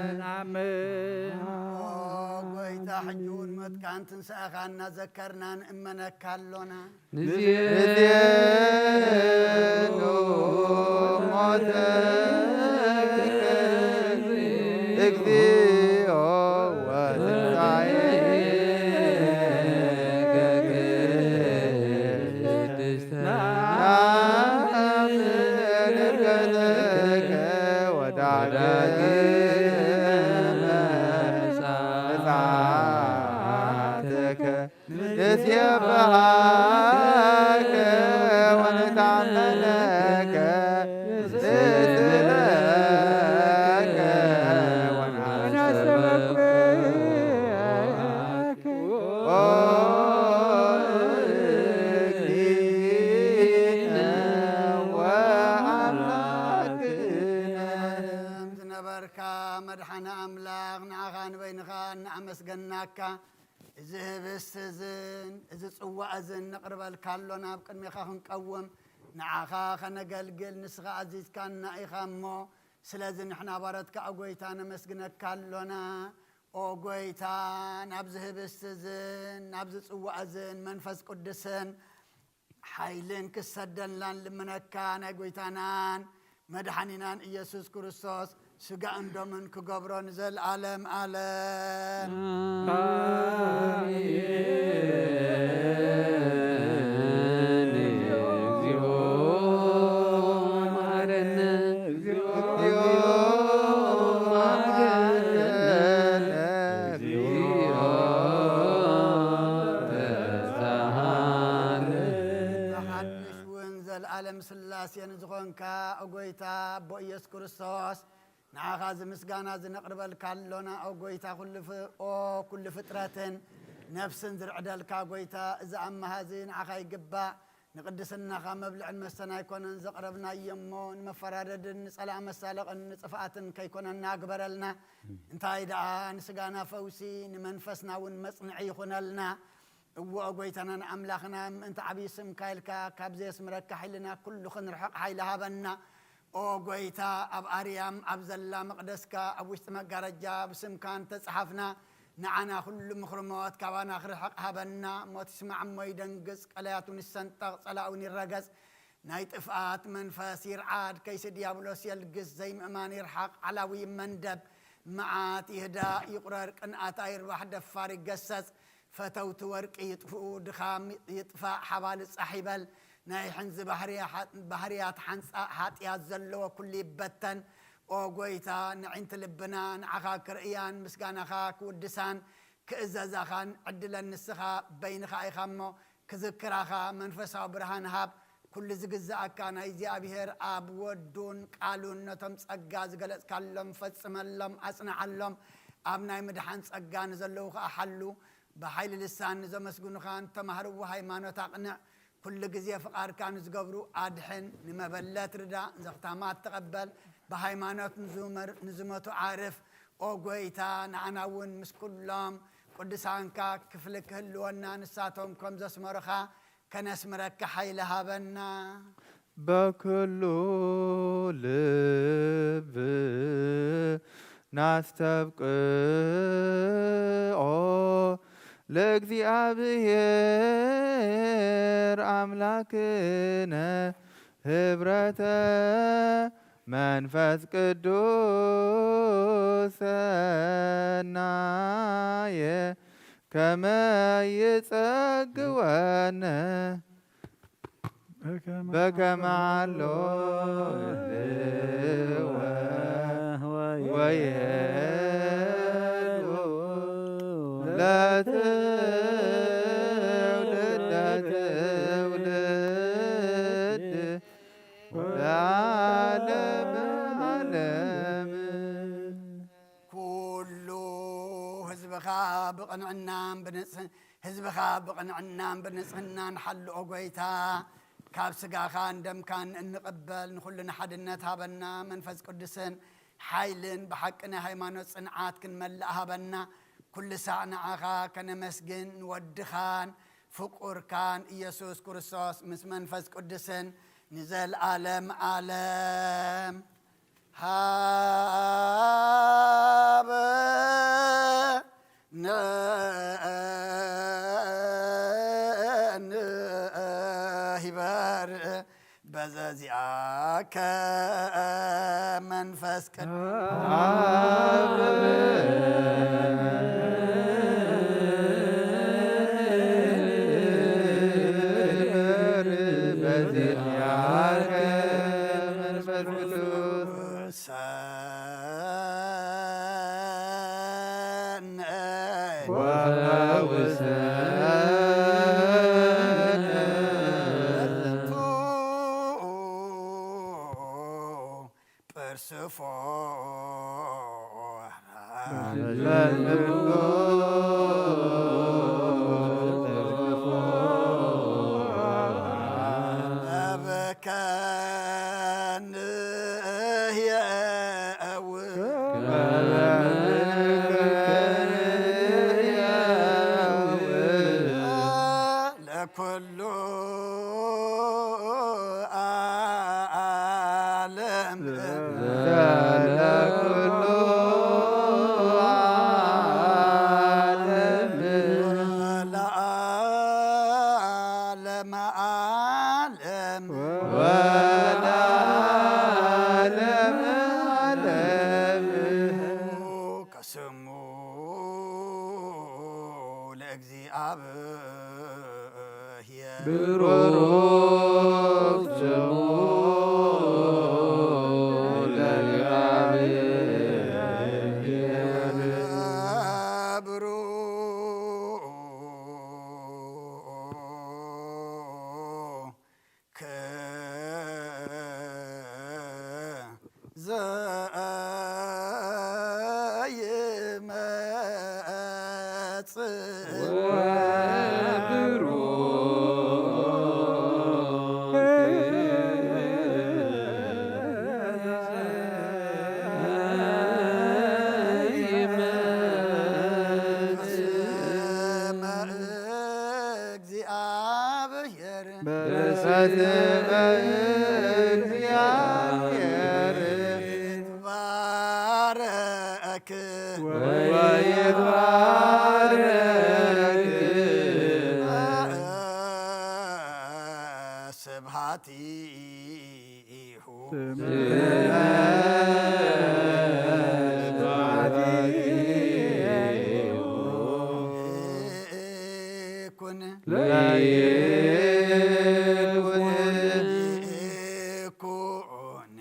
ኣሜን። ኦ ጎይታ፣ ሕጂ እውን ሞትካን ትንሳኤኻን እናዘከርና ንእመነካ ኣሎና። ንዜኑ ሞትከ እግዚኦ ወትንሳኤከ ቅድስተ ናምን እርገትከ ወዳግመ ምጽኣትከ ንሴብሐከ ወንታመነከ ንስእለከ ወናሰበከ ኦ እግዚእነ ወአምላክነ። ዝነበርካ መድሓኒ ኣምላኽ፣ ንዓኻ ንበይንኻ እናኣመስገናካ፣ እዚ ህብስቲ እዝን እዚ ጽዋእ እዝን ነቕርበልካ ኣሎና። ኣብ ቅድሜኻ ክንቀውም፣ ንዓኻ ከነገልግል ንስኻ ኣዚዝካና ኢኻ እሞ፣ ስለዚ ንሕና ባሮትካ፣ ኦ ጐይታ፣ ነመስግነካ ኣሎና። ኦ ጐይታ፣ ናብዚ ህብስቲ እዝን ናብዚ ጽዋእ እዝን መንፈስ ቅዱስን ሓይልን ክሰደልና ንልምነካ። ናይ ጐይታናን መድሓኒናን ኢየሱስ ክርስቶስ ስጋኡን ደሙን ክገብሮ ንዘለኣለም ኣለም። ኣሜን። እግዚኦ መሐረነ፣ እግዚኦ መሐረነ፣ እግዚኦ ተሳሃለ። ብሓድሽ እውን ዘለኣለም ስላሴ ንዝኾንካ፣ ኦ ጐይታ፣ ኣቦ ኢየሱስ ክርስቶስ፣ ንዓኻ እዚ ምስጋና እዚ ነቕርበልካ ኣሎና። ኦ ጐይታ፣ ኩሉ ፍ-፣ ኦ ኩሉ ፍጥረትን ነፍስን ዝርዕደልካ ጐይታ፣ እዚ ኣምሃ እዚ ንዓኻ ይግባእ። ንቅድስናኻ መብልዕን መስተን ኣይኮነን ዘቕረብናዮ እሞ፣ ንመፈራረድን ንጸላእ መሳለቕን ንጥፍኣትን ከይኮነና ግበረልና። እንታይ ደኣ ንስጋና ፈውሲ፣ ንመንፈስና እውን መጽንዒ ይኹነልና። እወ፣ ኦ ጐይታናን ኣምላኽና፣ ምእንቲ ዓብዪ ስምካ ኢልካ ካብ ዘየስምረካ ሓይልና ኩሉ ክንርሕቕ ሓይሊ ሃበና። ኦ ጐይታ፣ ኣብ ኣርያም ኣብ ዘላ መቕደስካ ኣብ ውሽጢ መጋረጃ ብስምካ እንተጸሓፍና፣ ንዓና ኩሉ ምኽሪ ሞት ካባና ክርሕቕ ሃበና። ሞት ይስማዕ እሞ ይደንግጽ፣ ቀላያት እውን ይሰንጠቕ፣ ጸላእ እውን ይረገጽ። ናይ ጥፍኣት መንፈስ ይርዓድ፣ ከይሲ ዲያብሎስ የልግስ፣ ዘይምእማን ይርሓቕ፣ ዓላዊ ይመንደብ፣ መዓት ይህዳእ፣ ይቑረር፣ ቅንኣት ኣይርባሕ፣ ደፋር ይገሰጽ፣ ፈተውቲ ወርቂ ይጥፍኡ፣ ድኻም ይጥፋእ፣ ሓባሊ ጻሕ ይበል፣ ናይ ሕንዚ ባህርያ-፣ ባህርያት ሓንጻእ ሓጢኣት ዘለዎ ኩሉ ይበተን። ኦ ጐይታ፣ ንዒንቲ ልብና ንዓኻ ክርእያን ምስጋናኻ ክውድሳን ክእዘዛኻን ዕድለን ንስኻ በይንኻ ኢኻ እሞ፣ ክዝክራኻ መንፈሳዊ ብርሃን ሃብ። ኩሉ ዝግዝኣካ ናይ እግዚኣብሔር ኣብ ወዱን ቃሉን ነቶም ጸጋ ዝገለጽካሎም ፈጽመሎም፣ ኣጽንዓሎም። ኣብ ናይ ምድሓን ጸጋ ንዘለዉ ከኣ ሓሉ። ብሓይሊ ልሳን ንዘመስግኑኻ ንተማህርዎ ሃይማኖት ኣቕንዕ። ኩሉ ግዜ ፍቓድካ ንዝገብሩ ኣድሕን። ንመበለት ርዳ፣ ዘኽታማት ተቐበል። ብሃይማኖት ንዝመር-፣ ንዝመቱ ዓርፍ። ኦ ጐይታ፣ ንዓና እውን ምስ ኩሎም ቅዱሳንካ ክፍሊ ክህልወና፣ ንሳቶም ከም ዘስመሩኻ ከነስምረካ ሓይሊ ሃበና። በኩሉ ልብ ናስተብቅዖ ለእግዚኣብሔር ኣምላክነ ህብረተ መንፈስ ቅዱስ ሰናየ ከመ ይጸግወነ። በከመ በከመ ሀሎ ሀሎ ህልወ ህልወ ወይሄሉ ወይሄሉ ለትውልድ ለትውልድ ለዓለመ ዓለም። ኩሉ ህዝብኻ ብቕንዕናን ብንጽህ-፣ ህዝብኻ ብቕንዕናን ብንጽህናን ሓልኦ ጎይታ። ካብ ስጋኻን ደምካን እንቕበል ንኹልና ሓድነት ሃበና። መንፈስ ቅዱስን ሓይልን ብሓቂ ናይ ሃይማኖት ጽንዓት ክንመልእ ሃበና። ኩሉ ሳዕ ንዓኻ ከነመስግን ንወድኻን ፍቁርካን ኢየሱስ ክርስቶስ ምስ መንፈስ ቅዱስን ንዘልኣለም ዓለም። ሃበ ነ-፣ ንሂበር በዘዚኣከ መንፈስ ቅዱስ። በዚአከ መንፈስ ቅዱስ። ሰናይ ወፈውሰነ። ቱ ጵርስፎ ለኩሉ ዓለም ለኩሉ ዓለም ለዓለመ ዓለም ወለዓለመ ዓለም። ከስሙ ለእግዚኣብሔር ብሩክ ስሙ ለእግዚኣብሔር። ብሩክ እግዚአብሔር በስመ እግዚአብሔር ይትባረክ ወይትባረክ። ስብሐት ስምዐ ስብሐት ይኩን ለይኩን ይኩን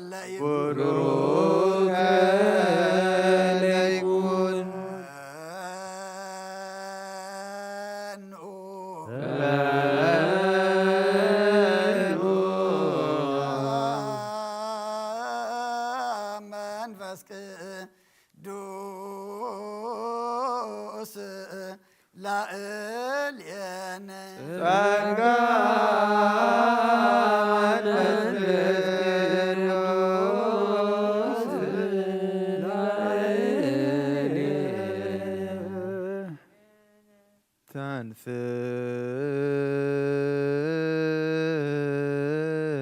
ለይኩን ለይኩን መንፈስ ቅዱስ ላዕሌነ ጸጋ መንፈስ ቅዱስ ላዕሌነ።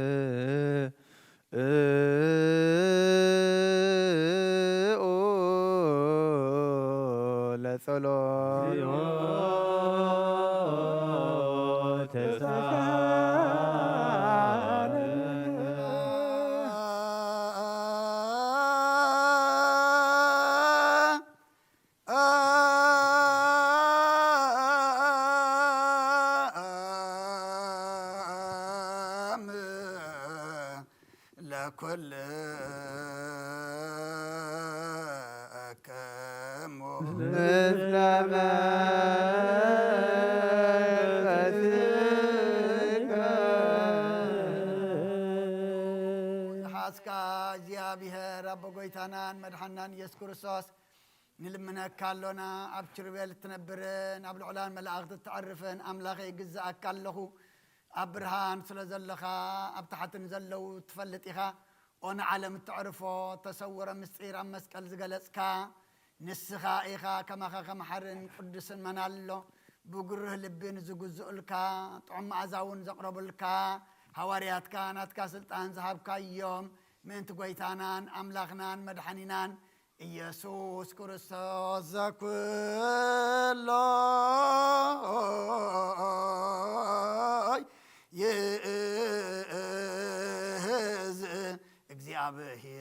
ተንሥእ ለጸሎት። ኩልክሙ ምስለ መንፈስከ። ዝሓዝካ እግዚኣብሔር ኣቦ ጎይታናን መድሓናን ኢየሱስ ክርስቶስ ንልምነካ ኣሎና። ኣብ ኪሩቤል እትነብርን ኣብ ልዑላን መላእኽቲ እተዕርፍን ኣምላኸይ ይግዝኣካ ኣለኹ። ኣብ ብርሃን ስለ ዘለኻ ኣብ ታሕቲ ንዘለዉ ትፈልጥ ኢኻ። ኦ ንዓለም እተዕርፎ እተሰወረ ምስጢር ኣብ መስቀል ዝገለጽካ ንስኻ ኢኻ። ከማኻ ከመሓርን ቅዱስን መን ኣሎ? ብግሩህ ልቢ ንዝግዝኡልካ ጥዑም መኣዛ እውን ዘቕረቡልካ ሃዋርያትካ ናትካ ስልጣን ዝሃብካዮም ምእንቲ ጎይታናን ኣምላኽናን መድሓኒናን ኢየሱስ ክርስቶስ ዘኩሎ ይእዝ እግዚኣብሔር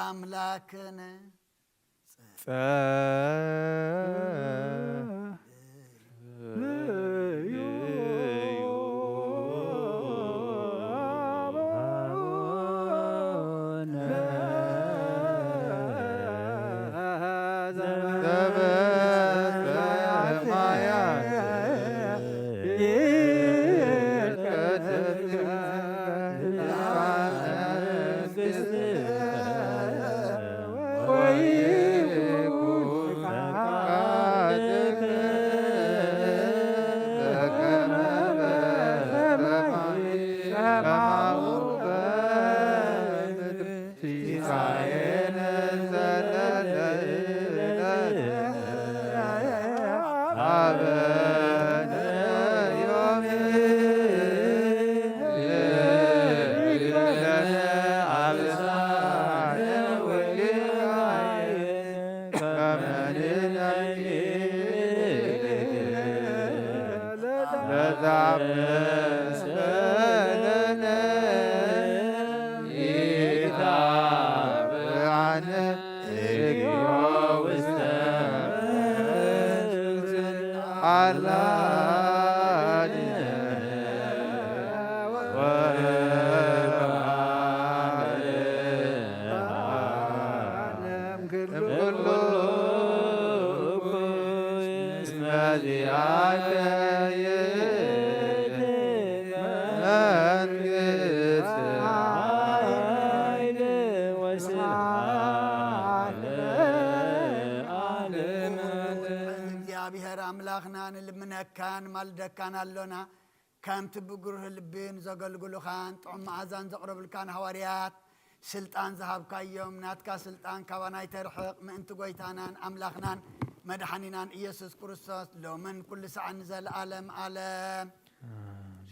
ኣምላክን እግዚኣብሔር ኣምላኽና ንልምነካን ማልደካን ኣሎና። ከምቲ ብግሩህ ልቢ ንዘገልግሉኻን ጥዑም መኣዛን ዘቕረብልካን ሃዋርያት ስልጣን ዝሃብካዮም ናትካ ስልጣን ካባና ኣይተርሕቕ ምእንቲ ጎይታናን ኣምላኽናን መድሓኒናን ኢየሱስ ክርስቶስ ሎምን ኩሉ ሳዕን ንዘለኣለም ኣለም።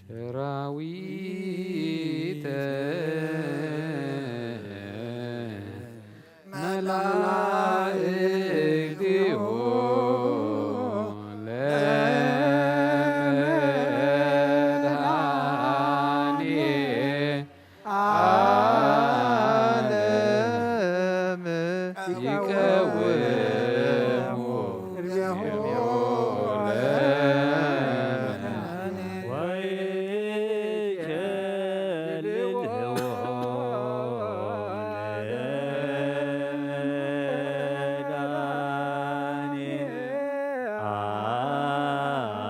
ሰራዊተ መላእክቲሁ ለመድኃኔ ዓለም ይቀውሙ ቅድሜሁ ለመድኃኔ ወይከልልዎ ለመድኃኔ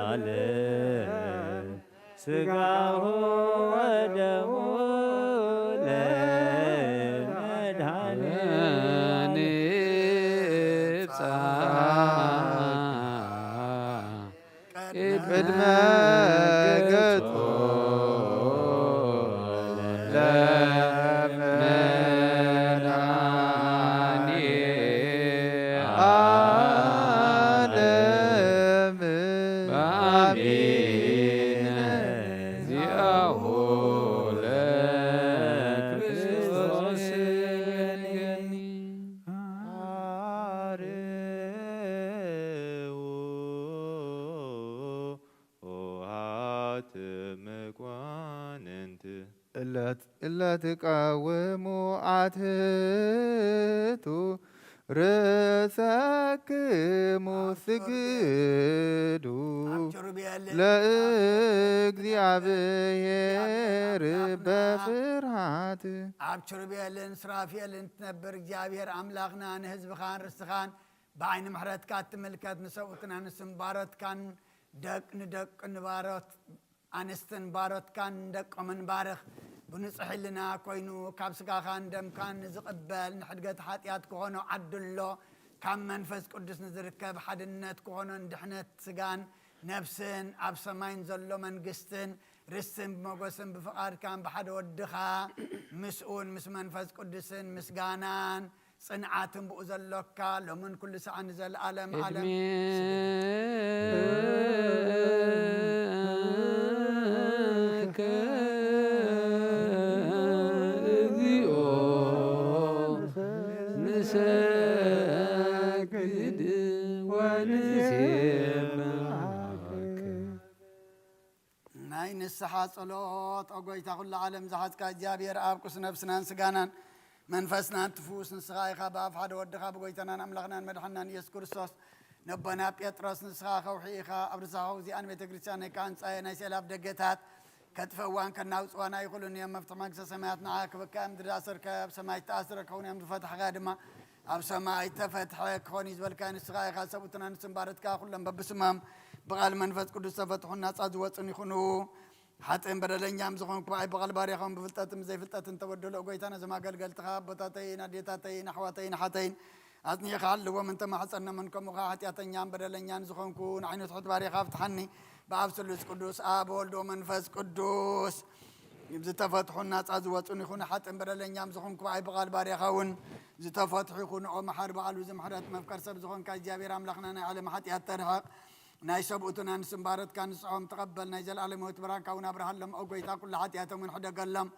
ዓለም ሥጋሁ ወደሙ ለመድኃኔ ቅድመ ገጹ ለመድኃኔ ዓለም በአሜን ዚአሁ ለክርስቶስ ገኒ። ኆኃት መኳንንት እለ ትቃውሙ አትቱ ርእሰክሙ ስግዱ ኣብ ኪሩቤልን ለእግዚኣብሔር ኣምላኽና በፍርሃት። ኣብ ኪሩቤልን ሱራፌልን ትነብር እግዚኣብሔር ኣምላኽና ንህዝብኻን ርስትኻን ብዓይኒ ምሕረትካ ትምልከት፣ ንሰብኡትን ኣንስትን ባሮትካን ደቅ-፣ ንደቅ-፣ ንባሮት ኣንስትን ባሮትካን ንደቆምን ባርኽ። ብንጹሕ ሕልና ኮይኑ ካብ ስጋኻን ደምካን ንዝቕበል ንሕድገት ሓጢኣት ክኾኖ ዓድሎ። ካብ መንፈስ ቅዱስ ንዝርከብ ሓድነት ክኾኖን ድሕነት ስጋን ነፍስን ኣብ ሰማይን ዘሎ መንግስትን ርስትን ብመጎስን ብፍቓድካን ብሓደ ወድኻ ምስኡን ምስ መንፈስ ቅዱስን ምስጋናን ጽንዓትን ብኡ ዘሎካ ሎምን ኩሉ ሰዓን ንዘለዓለም ዓለም። ናይ ንስሓ ጸሎት። ኦ ጎይታ፣ ኩሉ ዓለም ዝሓዝካ እግዚኣብሔር ኣብ ቅዱስ ነፍስናን ስጋናን መንፈስናን ትፍውስ ንስኻ ኢኻ። ብኣፍ ሓደ ወድኻ ብጎይታናን ኣምላኽናን መድሓናን ኢየሱስ ክርስቶስ ነቦና ጴጥሮስ ንስኻ ከውሒ ኢኻ፣ ኣብ ርሳኻ እዚኣን ቤተ ክርስቲያን ናይ ካህንጻየ ናይ ስዕል ኣፍ ደገታት ከጥፈዋን ከናውጽዋን ኣይኽእሉን እዮም። መፍትሒ መንግስተ ሰማያት ንዓ ክበካ እዮም። ዝኣሰርካዮ ኣብ ሰማይ ተኣስረ ክኸውን እዮም። ዝፈታሕካዮ ድማ ኣብ ሰማይ ተፈትሐ ክኾን እዩ ዝበልካ ንስኻ ኢኻ። ሰብኡትን ኣንስትን ባረትካ ኩሎም በብስሞም ብቓል መንፈስ ቅዱስ ተፈትሑን ናጻ ዝወጹን ይኹኑ። ሓጥእን በደለኛም ዝኾንኩ ብኣይ ብቓል ባሪያኻውን ብፍልጠትን ብዘይፍልጠትን ተበደሎ ጎይታ ነዞም ኣገልገልትኻ ኣቦታተይን ኣዴታተይን ኣሕዋተይን ኣሓተይን ኣጽኒዕኻ ኣለዎም እንተማሕጸኖምን ከምኡ ኸዓ ሓጢኣተኛን በደለኛን ዝኾንኩ ንዓይኑ ትሑት ባሪያኻ ፍትሓኒ። ብኣብ ስሉስ ቅዱስ ኣብ ወልዶ መንፈስ ቅዱስ ዝተፈትሑን ናጻ ዝወጹን ይኹኑ። ሓጥእን በደለኛም ዝኾንኩ ብኣይ ብቓል ባሪያኻ እውን ዝተፈትሑ ይኹኑ። ኦ መሓሪ በዓሉ ዝምሕረት መፍቀር ሰብ ዝኾንካ እግዚኣብሔር ኣምላኽና ናይ ዓለም ሓጢኣት ተርሕቕ። ናይ ሰብኡትን ኣንስትን ባረትካ ንስሖም ተቐበል። ናይ ዘለኣለም ህይወት ብርሃንካ እውን ኣብርሃሎም። ኦ ጎይታ ኩሉ ሓጢኣቶም እውን ሕደገሎም።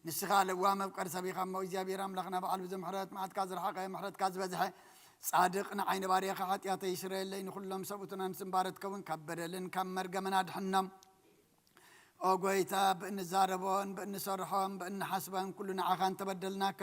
ንስኻ ለዋህ መፍቀር ሰብ ኢኻ እሞ እግዚኣብሔር ኣምላኽና በዓሉ ዝምሕረት መዓትካ ዝረሓቐ ምሕረትካ ዝበዝሐ ጻድቕ ንዓይኒ ባሪያኻ ሓጢኣተይ ይስረየለይ። ንኹሎም ሰብኡትን ኣንስትን ባረትካ እውን ካብ በደልን ካብ መርገምን ኣድሕኖም። ኦ ጎይታ፣ ብእንዛረቦን ብእንሰርሖን ብእንሓስበን ኩሉ ንዓኻ እንተበደልናካ፣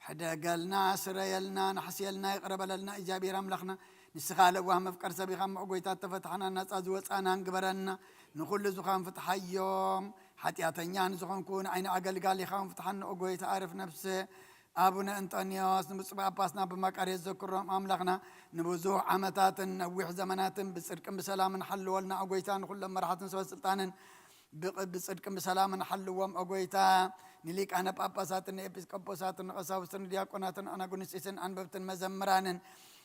ሕደገልና፣ ስረየልና፣ ንሕስየልና፣ ይቕረ በለልና። እግዚኣብሔር ኣምላኽና፣ ንስኻ ለዋህ መፍቀር ሰብ ኢኻ እሞ፣ ኦ ጎይታ፣ እተፈታሕና ናጻ ዝወጻእናን ግበረና። ንኹሉ ዝኾን ፍትሓዮም። ሓጢኣተኛ ንዝኾንኩ ንዓይኒ ኣገልጋሊኻ እውን ፍትሓኒ፣ ኦ ጎይታ፣ ኣርፍ ነፍሰ። ኣቡነ እንጠንዮስ ንብፁዕ ጳጳስና ብመቃርዮስ ዘክሮም ኣምላኽና ንብዙሕ ዓመታትን ነዊሕ ዘመናትን ብጽድቅን ብሰላምን ሓልወልና፣ ኦ ጎይታ፣ ንኹሎም መራሕትን ሰበ ስልጣንን ብቅ-፣ ብጽድቅን ብሰላምን ሓልዎም፣ ኦ ጎይታ፣ ንሊቃነ ጳጳሳትን ንኤጲስቆጶሳትን ንቐሳውስትን ንዲያቆናትን ኣናጉንስጢስን ኣንበብትን መዘምራንን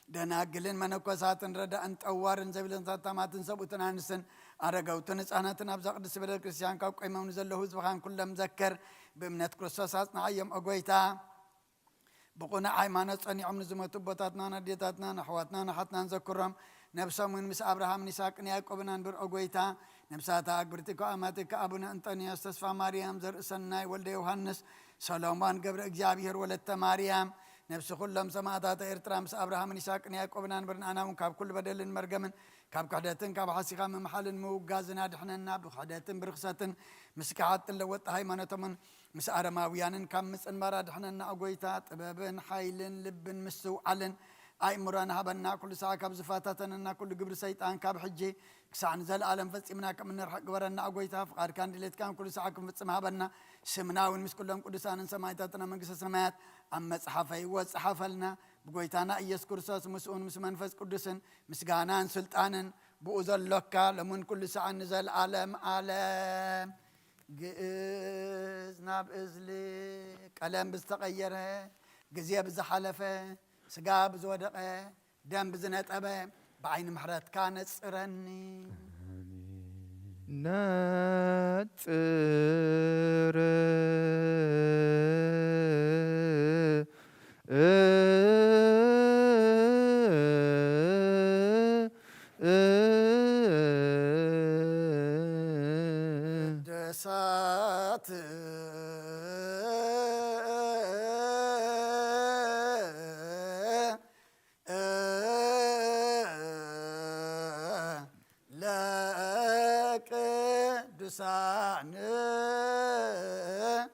ደናግልን መነኮሳትን ረዳእን ጠዋርን ዘቢሎን ታማትን ሰብኡትን ኣንስትን ኣረገውትን ህጻናትን ኣብዛ ቅድስቲ ቤተ ክርስቲያን ካብ ቆይሞም ንዘለዉ ህዝብኻን ኩሎም ዘክር። ብእምነት ክርስቶስ ኣጽንዓዮም፣ ኦ ጎይታ። ብቕኑዕ ሃይማኖት ጸኒዖም ንዝሞቱ ኣቦታትናን ኣዴታትናን ኣሕዋትናን ኣሓትናን ዘክሮም። ነብሶም እውን ምስ ኣብርሃምን ይስሐቅን ያዕቆብን ኣንብር፣ ኦ ጎይታ። ነብሳት ኣግብርቲካ ኣማትካ ኣቡነ እንጠንዮስ፣ ተስፋ ማርያም፣ ዘርእሰናይ፣ ወልደ ዮሃንስ፣ ሰሎሞን፣ ገብረ እግዚኣብሔር፣ ወለተ ማርያም፣ ነብሲ ኩሎም ሰማእታተ ኤርትራ ምስ ኣብርሃምን ይስሐቅን ያዕቆብን ኣንብር። ንኣና እውን ካብ ኩሉ በደልን መርገምን ካብ ክሕደትን ካብ ሓሲኻ ምምሓልን ምውጋዝን ኣድሕነና። ብክሕደትን ብርኽሰትን ምስ ከሓድትን ለወጥቲ ሃይማኖቶምን ምስ ኣረማውያንን ካብ ምጽንባር ኣድሕነና። ኦ ጎይታ፣ ጥበብን ሓይልን ልብን ምስትውዓልን ኣእምሮን ሃበና። ኩሉ ሳዕ ካብ ዝፈታተነና ኩሉ ግብሪ ሰይጣን ካብ ሕጂ ክሳዕ ንዘለኣለም ፈጺምና ከም እንርሕቕ ግበረና። ኦ ጎይታ፣ ፍቓድካን ድሌትካን ኩሉ ሳዕ ክንፍጽም ሃበና። ስምና እውን ምስ ኩሎም ቅዱሳንን ሰማዕታትን ኣብ መንግስተ ሰማያት ኣብ መጽሓፈ ህይወት ጸሓፈልና። ብጎይታና ኢየሱስ ክርስቶስ ምስኡን ምስ መንፈስ ቅዱስን ምስጋናን ስልጣንን ብኡ ዘሎካ ሎምን ኩሉ ሰዓን ንዘለዓለም ዓለም። ግእዝ ናብ እዝሊ ቀለም ብዝተቐየረ፣ ግዜ ብዝሓለፈ፣ ስጋ ብዝወደቐ፣ ደም ብዝነጠበ፣ ብዓይኒ ምሕረትካ ነጽረኒ። ነጽር ቅዱሳት ለቅዱሳን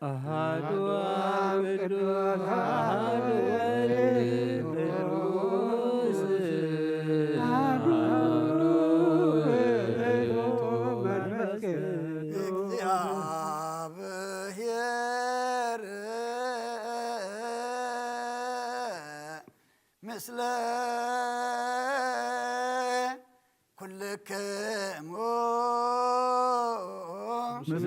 አሃዱ አብ ቅዱስ አሃዱ ወልድ ቅዱስ ኩልክሙ ምስለ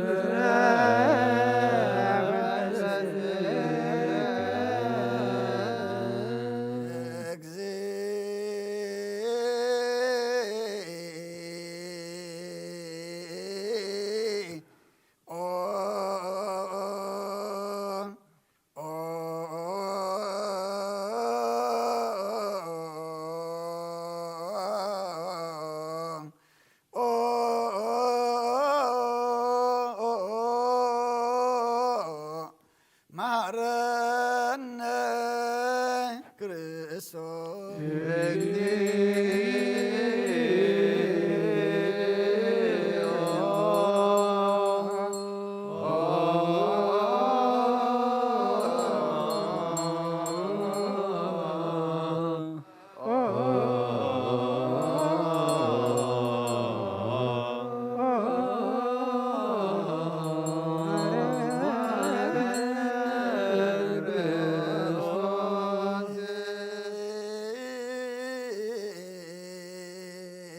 እግዚኦ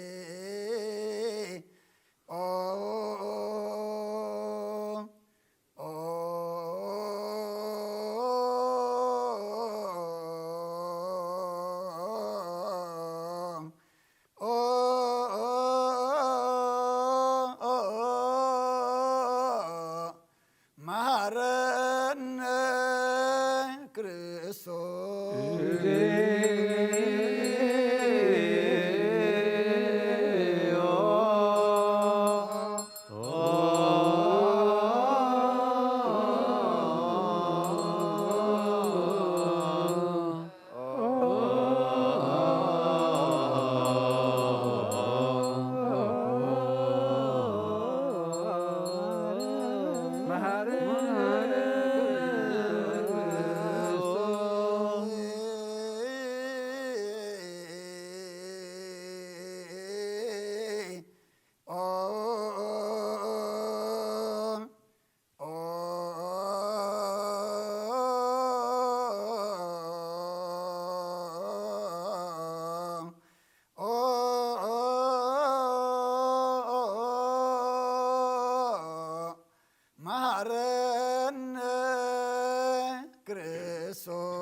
መሃረነ ክርስቶስ። መሃረነ ክርስቶስ። መሃረነ ክርስቶስ።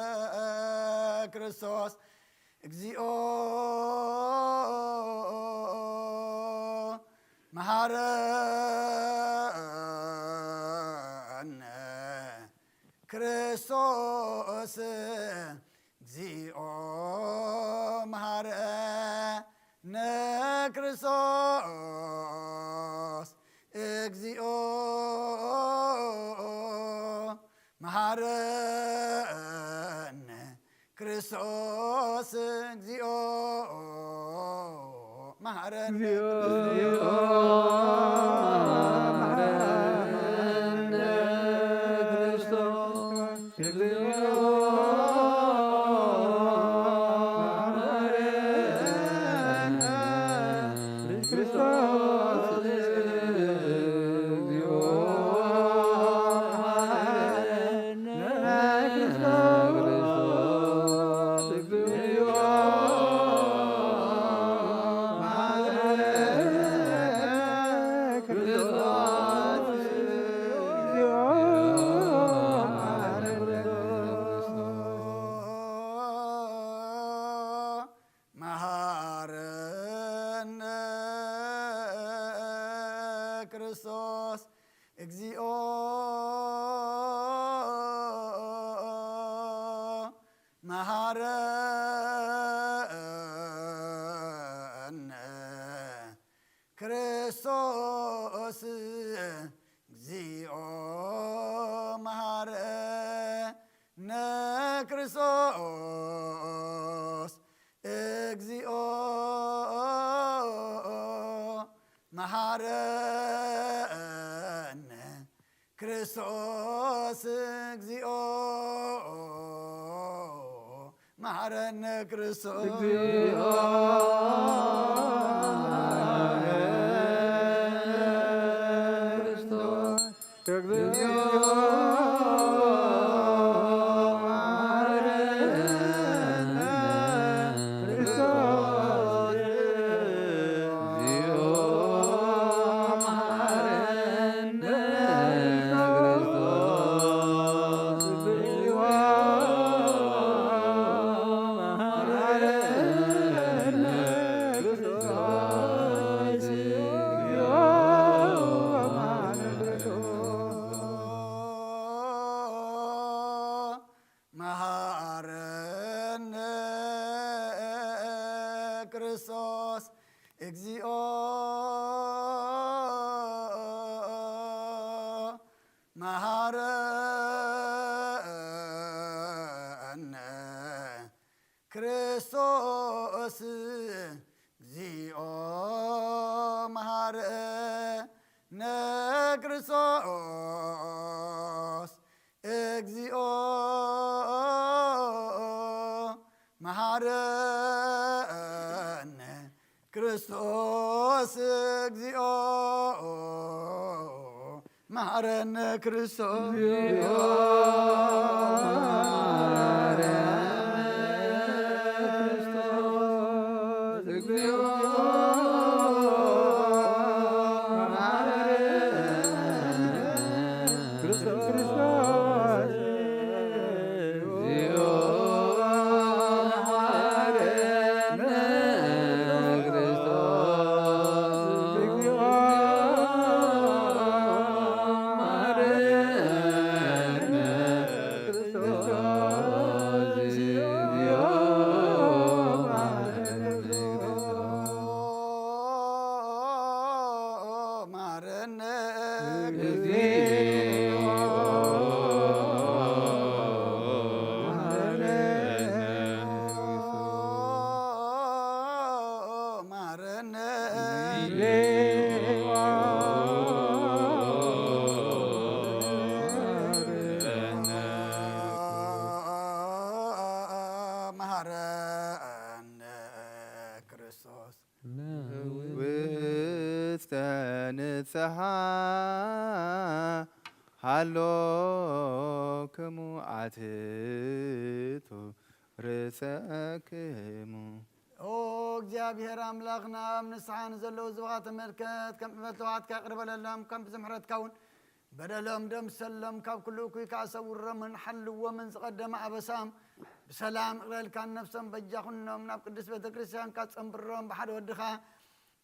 መሃረነ ክርስቶስ። እግዚኦ መሃረነ ክርስቶስ። እግዚኦ መሃረነ ክርስቶስ። እግዚኦ መሃረነ ክርስቶስ። እግዚኦ መሃረነ። እግዚኦ መሃረነ ክርስቶስ። እግዚኦ መሃረነ ክርስቶስ። እግዚኦ መሃረነ ክርስቶስ። እግዚኦ መሃረነ ክርስቶስ። እግዚኦ መሃረነ መሃረነ ክርስቶስ። እግዚኦ መሃረነ ክርስቶስ። እግዚኦ መሃረነ ክርስቶስ እግዚኦ መሃረነ። ክርስቶስ እግዚኦ መሃረነ። ክርስቶስ እግዚኦ መሃረነ። ክርስቶስ እግዚኦ መሃረነ። ክርስቶስ እግዚኦ መሃረነ። መሃረነ። ክርስቶስ እግዚኦ መሃረነ። ክርስቶስ እግዚኦ መሃረነ። ክርስቶስ እግዚኦ መሃረነ። ክርስቶስ እግዚኦ መሃረነ። ክርስቶስ እግዚኦ መሃረነ። ክርስቶስ እግዚኦ መሃረነ። ክርስቶስ መሃረነ። መሃረነ። መሃረነ። ክርስቶስ። ውስተ ንስሓ ሃሎክሙ ኣትቱ ርእሰክሙ። ኦ እግዚኣብሔር ኣምላኽና፣ ኣብ ንስሓ ንዘለዉ ህዝብኻ ተመልከት፣ ከም ሕመት ለዋሃትካ ይቕረ በለሎም፣ ከም ብዚ ምሕረትካ እውን በደሎም ደምሰሎም፣ ካብ ኩሉ እኩይ ከዓ ሰውሮምን ሓልዎምን። ዝቐደመ ኣበሳም ብሰላም እቕረልካን ነፍሶም በጃ ኩኖም፣ ናብ ቅድስት ቤተ ክርስቲያንካ ጸንብሮም፣ ብሓደ ወድኻ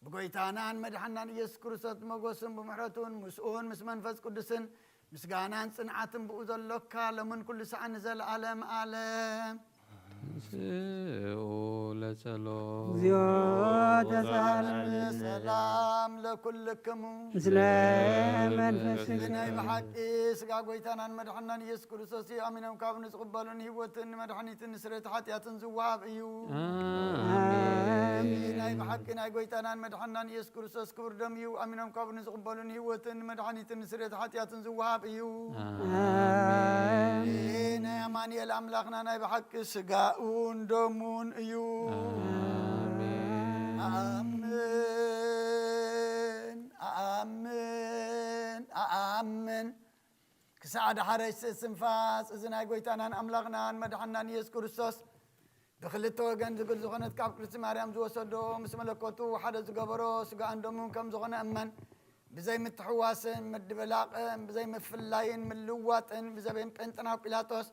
ብጎይታናን መድሓናን ኢየሱስ ክርስቶስ ብመጎስን ብምሕረቱን ምስኡን ምስ መንፈስ ቅዱስን ምስጋናን ጽንዓትን ብኡ ዘሎካ ሎምን ኩሉ ሰዓን ንዘለዓለም ዓለም። ተንስኡ ለጸሎት። እግዚኦ ተሳሃለነ። ሰላም ለኩልክሙ። ምስለ መንፈስከ። ናይ ብሓቂ ስጋ ጎይታናን መድሓናን ኢየሱስ ክርስቶስ እዩ። ኣሚኖም ካብ ንዝቕበሉን ህይወትን መድሓኒትን ንስርየት ሓጢኣትን ዝወሃብ እዩ። ኣሜን። ናይ ብሓቂ ናይ ጎይታናን መድሓናን ኢየሱስ ክርስቶስ ክቡር ደም እዩ። ኣሚኖም ካብ ንዝቕበሉን ህይወትን መድሓኒትን ንስርየት ሓጢኣትን ዝወሃብ እዩ። ኣሜን። ናይ ኣማኑኤል ኣምላኽና ናይ ብሓቂ ስጋኡን ደሙን እዩ። ኣሜን። ኣኣምን፣ ኣኣምን፣ ኣኣምን። ክሳዕ ዳሕረይ ስእስንፋስ እዚ ናይ ጎይታናን ኣምላኽናን መድሓናን ኢየሱስ ክርስቶስ ብክልተ ወገን ዝግል ዝኾነት ካብ ቅድስቲ ማርያም ዝወሰዶ ምስ መለኮቱ ሓደ ዝገበሮ ስጋን ደሙን ከም ዝኾነ እመን። ብዘይ ምትሕዋስን ምድብላቕን ብዘይ ምፍላይን ምልዋጥን ብዘበን ጴንጥናው ጲላጦስ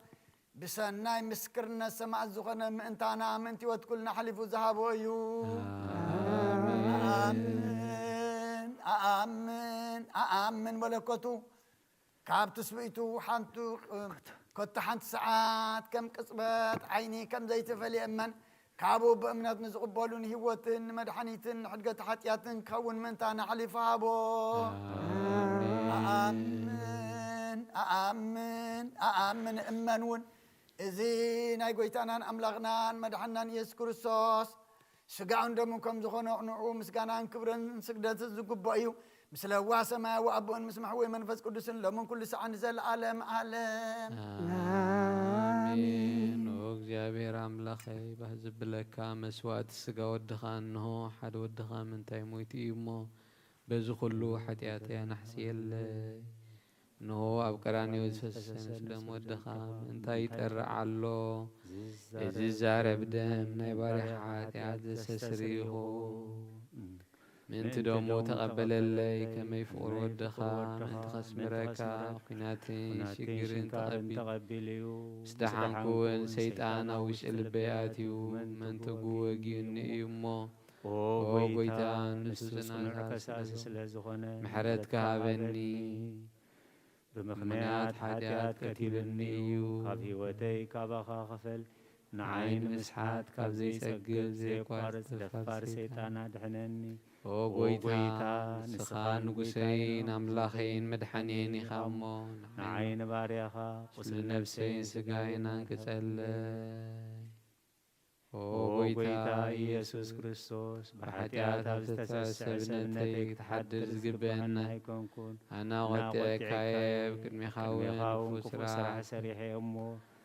ብሰናይ ምስክርነት ሰማዕት ዝኾነ ምእንታና ምእንቲ ህይወት ኩልና ሓሊፉ ዝሃቦ እዩ። ኣሜን። ኣኣምን፣ ኣኣምን፣ ኣኣምን መለኮቱ ካብ ትስብእቱ ሓንቱ፣ ኮታ ሓንቲ ሰዓት ከም ቅጽበት ዓይኒ ከም ዘይትፈልየ እመን። ካብኡ ብእምነት ንዝቕበሉን ህይወትን ንመድሓኒትን ንሕድገት ሓጢኣትን ክኸውን ምእንታና ሓሊፉ ሃቦ። ኣሜን። ኣኣምን፣ ኣኣምን፣ ኣኣምን እመን እውን እዚ ናይ ጎይታናን ኣምላኽናን መድሓናን ኢየሱስ ክርስቶስ ስጋኡን ደሙን ከም ዝኾነ ንዕኡ ምስጋናን ክብርን ስግደትን ዝግብኦ እዩ። ምስ ለዋህ ሰማያዊ ኣቦን ምስ መሕወይ መንፈስ ቅዱስን ሎምን ኩሉ ሰዓን ንዘለኣለም ዓለም። ኣሜን። ኦ እግዚኣብሔር ኣምላኸይ፣ ባህ ዝብለካ መስዋእቲ ስጋ ወድኻ እንሆ፣ ሓደ ወድኻ ምንታይ ሞይቱ እዩ እሞ፣ በዚ ኩሉ ሓጢኣተይ ኣናሕስየለይ። እንሆ ኣብ ቀራንዮ ዝፈሰሰ ደም ወድኻ ምእንታይ ይጠርዕ ኣሎ? እዚ ዝዛረብ ደም ናይ ባርያኻ ሓጢኣት ዘስተስሪ ይኹን። ምእንቲ ደሙ ተቐበለለይ፣ ከመይ ፍቑር ወድኻ ምእንቲ ከስምረካ ኲናትን ሽግርን ተቐቢሉ እዩ። ምስ ደሓንኩ እውን ሰይጣን ኣብ ውሽጢ ልበይ ኣትዩ፣ መንተጉ ወጊኡኒ እዩ እሞ፣ ኦ ኦ ጎይታ፣ ጎይታ፣ ንሱ ንሱ ጽኑዕ ጽኑዕ ከሳሲ ከሳሲ ስለ ዝኾነ፣ ምሕረትካ ምሕረትካ ሃበኒ። ሃበኒ። ብምኽንያት ሓጢኣት ቀቲሉኒ እዩ። ካብ ህይወተይ ካባኻ ክፈል። ንዓይ ንምስሓት ካብ ዘይጸግብ ዘየቋርጽ ደፋር ሰይጣን ኣድሕነኒ። ኦ ኦ ጎይታ፣ ጎይታ፣ ንስኻ ንጉሰይን ንጉሰይን ኣምላኸይን መድሓንየይን ኢኻ እሞ፣ ንዓይ ንባርያኻ ቁስሊ ነፍሰይን ስጋይን ኣንቅጸለይ። ኦ ኦ ጎይታ ጎይታ ኢየሱስ ኢየሱስ ክርስቶስ፣ ብሓጢኣት ኣብ ዝተሰብሰበ ሰብነተይ ክትሓድር ዝግበአና ኣይኮንኩን። ኣነ ኣቆጢዐካየ፣ ኣብ ቅድሜኻ እውን ክፉእ ስራሕ ሰሪሐ እሞ፣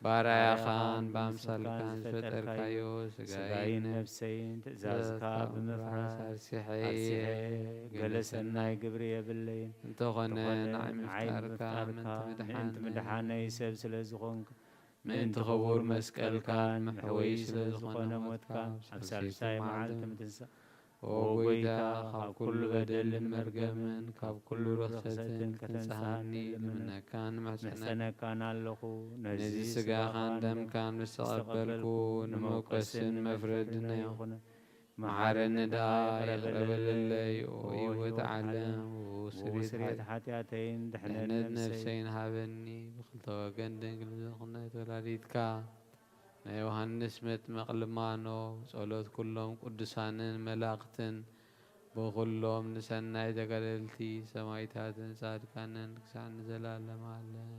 ባርያኻን ብኣምሳልካን ዝፈጠርካዮ ስጋይን ነፍሰይን ትእዛዝካ ብምፍራስ ኣርሲሐ፣ ገለ ሰናይ ግብሪ የብለይን። እንተኾነ ንዓይ ምፍጣርካ ምእንቲ ምድሓነይ ሰብ ስለ ዝኾንካ፣ ምእንቲ ክቡር መስቀልካን መሕወዪ ስለ ዝኾነ ሞትካ፣ ኣብ ሳልሳይ መዓልቲ ምትንሳእ። ኦ ጎይታ፣ ካብ ኩሉ በደልን መርገምን ካብ ኩሉ ርኽሰትን ከተንስሃኒ ልምነካን ምሕጸነካን ኣለኹ። ነዚ ስጋኻን ደምካን ምስ ተቐበልኩ፣ ንመውቀስን መፍረድን ኣይኹነኒ። መሓረኒ ደኣ ይቕረ በለለይ። ኦ ህይወት ዓለም፣ ኦ ስሬት ሓጢኣተይን ድሕነት ነፍሰይን ሃበኒ። ብኽልተ ወገን ድንግል ዝኾነት ወላዲትካ ናይ ዮሃንስ መጥምቕ ልማኖ፣ ጸሎት ኩሎም ቅዱሳንን መላእኽትን፣ ብኹሎም ንሰናይ ተጋደልቲ ሰማይታትን ጻድቃንን ክሳዕ ንዘላለም ዓለም።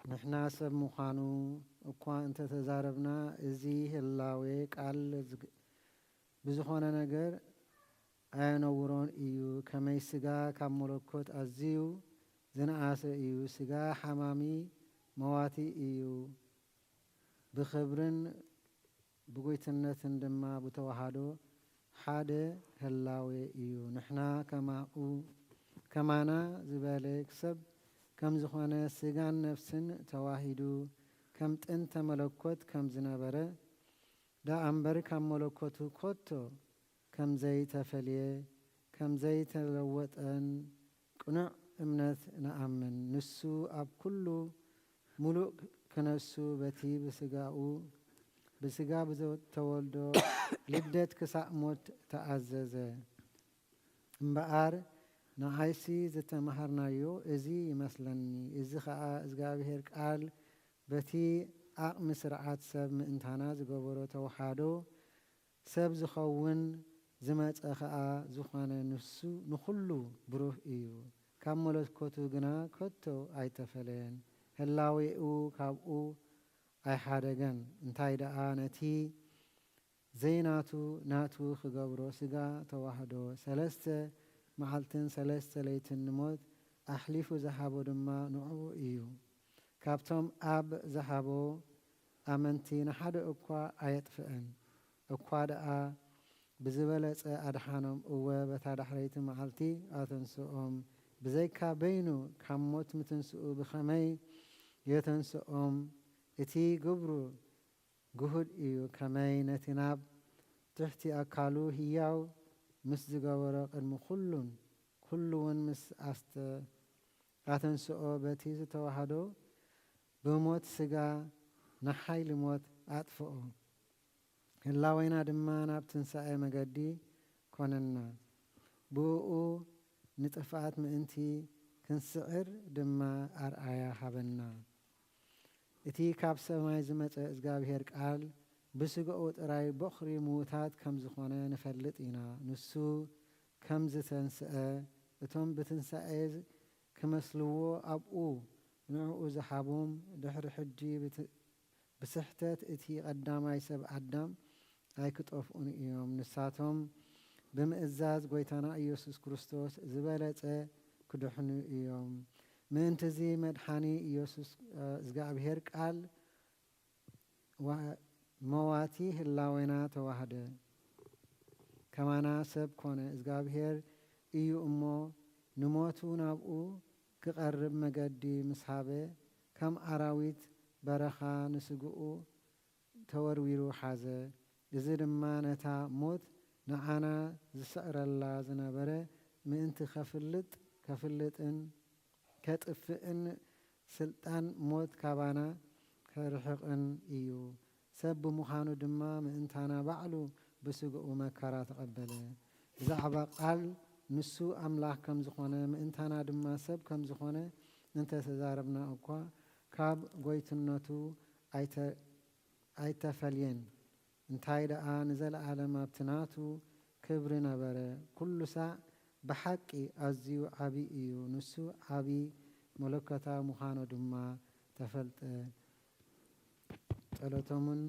ንሕና ሰብ ምዃኑ እኳ እንተተዛረብና፣ እዚ ህላዌ ቃል ዝግ-፣ ብዝኾነ ነገር ኣየነውሮን እዩ። ከመይ ስጋ ካብ መለኮት ኣዝዩ ዝነኣሰ እዩ። ስጋ ሓማሚ መዋቲ እዩ። ብኽብርን ብጎይትነትን ድማ ብተዋህዶ ሓደ ህላዌ እዩ። ንሕና ከማኡ፣ ከማና ዝበለ ሰብ ከም ዝኾነ ስጋን ነፍስን ተዋሂዱ ከም ጥንተ መለኮት ከም ዝነበረ ደኣ እምበር ካብ መለኮቱ ኮቶ ከም ዘይተፈልየ፣ ከም ዘይተለወጠን ቅኑዕ እምነት ንኣምን። ንሱ ኣብ ኩሉ ምሉእ ክነሱ በቲ ብስጋኡ፣ ብስጋ ብዘተወልዶ ልደት ክሳእ ሞት ተኣዘዘ። እምበኣር ንዓይሲ ዝተማሃርናዮ እዚ ይመስለኒ። እዚ ኸኣ እግዚኣብሔር ቃል በቲ ዓቕሚ ስርዓት ሰብ ምእንታና ዝገበሮ ተዋህዶ ሰብ ዝኸውን ዝመጸ ኸኣ ዝኾነ ንሱ ንኹሉ ብሩህ እዩ። ካብ መለኮቱ ግና ከቶ ኣይተፈለየን። ህላዌኡ ካብኡ ኣይሓደገን። እንታይ ደኣ ነቲ ዘይናቱ ናቱ ክገብሮ ስጋ ተዋህዶ። ሰለስተ መዓልትን ሰለስተ ለይትን ንሞት ኣሕሊፉ ዝሃቦ ድማ ንዕኡ እዩ። ካብቶም ኣብ ዝሃቦ ኣመንቲ ንሓደ እኳ ኣየጥፍእን። እኳ ደኣ ብዝበለጸ ኣድሓኖም፣ እወ፣ በታ ዳሕረይቲ መዓልቲ ኣተንስኦም። ብዘይካ በይኑ ካብ ሞት ምትንስኡ ብኸመይ የተንስኦም? እቲ ግብሩ ግሁድ እዩ። ከመይ ነቲ ናብ ትሕቲ ኣካሉ ህያው ምስ ዝገበሮ ቅድሚ ኩሉን ኩሉ እውን ምስ ኣስተ-፣ ኣተንስኦ በቲ ዝተዋህዶ ብሞት ስጋ ንሓይሊ ሞት ኣጥፍኦ። ህላዌና ድማ ናብ ትንሳኤ መገዲ ኮነና። ብእኡ ንጥፍኣት ምእንቲ ክንስዕር ድማ ኣርኣያ ሃበና። እቲ ካብ ሰማይ ዝመጸ እግዚኣብሔር ቃል ብስጋኡ ጥራይ ቦኽሪ ምዉታት ከም ዝኾነ ንፈልጥ ኢና። ንሱ ከም ዝተንስአ እቶም ብትንሳኤ ክመስልዎ ኣብኡ ንዕኡ ዝሃቦም ድሕሪ ሕጂ ብት-፣ ብስሕተት እቲ ቀዳማይ ሰብ ኣዳም ኣይክጠፍኡን እዮም። ንሳቶም ብምእዛዝ ጐይታና ኢየሱስ ክርስቶስ ዝበለጸ ክድሕኑ እዮም። ምእንትዚ መድሓኒ ኢየሱስ፣ እ፣ እግዚኣብሔር ቃል ዋ-፣ መዋቲ ህላዌና ተዋህደ። ከማና ሰብ ኮነ። እግዚኣብሔር እዩ እሞ ንሞቱ ናብኡ ክቐርብ መገዲ ምስ ሃበ፣ ከም ኣራዊት በረኻ ንስግኡ ተወርዊሩ ሓዘ። እዚ ድማ ነታ ሞት ንዓና ዝስዕረላ ዝነበረ ምእንቲ ከፍልጥ፣ ከፍልጥን ከጥፍእን ስልጣን ሞት ካባና ከርሕቕን እዩ። ሰብ ብምዃኑ ድማ ምእንታና ባዕሉ ብስግኡ መከራ ተቐበለ። ብዛዕባ ቃል ንሱ ኣምላኽ ከም ዝኾነ ምእንታና ድማ ሰብ ከም ዝኾነ እንተተዛረብና እኳ ካብ ጎይትነቱ ኣይተ-፣ ኣይተፈልየን። እንታይ ደኣ ንዘለኣለም ኣብቲ ናቱ ክብሪ ነበረ። ኩሉ ሳዕ ብሓቂ ኣዝዩ ዓቢ እዩ። ንሱ ዓቢ መለኮታዊ ምዃኑ ድማ ተፈልጠ። ጸሎቶምን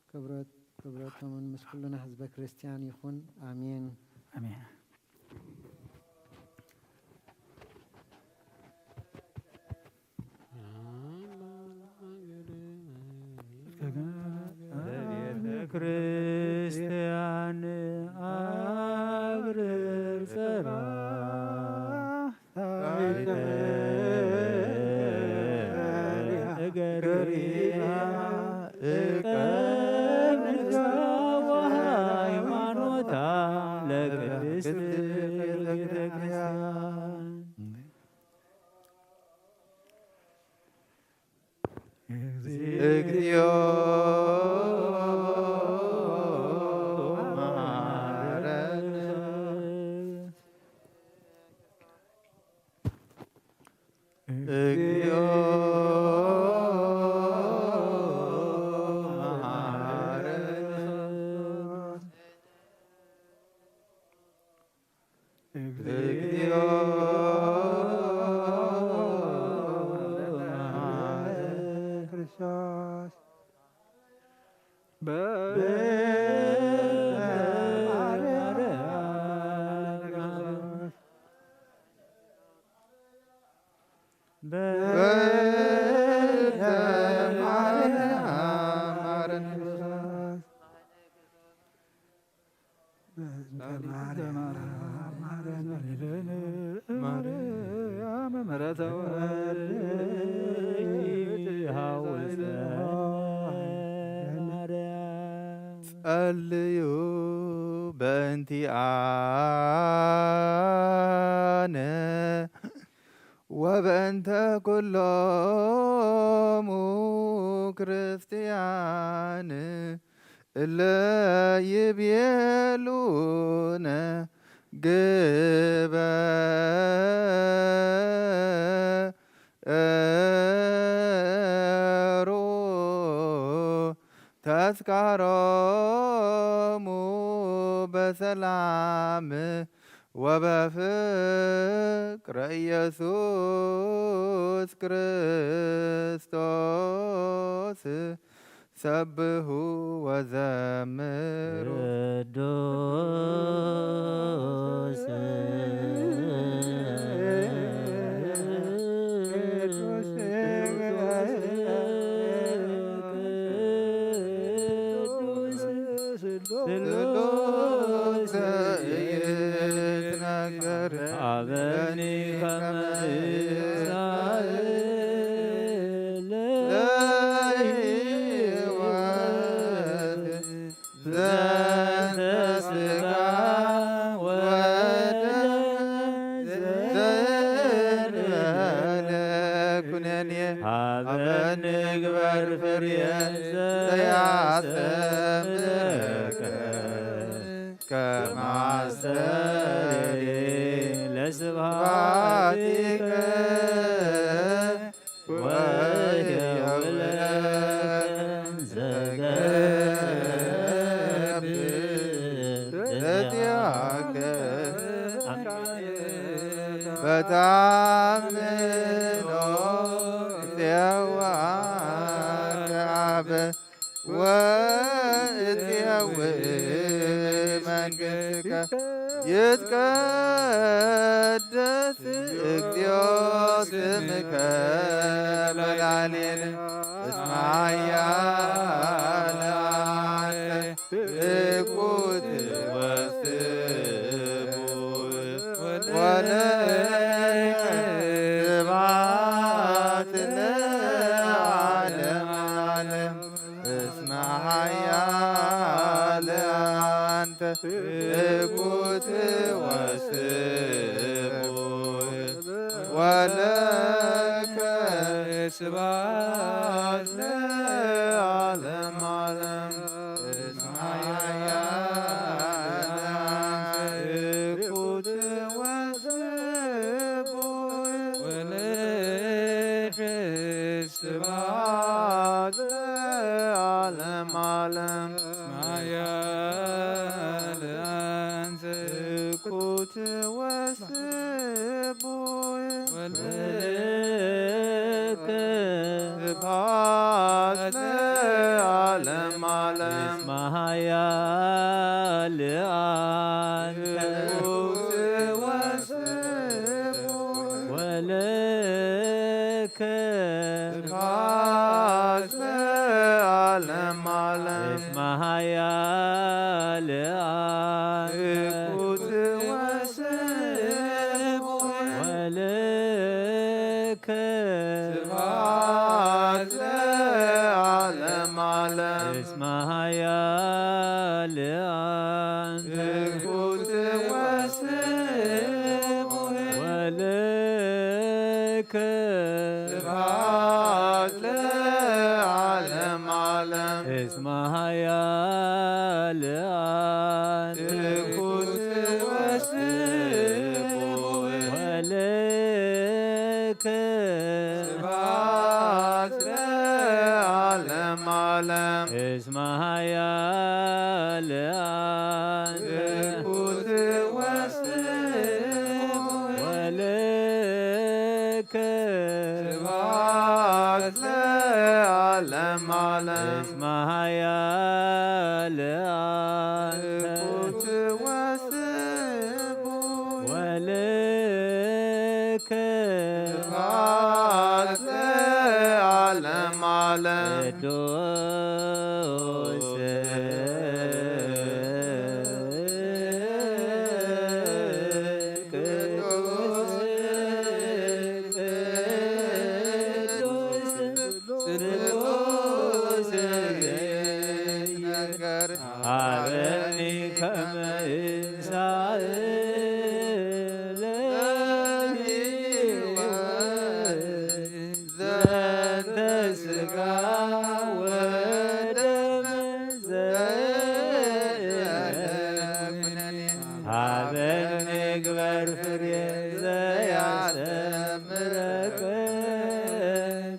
ክብረት-፣ ክብረቶምን ምስ ኩልና ህዝበ ክርስቲያን ይኹን። ኣሜን። ኣሜን። ቤተ ክርስቲያን አብርር ጸራ እገሪያ እቀምታ ወሃይማኖታ ለቅድስት ቤተ ክርስቲያን። እግዚኦ መሐረነ። እግዚኦ መሐረነ። እግዚኦ መሐረነ። ክርስቶስ ጸልዩ በእንቲኣነ ወበእንተ ኩሎሙ ክርስቲያን እለ ይቤሉነ ግበሩ ተስካሮሙ ሰላም ወበፍቅረ ኢየሱስ ክርስቶስ ሰብሑ ወዘምሩ። ቅዱስ ስሉስ ይትነገር። አበኒ ከመ ይሳእል ለሕይወት ዘንተ ስጋ ወደም ዘእንበለ ኩነኔ። ሀበ ንግበር ፍሬ ዘያስተምረከ ከማስተሪ ለስብሐቲከ ወየውለከ ዘገብር እዚአከ። በታምኖ እፄዋከ አበ ወእፄውእ መንግሥትከ። ይትቀደስ እግዚኦ ስምከ በላዕሌነ እስመ ኃያል አንተ ትኩት ወስቡሕ ወለከ ስብሐት ለዓለመ ዓለም። እስመ ኃያል አንተ ትኩት ወስቡሕ ወለከ ስብሐት ለዓለመ ዓለም። እስመ ኃያል አንተ ትኩት ወስቡሕ ወለከ ስብሐት ለዓለመ ዓለም። እስመ ኃያል አንተ ትኩት ወስቡሕ ወለከ ስብሐት ለዓለመ ዓለም። እስመ ኃያል አንተ ትኩት ወስቡሕ ወለከ ስብሐት ለዓለመ ዓለም። እስመ ኃያል አንተ ትኩት ወስቡሕ ወለከ ስብሐት ለዓለመ ዓለም። እስመ ኃያል አንተ ትኩት ወስቡሕ ወለከ ስብሐት ለዓለመ ዓለም። እስመ ኃያል አንተ ትኩት ወስቡሕ ወለከ ስብሐት ለዓለመ ዓለም። እስመ ኃያል አንተ ትኩት ወስቡሕ ወለከ ስብሐት ለዓለመ ዓለም። እስመ ኃያል አንተ ትኩት ወስቡሕ ወለከ ስብሐት ለዓለመ ዓለም። ቅዱስ ቅዱስ ቅዱስ ስሉስ ይትነገር። ሀበኒ ከመ እንሳእ ለሕይወት ዘንተ ስጋ ወደም ዘእንበለ ኩነኔ። ሀበ ንግበር ፍሬ ዘያስተምረከ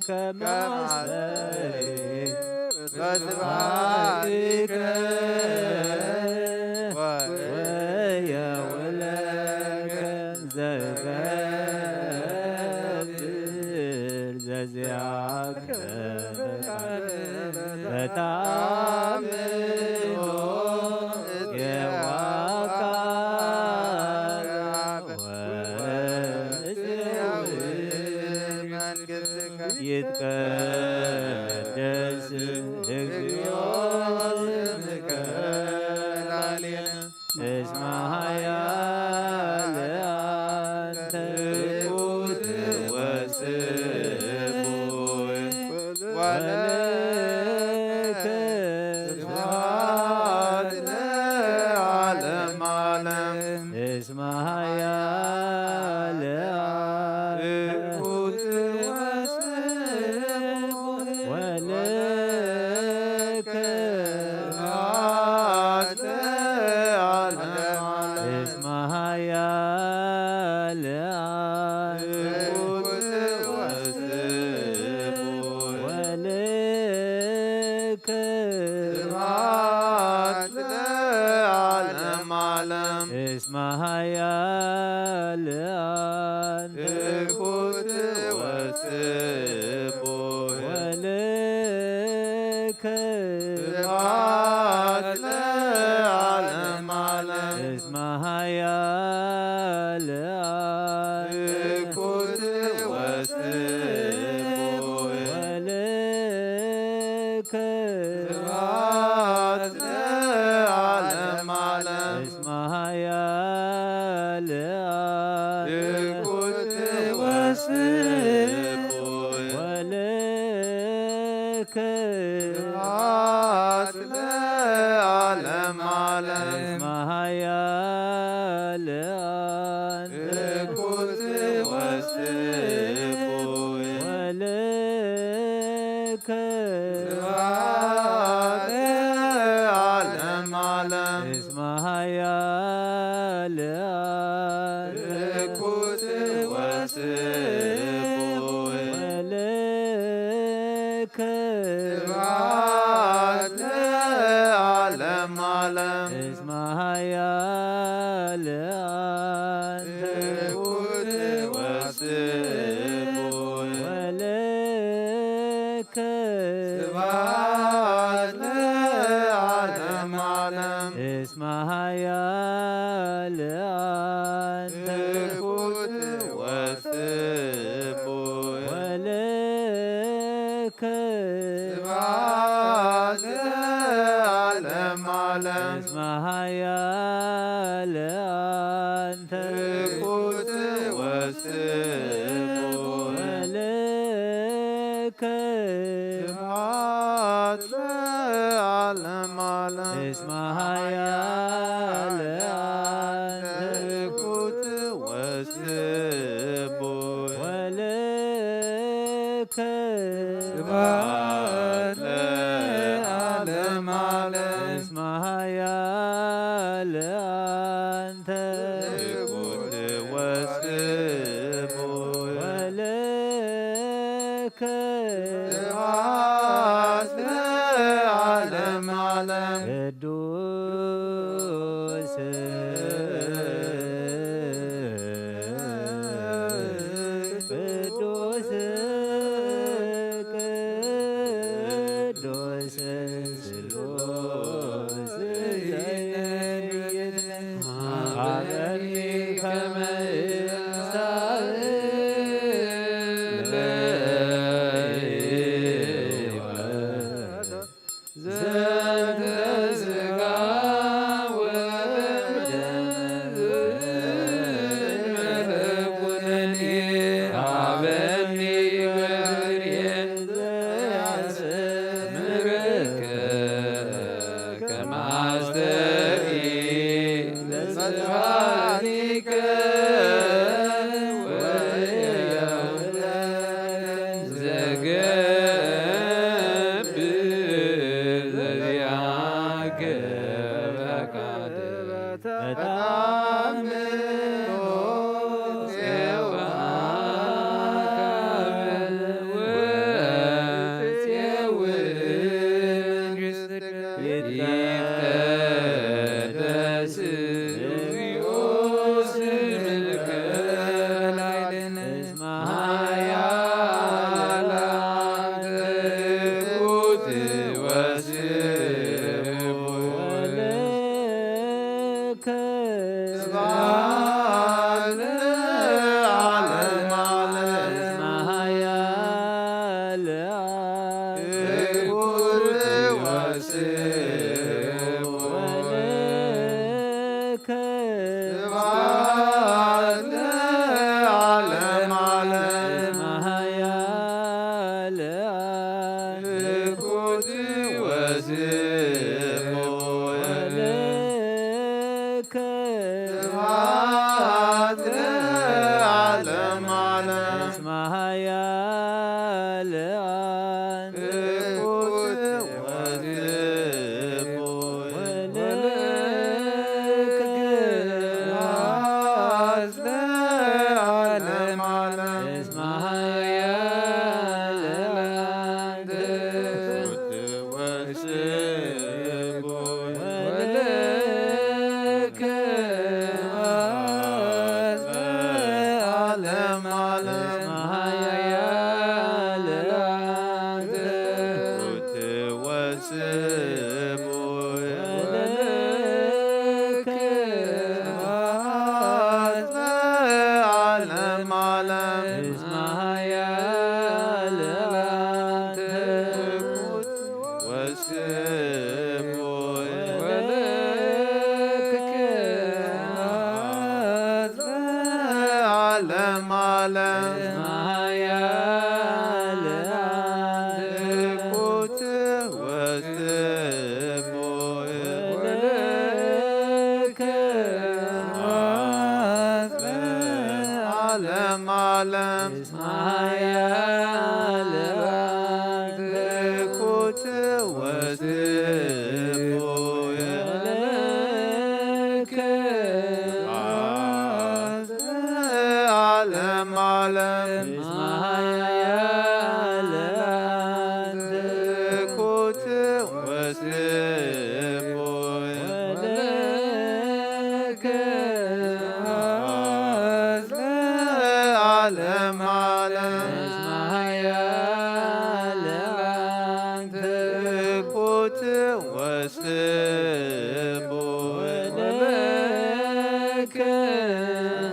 ከማስተሪ በስብሐቲከ መሃያል ኣንተ ትሑት ወስቡሕ ወለከ ስብሐት ለዓለመ ዓለም። እስመ ኃያል ትሑት ወስቡሕ ወለከ ስብሐት ለዓለመ ዓለም። እስመ ኃያል ትሑት ወስቡሕ ወለከ ስብሐት ለዓለመ ዓለም። እስመ ኃያል ትሑት ወስቡሕ ወለከ ስብሐት ለዓለመ ዓለም። እስመ ኃያል ትሑት ወስቡሕ ወለከ ስብሐት ለዓለመ ዓለም። እስመ ኃያል ትሑት ወስቡሕ ወለከ ስብሐት ለዓለመ ዓለም። እስመ ኃያል ትሑት ወስቡሕ ወለከ ስብሐት ለዓለመ ዓለም። እስመ ኃያል ትሑት ወስቡሕ ወለከ ስብሐት ለዓለመ ዓለም። እስመ ኃያል ትሑት ወስቡሕ ወለከ ስብሐት ለዓለመ ዓለም። እስመ ኃያል ትሑት ወስቡሕ ወለከ ስብሐት ለዓለመ ዓለም። እስመ ኃያል ትሑት ወስቡሕ ወለከ ስብሐት ለዓለመ ዓለም። እስመ ኃያል ትሑት ወስቡሕ ወለከ ስብሐት ለዓለመ ዓለም። እስመ ኃያል ትሑት ወስቡሕ ወለከ ስብሐት ለዓለመ ዓለም። ቅዱስ ቅዱስ ቅዱስ ስሉስ ሀበኒ ከመ እሳእ ለሕይወት ዘንተ ሥጋ ወደም ዘእንበለ ኩነኔ ሀበኒ በትሬ ዘያስተምርከ ከመ አስተርኢ ለስብሐቲከ ወያውለነ ዘገብር ዘዚአከ ፈቃድ ተአምኖ ስብሐት ለዓለመ ዓለም። እስመ ኃያል ትኩት ወስብሖ ወልክ። ስብሐት ለዓለመ ዓለም። እስመ ኃያል ትኩት ወስብሖ ወልክ። ስብሐት ለዓለመ ዓለም። እስመ ኃያል ትኩት ወስብሖ ወልክ። ስብሐት ለዓለመ ዓለም። እስመ ኃያል ትኩት ወስብሖ ወልክ። ስብሐት ለዓለመ ዓለም። እስመ ኃያል ትኩት ወስብሖ ወልክ። ስብሐት ለዓለመ ዓለም። እስመ ኃያል ትኩት ወስብሖ ወልክ። ስብሐት ለዓለመ ዓለም። እስመ ኃያል ትኩት ወስብሖ ወልክ። ስብሐት ለዓለመ ዓለም። እስመ ኃያል ትኩት ወስብሖ ወልክ። ስብሐት ለዓለመ ዓለም። እስመ ኃያል ትኩት ወስብሖ ወልክ።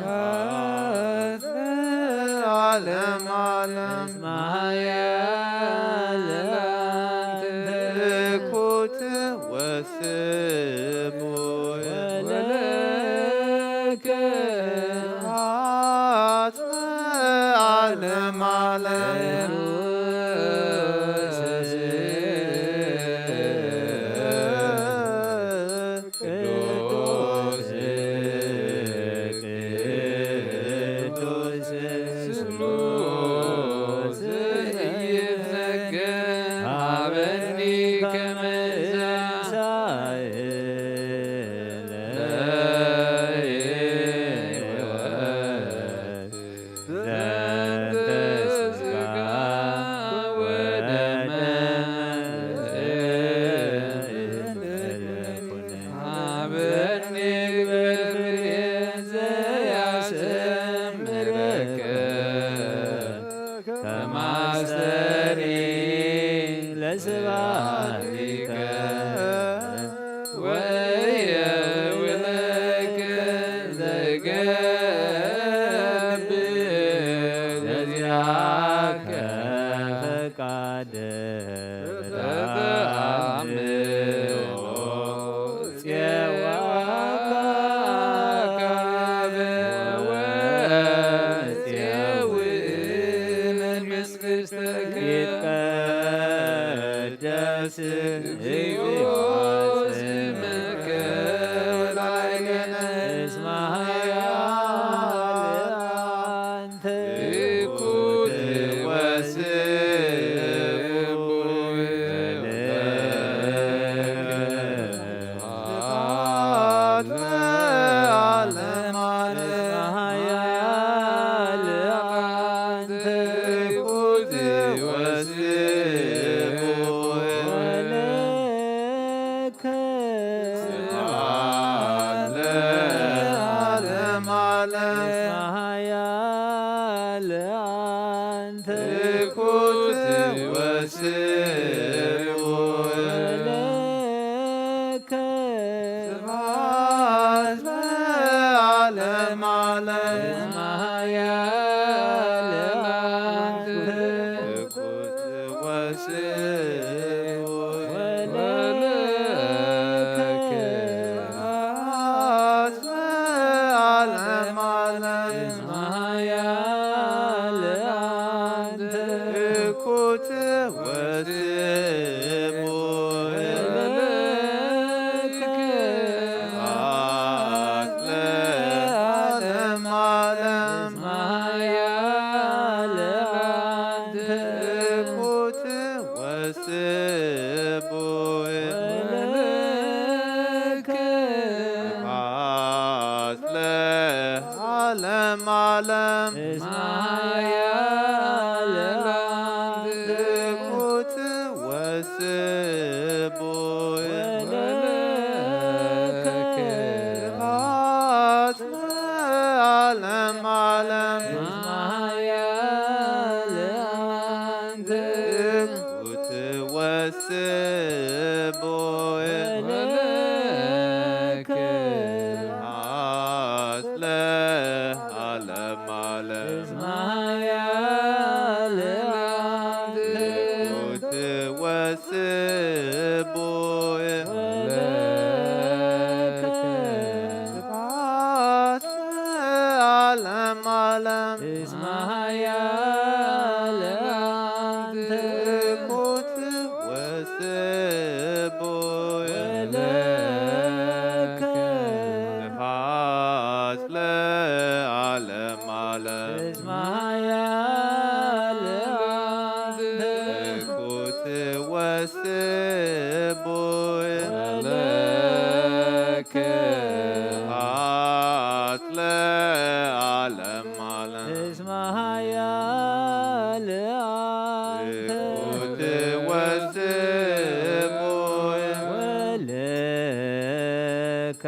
ስብሐት ለዓለመ ዓለም። እስመ ኃያል ትኩት ወስብሖ ወልክ። ስብሐት ለዓለመ ዓለም። ቅዱስ ቅዱስ ስሉስ ይትነገር ሀበኒ ከመ እሳኤል ለሕይወት ዘንተ ሥጋ ወደመ ሀበኒ ግበር ፍሬ ዘያሰምረከ ከማስተሪ ለስብሐቲከ ወየውለከ ዘይገብር ለዚአከ ፈቃድ ተአምሮ ጽዋካበ ወጽው መንግሥተከ ይትቀደስ እግዚኦ ስምከ ወላይለነ እስመ ኃያል ትኩት ወስቡሕ ለዓለመ ዓለም። ኃያል ትኩት ወስቡሕ ወልክ ስብሐት ለዓለመ ዓለም። እስመ ኃያል አንቲ ትኩት ወስቡሕ ወልክ ስብሐት ለዓለመ ዓለም። እስመ ኃያል አንቲ ትኩት ወስቡሕ ወልክ ስብሐት ዓለም ዓለም። እስመ ኃያል አንተ። እኩት ወስቡሕ ለዓለም ዓለም። እስመ ኃያል አንተ። እኩት ወስቡሕ ለዓለም። ዓለም ዓለም። እስመ ኃያል አንተ። እኩት ወስቡሕ ለዓለም ዓለም። እስመ ኃያል አንተ። እኩት ወስቡሕ ለዓለም ዓለም። እስመ ኃያል አንተ። እኩት ወስቡሕ ለዓለም ዓለም። እስመ ኃያል አንተ። እኩት ወስቡሕ ለዓለም። ስብሐት ለዓለም ዓለም። እስመ ኃያል አንተ። እኩት ወስቡሕ ለዓለም። ስብሐት ለዓለም ዓለም። እስመ ኃያል አንተ። እኩት ወስቡሕ ለዓለም። ለከ።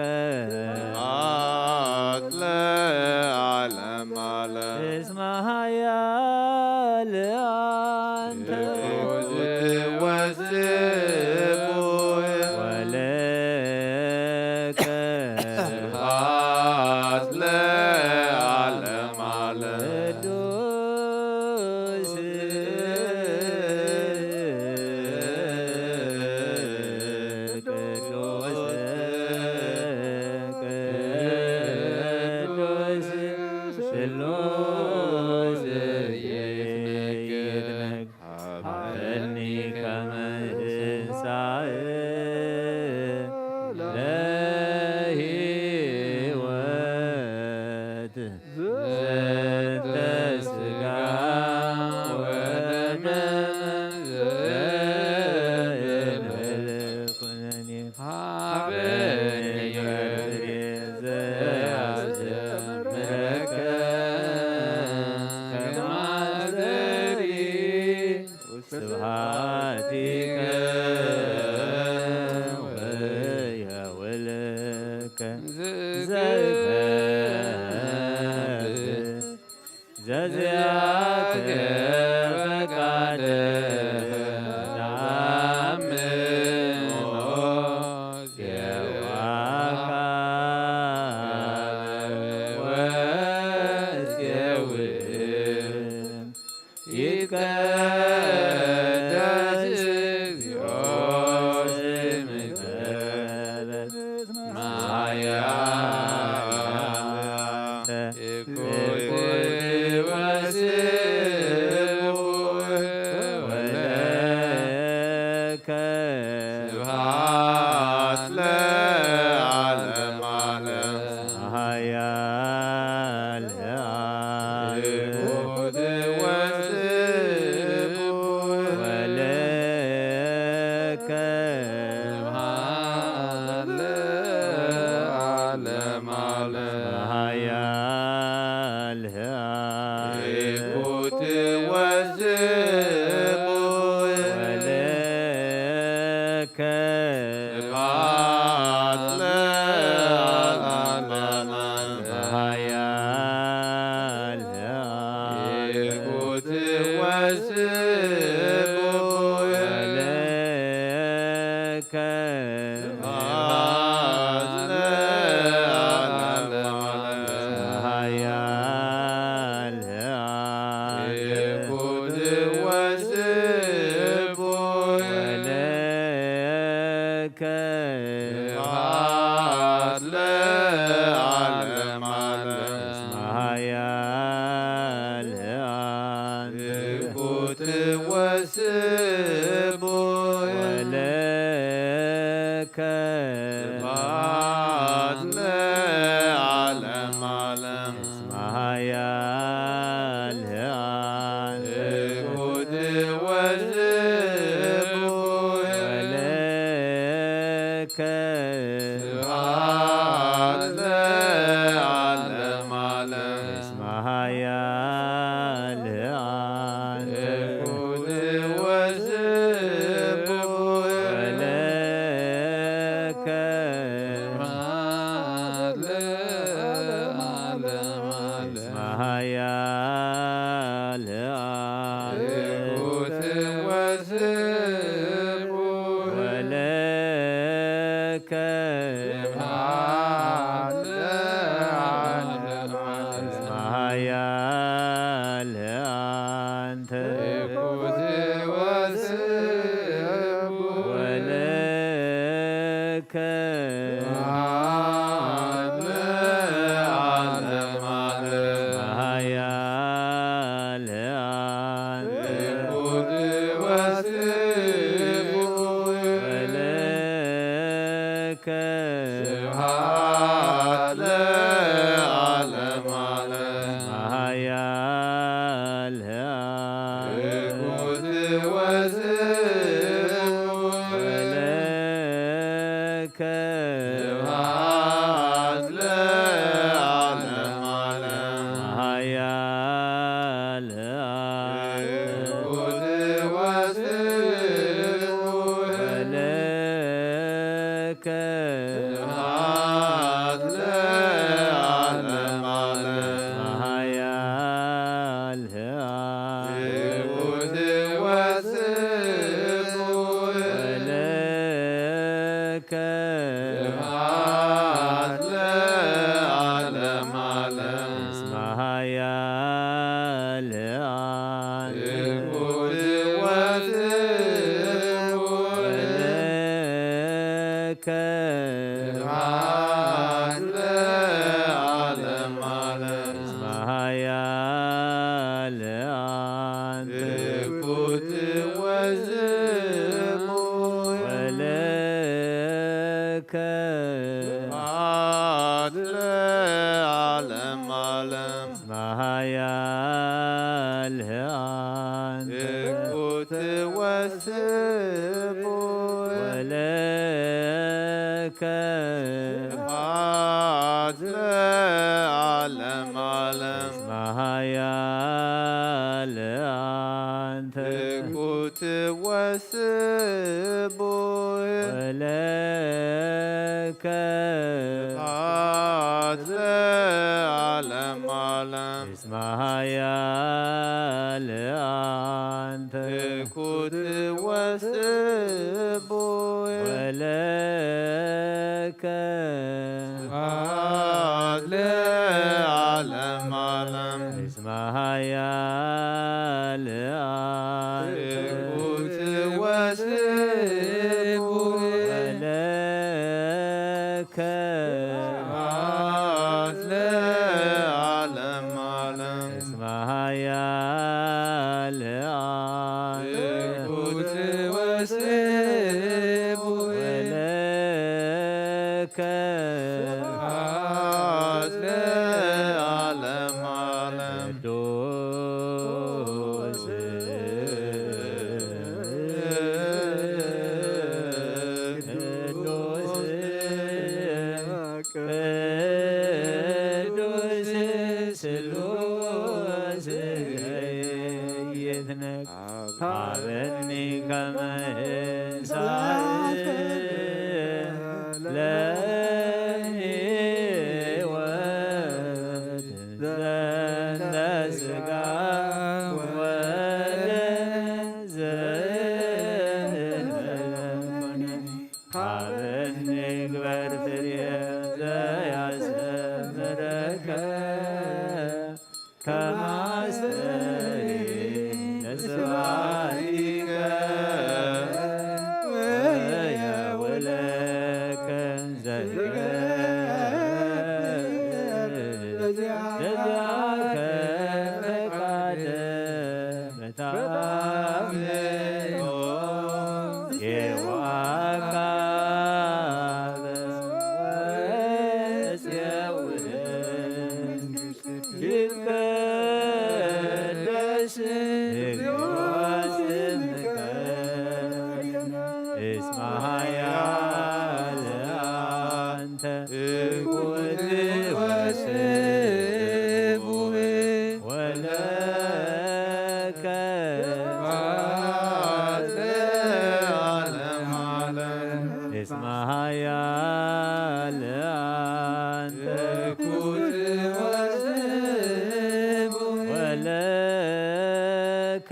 ስብሐት ለዓለም ዓለም። እስመ ኃያል አንተ። እኩት ወስቡሕ ለከ። ስብሐት ለዓለም ዓለም። ቅዱስ ቅዱስ ቅዱስ ስሉስ ይትነግ። ሀበኒ ከመ እንሳእ ለህይወት ዘተ ስጋ ወደም ዘእንበለ ኩነኔ ሀበኒ ዘያስተምረከ ከማዘሪ ስብሐቲከ ወያውለከ ዘይፈ ዘዚአከ ፈቃደ ተአምኖ ዜዋካ ወዜውእ ይትቀደስ እግዚኦ ስምከ በስመ ኃያል አንተ። እኩት ወስቡሕ ወለከ። ስብሐት ለዓለም ዓለም። ኃያል እኩት ወስቡሕ ወለከ። ስብሐት ለዓለም ዓለም። ኃያል እኩት ወስቡሕ ወለከ። ስብሐት ለዓለም ዓለም። ኃያል እኩት ወስቡሕ ወለከ። ስብሐት ለዓለም ዓለም። ኃያል ሕያል ትሑት ወስቡሕ ወለከ ስብሐት ለዓለመ ዓለም። እስመ ኃያል ሕያል ትሑት ወስቡሕ ወለከ ስብሐት ለዓለመ ዓለም። እስመ ኃያል ሕያል ትሑት ወስቡሕ ወለከ ስብሐት ለዓለመ ዓለም። እስመ ኃያል ሕያል ትሑት ወስቡሕ ወለከ ስብሐት ለዓለመ ዓለም። ኃያል ሕያል ትሑት ወስቡሕ ወለከ ስብሐት ለዓለመ ዓለም። ኃያል ሕያል ትሑት ወስቡሕ ወለከ ስብሐት ለዓለመ ዓለም። ኃያል ሕያል ትሑት ወስቡሕ ወለከ ስብሐት ለዓለመ ዓለም። ኃያል ሕያል ትሑት ወስቡሕ ወለከ ስብሐት ለዓለመ ዓለም። እስመ ኃያል ሕያል ትሑት ወስቡሕ ወለከ ስብሐት ለዓለመ ዓለም። እስመ ኃያል ሕያል ትሑት ወስቡሕ ወለከ ስብሐት ለዓለመ ዓለም። እስመ ኃያል ሕያል ትሑት ወስቡሕ ወለከ ስብሐት ለዓለመ ዓለም። እስመ ኃያል ሕያል ትሑት ወስቡሕ ወለከ ስብሐት ለዓለመ ዓለም። እስመ ኃያል ሕያል ትሑት ወስቡሕ ወለከ ስብሐት ለዓለመ ዓለም። እስመ ኃያል ሕያል ትሑት ወስቡሕ ወለከ ስብሐት ለዓለመ ዓለም። እስመ ኃያል ሕያል ትሑት ወስቡሕ ወለከ ስብሐት ለዓለመ ዓለም። ቅዱስ ቅዱስ ቅዱስ ስሉስ ይትነክ ሀበኒ ከመ እሳት ለህይወት ዘንተ ሥጋ ወዘእንበለ ኩነኔ ሀበኒ ግበር ፍሬ ዘያሰምረከ ከማስተሪ ለስብሐቲከ ወየውለከ ዘእንበለ በዚያከ ፈቃደ በታምዮ የዋካበ ወፅየውለ ይትቀደስ ስምከ እስመ ኃያል አንተ ትኩን ወስቡሕ ወለከ ስብሐት ለዓለመ ዓለም። እስመ ኃያል አንተ ትኩን ወስቡሕ ወለከ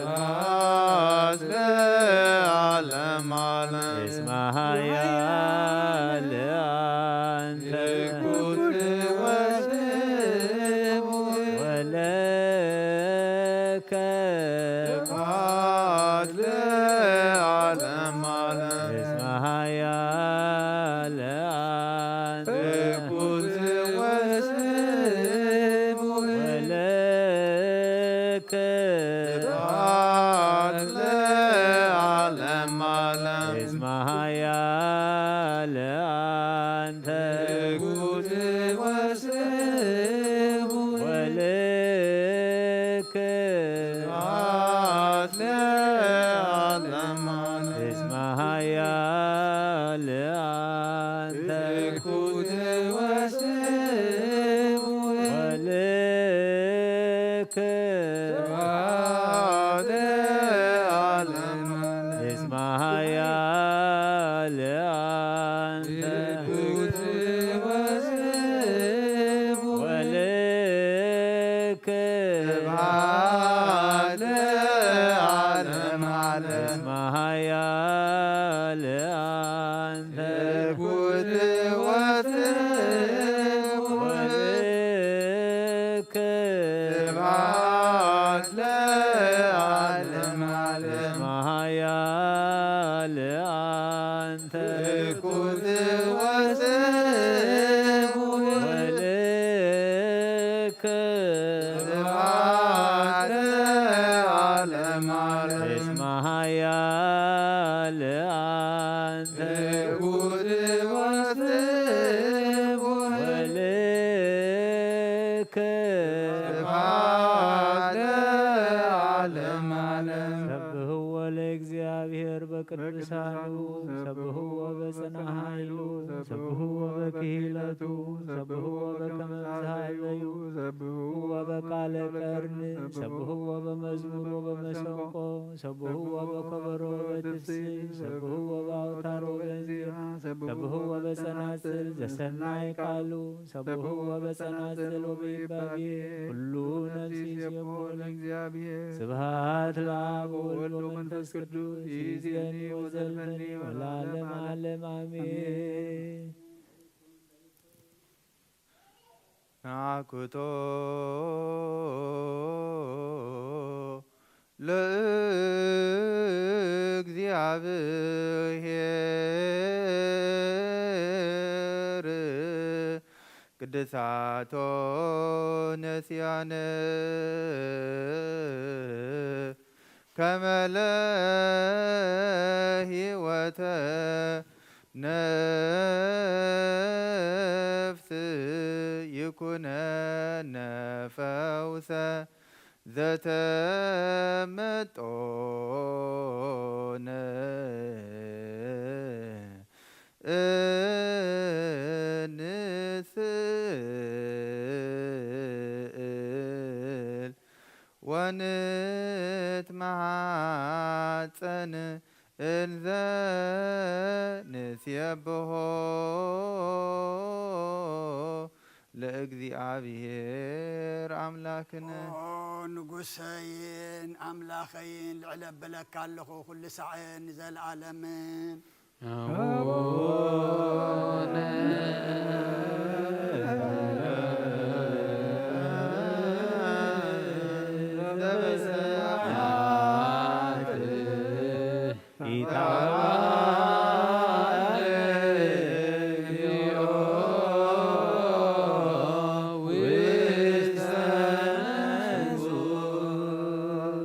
ስብሐት ለዓለመ ዓለም። እስመ ኃያል አንተ ትኩን ወስቡሕ ወለከ ስብሐት ለዓለመ ዓለም። እስመ ኃያል አንተ ትኩን ወስቡሕ ወለከ ስብሐት ለዓለመ ዓለም። እስመ ኃያል አንተ ትኩን ወስቡሕ ወለከ ስብሐት ለዓለመ ዓለም። እስመ ኃያል አንተ ትኩን ወስቡሕ ወለከ ስብሐት ለዓለመ ዓለም። እስመ ኃያል አንተ ትኩን ወስቡሕ ወለከ ስብሐት ለዓለመ ዓለም። እስመ ኃያል አንተ ትኩን ወስቡሕ ወለከ ስብሐት ለዓለመ ዓለም። እስመ ኃያል አንተ ትኩን ወስቡሕ ወለከ ስብሐት ለዓለመ ዓለም። እስመ ኃያል አንተ ትኩን ወስቡሕ ወለከ ስብሐት ለዓለመ ዓለም። ሰብሕዎ ለእግዚኣብሔር በቅዱሳኑ፣ ሰብሕዎ በጽንዓ ኃይሉ፣ ሰብሕዎ በክሂለቱ፣ ሰብሕዎ በከመ እምዝሃበዩ፣ ሰብሕዎ በቃለ ቀርን፣ ሰብሕዎ በመዝሙር ወበመሰንቆ፣ ሰብሕዎ በከበሮ ወበትፍስሕት፣ ሰብሕዎ በአውታር ወበንዚራ፣ ሰብሕዎ በጸናጽል ዘሰናይ ቃሉ፣ ሰብሕዎ በጸናጽል ወበይባቤ፣ ኩሉ ነፍስ ይሴብሖ ለእግዚኣብሔር። ስብሐት ለአብ ወወልድ ወመንፈስ ቅዱስ፣ ይእዜኒ ወዘልፈኒ ወለዓለመ ዓለም አሜን። ናኩቶ ለእግዚኣብሔር ቅድሳቶ ነስያነ ከመ ለህይወተ ነፍስ ይኩነነ ፈውሰ ዘተመጦነ እንስእል ወንትመሃጸን እንዘ ንሴብሖ ለእግዚኣብሔር ኣምላክነ። ኦ ንጉሰይን ኣምላኸይን፣ ልዕል ኣብለካ ኣለኹ ኩሉ ሳዕን ንዘለኣለምን። ኣቡነ ዘበሰማያት ኢታብአነ እግዚኦ ውስተ መንሱት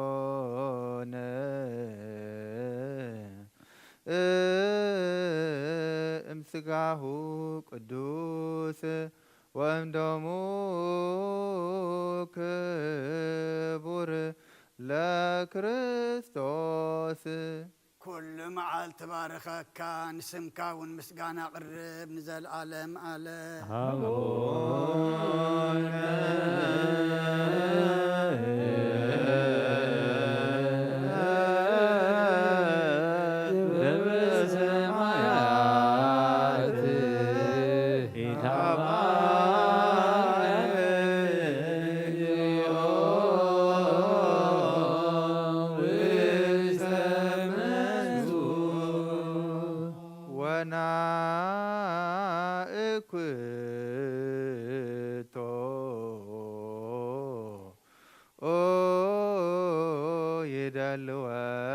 ተመጦነ ቅዱስ ወእምደሙ ክቡር ለክርስቶስ። ኩሉ መዓልቲ ባርኸካ፣ ንስምካ እውን ምስጋና ኣቕርብ ንዘለኣለም ኣለ። ኣቡነ ዘበሰማያት ኢታባነ እግዚኦ ውስተ መንሱ ወናእኩቶ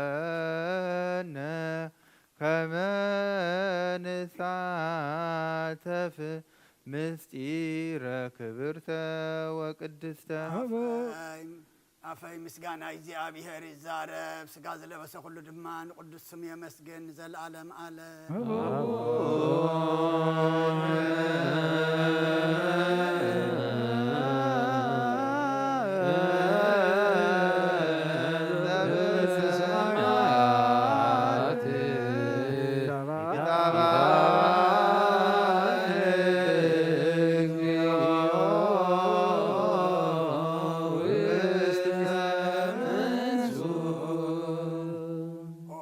ይደልወነ ከመ ንሳተፍ ምስጢረ ክብርተ ወቅድስተ። ኣፈይ ምስጋና እግዚኣብሔር ይዛረብ፣ ስጋ ዝለበሰ ኩሉ ድማ ንቅዱስ ስሙ የመስግን ንዘለኣለም ኣለ። ኦ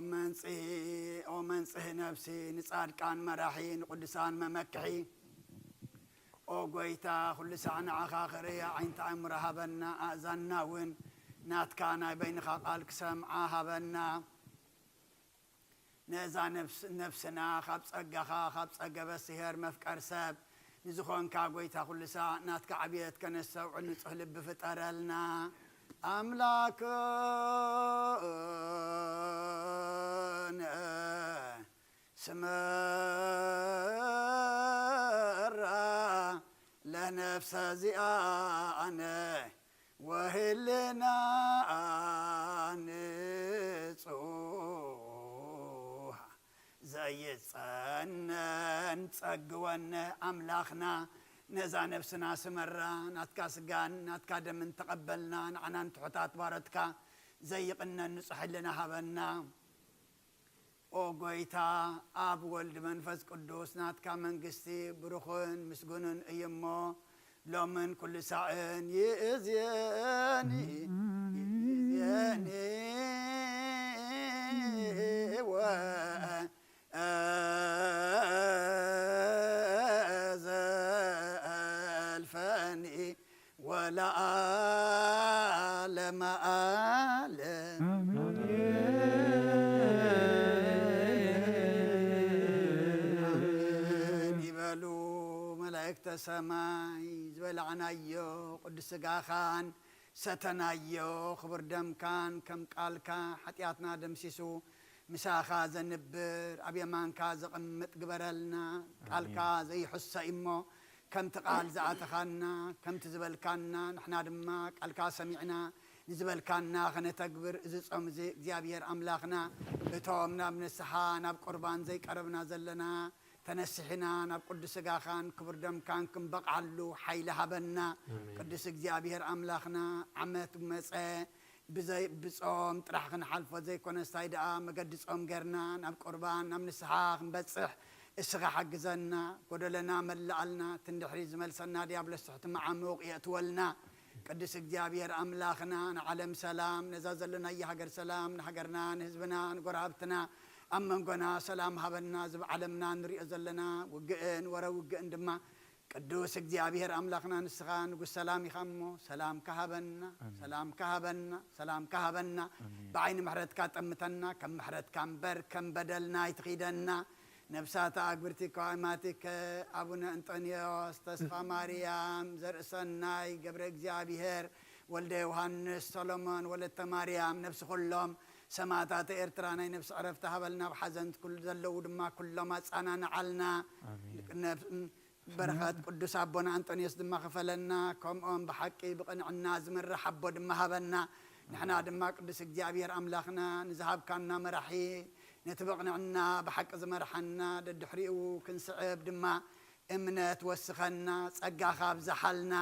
መንጽሂ፣ ኦ መንጽሂ ነፍሲ፣ ንጻድቃን መራሒ፣ ንቅዱሳን መመክሒ፣ ኦ ጎይታ፣ ኩሉ ሳዕ ንዓኻ ክርእያ ዓይንቲ ኣእምሮ ሃበና፣ ኣእዛንና እውን ናትካ ናይ በይንኻ ቃል ክሰምዓ ሃበና። ነዛ ነፍስ-፣ ነፍስና ካብ ጸጋኻ፣ ካብ ጸገበ ስሄር መፍቀር ሰብ ንዝኾንካ ጎይታ፣ ኩሉ ሳዕ ናትካ ዕብየት ከነስተውዕል ንጹህ ልቢ ፍጠረልና። ኣምላክነ ስመራ ለነፍሰ ዚኣነ ወህልና ንጹሃ ዘይጸነን ጸግወነ ኣምላኽና፣ ነዛ ነፍስና ስመራ፣ ናትካ ስጋን ናትካ ደምን ተቐበልና፣ ንዓናን ትሑታት ባሮትካ ዘይቕነን ንጹሕ ህልና ሃበና። ኦ ጎይታ፣ ኣብ ወልድ መንፈስ ቅዱስ ናትካ መንግስቲ ብሩኽን ምስጉንን እዩ እሞ፣ ሎምን ኩሉ ሳዕን ይእዜኒ፣ ይእዜኒ ወዘልፈኒ ወለዓለመ ዓለም። ኣሜን። ኣሜን ይበሉ መላእክተ ሰማይ። ዝበላዕናዮ ቅዱስ ስጋኻን ሰተናዮ ክቡር ደምካን ከም ቃልካ ሓጢኣትና ደምሲሱ ምሳኻ ዘንብር ኣብ የማንካ ዘቐምጥ ግበረልና። ቃልካ ኣሜን። ዘይሕሰ እሞ ከምቲ ቃል ዝኣተኻና ከምቲ ዝበልካና ንሕና ድማ ቃልካ ሰሚዕና ንዝበልካና ከነተግብር እዚ ጾም እዚ እግዚኣብሔር ኣምላኽና እቶም ናብ ንስሓ ናብ ቁርባን ዘይቀረብና ዘለና ተነሲሕና ናብ ቅዱስ ስጋኻን ክቡር ደምካን ክንበቕዓሉ ሓይሊ ሃበና። ኣሜን። ቅዱስ እግዚኣብሔር ኣምላኽና ዓመት መጸ ብዘይ-፣ ብጾም ጥራሕ ክንሓልፎ ዘይኮነስ እንታይ ደኣ መገዲ ጾም ጌርና ናብ ቁርባን ናብ ንስሓ ክንበጽሕ እስኻ ሓግዘና። ጎደለና መላኣልና፣ እቲ ንድሕሪት ዝመልሰና ዲያብሎስ ትሕቲ መዓሙቕ የእትወልና። ቅዱስ እግዚኣብሔር ኣምላኽና ንዓለም ሰላም፣ ነዛ ዘለናያ ሃገር ሰላም፣ ንሃገርና፣ ንህዝብና፣ ንጎረባብትና፣ ኣብ መንጎና ሰላም ሃበና። እዚ ኣብ ዓለምና ንሪኦ ዘለና ውግእን ወረ ውግእን ድማ ቅዱስ እግዚኣብሔር ኣምላኽና ንስኻ ንጉስ ሰላም ኢኻ እሞ ሰላምካ ሃበና፣ ኣሜን። ሰላምካ ሃበና፣ ሰላምካ ሃበና። ኣሜን። ብዓይኒ ምሕረትካ ጠምተና፣ ከም ምሕረትካ እምበር ከም በደልና ኣይትኺደና። ነብሳት ኣግብርቲ ከዋይማቲከ ኣቡነ እንጦንዮስ፣ ተስፋ ማርያም፣ ዘርእሰናይ፣ ገብረ እግዚኣብሔር፣ ወልደ ዮሃንስ፣ ሰሎሞን፣ ወለተ ማርያም፣ ነብሲ ኩሎም ሰማእታተ ኤርትራ ናይ ነብሲ ዕረፍቲ ሃበልና፣ ኣብ ሓዘን ኩል-፣ ዘለዉ ድማ ኩሎም ኣጻናንዓልና። ኣሜን። ነብ-፣ በረኸት ቅዱስ ኣቦና ኣንጦንዮስ ድማ ክፈለና፣ ከምኦም ብሓቂ ብቕንዕና ዝመርሕ ኣቦ ድማ ሃበና። ንሕና ድማ ቅዱስ እግዚኣብሔር ኣምላኽና ንዝሃብካና መራሒ ነቲ ብቕንዕና ብሓቂ ዝመርሓና፣ ደድሕሪኡ ክንስዕብ ድማ እምነት ወስኸና። ጸጋኻ ኣብዝሓልና።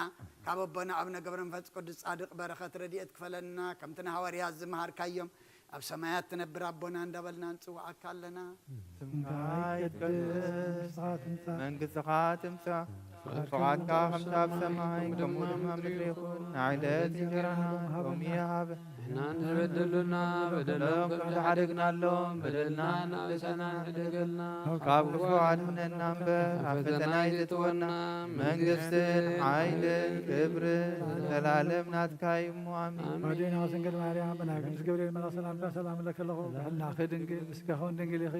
ካብ ኣቦና ኣቡነ ገብረ መንፈስ ቅዱስ ጻድቕ በረኸት ረድኤት ክፈለና። ከምቲ ንሃዋርያት ዝመሃርካዮም፣ ኣብ ሰማያት ትነብር ኣቦና እንዳበልና ንጽውዓካ ኣለና። ስምካ ይትቀደስ፣ መንግስትኻ ትምጻእ፣ ፍቓድካ ከምቲ ኣብ ሰማይ ከምኡ ድማ ኣብ ምድሪ ይኹን። ንዕለት እንጀራና ሎሚ ሃበና። ንሕና ንበደሉና በደሎም ከም ዝሓደግናሎም በደልና እናበሳና ሕደገልና። ካብ ክፉ ኣድሕነና እምበር ኣብ ፈተና ኣይተእትወና። መንግስትን ሓይልን ክብርን ዘላለም ናትካ እዩ እሞ ኣሜን። ኣዴና ስንግል ማርያም ብናይ ቅዱስ ገብርኤል መልኣኽ ሰላምታ ሰላም እለኪ ኣለኹ። ብሕልናኺ ድንግል፣ ብስጋኺ እውን ድንግል ኢኺ።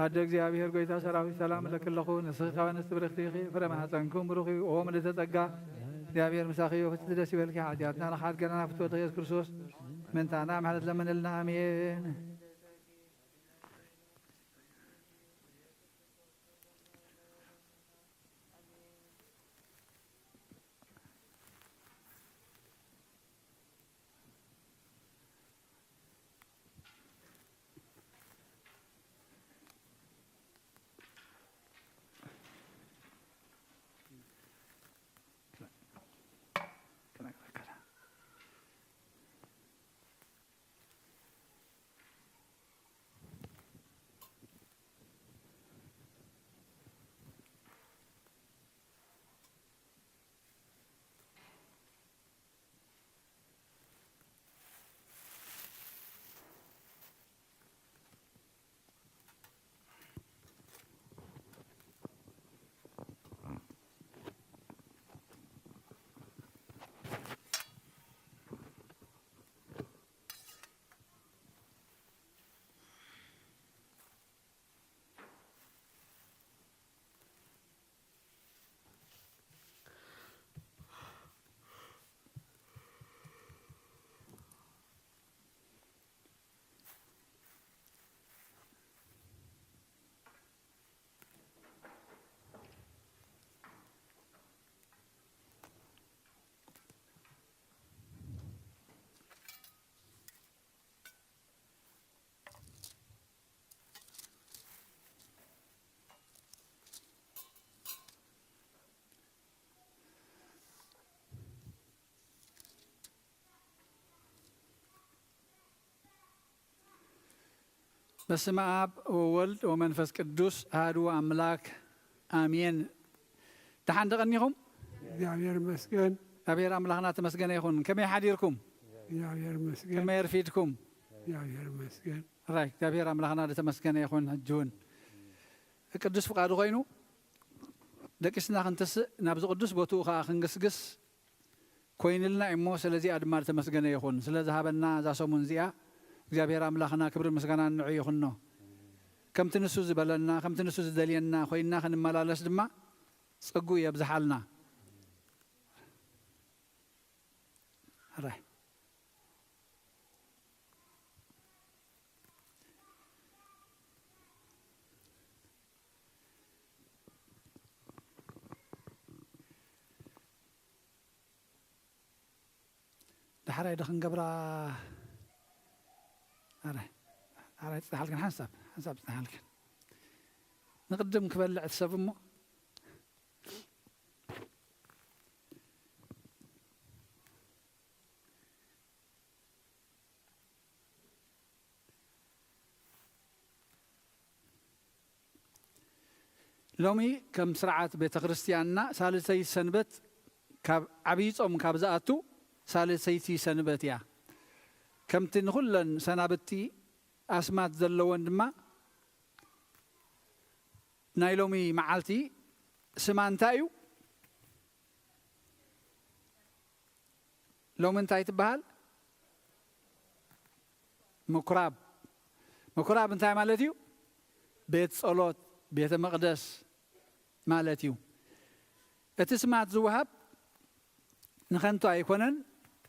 ኣደ እግዚኣብሔር ጐይታ ሰራዊት ሰላም እለኪ ኣለኹ። ንስኺ ካብ ኣንስቲ ብርኽቲ ኢኺ፣ ፍረ ማሕፀንኩም ብሩኽ እዩ። ኦ ምልዕተ ጸጋ፣ እግዚኣብሔር ምሳኺ እዩ። ፍጽምቲ ደስ ይበልኪ፣ ሓጢኣትና ንኽሓድገና ናብ ፍትወት ኢየሱስ ክርስቶስ ምእንታና ምሕረት ለምንልና። ኣሜን። በስመ አብ ወወልድ ወመንፈስ ቅዱስ አሐዱ አምላክ አሜን። ደሓን ደቐኒኹም? እግዚኣብሔር ይመስገን። እግዚኣብሔር ኣምላኽና ተመስገነ ይኹን። ከመይ ሓዲርኩም? እግዚኣብሔር ይመስገን። ከመይ ኣርፊድኩም? እግዚኣብሔር ይመስገን። ራይ፣ እግዚኣብሔር ኣምላኽና ዝተመስገነ ይኹን። ሕጂ እውን ቅዱስ ፍቓዱ ኮይኑ ደቂስና ክንትስእ፣ ናብዚ ቅዱስ ቦትኡ ኸዓ ክንግስግስ ኮይንልና እዩ እሞ፣ ስለዚኣ ድማ ዝተመስገነ ይኹን። ስለ ዝሃበና እዛ ሰሙን እዚኣ እግዚኣብሔር ኣምላኽና ክብርን ምስጋናን ንዑ ይኹኖ። ከምቲ ንሱ ዝበለና፣ ከምቲ ንሱ ዝደልየና ኮይንና ክንመላለስ ድማ ጸግኡ የብዝሓልና። ሕራይ። ዳሕራይ ዶ ክንገብራ? ኣረ፣ ዳሕራይ ጽናሓልክን ሓንሳብ፣ ሓንሳብ ጽናሓልክን። ንቕድም ክበልዕ እቲ ሰብ እሞ። ሎሚ ከም ስርዓት ቤተ ክርስቲያንና ሳልሰይቲ ሰንበት ካብ ዓብዪ ጾም ካብ ዝኣቱ ሳልሰይቲ ሰንበት እያ። ከምቲ ንኹለን ሰናብቲ ኣስማት ዘለወን ድማ ናይ ሎሚ መዓልቲ ስማ እንታይ እዩ? ሎሚ እንታይ ትበሃል? ምኩራብ። ምኩራብ እንታይ ማለት እዩ? ቤት ጸሎት፣ ቤተ መቕደስ ማለት እዩ። እቲ ስማት ዝወሃብ ንኸንቱ ኣይኮነን።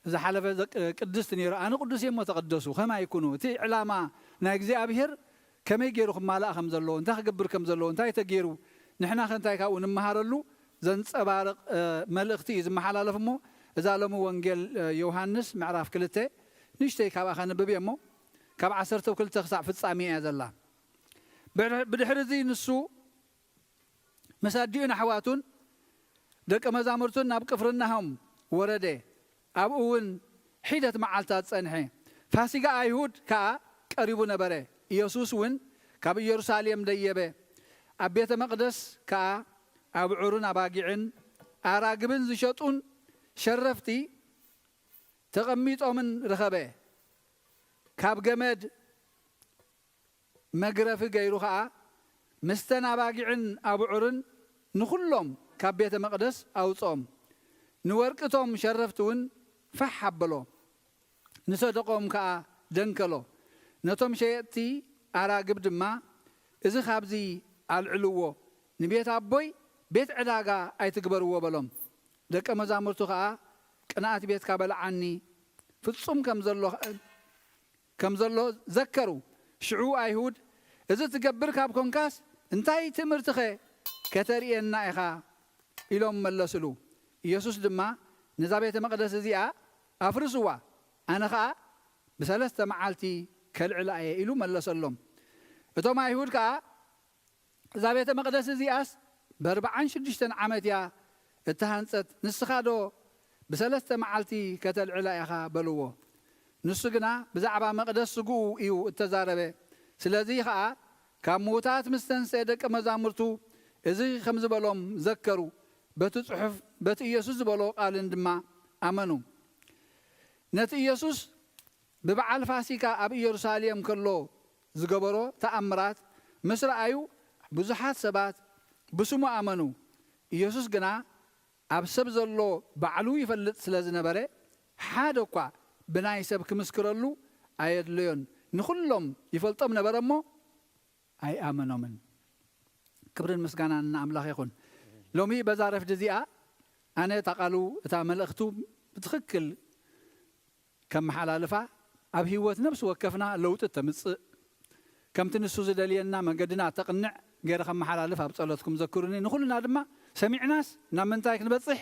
ዝሓለፈ ዘ-፣ ቅድስት ነይሩ። ኣነ ቅዱስ እየ እሞ ተቐደሱ። ከማይ ኩኑ። እቲ ዕላማ ናይ እግዚኣብሔር ከመይ ገይሩ ክማላእ ከም ዘለዎ፣ እንታይ ክገብር ከም ዘለዎ፣ እንታይ ተገይሩ፣ ንሕና ከ እንታይ ካብኡ ንምሃረሉ ዘንጸባርቕ፣ እ፣ መልእኽቲ እዩ ዝመሓላለፍ እሞ፣ እዛ ሎሚ ወንጌል፣ እ፣ ዮሃንስ ምዕራፍ ክልተ ንእሽተይ ካብኣ ከንብብ እየ እሞ፣ ካብ ዓሰርተ ክልተ ክሳብ ፍጻሜ እያ ዘላ። ብድሕሪ እዚ ንሱ ምስ ኣዲኡን ኣሕዋቱን ደቀ መዛሙርቱን ናብ ቅፍርናሆም ወረደ። ኣብኡ እውን ሒደት መዓልታት ጸንሐ። ፋሲጋ ኣይሁድ ከኣ ቀሪቡ ነበረ። ኢየሱስ እውን ካብ ኢየሩሳሌም ደየበ። ኣብ ቤተ መቕደስ ከኣ ኣብዑርን ኣባጊዕን ኣራግብን ዝሸጡን ሸረፍቲ ተቐሚጦምን ረኸበ። ካብ ገመድ መግረፊ ገይሩ ኸኣ ምስተን ኣባጊዕን ኣብዑርን ንኹሎም ካብ ቤተ መቕደስ ኣውጽኦም። ንወርቂ እቶም ሸረፍቲ እውን ፋሕ ኣበሎ። ንሰደቆም ከኣ ደንከሎ። ነቶም ሸየጥቲ ኣራግብ ድማ፣ "እዚ ኻብዚ ኣልዕልዎ፣ ንቤት ኣቦይ ቤት ዕዳጋ ኣይትግበርዎ" በሎም። ደቀ መዛሙርቱ ኸኣ፣ "ቅንኣት ቤትካ በልዓኒ፣ ፍጹም ከም ዘሎ ከም ዘሎ ዘከሩ። ሽዑ ኣይሁድ፣ "እዚ ትገብር ካብ ኮንካስ፣ እንታይ ትእምርትኸ ከተርእየና ኢኻ?" ኢሎም መለስሉ። ኢየሱስ ድማ፣ "ነዛ ቤተ መቕደስ እዚኣ ኣፍርስዋ፣ ኣነ ኸኣ ብሰለስተ መዓልቲ ከልዕላ እየ" ኢሉ መለሰሎም። እቶም ኣይሁድ ከኣ፣ "እዛ ቤተ መቕደስ እዚኣስ ብኣርብዓን ሽዱሽተን ዓመት እያ እተሃንጸት፣ ንስኻዶ ብሰለስተ መዓልቲ ከተልዕላ ኢኻ?" በልዎ። ንሱ ግና ብዛዕባ መቕደስ ስግኡ እዩ እተዛረበ። ስለዚ ኸኣ ካብ ምዉታት ምስ ተንስአ ደቀ መዛሙርቱ እዚ ከም ዝበሎም ዘከሩ። በቲ ጽሑፍ፣ በቲ ኢየሱስ ዝበሎ ቃልን ድማ ኣመኑ። ነቲ ኢየሱስ ብበዓል ፋሲካ ኣብ ኢየሩሳሌም ከሎ ዝገበሮ ተኣምራት ምስ ረኣዩ፣ ብዙሓት ሰባት ብስሙ ኣመኑ። ኢየሱስ ግና ኣብ ሰብ ዘሎ ባዕሉ ይፈልጥ ስለ ዝነበረ፣ ሓደ እኳ ብናይ ሰብ ክምስክረሉ ኣየድለዮን። ንኹሎም ይፈልጦም ነበረ እሞ ኣይኣመኖምን። ክብርን ምስጋናን ንኣምላኽ ይኹን። ሎሚ በዛ ረፍዲ እዚኣ ኣነ እታ ቃሉ፣ እታ መልእኽቱ ብትኽክል ከመሓላልፋ፣ ኣብ ህይወት ነፍሲ ወከፍና ለውጢ እተምጽእ፣ ከምቲ ንሱ ዝደልየና መንገድና እተቕንዕ ገይረ ከመሓላልፍ ኣብ ጸሎትኩም ዘክሩኒ። ንኹልና ድማ ሰሚዕናስ ናብ ምንታይ ክንበጽሕ?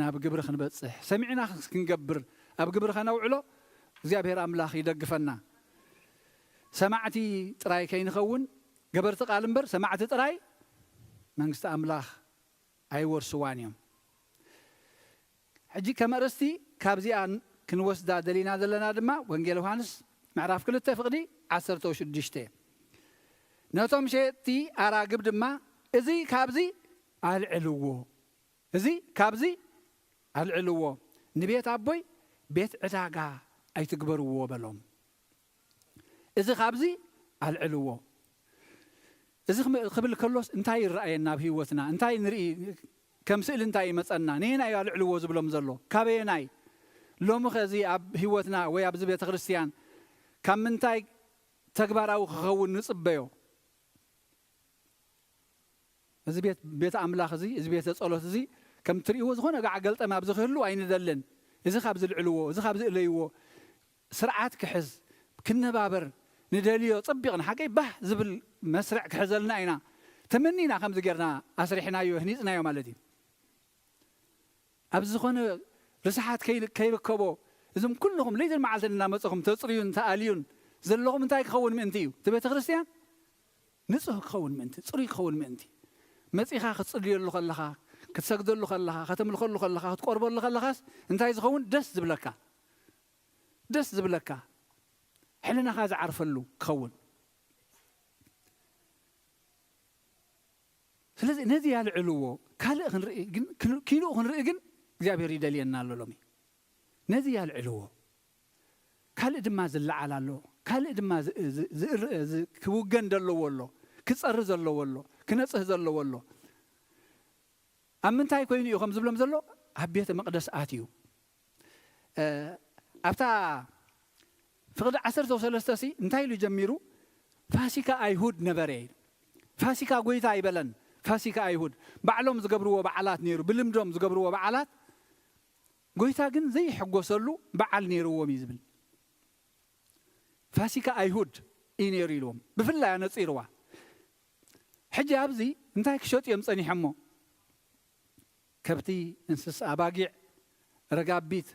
ናብ ግብሪ ክንበጽሕ። ሰሚዕና ክንገብር፣ ኣብ ግብሪ ከነውዕሎ እግዚኣብሔር ኣምላኽ ይደግፈና። ሰማዕቲ ጥራይ ከይንኸውን፣ ገበርቲ ቃል እምበር ሰማዕቲ ጥራይ መንግስቲ ኣምላኽ ኣይወርስዋን እዮም። ሕጂ ከም ኣርእስቲ ካብዚኣ ክንወስዳ ደሊና ዘለና ድማ ወንጌል ዮሃንስ ምዕራፍ ክልተ ፍቕዲ ዓሰርተ ሽዱሽተ። ነቶም ሸየጥቲ ኣራግብ ድማ፣ "እዚ ካብዚ ኣልዕልዎ፣ እዚ ካብዚ ኣልዕልዎ፣ ንቤት ኣቦይ ቤት ዕዳጋ ኣይትግበርዎ" በሎም። "እዚ ካብዚ ኣልዕልዎ።" እዚ ክም-፣ ክብል ከሎስ እንታይ ይረኣየና ኣብ ህይወትና? እንታይ ንርኢ? ከም ስእሊ እንታይ ይመጸና? ነየናይ እዩ ኣልዕልዎ ዝብሎም ዘሎ? ካበየናይ? ሎሚ ኸ እዚ ኣብ ህይወትና ወይ ኣብዚ ቤተ ክርስቲያን ካብ ምንታይ ተግባራዊ ክኸውን ንጽበዮ? እዚ ቤት፣ ቤት ኣምላኽ እዚ፣ እዚ ቤተ ጸሎት እዚ፣ ከም ትርእይዎ ዝኾነ ጋዕ ገልጠም ኣብዚ ክህሉ ኣይንደልን። እዚ ካብዚ ልዕልዎ፣ እዚ ካብዚ እለይዎ፣ ስርዓት ክሕዝ፣ ክነባበር ንደልዮ፣ ጸቢቕና ሓቀይ ባህ ዝብል መስርዕ ክሕዘልና ኢና ተመኒና፣ ከምዚ ጌርና ኣስሪሕናዮ፣ ህኒጽናዮ ማለት እዩ። ኣብ ዝኾነ ርስሓት ከይ-፣ ከይርከቦ፣ እዞም ኩልኹም ለይትን መዓልትን እናመጸኹም ተጽርዩን ተኣልዩን ዘለኹም እንታይ ክኸውን ምእንቲ እዩ? እቲ ቤተ ክርስቲያን ንጹህ ክኸውን ምእንቲ፣ ጽሩይ ክኸውን ምእንቲ። መጺኻ ክትጽልየሉ ከለኻ፣ ክትሰግደሉ ከለኻ፣ ከተምልኸሉ ከለኻ፣ ክትቆርበሉ ከለኻስ እንታይ ዝኸውን? ደስ ዝብለካ፣ ደስ ዝብለካ፣ ሕልናኻ ዝዓርፈሉ ክኸውን። ስለዚ ነዚ ያልዕልዎ፣ ካልእ ክንርኢ ግን፣ ክል-፣ ኪልኡ ክንርኢ ግን እግዚኣብሔር ይደልየና ኣሎ ሎሚ። ነዚ ያልዕልዎ። ካልእ ድማ ዝለዓል ኣሎ። ካልእ ድማ ዝ-፣ ዝ-፣ ዝእረ-፣ ዝ-፣ ክውገን ዘለዎ ኣሎ። ክጸሪ ዘለዎ ኣሎ። ክነጽህ ዘለዎ ኣሎ። ኣብ ምንታይ ኮይኑ እዩ ከም ዝብሎም ዘሎ? ኣብ ቤተ መቕደስ ኣትዩ። እ፣ ኣብታ ፍቕዲ ዓሰርተ ሰለስተ ሲ እንታይ ኢሉ ጀሚሩ? ፋሲካ ኣይሁድ ነበረ ኢሉ። ፋሲካ ጎይታ ኣይበለን። ፋሲካ ኣይሁድ ባዕሎም ዝገብርዎ በዓላት ነይሩ፣ ብልምዶም ዝገብርዎ በዓላት። ጎይታ ግን ዘይሕጎሰሉ በዓል ነይርዎም እዩ ዝብል። ፋሲካ ኣይሁድ እዩ ነይሩ ኢልዎም። ብፍላይ ኣነጺርዋ። ሕጂ ኣብዚ እንታይ ክሸጡ እዮም ጸኒሖሞ? ከብቲ፣ እንስሳ፣ ኣባጊዕ፣ ረጋቢት፣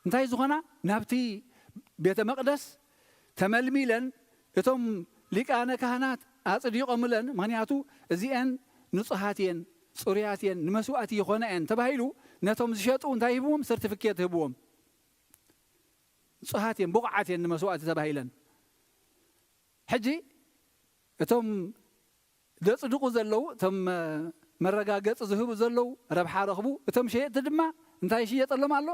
እንታይ ዝኾና ናብቲ ቤተ መቕደስ ተመልሚለን፣ እቶም ሊቃነ ካህናት ኣጽዲቖምለን። ምኽንያቱ እዚኤን ንጹሃት እየን፣ ጽሩያት እየን፣ ንመስዋእቲ ይኾና እየን ተባሂሉ ነቶም ዝሸጡ እንታይ ሂብዎም? ሰርቲፊኬት ሂብዎም። ንጹሃት እየን፣ ብቑዓት እየን ንመስዋእቲ ተባሂለን። ሕጂ እቶም ዘጽድቑ ዘለዉ፣ እቶም መረጋገጺ ዝህቡ ዘለዉ ረብሓ ረኽቡ። እቶም ሸየጥቲ ድማ እንታይ ይሽየጠሎም ኣሎ?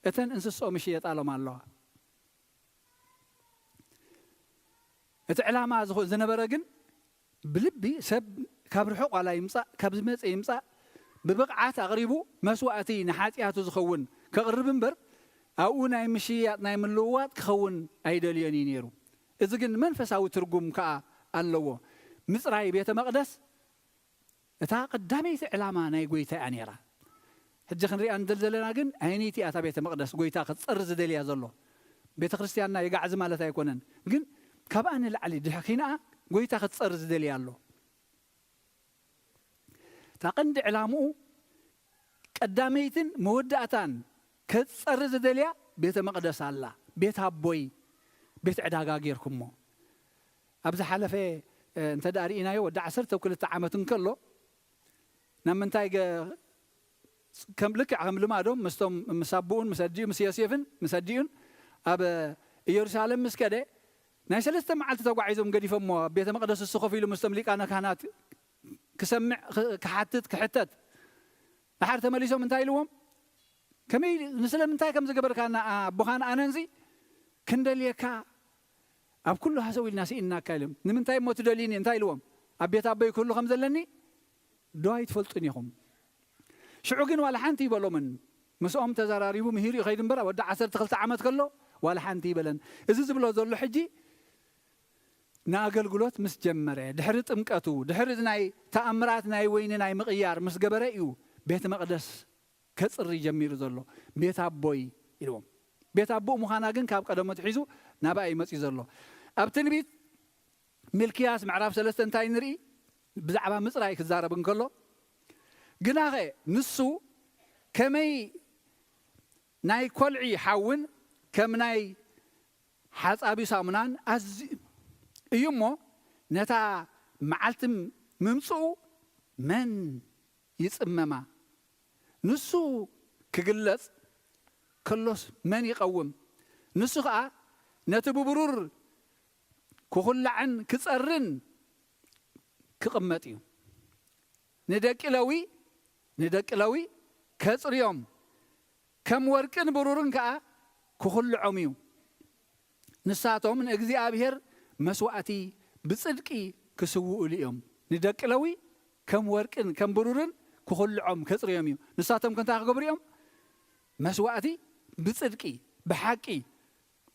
እተን እንስሶም ይሽየጣሎም ኣለዋ። እቲ ዕላማ ዝኾ-፣ ዝነበረ ግን ብልቢ ሰብ ካብ ርሑቕ ዋላ ይምጻእ፣ ካብ ዝመጸ ይምጻእ፣ ብብቕዓት ኣቕሪቡ መስዋእቲ ንሓጢኣቱ ዝኸውን ከቕርብ እምበር፣ ኣብኡ ናይ ምሽያጥ ናይ ምልውዋጥ ክኸውን ኣይደልዮን እዩ ነይሩ። እዚ ግን መንፈሳዊ ትርጉም ከኣ ኣለዎ። ምጽራይ ቤተ መቕደስ እታ ቀዳመይቲ ዕላማ ናይ ጎይታ እያ ነይራ። ሕጂ ክንሪኣ ንደል ዘለና ግን ኣይነይቲ እያ እታ ቤተ መቕደስ ጎይታ ክትጸሪ ዝደልያ ዘሎ። ቤተ ክርስቲያንና ይጋዕዚ ማለት ኣይኮነን፣ ግን ካብኣ ንላዕሊ ድሕኪንኣ ጎይታ ክትጸሪ ዝደልያ ኣሎ። እታ ቀንዲ ዕላምኡ ቀዳመይትን መወዳእታን ክትጸሪ ዝደልያ ቤተ መቕደስ ኣላ። ቤት ኣቦይ ቤት ዕዳጋ ጌርኩሞ። ኣብ ዝሓለፈ፣ እ፣ እንተ ደኣ ርኢናዮ ወዲ ዓሰርተ ክልተ ዓመት እንከሎ ናብ ምንታይ ገ-፣ ከም ልክዕ ከም ልማዶም ምስቶም ምስ ኣቦኡን ምስ ኣዲኡ ምስ ዮሴፍን ምስ ኣዲኡን ኣብ ኢየሩሳሌም ምስ ከደ ናይ ሰለስተ መዓልቲ ተጓዒዞም ገዲፎሞ ኣብ ቤተ መቕደስ እሱ ኮፍ ኢሉ ምስቶም ሊቃነ ካህናት ክሰምዕ ክ-፣ ክሓትት ክሕተት። ደሓር ተመሊሶም እንታይ ኢልዎም? ከመይ ንስለምንታይ ከም ዝገበርካና ኣቦኻን ኣነንዚ ክንደልየካ ኣብ ኩሉ ሃሰው ኢልና ስኢንናካ ኢሎም። ንምንታይ እሞ ትደልዩኒ? እንታይ ኢልዎም? ኣብ ቤት ኣቦይ ክህሉ ከም ዘለኒ ዶ ኣይትፈልጡን ኢኹም? ሽዑ ግን ዋላ ሓንቲ ይበሎምን። ምስኦም ተዘራሪቡ ምሂሩ ይኸይድ እምበር ወዲ ዓሰርተ ክልተ ዓመት ከሎ ዋላ ሓንቲ ይበለን። እዚ ዝብሎ ዘሎ ሕጂ ንኣገልግሎት ምስ ጀመረ፣ ድሕሪ ጥምቀቱ፣ ድሕሪ ናይ ተኣምራት ናይ ወይኒ ናይ ምቕያር ምስ ገበረ እዩ ቤተ መቕደስ ከጽሪ ጀሚሩ ዘሎ። ቤት ኣቦይ ኢልዎም። ቤት ኣቦኡ ምዃና ግን ካብ ቀደሙ ኣትሒዙ ናብኣ እዩ መጺኡ ዘሎ። ኣብ ትንቢት ሚልክያስ ምዕራፍ ሰለስተ እንታይ ንርኢ? ብዛዕባ ምጽራይ ክዛረብ እንከሎ፣ ግናኸ ንሱ ከመይ ናይ ኮልዒ ሓውን ከም ናይ ሓጻቢ ሳሙናን ኣዝዩ እዩ እሞ፣ ነታ መዓልቲ ምምጽኡ መን ይጽመማ? ንሱ ክግለጽ ከሎስ መን ይቐውም? ንሱ ኸኣ ነቲ ብብሩር ክኹላዕን ክጸርን ክቕመጥ እዩ። ንደቂ ለዊ፣ ንደቂ ለዊ ከጽርዮም፣ ከም ወርቅን ብሩርን ከኣ ክኹልዖም እዩ። ንሳቶም ንእግዚኣብሔር መስዋእቲ ብጽድቂ ክስውኡሉ እዮም። ንደቂ ለዊ ከም ወርቅን ከም ብሩርን ክኹልዖም ከጽርዮም እዩ። ንሳቶም ከ እንታይ ክገብሩ እዮም? መስዋእቲ ብጽድቂ ብሓቂ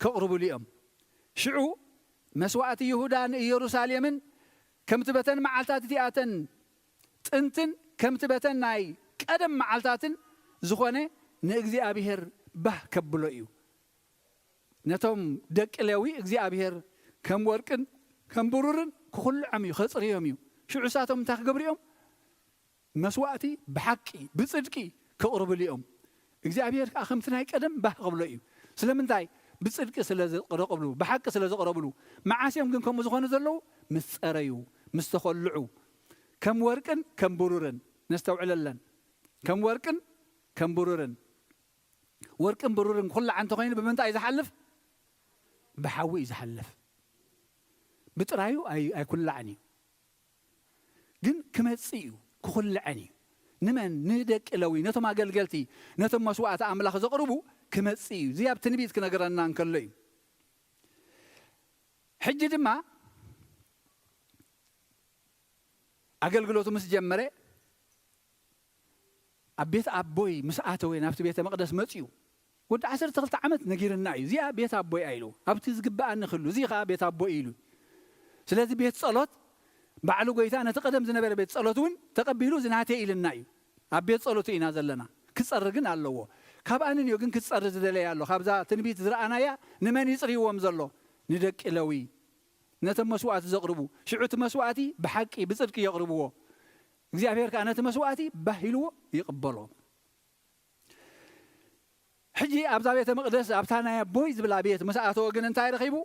ከቕርቡሉ እዮም። ሽዑ መስዋእቲ ይሁዳን ኢየሩሳሌምን ከምቲ በተን መዓልታት እቲኣተን ጥንትን ከምቲ በተን ናይ ቀደም መዓልታትን ዝኾነ ንእግዚኣብሔር ባህ ከብሎ እዩ። ነቶም ደቂ ሌዊ እግዚኣብሔር ከም ወርቅን ከም ብሩርን ክኹልዖም እዩ፣ ከጽርዮም እዩ። ሽዑ ንሳቶም እንታይ ክገብሩ እዮም? መስዋእቲ ብሓቂ ብጽድቂ ክቕርብሉ እዮም። እግዚኣብሔር ከኣ ከምቲ ናይ ቀደም ባህ ክብሎ እዩ። ስለምንታይ? ብጽድቂ ስለ ዘቕረብሉ፣ ብሓቂ ስለ ዘቕረብሉ። መዓስ እዮም ግን ከምኡ ዝኾኑ ዘለዉ? ምስ ጸረዩ፣ ምስ ተኾልዑ። ከም ወርቅን ከም ብሩርን፣ ነስተውዕለለን። ከም ወርቅን ከም ብሩርን። ወርቅን ብሩርን ኩላዕ እንተኾይኑ ብምንታይ እዩ ዝሓልፍ? ብሓዊ እዩ ዝሓልፍ። ብጥራዩ ኣይ-፣ ኣይኩላዕን እዩ። ግን ክመጽእ እዩ፣ ክኹልዐን እዩ። ንመን? ንደቂ ለዊ፣ ነቶም ኣገልገልቲ፣ ነቶም መስዋእቲ ኣምላኽ ዘቕርቡ ክመጽእ እዩ። እዚ ኣብ ትንቢት ክነግረና እንከሎ እዩ። ሕጂ ድማ ኣገልግሎቱ ምስ ጀመረ ኣብ ቤት ኣቦይ ምስ ኣተወ ናብቲ ቤተ መቕደስ መጽኡ። ወዲ ዓሰርተ ክልተ ዓመት ነጊርና እዩ። እዚኣ ቤት ኣቦይ ኢሉ፣ ኣብቲ ዝግብኣኒ ክህሉ፣ እዚ ኸኣ ቤት ኣቦይ ኢሉ። ስለዚ ቤት ጸሎት ባዕሉ ጎይታ ነቲ ቀደም ዝነበረ ቤት ጸሎት እውን ተቐቢሉ እዚ ናተይ ኢልና እዩ። ኣብ ቤት ጸሎቱ ኢና ዘለና። ክጸሪ ግን ኣለዎ። ካብኣ ንንዮ ግን ክጸሪ ዝደለየ ኣሎ። ካብዛ ትንቢት ዝረኣናያ ንመን ይጽርይዎም ዘሎ? ንደቂ ለዊ። ነቶም መስዋእቲ ዘቕርቡ። ሽዑ እቲ መስዋእቲ ብሓቂ ብጽድቂ የቕርብዎ። እግዚኣብሔር ከኣ ነቲ መስዋእቲ ባህ ኢልዎ ይቕበሎ። ሕጂ ኣብዛ ቤተ መቕደስ ኣብታ ናይ ኣቦይ ዝብላ ቤት ምስ ኣተወ ግን እንታይ ረኺቡ?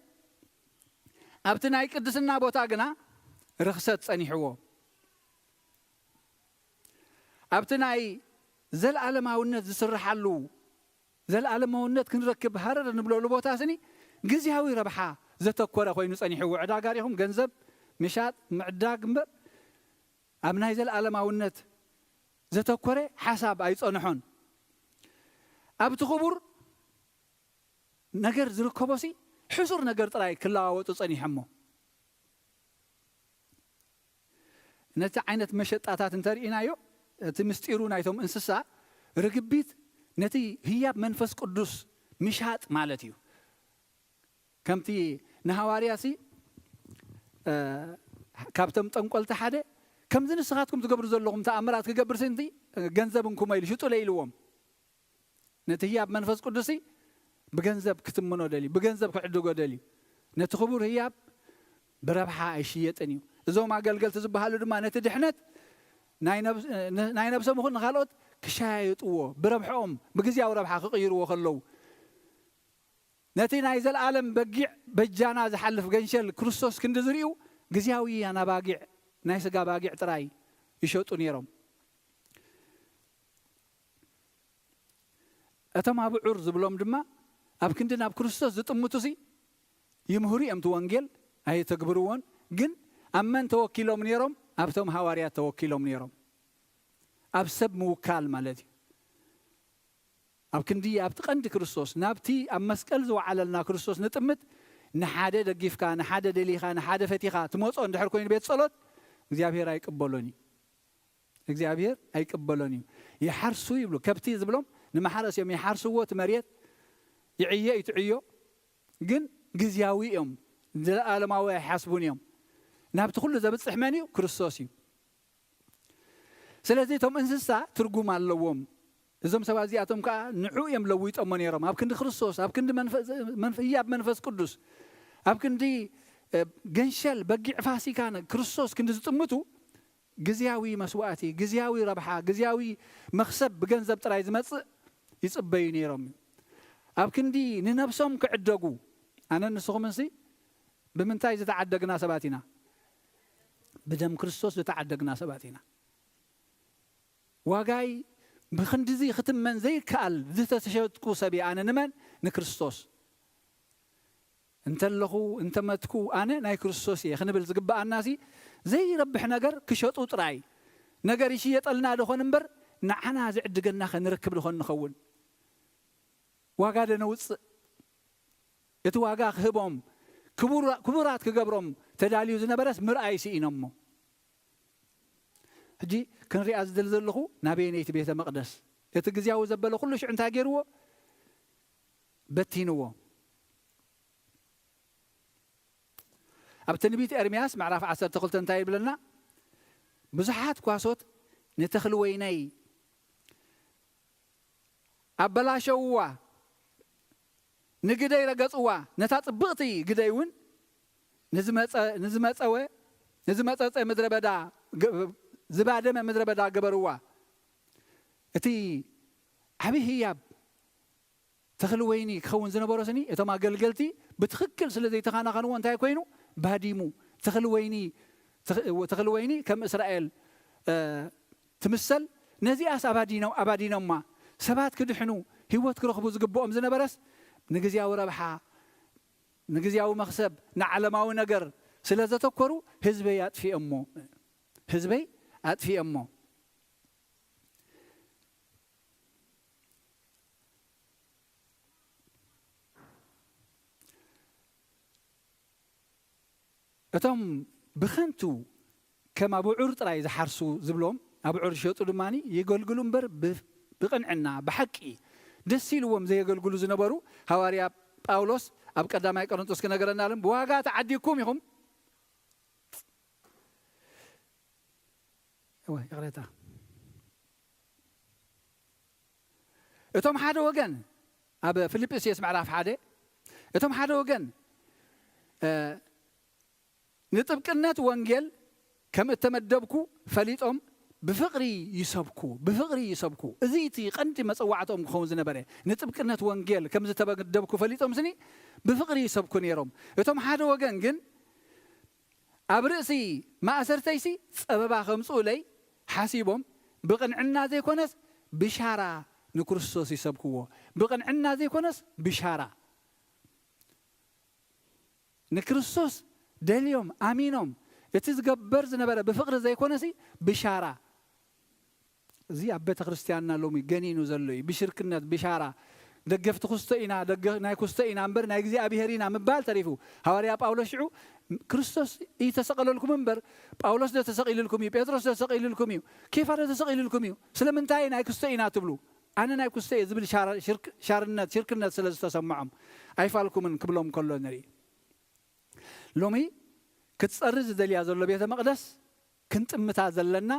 ኣብቲ ናይ ቅድስና ቦታ ግና ርኽሰት ጸኒሕዎ። ኣብቲ ናይ ዘልኣለማውነት ዝስርሓሉ፣ ዘልኣለማውነት ክንረክብ ሃረር ንብለሉ ቦታ ስኒ ግዝያዊ ረብሓ ዘተኮረ ኮይኑ ጸኒሕዎ። ዕዳጋ ሪኹም ገንዘብ ምሻጥ ምዕዳግ እምበር ኣብ ናይ ዘልኣለማውነት ዘተኮረ ሓሳብ ኣይጸንሖን። ኣብቲ ክቡር ነገር ዝርከቦሲ ሕሱር ነገር ጥራይ ክለዋወጡ ጸኒሖሞ። ነቲ ዓይነት መሸጣታት እንተርኢናዮ፣ እቲ ምስጢሩ ናይቶም እንስሳ ርግቢት ነቲ ህያብ መንፈስ ቅዱስ ምሻጥ ማለት እዩ። ከምቲ ንሃዋርያሲ፣ እ፣ ካብቶም ጠንቆልቲ ሓደ፣ "ከምዚ ንስኻትኩም ትገብሩ ዘለኹም ተኣምራት ክገብር ስንቲ፣ እ፣ ገንዘብ እንኩሞ" ኢሉ ሽጡለይ ኢልዎም። ነቲ ህያብ መንፈስ ቅዱስሲ ብገንዘብ ክትምኖ ደልዩ፣ ብገንዘብ ክዕድጎ ደልዩ። ነቲ ክቡር ህያብ ብረብሓ ኣይሽየጥን እዩ። እዞም ኣገልገልቲ ዝበሃሉ ድማ ነቲ ድሕነት ናይ ነብስ-፣ ን-፣ ናይ ነብሶም ይኹን ንኻልኦት ክሸያየጥዎ፣ ብረብሕኦም፣ ብግዝያዊ ረብሓ ክቕይርዎ ከለዉ፣ ነቲ ናይ ዘለኣለም በጊዕ በጃና ዝሓልፍ ገንሸል ክርስቶስ ክንዲ ዝርእዩ፣ ግዝያዊ ኣናባጊዕ፣ ናይ ስጋ ባጊዕ ጥራይ ይሸጡ ነይሮም። እቶም ኣብዑር ዝብሎም ድማ ኣብ ክንዲ ናብ ክርስቶስ ዝጥምቱሲ ይምህሩ እዮም፣ እቲ ወንጌል ኣየተግብርዎን። ግን ኣብ መን ተወኪሎም ነይሮም? ኣብቶም ሃዋርያት ተወኪሎም ነይሮም። ኣብ ሰብ ምውካል ማለት እዩ። ኣብ ክንዲ ኣብቲ ቀንዲ ክርስቶስ፣ ናብቲ ኣብ መስቀል ዝወዓለልና ክርስቶስ ንጥምት፣ ንሓደ ደጊፍካ፣ ንሓደ ደሊኻ፣ ንሓደ ፈቲኻ ትመጾ እንድሕር ኮይኑ ቤት ጸሎት፣ እግዚኣብሔር ኣይቅበሎን እዩ። እግዚኣብሔር ኣይቅበሎን እዩ። ይሓርሱ ይብሉ፣ ከብቲ ዝብሎም ንማሕረስ እዮም። ይሓርስዎ፣ እቲ መሬት ይዕየ፣ ይትዕዮ፣ ግን ግዝያዊ እዮም፣ ዘለኣለማዊ ኣይሓስቡን እዮም። ናብቲ ኩሉ ዘብጽሕ መን እዩ? ክርስቶስ እዩ። ስለዚ እቶም እንስሳ ትርጉም ኣለዎም። እዞም ሰባት እዚኣቶም ከኣ ንዑ እዮም ለዊጦሞ ነይሮም። ኣብ ክንዲ ክርስቶስ፣ ኣብ ክንዲ መንፈ-፣ መንፈ-፣ ህያብ መንፈስ ቅዱስ፣ ኣብ ክንዲ፣ እ፣ ገንሸል በጊዕ ፋሲካ ነ-፣ ክርስቶስ ክንዲ ዝጥምቱ፣ ግዝያዊ መስዋእቲ፣ ግዝያዊ ረብሓ፣ ግዝያዊ መኽሰብ ብገንዘብ ጥራይ ዝመጽእ ይጽበዩ ነይሮም እዩ። ኣብ ክንዲ ንነብሶም ክዕደጉ፣ ኣነን ንስኹምንሲ ብምንታይ ዝተዓደግና ሰባት ኢና? ብደም ክርስቶስ ዝተዓደግና ሰባት ኢና። ዋጋይ ብኽንድዚ ክትመን ዘይከኣል ዝተሸጥኩ ሰብ እየ ኣነ። ንመን? ንክርስቶስ። እንተለኹ፣ እንተመትኩ ኣነ ናይ ክርስቶስ እየ ክንብል ዝግብኣናሲ ዘይረብሕ ነገር ክሸጡ ጥራይ። ነገር ይሽየጠልና ዶኾን እምበር ንዓና ዝዕድገና ኸ ንረክብ ዶኾን ንኸውን? ዋጋ ዶ ነውጽእ? እቲ ዋጋ ክህቦም፣ ክቡራ-፣ ክቡራት ክገብሮም ተዳልዩ ዝነበረስ ምርኣይ ስኢኖሞ። ሕጂ ክንሪኣ ዝደሊ ዘለኹ ናበየነይቲ ቤተ መቕደስ? እቲ ግዝያዊ ዘበለ ኩሉ ሽዑ እንታይ ገይርዎ? በቲንዎ። ኣብ ትንቢት ኤርምያስ ምዕራፍ ዓሰርተ ክልተ እንታይ ይብለና? ብዙሓት ኳሶት ንተኽሊ ወይነይ ኣበላሸውዋ፣ ንግደይ ረገጽዋ፣ ነታ ጽብቕቲ ግደይ እውን ንዝመጸ-፣ ንዝመጸወ-፣ ንዝመጸጸ ምድረ በዳ ገ-፣ ዝባደመ ምድረ በዳ ገበርዋ። እቲ ዓቢ ህያብ ተኽሊ ወይኒ ክኸውን ዝነበሮ ስኒ፣ እቶም ኣገልገልቲ ብትኽክል ስለ ዘይተኸናኸንዎ እንታይ ኮይኑ? ባዲሙ። ተኽሊ ወይኒ፣ ተኽ-፣ ተኽሊ ወይኒ ከም እስራኤል፣ እ፣ ትምሰል፣ ነዚኣስ ኣባዲኖ-፣ ኣባዲኖማ። ሰባት ክድሕኑ፣ ህይወት ክረኽቡ ዝግብኦም ዝነበረስ ንግዝያዊ ረብሓ፣ ንግዝያዊ መኽሰብ፣ ንዓለማዊ ነገር ስለ ዘተኮሩ ህዝበይ ኣጥፊኦሞ። ህዝበይ ኣጥፊኦሞ። እቶም ብኸንቱ ከም ኣብዑር ጥራይ ዝሓርሱ ዝብሎም፣ ኣብዑር ዝሸጡ ድማ የገልግሉ እምበር ብ-፣ ብቕንዕና፣ ብሓቂ ደስ ኢልዎም ዘየገልግሉ ዝነበሩ፣ ሃዋርያ ጳውሎስ ኣብ ቀዳማይ ቆሮንቶስ ክነገረና ለም፣ "ብዋጋ ተዓዲግኩም ኢኹም." እወ፣ ይቕሬታ። እቶም ሓደ ወገን፣ ኣብ ፊልጵስዩስ ምዕራፍ ሓደ፣ እቶም ሓደ ወገን፣ እ፣ ንጥብቅነት ወንጌል ከም እተመደብኩ ፈሊጦም ብፍቕሪ ይሰብኩ፣ ብፍቕሪ ይሰብኩ። እዚ እቲ ቀንዲ መጸዋዕትኦም ክኸውን ዝነበረ፣ ንጥብቅነት ወንጌል ከም ዝተመደብኩ ፈሊጦም ስኒ ብፍቕሪ ይሰብኩ ነይሮም። እቶም ሓደ ወገን ግን ኣብ ርእሲ ማእሰርተይሲ ጸበባ ከምጽኡለይ ሓሲቦም፣ ብቕንዕና ዘይኮነስ ብሻራ ንክርስቶስ ይሰብክዎ። ብቕንዕና ዘይኮነስ ብሻራ። ንክርስቶስ ደልዮም ኣሚኖም፣ እቲ ዝገበር ዝነበረ ብፍቕሪ ዘይኮነሲ ብሻራ። እዚ ኣብ ቤተ ክርስቲያንና ሎሚ ገኒኑ ዘሎ እዩ። ብሽርክነት፣ ብሻራ፣ ደገፍቲ ክስቶ ኢና፣ ደገ-፣ ናይ ክስቶ ኢና እምበር ናይ እግዚኣብሔር ኢና ምባል ተሪፉ። ሃዋርያ ጳውሎስ ሽዑ ክርስቶስ እዩ ተሰቐለልኩም እምበር፣ ጳውሎስ ዶ ተሰቒልልኩም እዩ፣ ጴጥሮስ ዶ ተሰቒልልኩም እዩ፣ ኬፋ ዶ ተሰቒልልኩም እዩ፣ ስለምንታይ ናይ ክስቶ ኢና ትብሉ? ኣነ ናይ ክስቶ እየ ዝብል ሻራ-፣ ሽርክ-፣ ሻርነት፣ ሽርክነት ስለ ዝተሰምዖም ኣይፋልኩምን ክብሎም ከሎ ንርኢ። ሎሚ ክትጸሪ ዝደልያ ዘሎ ቤተ መቕደስ ክንጥምታ ዘለና፣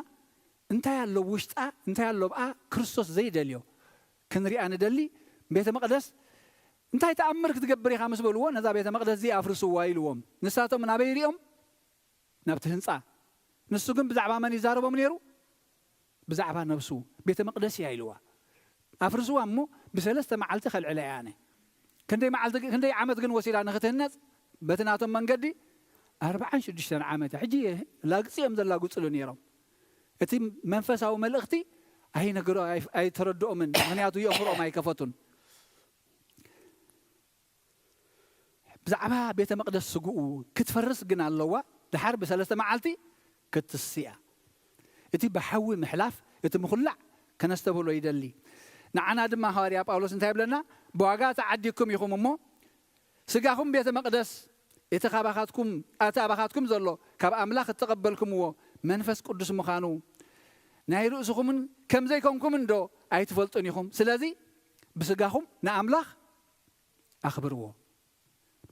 እንታይ ኣሎ ውሽጣ፣ እንታይ ኣሎ ብኣ ክርስቶስ ዘይደልዮ ክንሪኣ ንደሊ። ቤተ መቕደስ እንታይ ተኣምር ክትገብር ኢኻ ምስ በልዎ፣ ነዛ ቤተ መቕደስ እዚ ኣፍርስዋ ኢልዎም። ንሳቶም ናበይ ሪኦም? ናብቲ ህንጻ። ንሱ ግን ብዛዕባ መን ይዛረቦም ነይሩ? ብዛዕባ ነብሱ። ቤተ መቕደስ እያ ኢልዋ። ኣፍርስዋ እሞ ብሰለስተ መዓልቲ ከልዕለ እየ ኣነ። ክንደይ መዓልቲ፣ ክንደይ ዓመት ግን ወሲዳ ንክትህነጽ? በቲ ናቶም መንገዲ ኣርባዓን ሽዱሽተን ዓመት። ሕጂ ላግጺ እዮም ዘላግጽሉ ነይሮም። እቲ መንፈሳዊ መልእኽቲ ኣይነገሮ-፣ ኣይ-፣ ኣይተረድኦምን። ምኽንያቱ የእምሮኦም ኣይከፈቱን። ብዛዕባ ቤተ መቕደስ ስግኡ ክትፈርስ ግን ኣለዋ፣ ደሓር ብሰለስተ መዓልቲ ክትስያ። እቲ ብሓዊ ምሕላፍ፣ እቲ ምኹላዕ ከነስተብህሎ ይደሊ። ንዓና ድማ ሃዋርያ ጳውሎስ እንታይ ይብለና? ብዋጋ ተዓዲግኩም ኢኹም እሞ፣ ስጋኹም ቤተ መቕደስ፣ እቲ ካባኻትኩም፣ እቲ ኣባኻትኩም ዘሎ፣ ካብ ኣምላኽ እተቐበልኩምዎ መንፈስ ቅዱስ ምዃኑ ናይ ርእስኹምን ከም ዘይኮንኩምን ዶ ኣይትፈልጡን ኢኹም? ስለዚ ብስጋኹም ንኣምላኽ ኣኽብርዎ።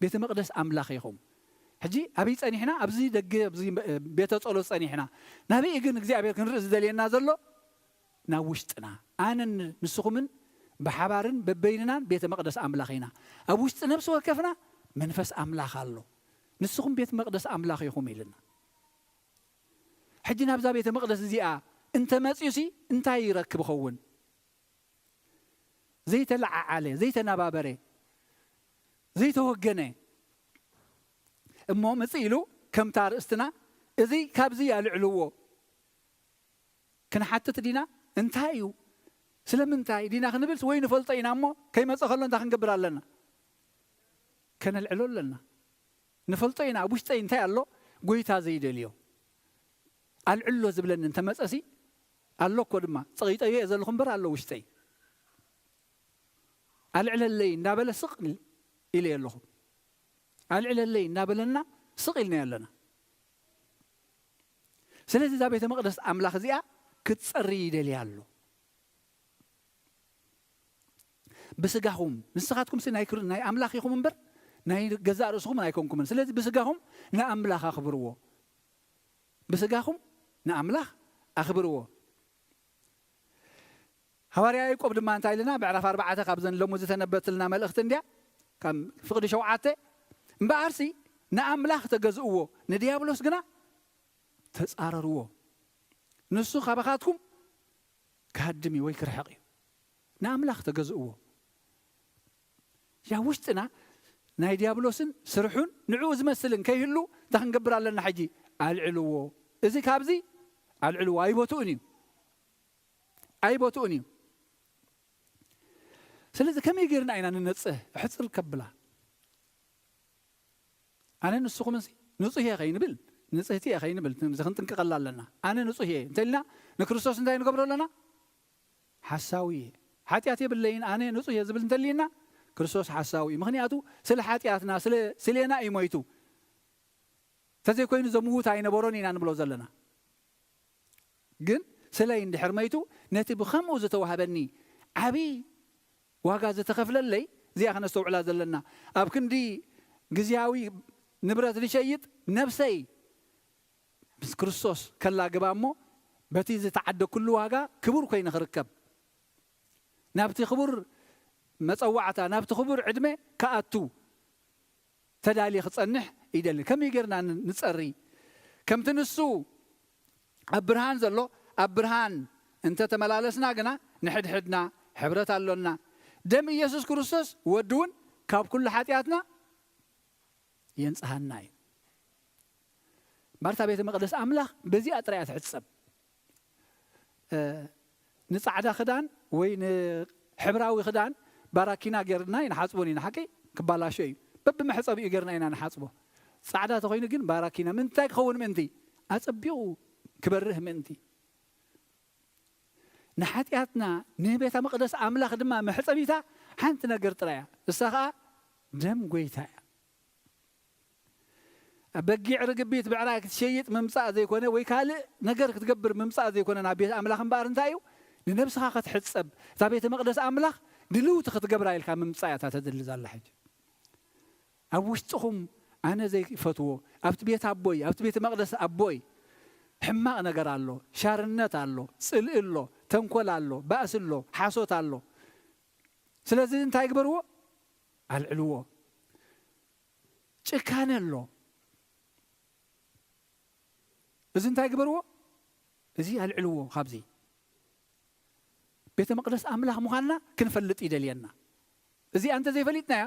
ቤተ መቕደስ ኣምላኽ ኢኹም። ሕጂ ኣበይ ጸኒሕና? ኣብዚ ደገ፣ ኣብዚ ቤተ ጸሎት ጸኒሕና። ናበይ ግን እግዚኣብሔር ክንርኢ ዝደልየና ዘሎ? ናብ ውሽጥና። ኣነን ንስኹምን ብሓባርን በበይንናን ቤተ መቕደስ ኣምላኽ ኢና። ኣብ ውሽጢ ነፍሲ ወከፍና መንፈስ ኣምላኽ ኣሎ። ንስኹም ቤት መቕደስ ኣምላኽ ኢኹም ኢልና። ሕጂ ናብዛ ቤተ መቕደስ እዚኣ እንተ መጽዩሲ እንታይ ይረክብ ይኸውን? ዘይተለዓዓለ፣ ዘይተናባበረ፣ ዘይተወገነ እሞ ምጽእ ኢሉ ከምታ ርእስትና እዚ ካብዚ ኣልዕልዎ ክንሓትት ዲና? እንታይ እዩ? ስለምንታይ ዲና ክንብልስ ወይ ንፈልጦ ኢና እሞ ከይመጸ ከሎ እንታይ ክንገብር ኣለና? ከነልዕሎ ኣለና። ንፈልጦ ኢና ኣብ ውሽጠይ እንታይ ኣሎ ጎይታ ዘይደልዮ። ኣልዕሎ ዝብለኒ እንተመጸሲ ኣሎ እኮ ድማ ጸቒጠዮ እየ ዘለኹ እምበር ኣሎ ውሽጠይ። ኣልዕለለይ እንዳበለ ስቕ ኢለ ኣለኹ። ኣልዕለለይ እናበለና ስቕ ኢልና ኣለና። ስለዚ እዛ ቤተ መቕደስ ኣምላኽ እዚኣ ክትጸሪ ይደልያ ኣሎ። ብስጋኹም፣ ንስኻትኩም ሲ ናይ ክር-፣ ናይ ኣምላኽ ኢኹም እምበር ናይ ገዛእ ርእስኹም ኣይኮንኩምን። ስለዚ ብስጋኹም ንኣምላኽ ኣኽብርዎ። ብስጋኹም ንኣምላኽ ኣኽብርዎ። ሃዋርያ ያዕቆብ ድማ እንታይ ኢልና? ብዕራፍ ኣርባዕተ ካብዘን ሎሚ ዝተነበትልና መልእኽቲ እንድያ፣ ካብ ፍቕዲ ሸውዓተ፣ እምበኣርሲ ንኣምላኽ ተገዝእዎ፣ ንድያብሎስ ግና ተጻረርዎ። ንሱ ካባኻትኩም ክሃድም እዩ ወይ ክርሕቕ እዩ። ንኣምላኽ ተገዝእዎ። ያ ውሽጥና ናይ ዲያብሎስን ስርሑን ንዕኡ ዝመስልን ከይህሉ እንታይ ክንገብር ኣለና? ሕጂ ኣልዕልዎ። እዚ ካብዚ ኣልዕልዎ፣ ኣይቦትኡን እዩ። ኣይቦትኡን እዩ። ስለዚ ከመይ ገይርና ኢና ንነጽህ? ሕጽር ከብላ። ኣነ ንስኹምንሲ ንጹህ እየ ከይንብል፣ ንጽህቲ እየ ከይንብል፣ እዚ ክንጥንቀቐላ ኣለና። ኣነ ንጹህ እየ እንተልና ንክርስቶስ እንታይ ንገብሮ ኣለና? ሓሳዊ እየ። ሓጢኣት የብለይን፣ ኣነ ንጹህ እየ ዝብል እንተሊና ክርስቶስ ሓሳዊ እዩ። ምኽንያቱ ስለ ሓጢኣትና፣ ስለ፣ ስሌና እዩ ሞይቱ። እንተዘይኮይኑ ዘምውት ኣይነበሮን ኢና ንብሎ ዘለና። ግን ስለይ እንድሕር መይቱ፣ ነቲ ብኸምኡ ዝተዋህበኒ ዓብዪ ዋጋ ዝተኸፍለለይ፣ እዚኣ ከነስተውዕላ ዘለና። ኣብ ክንዲ ግዝያዊ ንብረት ዝሸይጥ ነብሰይ ምስ ክርስቶስ ከላግባ እሞ፣ በቲ ዝተዓደኩሉ ዋጋ ክቡር ኮይነ ክርከብ፣ ናብቲ ክቡር መጸዋዕታ፣ ናብቲ ክቡር ዕድመ ክኣቱ ተዳልየ ክጸንሕ ይደሊ። ከመይ ጌርና ን-፣ ንጸሪ? ከምቲ ንሱ ኣብ ብርሃን ዘሎ፣ ኣብ ብርሃን እንተ ተመላለስና ግና፣ ንሕድሕድና ሕብረት ኣሎና። ደም ኢየሱስ ክርስቶስ ወዲ እውን ካብ ኩሉ ሓጢኣትና የንጽሃና እዩ። ባርታ ቤተ መቕደስ ኣምላኽ በዚኣ ጥራይ እያ ትሕጸብ። ንጻዕዳ ክዳን ወይ ንሕብራዊ ክዳን ባራኪና ጌርና ኣይንሓጽቦን ኢና። ሓቂ ክባላሾ እዩ። በብመሕጸቢኡ ጌርና ኢና ንሓጽቦ። ጻዕዳ ተኾይኑ ግን ባራኪና ምንታይ ክኸውን ምእንቲ? ኣጸቢቑ ክበርህ ምእንቲ። ንሓጢኣትና ንቤተ መቕደስ ኣምላኽ ድማ መሕጸቢታ ሓንቲ ነገር ጥራይ እያ። እሳ ኸኣ ደም ጎይታ እያ። በጊዕ ርግቢት ብዕራይ ክትሸይጥ ምምጻእ ዘይኮነ ወይ ካልእ ነገር ክትገብር ምምጻእ ዘይኮነ ናብ ቤት ኣምላኽ እምበኣር እንታይ እዩ? ንነብስኻ ክትሕጸብ እታ ቤተ መቕደስ ኣምላኽ ድልውቲ ክትገብራ ኢልካ ምምጻእ እያ እታ ተድሊ ዛላ ሕጂ። ኣብ ውሽጥኹም ኣነ ዘይፈትዎ ኣብቲ ቤት ኣቦይ ኣብቲ ቤተ መቕደስ ኣቦይ ሕማቕ ነገር ኣሎ፣ ሻርነት ኣሎ፣ ጽልኢ ኣሎ፣ ተንኮል ኣሎ፣ ባእሲ ኣሎ፣ ሓሶት ኣሎ። ስለዚ እንታይ ግበርዎ? ኣልዕልዎ። ጭካነ ኣሎ። እዚ እንታይ ግበርዎ? እዚ ኣልዕልዎ ካብዚ። ቤተ መቕደስ ኣምላኽ ምዃንና ክንፈልጥ ይደልየና። እዚኣ እንተ ዘይፈሊጥናያ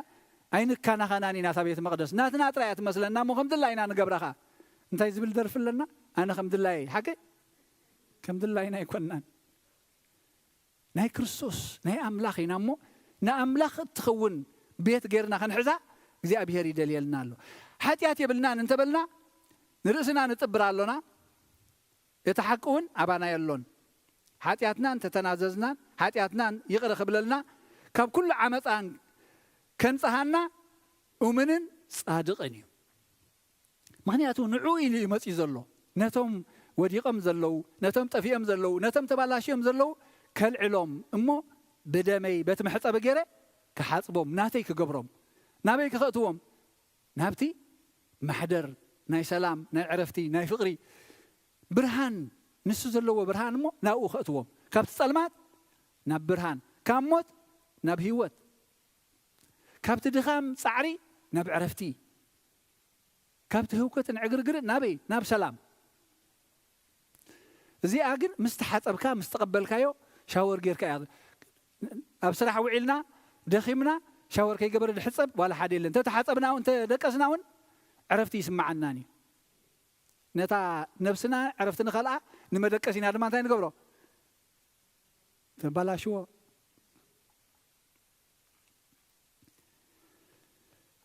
ኣይንካናኸናን ኢና። እታ ቤተ መቕደስ ናትና ጥራይ እያ ትመስለና እሞ ከም ድላይና ንገብራ ኸኣ። እንታይ ዝብል ደርፊ ኣለና? ኣነ ከም ድላየይ። ሓቂ? ከም ድላይና ኣይኮንናን። ናይ ክርስቶስ ናይ ኣምላኽ ኢና እሞ ንኣምላኽ እትኸውን ቤት ጌርና ክንሕዛ እግዚኣብሄር ይደልየልና ኣሎ። ሓጢኣት የብልናን እንተበልና ንርእስና ንጥብር ኣሎና። እቲ ሓቂ እውን ኣባና የሎን። ሓጢኣትና እንተተናዘዝናን ሓጢኣትናን ይቕረ ክብለልና ካብ ኩሉ ዓመፃን ከንፀሃና እሙንን ጻድቕን እዩ። ምኽንያቱ ንዕኡ ኢሉ እዩ መፂኡ ዘሎ። ነቶም ወዲቖም ዘለዉ፣ ነቶም ጠፊኦም ዘለዉ፣ ነቶም ተባላሽዮም ዘለዉ ከልዕሎም እሞ ብደመይ በቲ መሕፀቢ ገይረ ክሓፅቦም ናተይ ክገብሮም። ናበይ ክኸእትዎም? ናብቲ ማሕደር ናይ ሰላም ናይ ዕረፍቲ ናይ ፍቕሪ ብርሃን ንሱ ዘለዎ ብርሃን እሞ ናብኡ ከእትዎም። ካብቲ ጸልማት ናብ ብርሃን፣ ካብ ሞት ናብ ህይወት፣ ካብቲ ድኻም ጻዕሪ ናብ ዕረፍቲ፣ ካብቲ ህውከትን ዕግርግርን ናበይ? ናብ ሰላም። እዚኣ ግን ምስ ተሓጸብካ ምስ ተቐበልካዮ ሻወር ጌርካ እያ። ኣብ ስራሕ ውዒልና ደኺምና ሻወር ከይገበረ ድሕጸብ ዋላ ሓደ የለን። እንተተሓጸብና እውን እንተደቀስና እውን ዕረፍቲ ይስምዓናን እዩ። ነታ ነብስና ዕረፍቲ ንኸልኣ ንመደቀሲና ድማ እንታይ ንገብሮ? ተባላሽዎ።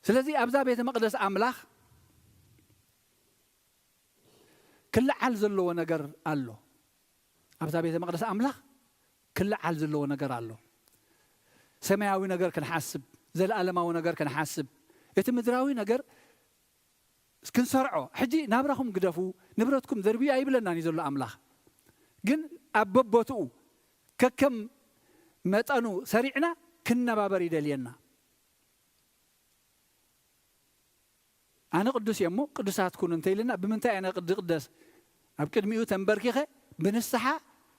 ስለዚ ኣብዛ ቤተ መቕደስ ኣምላኽ ክለዓል ዘለዎ ነገር ኣሎ። ኣብዛ ቤተ መቕደስ ኣምላኽ ክለዓል ዘለዎ ነገር ኣሎ። ሰማያዊ ነገር ክንሓስብ፣ ዘለኣለማዊ ነገር ክንሓስብ፣ እቲ ምድራዊ ነገር ክንሰርዖ። ሕጂ ናብራኹም ግደፉ፣ ንብረትኩም ዘርብዩ ኣይብለናን እዩ ዘሎ ኣምላኽ። ግን ኣብ በቦትኡ ከከም መጠኑ ሰሪዕና ክንነባበር ይደልየና። ኣነ ቅዱስ እየ እሞ ቅዱሳት ኩኑ እንተኢልና ብምንታይ ኣነ ድቕደስ? ኣብ ቅድሚኡ ተንበርኪኸ ብንስሓ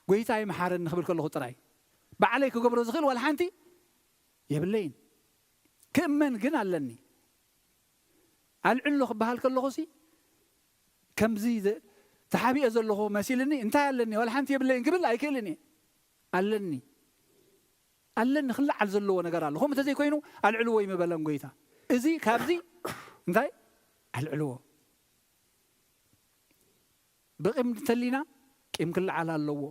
ጎይታይ መሓረኒ ክብል ከለኹ ጥራይ። ባዕለይ ክገብሮ ዝኽእል ዋላ ሓንቲ የብለይን። ክእመን ግን ኣለኒ። ኣልዕሎ ክበሃል ከለኹሲ ከምዚ ዘ- ተሓቢኤ ዘለኹ መሲልኒ እንታይ ኣለኒ ዋላ ሓንቲ የብለይን ክብል ኣይክእልን እየ። ኣለኒ። ኣለኒ ክለዓል ዘለዎ ነገር ኣሎ። ከምኡ እንተዘይኮይኑ ኣልዕልዎ ይምበለን ጎይታ። እዚ ካብዚ እንታይ ኣልዕልዎ። ብቂም እንተሊና ቂም ክለዓል ኣለዎ።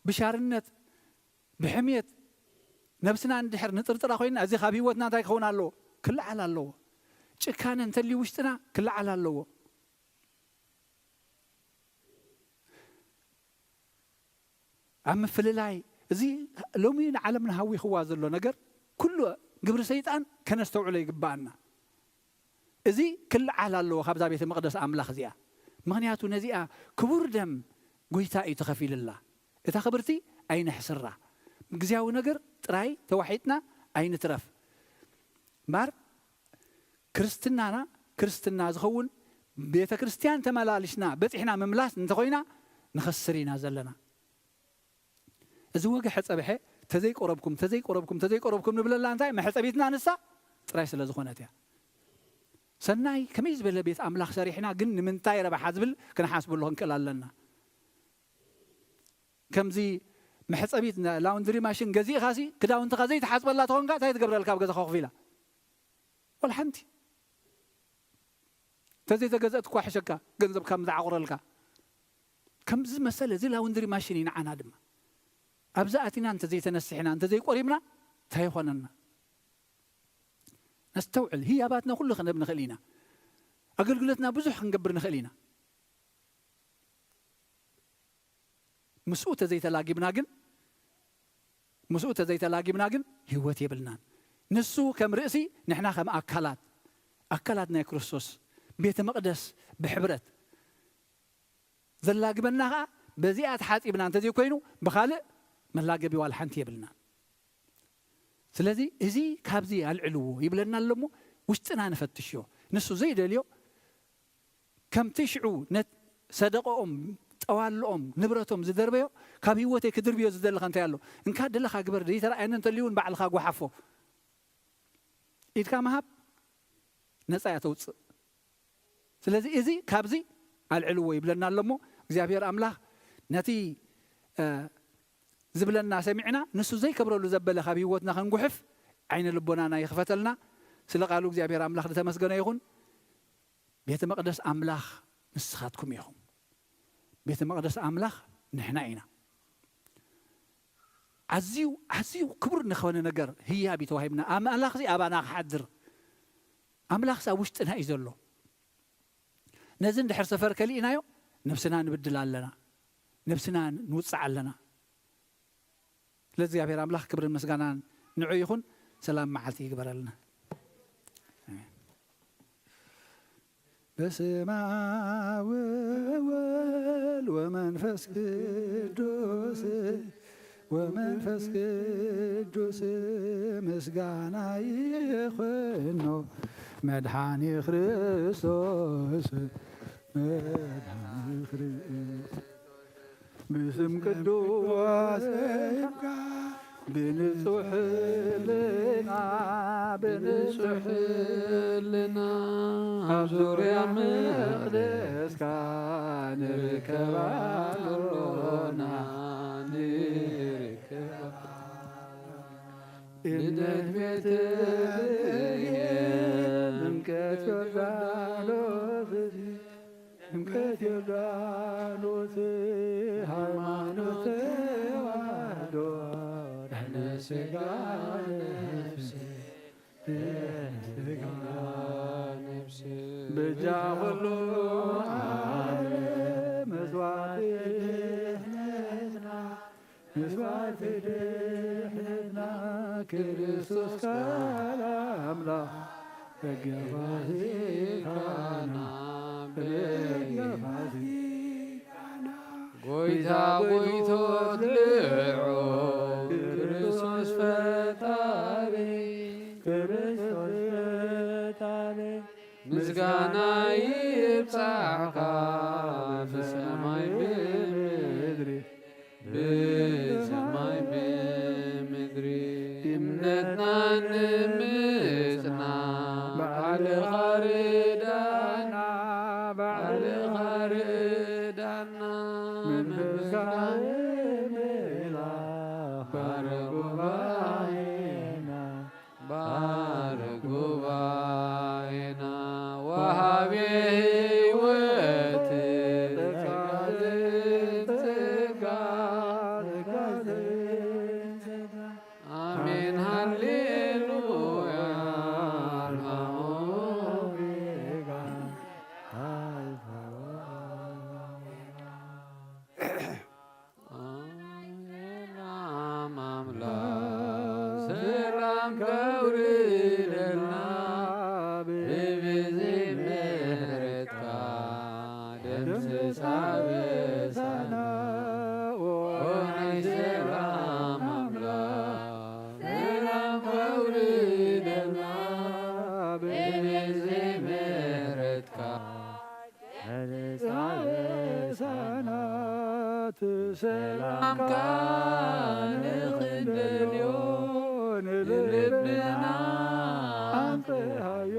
ብሻርነት ብሕምየት ነብስና እንድሕር ንጥርጥራ ኮይና እዚ ካብ ህይወትና እንታይ ክኸውን ኣለዎ? ክለዓል ኣለዎ። ጭካነ እንተልዩ ውሽጥና ክለዓል ኣለዎ። ኣብ ምፍልላይ እዚ ሎሚ ንዓለም ንሃዊኽዋ ዘሎ ነገር ኩሉ ግብሪ ሰይጣን ከነስተውዕሎ ይግባኣና። እዚ ክለዓል ኣለዎ ካብዛ ቤተ መቕደስ ኣምላኽ እዚኣ። ምኽንያቱ ነዚኣ ክቡር ደም ጎይታ እዩ ተኸፊልላ። እታ ክብርቲ ኣይነሕስራ። ግዝያዊ ነገር ጥራይ ተዋሒጥና ኣይንትረፍ። እምበኣር ክርስትናና ክርስትና ዝኸውን ቤተ ክርስቲያን ተመላሊስና በፂሕና ምምላስ እንተኾይና ንኸስር ኢና ዘለና። እዚ ወግሐ ጸብሐ ተዘይቆረብኩም ተዘይቆረብኩም ተዘይቆረብኩም ንብለላ እንታይ መሕጸቢትና ንሳ ጥራይ ስለ ዝኾነት እያ። ሰናይ ከመይ ዝበለ ቤት ኣምላኽ ሰሪሕና ግን ንምንታይ ረብሓ ዝብል ክንሓስበሉ ክንክእል ኣለና። ከምዚ መሕጸቢት ላውንድሪ ማሽን ገዚእኻሲ ክዳውንትኻ ዘይትሓጽበላ ተኾንካ እንታይ ትገብረልካ ኣብ ገዛኻ ኮፍ ኢላ? ወላ ሓንቲ። እንተዘይተገዘእት እኳ ሕሸካ፣ ገንዘብካ ምዝዓቑረልካ። ከምዚ መሰለ፣ እዚ ላውንድሪ ማሽን እዩ ንዓና ድማ። ኣብዚ ኣቲና እንተዘይተነሲሕና፣ እንተዘይቆሪብና፣ እንታይ ይኾነና? ነስተውዕል። ህያባትና ኩሉ ከነብ ንኽእል ኢና። ኣገልግሎትና ብዙሕ ክንገብር ንኽእል ኢና። ምስኡ ተዘይተላጊብና ግን፣ ምስኡ ተዘይተላጊብና ግን ህይወት የብልናን። ንሱ ከም ርእሲ፣ ንሕና ከም ኣካላት፣ ኣካላት ናይ ክርስቶስ፣ ቤተ መቕደስ ብሕብረት ዘላግበና ኸኣ በዚኣ ተሓጺብና እንተዘይኮይኑ ብኻልእ መላገቢ ዋላ ሓንቲ የብልናን። ስለዚ እዚ ካብዚ ኣልዕልዎ ይብለና ኣሎ እሞ ውሽጥና ንፈትሽዮ። ንሱ ዘይደልዮ ከምቲ ሽዑ ነት-፣ ሰደቐኦም፣ ጠዋልኦም፣ ንብረቶም ዝደርበዮ ካብ ህይወተይ ክድርብዮ ዝደሊ ከ እንታይ ኣሎ? እንካ ደለኻ ግበር፣ ዘይተረኣየኒ እንተልዩ እውን ባዕልኻ ጓሓፎ። ኢድካ ምሃብ ነጻ እያ ተውጽእ። ስለዚ እዚ ካብዚ ኣልዕልዎ ይብለና ኣሎ እሞ እግዚኣብሔር ኣምላኽ ነቲ፣ እ፣ ዝብለና ሰሚዕና ንሱ ዘይከብረሉ ዘበለ ካብ ህይወትና ከንጉሕፍ ዓይነ ልቦናና ይኽፈተልና። ስለ ቃሉ እግዚኣብሔር ኣምላኽ ዝተመስገነ ይኹን። ቤተ መቕደስ ኣምላኽ ንስኻትኩም ኢኹም። ቤተ መቕደስ ኣምላኽ ንሕና ኢና። ኣዝዩ፣ ኣዝዩ ክቡር ንኸነ ነገር ህያብ እዩ ተዋሂብና። ኣምላኽ እዚ ኣባና ክሓድር፣ ኣምላኽ እዚ ኣብ ውሽጥና እዩ ዘሎ። ነዚ እንድሕር ሰፈር ከሊእናዮ፣ ነብስና ንብድል ኣለና፣ ነብስና ንውጽዕ ኣለና። ለእግዚኣብሔር ኣምላኽ ክብርን ምስጋናን ንዑ ይኹን። ሰላም መዓልቲ ይግበረልና። ኣሜን። በስመ አብ ወወልድ ወመንፈስ ቅዱስ፣ ወመንፈስ ቅዱስ ምስጋና ይኹኖ መድኃኒ ክርስቶስ፣ መድኃኒ ክርስቶስ። ብስም ቅዱስ ይብካ ብንጹሕ ህልና፣ ብንጹሕ ህልና ኣብ ዙርያ መቕደስካ ንርከብ ኣሎና፣ ንርከብ። እምነት ቤተልሔም፣ ጥምቀት ዮርዳኖስ፣ ጥምቀት ዮርዳኖስ፣ ሃይማኖት ተዋህዶ፣ ድሕነት ሥጋ ነፍስ፣ ድሕነት ሥጋ ነፍስ፣ በጃ ኩሉ ዓለም መስዋዕቲ ድሕነትና፣ መስዋዕቲ ድሕነትና ክርስቶስ ቃል ኣምላኽ ደገ ፋሲካና፣ ደገ ፋሲካና። ጎይታ ጎይቶት ልዑል ክርስቶስ ፈጣሪ፣ ክርስቶስ ፈጣሪ ምስጋና ይብጻሕካ ብሰማይ ብምድሪ። ብሰማይ ብምድሪ እምነትና ንምጽና ባዕልኻ ርዳና፣ ባዕልኻ ርዳና። መንፈስካ ይምላእ ባርኽ ጉባኤና። ባርኽ ጉባኤና ወሃቤ ሕይወት ጸጋ ጸጋ። ኣሜን ሃሌሉያ። ኣልፋ ኦሜጋ ኣልፋ ኦሜጋ። ሰላም ኣምላኽ ሰላም ከውርደልና ብብዝሒ ምሕረትካ ደምስስ ኣበሳና። ኦ ናይ ሰላም ኣምላኽ ሰላም ከውርደልና ብብዝሒ ምሕረትካ። ሕርስ ኣበሳናት ሰላምካ ንኽንደልዮ ንልብና ኣንጽሃዮ።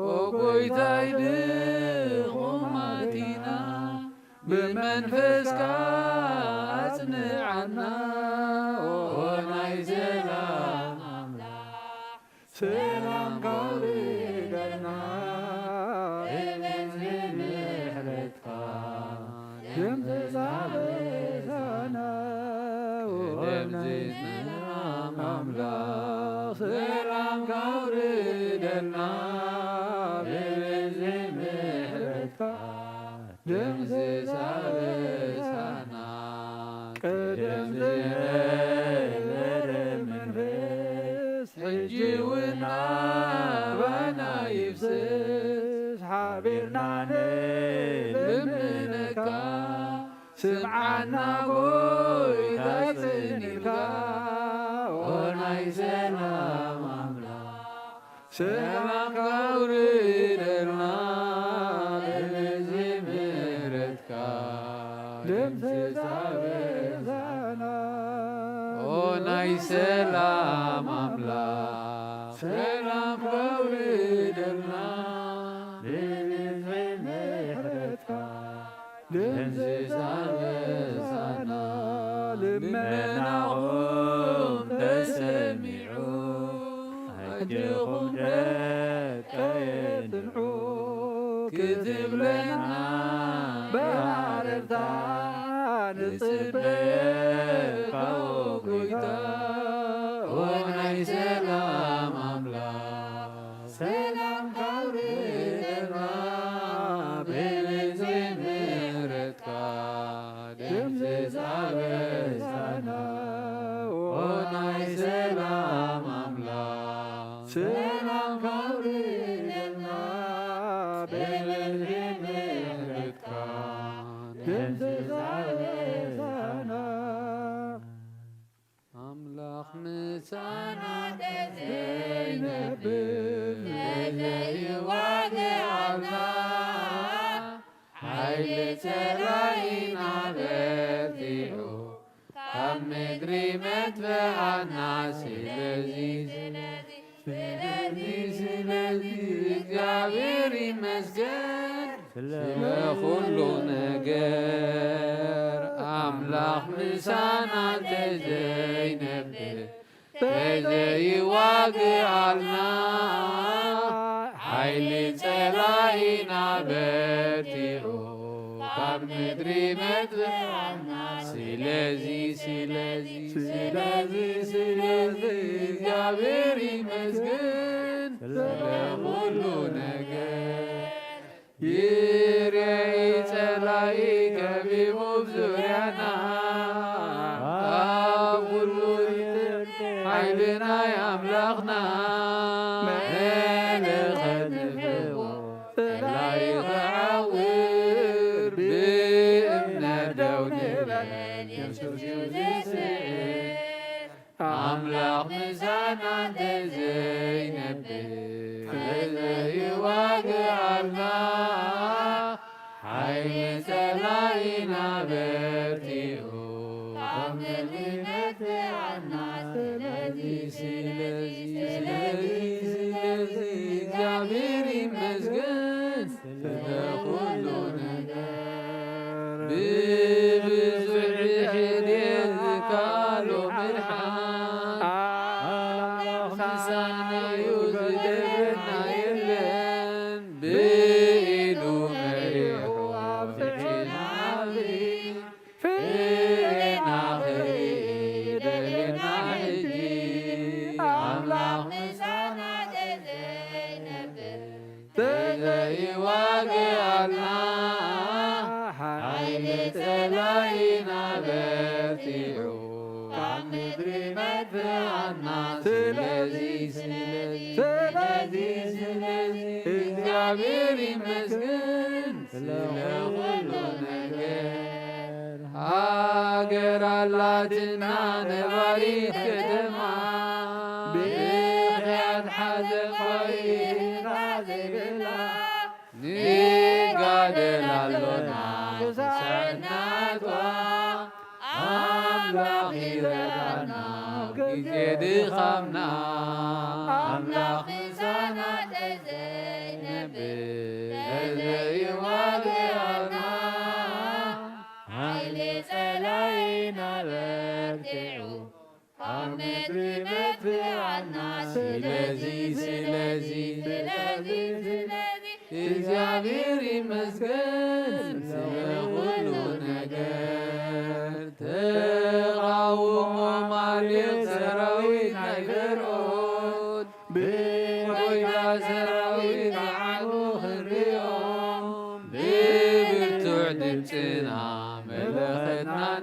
ኦ ጎይታይ ድኹማት ኢና ብመንፈስካ ኣጽንዓና። ኦ ናይ ሰላም ኣምላኽ ሰላም ከውርደልና። ድምፅፃ በሳና ወናይሰላም ኣምላኽ ሰላም ካውርደልና ብብዝሒ ምሕረትካ ድምፅፃ በሳና ቀደም ዝነበረ መንፈስ ሕጂ እውን ኣባና ይፍስስ ሓቢርና ንልምነካ ስምዓና ጎይታ ጽን ኢልካ ኦ ናይ ሰላም ኣምላኽ ሰላም ካውርደልና ብብዝሒ ምሕረትካ ድምፅፃ በሳና ኦ ናይ ሰላም ኣምላኽ ሰላም ካውርደልና ብብዝሒ ምሕረትካ ድምፅፃ በሳና ልመናኹም ተሰሚዑ ኣጆኹም ደቀየ ጽንሑ ክትብለና ብሃረርታ ንጽበየካ ኦ ጎይታ ኦ ናይ ሰላም ኣምላኽ ሰላም ካውርደልና ብብዝሒ ምሕረትካ ድምፅፃ በሳና ኦ ናይ ሰላም ኣምላኽ ሰላም ካውርደልና ብብዝሒ ምሕረትካ ድምፅፃ በሳና ኣምላኽ ምሳና ተዘይነብር ተዘይዋግኣልና ሓይሊ ጸላኢና በርቲዑ ካብ ምድሪ መጥፍኣና ስለዚ ስለዚ ስለዚ ስለዚ እግዚኣብሔር ይመስገን ስለ ኩሉ ነገር ኣምላኽ ምሳና እንተዘይነብር ተዘይዋግኣልና ሓይሊ ጸላኢና በርቲዑ ካብ ምድሪ መጥፍኣና ስለዚ ስለዚ ስለዚ ስለዚ እግዚኣብሔር ይመስገን ስለ ኩሉ ነገር ይርኤ ጸላኢ ከቢቡ ዙርያና ኣብ ኩሉ ሓይሊ ናይ ኣምላኽና መለኸት ንፍዎ ጸላኢ ክዓውር ብእምነት ደው ንበል የሱስ እዩ ዝስዕር ኣምላኽ ምሳና እንተዘይነብር ተዘይዋግኣልና ሓይሊ ጸላኢና በርቲዑ ካብ ምድሪ መጥፍኣና ስለዚ ስለዚ ስለዚ ስለዚ እግዚኣብሔር ይመስገን ስለ ኩሉ ነገር ብብዙሕ ሕድየት ዝካሎ ምርሓን ኣምላኽ ምሳና እዩ ዝደብረና የለን ብኢዱ መሪሑ ኣብፅሕና ፍሬና ክርኢ ደልና ሕጂ ኣምላኽ ምሳና ተዘይነብር ተዘይዋግኣልና ሓይሊ ጸላኢና በርቲዑ ካብ ምድሪ መጥፍኣና ስለዚ ስለዚ ስለዚ ስለዚ እግዚኣብሔር ይመስገን ስለ ኩሉ ነገር ሃገር ኣላትና ነባሪት ከተማ ብኽያት ሓዘን ኮይና ዘይብላ ንጋደል ኣሎና ክሳዕናቷ ኣምላኽ ይረዳና ኣብ ግዜ ድኻምና ኣምላኽ ምሳና ተዘይነብር ተዘይዋግኣና ሓይሊ ጸላኢና በርቲዑ ካብ ምድሪ መጥፍኣና ስለዚ ስለዚ ስለዚ ስለዚ እግዚኣብሔር ይመስገን ስለ ኩሉ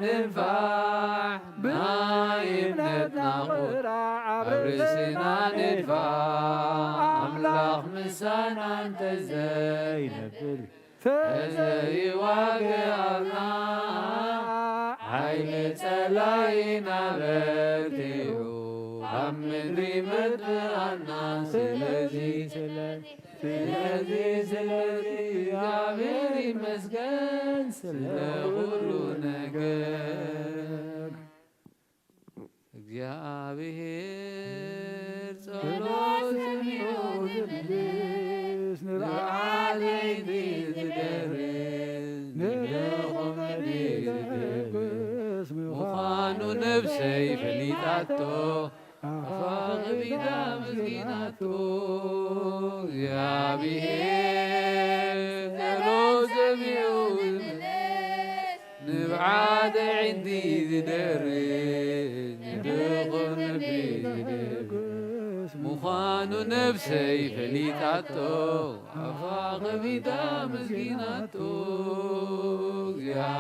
ንንፋሕ ናይ እምነትና ቁራዕ ኣብ ርእስና ንድፋ። ኣምላኽ ምሳና እንተዘይነብር ተዘይዋግኣልና፣ ሓይሊ ጸላኢና በርቲዑ ኣብ ምድሪ መጥኣና። ስለዚ፣ ስለዚ፣ ስለዚ እግዚኣብሔር ይመስገን ስለ ኩሉ ነገር። እግዚኣብሔር ጸሎት ሰሚዑ ዝምልስ፣ ንብዓት ለይቲ ዝደርስ፣ ንድኹም ልቢ ዝድግስ ምዃኑ ነፍሰይ ፈሊጣቶ፣ ኣፋ ከፊታ ኣመስጊናቶ። እግዚኣብሔር ጸሎት ሰሚዑ ዝምልስ፣ ንብዓት ኣዒንቲ ዝደርስ፣ ንድኹም ልቢ ዝድግስ ምዃኑ ነፍሰይ ፈሊጣቶ፣ ኣፋ ከፊታ ኣመስጊናቶ።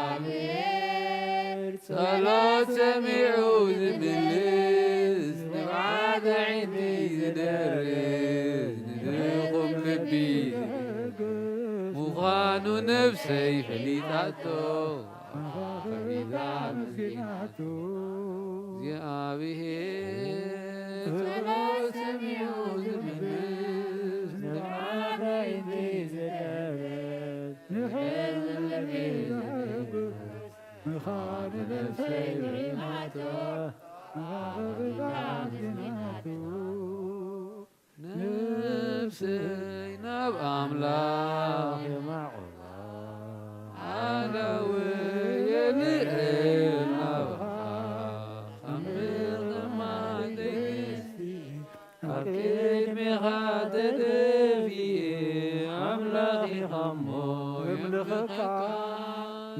እግዚኣብሔር ጸሎት ሰሚዑ ዝምልስ፣ ንብዓት ኣዒንቲ ዝደርስ፣ ንድኹም ልቢ ዝድግስ ምዃኑ ነፍሰይ ፈሊጣቶ፣ ኣፋ ከፊታ ኣመስጊናቶ። እግዚኣብሔር ጸሎት ሰሚዑ ዝምልስ፣ ንብዓት ኣዒንቲ ዝደርስ፣ ንሕዝን ልቢ ዘሐጉስ ምዃኑ ነፍሰይ ርኢናቶ፣ ኣፋ ከፊታ ኣመስጊናቶ። ነፍሰይ ናብ ኣምላኽ የማዕቑባ፣ ኣላውየ ልዕል ናባኻ፣ ኣብ ምቕማጥ ደገስቲ ኣብ ቅድሜኻ ተደፊኤ፣ ኣምላኽ ኢኻ እሞ የምልኸካ፣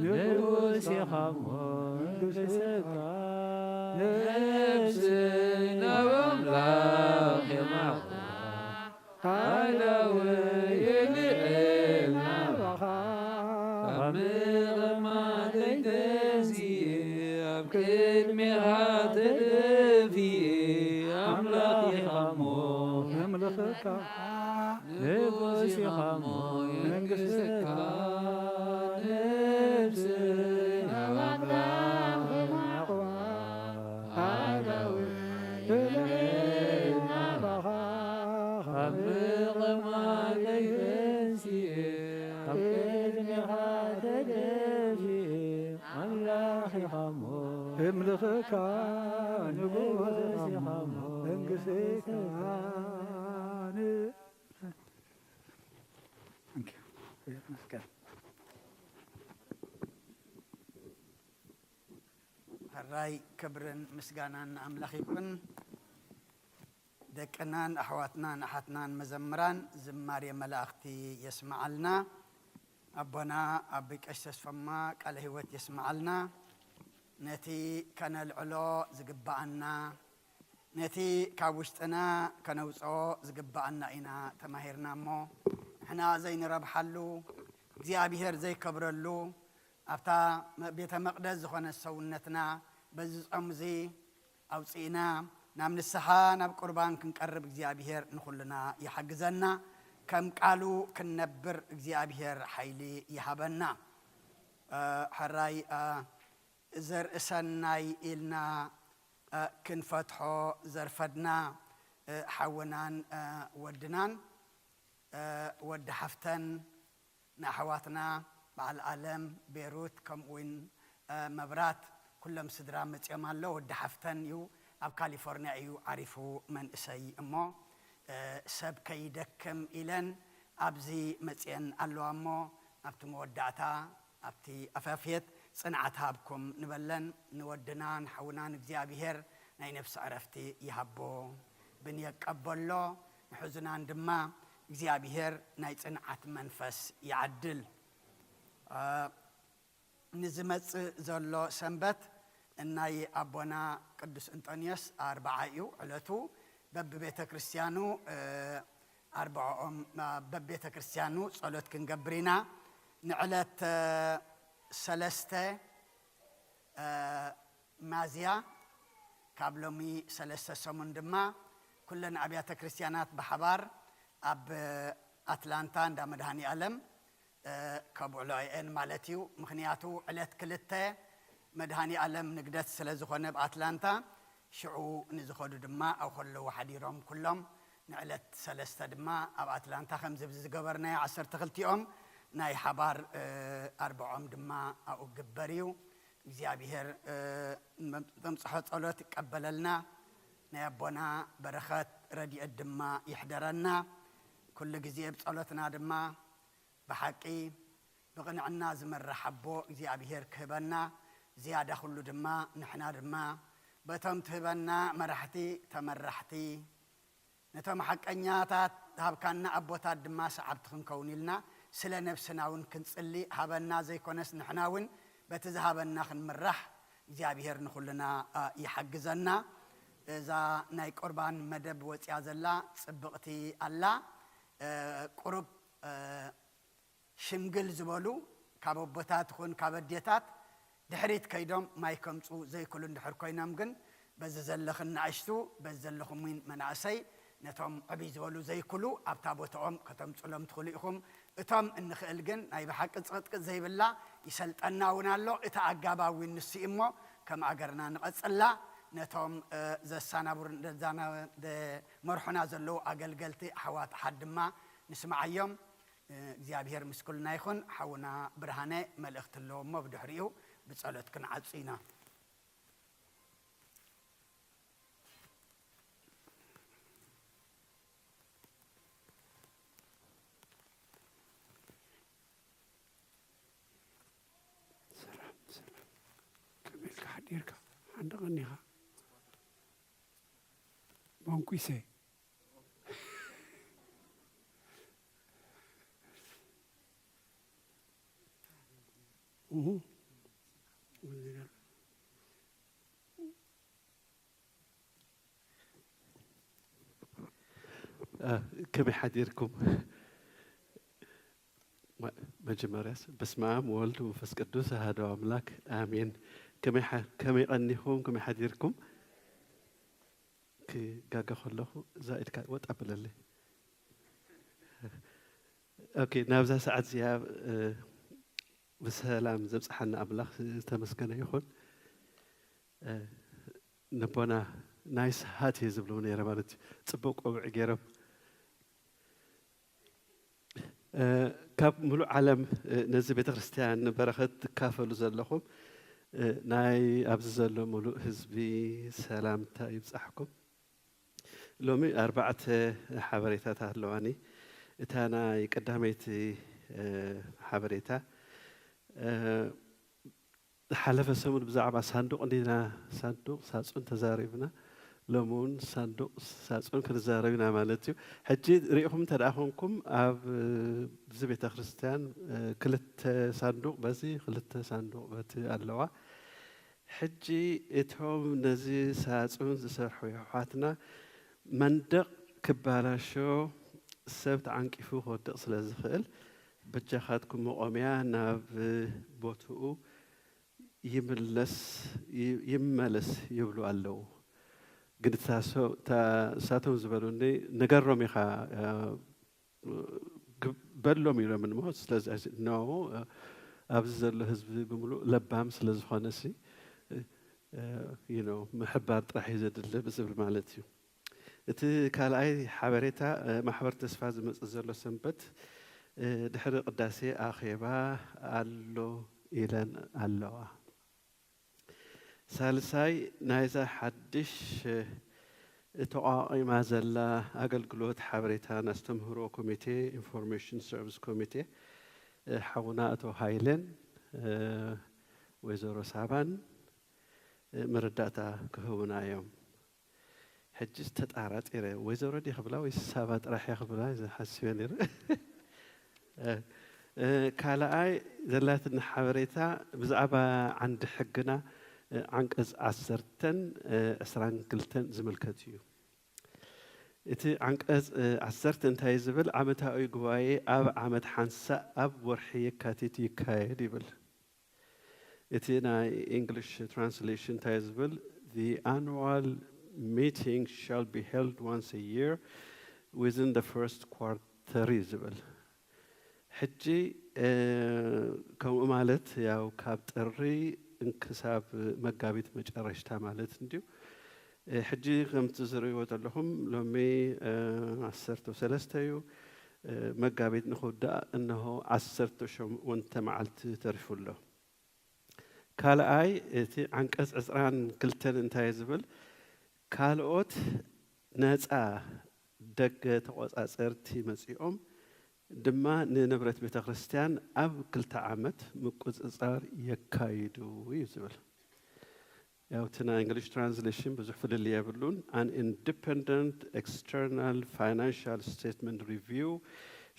ንጉስ ኢኻ እሞ ንግስካ። ነፍሰይ ናብ ኣምላኽ የማዕቑባ፣ ኣላውየ ልዕል ናባኻ፣ ኣብ ምቕማጠይ ተንሲኤ፣ ኣብ ቅድሜኻ ተደፊኤ፣ ኣምላኽ ኢኻ እሞ የምልኸካ፣ ንጉስ ኢኻ እሞ የንግስካ። ነፍሰይ ናብ ኣምላኽ የማዕቑባ፣ ኣላውየ ልዕል ናባኻ፣ ካብ ምቕማጠይ ተንሲኤ፣ ኣብ ቅድሜኻ ተደፊኤ፣ ኣምላኽ ኢኻ እሞ የምልኸካ፣ ንጉስ ኢኻ እሞ መንግስቲ ኢኻ። ሕራይ ክብርን ምስጋናን ንኣምላኽ ይኹን። ደቅናን ኣሕዋትናን ኣሓትናን መዘምራን ዝማሬ መላእኽቲ የስምዓልና። ኣቦና ኣቢ ቀሺ ተስፋማ ቃለ ህይወት የስምዓልና። ነቲ ከነልዕሎ ዝግብኣና፣ ነቲ ካብ ውሽጥና ከነውፅኦ ዝግብኣና ኢና ተማሂርና እሞ፣ ንሕና ዘይንረብሓሉ፣ እግዚኣብሄር ዘይከብረሉ፣ ኣብታ መ-፣ ቤተ መቕደስ ዝኾነ ሰውነትና በዚ ጾም እዚ ኣውፂእና ናብ ንስሓ ናብ ቁርባን ክንቀርብ እግዚኣብሄር ንኹልና ይሓግዘና። ከም ቃሉ ክንነብር እግዚኣብሄር ሓይሊ ይሃበና። እ፣ ሕራይ፣ እ፣ ዘርእሰናይ ኢልና፣ እ፣ ክንፈትሖ ዘርፈድና፣ እ፣ ሓውናን፣ እ፣ ወድናን፣ እ፣ ወዲ ሓፍተን ንኣሕዋትና በዓል ኣለም፣ ቤሩት፣ ከምኡ እውን፣ እ፣ መብራት፣ ኩሎም ስድራ መፅኦም ኣሎ። ወዲ ሓፍተን እዩ፣ ኣብ ካሊፎርኒያ እዩ ዓሪፉ፣ መንእሰይ እሞ፣ እ፣ ሰብ ከይደክም ኢለን ኣብዚ መፅኤን ኣለዋ እሞ፣ ኣብቲ መወዳእታ፣ ኣብቲ ኣፋፍየት ፅንዓት ሃብኩም ንበለን። ንወድናን ሓውናን እግዚኣብሄር ናይ ነፍሲ ዕረፍቲ ይሃቦ። ብንየቀበሎ፣ ንሕዙናን ድማ እግዚኣብሄር ናይ ጽንዓት መንፈስ ይዓድል። እ፣ ንዝመጽእ ዘሎ ሰንበት ናይ ኣቦና ቅዱስ እንጦንዮስ ኣርብዓ እዩ ዕለቱ። በብቤተ ክርስቲያኑ፣ እ፣ ኣርብዓኦም፣ እ፣ በቤተ ክርስቲያኑ ጸሎት ክንገብር ኢና። ንዕለት፣ እ፣ ሰለስተ ሚያዝያ ካብ ሎሚ ሰለስተ ሰሙን ድማ ኩለን ኣብያተ ክርስቲያናት ብሓባር ኣብ ኣትላንታ እንዳ መድሃኒ ኣለም ከብዕሎ እየን ማለት እዩ። ምኽንያቱ ዕለት ክልተ መድሃኒ ኣለም ንግደት ስለ ዝኾነ ኣብ ኣትላንታ ሽዑ ንዝኸዱ ድማ ኣብ ከለዉ ሓዲሮም ኩሎም ንዕለት ሰለስተ ድማ ኣብ ኣትላንታ ከምዚ ዝገበርናዮ ዓሰርተ ክልቲኦም ናይ ሓባር ኣርብዖም ድማ ኣብኡ ግበር እዩ። እግዚኣብሔር ተምፅሖ ጸሎት ይቀበለልና። ናይ ኣቦና በረኸት ረድኤት ድማ ይሕደረና። ኩሉ ግዜ ብጸሎትና ድማ ብሓቂ ብቕንዕና ዝመርሕ ኣቦ እግዚኣብሔር ክህበና ዝያዳ ኩሉ ድማ ንሕና ድማ በቶም ትህበና መራሕቲ ተመራሕቲ ነቶም ሓቀኛታት ዝሃብካና ኣቦታት ድማ ሰዓብቲ ክንከውን ኢልና ስለ ነብስና እውን ክንጽሊ ሃበና ዘይኮነስ ንሕና እውን በቲ ዝሃበና ክንምራሕ እግዚኣብሔር ንኹልና ይሓግዘና። እዛ ናይ ቁርባን መደብ ወፅያ ዘላ ፅብቕቲ ኣላ። ቁሩብ ሽምግል ዝበሉ ካብ ኣቦታት ይኹን ካብ ኣዴታት ድሕሪት ከይዶም ማይ ከምፁ ዘይክሉ እንድሕር ኮይኖም ግን በዚ ዘለኽን ንኣሽቱ በዚ ዘለኹም እውን መናእሰይ ነቶም ዕብይ ዝበሉ ዘይክሉ ኣብታ ቦታኦም ከተምፁሎም ትኽእሉ ኢኹም። እቶም እንኽእል ግን ናይ ብሓቂ ፅቕጥቅጥ ዘይብላ ይሰልጠና እውን ኣሎ። እቲ ኣጋባብ እውን ንሱ እዩ እሞ ከም ኣገርና ንቐፅላ ነቶም ዘሳናብሩ መርሑና ዘለዉ ኣገልገልቲ ኣሕዋት ሓድ ድማ ንስማዓዮም። እግዚኣብሔር ምስ ኩልና ይኹን። ሓውና ብርሃነ መልእኽቲ ኣለዎ እሞ ብድሕሪኡ ብጸሎት ክንዓጹ ኢና። ሰላም ሰላም። ከመይ ኢልካ ሓዲርካ? ሓንደ ቀኒኻ? ቦንኩሰ። ከመይ ሓዲርኩም? መጀመርያስ በስመ ኣብ ወወልድ ወመንፈስ ቅዱስ ኣሃዱ ኣምላክ ኣሜን። ከመይ ቀኒኹም? ከመይ ሓዲርኩም? ክጋገ ከለኹ እዛ ኢድካ ወጣ ብለለይ። ኦኬ፣ ናብዛ ሰዓት እዚኣ ብሰላም ዘብፅሓና ኣምላኽ ዝተመስገነ ይኹን። ነቦና ናይስ ሃት እየ ዝብሉ ነይረ ማለት እዩ። ፅቡቅ ቆብዕ ገይሮም ካብ ሙሉእ ዓለም ነዚ ቤተ ክርስቲያን በረኸት ትካፈሉ ዘለኹም ናይ ኣብዚ ዘሎ ሙሉእ ህዝቢ ሰላምታ ይብፃሕኩም። ሎሚ ኣርባዕተ ሓበሬታት ኣለዋኒ። እታ ናይ ቀዳመይቲ ሓበሬታ ዝሓለፈ ሰሙን ብዛዕባ ሳንዱቕ እንዲና ሳንዱቕ ሳጹን ተዛሪብና። ሎሚ እውን ሳንዱቕ ሳጹን ክንዛረብ ኢና ማለት እዩ። ሕጂ ርኢኹም እንተ ደኣ ኮንኩም ኣብዚ ቤተ ክርስቲያን ክልተ ሳንዱቕ በዚ ክልተ ሳንዱቕ በቲ ኣለዋ። ሕጂ እቶም ነዚ ሳጹን ዝሰርሑ የሕዋትና መንደቕ ክባላሾ ሰብ ተዓንቂፉ ክወድቕ ስለ ዝኽእል በጃኻትኩም መቖምያ ናብ ቦትኡ ይምለስ ይመለስ ይብሉ ኣለዉ። ግን እሳቶም ዝበሉኒ ንገሮም ኢኻ በሎም ኢሎም እሞ ስለዚ no ኣብዚ ዘሎ ህዝቢ ብምሉእ ለባም ስለ ዝኾነ ሲ you know ምሕባር ጥራሕ እዩ ዘድሊ ብዝብል ማለት እዩ። እቲ ካልኣይ ሓበሬታ ማሕበር ተስፋ ዝመጽእ ዘሎ ሰንበት ድሕሪ ቅዳሴ ኣኼባ ኣሎ ኢለን ኣለዋ። ሳልሳይ ናይዛ ሓድሽ ተቋቒማ ዘላ ኣገልግሎት ሓበሬታን ኣስተምህሮ ኮሚቴ ኢንፎርሜሽን ሰርቪስ ኮሚቴ ሓውና ኣቶ ሃይለን ወይዘሮ ሳባን መረዳእታ ክህቡና እዮም። ሕጅስ ተጣራጢረ ወይዘሮ ድየ ክብላ ወይ ሳባ ጥራሕ እየ ክብላ ዝሓስበ ነይረ። ካልኣይ ዘላትኒ ሓበሬታ ብዛዕባ ዓንዲ ሕግና ዓንቀፅ ዓሰርተን ዕስራን ክልተን ዝምልከት እዩ። እቲ ዓንቀፅ ዓሰርተ እንታይ ዝብል ዓመታዊ ጉባኤ ኣብ ዓመት ሓንሳእ ኣብ ወርሒ የካቲት ይካየድ ይብል። እቲ ናይ English translation እንታይ ዝብል? The annual meeting shall be held once a year within the first quarter እዩ ዝብል። ሕጂ ከምኡ ማለት ያው ካብ ጥሪ እንክሳብ መጋቢት መጨረሽታ ማለት እንድዩ። ሕጂ ከምቲ ዝርእይዎ ዘለኹም ሎሚ ዓሰርተ ሰለስተ እዩ። መጋቢት ንክውዳእ እነሆ ዓሰርተ ሸሞንተ መዓልቲ ተሪፉ ኣሎ። ካልኣይ እቲ ዓንቀፅ ዕስራን ክልተን እንታይ ዝብል? ካልኦት ነፃ ደገ ተቆፃፀርቲ መፂኦም ድማ ንንብረት ቤተ ክርስቲያን ኣብ ክልተ ዓመት ምቁፅፃር የካይዱ እዩ ዝብል። ያው እቲ ናይ English translation ብዙሕ ፍልልይ የብሉን። An independent external financial statement review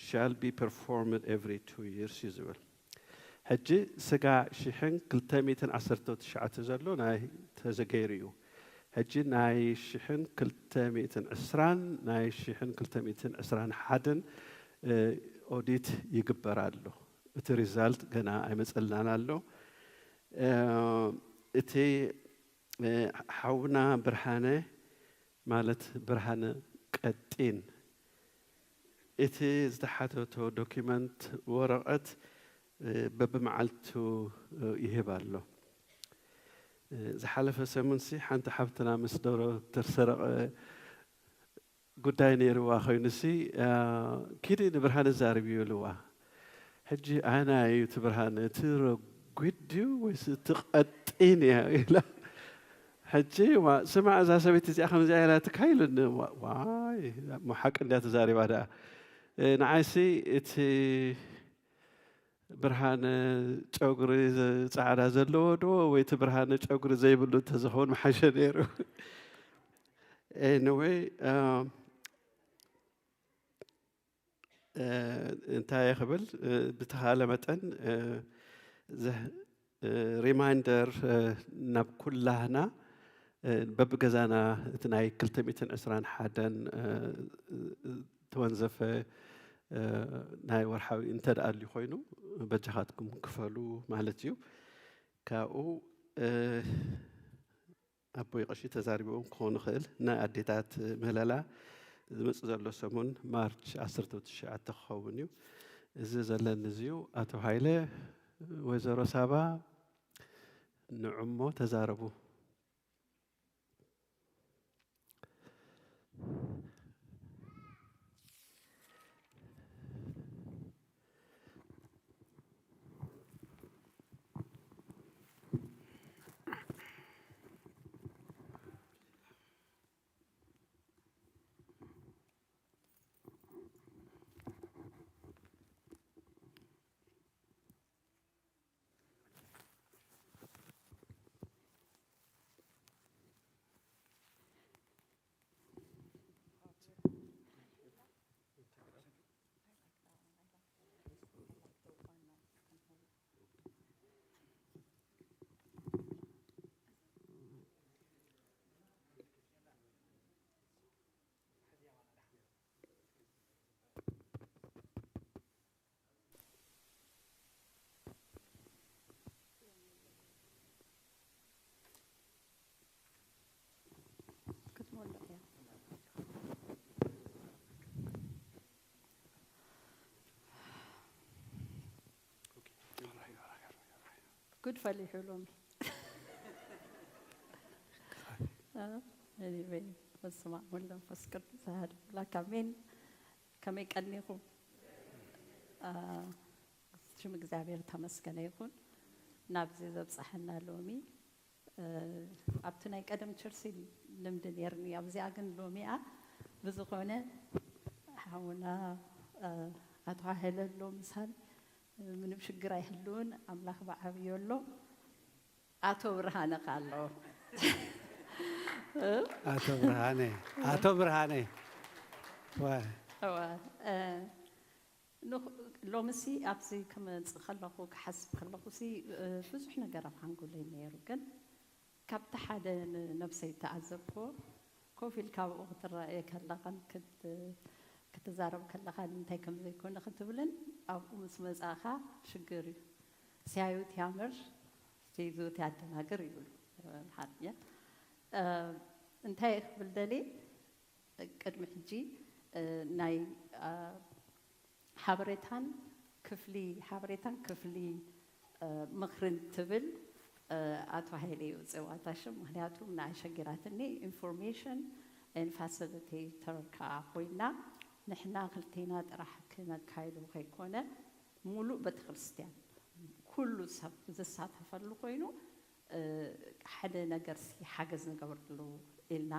shall be performed every two years እዩ ዝብል። ሕጂ ስጋ ሽሕን ክልተ ሚእትን ዓሰርተ ትሽዓተ ዘሎ ናይ ተዘገይሩ እዩ። ሕጂ ናይ ሽሕን ክልተ ሚእትን ዕስራን ናይ ሽሕን ክልተ ሚእትን ዕስራን ሓደን ኦዲት ይግበር ኣሎ። እቲ ሪዛልት ገና ኣይመፀልናን ኣሎ። እቲ ሓውና ብርሃነ ማለት ብርሃነ ቀጢን እቲ ዝተሓተቶ ዶኪመንት ወረቐት በብመዓልቱ ይህብ ኣሎ። ዝሓለፈ ሰሙንሲ ሓንቲ ሓብትና ምስ ዶክተር ሰረቐ ጉዳይ ነይርዋ ኮይኑሲ ኪዲ ንብርሃነ ዛርብ ይብልዋ። ሕጂ ኣና እዩ እቲ ብርሃነ እቲ ረጒድ ድዩ ወይስ እቲ ቀጢን እያ ኢላ። ሕጂ ስማዕ እዛ ሰበይቲ እዚኣ ከምዚኣ ኢላ ትካ ኢሉኒ። ዋይ እሞ ሓቂ እንድያ ተዛሪባ ደኣ። ንዓይሲ እቲ ብርሃነ ጨጉሪ ፃዕዳ ዘለዎ ዶ ወይ እቲ ብርሃነ ጨጉሪ ዘይብሉ እንተዝኸውን ምሓሸ ነይሩ። Anyway እንታይ ክብል ብተኻለ መጠን ሪማይንደር ናብ ኩላህና በብገዛና እቲ ናይ ክልተ ሚእትን ዕስራን ሓደን ተወንዘፈ ናይ ወርሓዊ እንተ ደኣ ኣልዩ ኮይኑ በጃኻትኩም ክፈሉ ማለት እዩ። ካብኡ ኣቦይ ቀሺ ተዛሪቦም ክኾን ይኽእል። ናይ ኣዴታት ምህለላ ዝመጽእ ዘሎ ሰሙን ማርች ዓሰርተ ትሽዓተ ክኸውን እዩ። እዚ ዘለኒ እዚዩ። ኣቶ ሃይለ፣ ወይዘሮ ሳባ ንዑሞ ተዛረቡ። ክትመልእ እያ። ጉድ ፈሊሑ ሎሚ። Anyway፣ በስመ ኣብ ወወልድ ወመንፈስ ቅዱስ ኣሐዱ ኣምላክ ኣሜን። ከመይ ቀኒኹም? ሽም እግዚኣብሔር ተመስገነ ይኹን ናብዚ ዘብፀሐና ሎሚ። ኣብቲ ናይ ቀደም ቸርሲ ልምዲ ነይርኒ፣ ኣብዚኣ ግን ሎሚኣ ብዝኾነ ሓውና ኣቶ ሃይለ ኣሎ ምሳል ምንም ሽግር ኣይህልውን። ኣምላኽ ብዓብዩ ኣሎ። ኣቶ ብርሃነ ከ ኣሎ። ኣቶ ብርሃነ፣ ኣቶ ብርሃነ። እዋ፣ ሎምሲ ኣብዚ ክመፅእ ከለኹ ክሓስብ ከለኹሲ ብዙሕ ነገር ኣብ ሓንጎለይ ነይሩ፣ ግን ካብቲ ሓደ ንነብሰይ እተዓዘብክዎ፣ ኮፍ ኢልካ ኣብኡ ክትረኣየ ከለኻን ክት-፣ ክትዛረብ ከለኻን እንታይ ከም ዘይኮነ ክትብልን ኣብኡ ምስ መጻእኻ ሽግር እዩ። ሲያዩት ያምር፣ ሒዙ እቲ ኣደናግር ይብሉ ሓርኛ። እንታይ ክብል ደልየ፣ ቅድሚ ሕጂ ናይ ሓበሬታን ክፍሊ ሓበሬታን ክፍሊ ምኽርን ትብል ኣቶ ሃይለ የውፅእዋ እታ ሽም። ምክንያቱ ንዓይ ሸጊራትኒ። Information and Facilitator ከዓ ኮይና፣ ንሕና ክልቴና ጥራሕ ክነካይዶ ከይኮነ፣ ሙሉእ ቤተክርስትያን ኩሉ ሰብ ዝሳተፈሉ ኮይኑ፣ ሓደ ነገር ሲ ሓገዝ ንገብረሉ ኢልና፣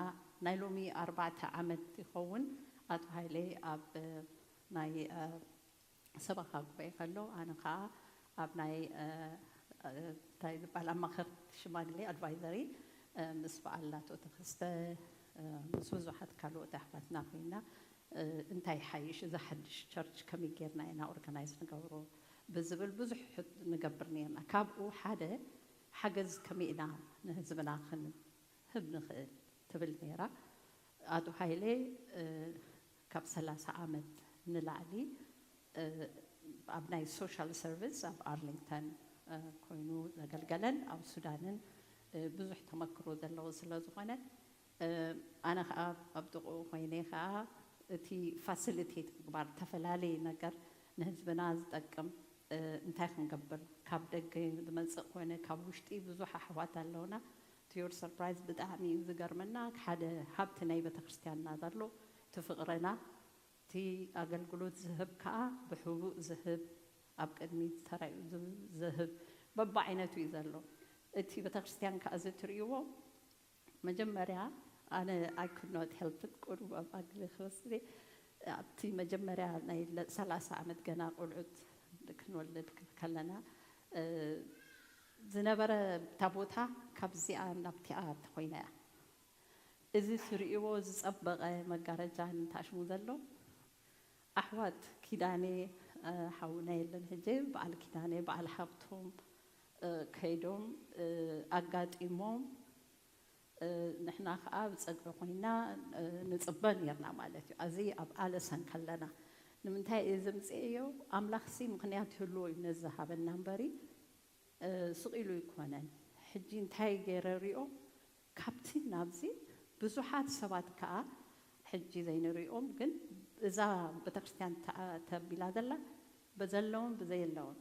ናይ ሎሚ ኣርባዕተ ዓመት ይኸውን ኣቶ ሃይለ ኣብ ናይ ሰበኻ ጉባኤ ከሎ፣ ኣነ ከዓ ኣብ ናይ እንታይ ዝበሃል፣ ኣማኸርቲ ሽማግሌ፣ ኣድቫይዘሪ፣ ምስ በዓል ኣቶ ተኸስተ፣ ምስ ብዙሓት ካልኦት ኣሕዋትና ኮይና፣ እንታይ ሓይሽ፣ እዚ ሓድሽ ቸርች ከመይ ጌርና ኢና ኦርጋናይዝ ንገብሮ ብዝብል ብዙሕ ንገብር ነርና። ካብኡ ሓደ ሓገዝ ከመይ ኢና ንህዝብና ክንህብ ንኽእል ትብል ነይራ። ኣቶ ሃይለ ካብ ሰላሳ ዓመት ንላዕሊ ኣብ ናይ ሶሻል ሰርቪስ ኣብ ኣርሊንግተን ኮይኑ ዘገልገለን ኣብ ሱዳንን ብዙሕ ተመክሮ ዘለዎ ስለ ዝኾነ፣ ኣነ ከዓ ኣብ ጥቕኡ ኮይነ ከዓ እቲ ፋሲሊቴት ምግባር፣ ተፈላለየ ነገር ንህዝብና ዝጠቅም እንታይ ክንገብር፣ ካብ ደገ ዝመፅእ ኮነ ካብ ውሽጢ ብዙሕ ኣሕዋት ኣለውና። To your surprise፣ ብጣዕሚ እዩ ዝገርመና። ሓደ ሃብቲ ናይ ቤተክርስትያንና ዘሎ እቲ ፍቕርና፣ እቲ ኣገልግሎት ዝህብ ከዓ ብሕቡእ ዝህብ፣ ኣብ ቅድሚት ተራኡ ዝህብ፣ በብዓይነቱ እዩ ዘሎ። እቲ ቤተክርስትያን ከዓ እዚ ትርእይዎ፣ መጀመርያ ኣነ I could not help it፣ ቁሩብ ኣብ ኣግሊ ክወስድ እየ። ኣብቲ መጀመርያ ናይ ለ- ሰላሳ ዓመት ገና ቆልዑት ክንወልድ ከለና፣ እ፣ ዝነበረ እታ ቦታ ካብዚኣ ናብቲኣ ተኾይና እያ። እዚ ትርእይዎ ዝጸበቐ መጋረጃ ንታሽሙ ዘሎ ኣሕዋት ኪዳነ፣ እ፣ ሓውና የለን ሕጂ፣ በዓል ኪዳነ፣ በዓል ሃብቶም፣ እ፣ ከይዶም፣ እ፣ ኣጋጢሞም፣ እ፣ ንሕና ኸኣ ብጸግዒ ኮይና፣ እ፣ ንጽበ ኔርና ማለት እዩ። እዚ ኣብ ኣለሰን ከለና። ንምንታይ እየ ዘምጽኤዮ? ኣምላኽሲ ምኽንያት ይህልዎ እዩ ነዚ ሃበና እምበሪ፣ እ፣ ስቕ ኢሉ ኣይኮነን። ሕጂ እንታይ ገይረ ሪኦ? ካብቲ ናብዚ ብዙሓት ሰባት ከኣ ሕጂ ዘይንሪኦም፣ ግን እዛ ቤተክርስትያን ተኣ-፣ ተቢላ ዘላ፣ ብዘለውን ብዘየለውን፣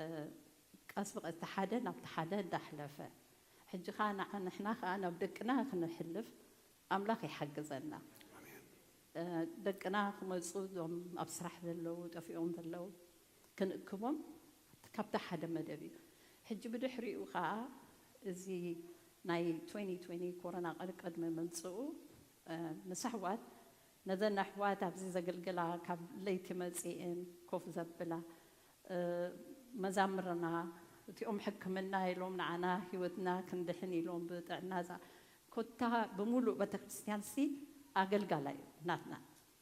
እ፣ ቀስ ብቐስ፣ እቲ ሓደ ናብቲ ሓደ እንዳሕለፈ፣ ሕጂ ኸኣ ንዓ-፣ ንሕና ኸኣ ናብ ደቅና ክነሕልፍ ኣምላኽ ይሓግዘና። እ፣ ደቅና ክመጹ፣ እዞም ኣብ ስራሕ ዘለዉ፣ ጠፊኦም ዘለዉ፣ ክንእክቦም ካብቲ ሓደ መደብ እዩ። ሕጂ ብድሕሪኡ ኸኣ እዚ ናይ ትዌንቲ ትዌንቲ ኮሮና ቅድ-፣ ቅድሚ ምምጽኡ፣ እ፣ ምስ ኣሕዋት፣ ነዘን ኣሕዋት ኣብዚ ዘገልግላ፣ ካብ ለይቲ መጺኤን ኮፍ ዘብላ፣ እ፣ መዛምርና፣ እቲኦም ሕክምና ኢሎም ንዓና ህይወትና ክንድሕን ኢሎም ብጥዕና ዛ-፣ ኮታ ብምሉእ ቤተክርስትያንሲ ኣገልጋላይ እዩ ናትና።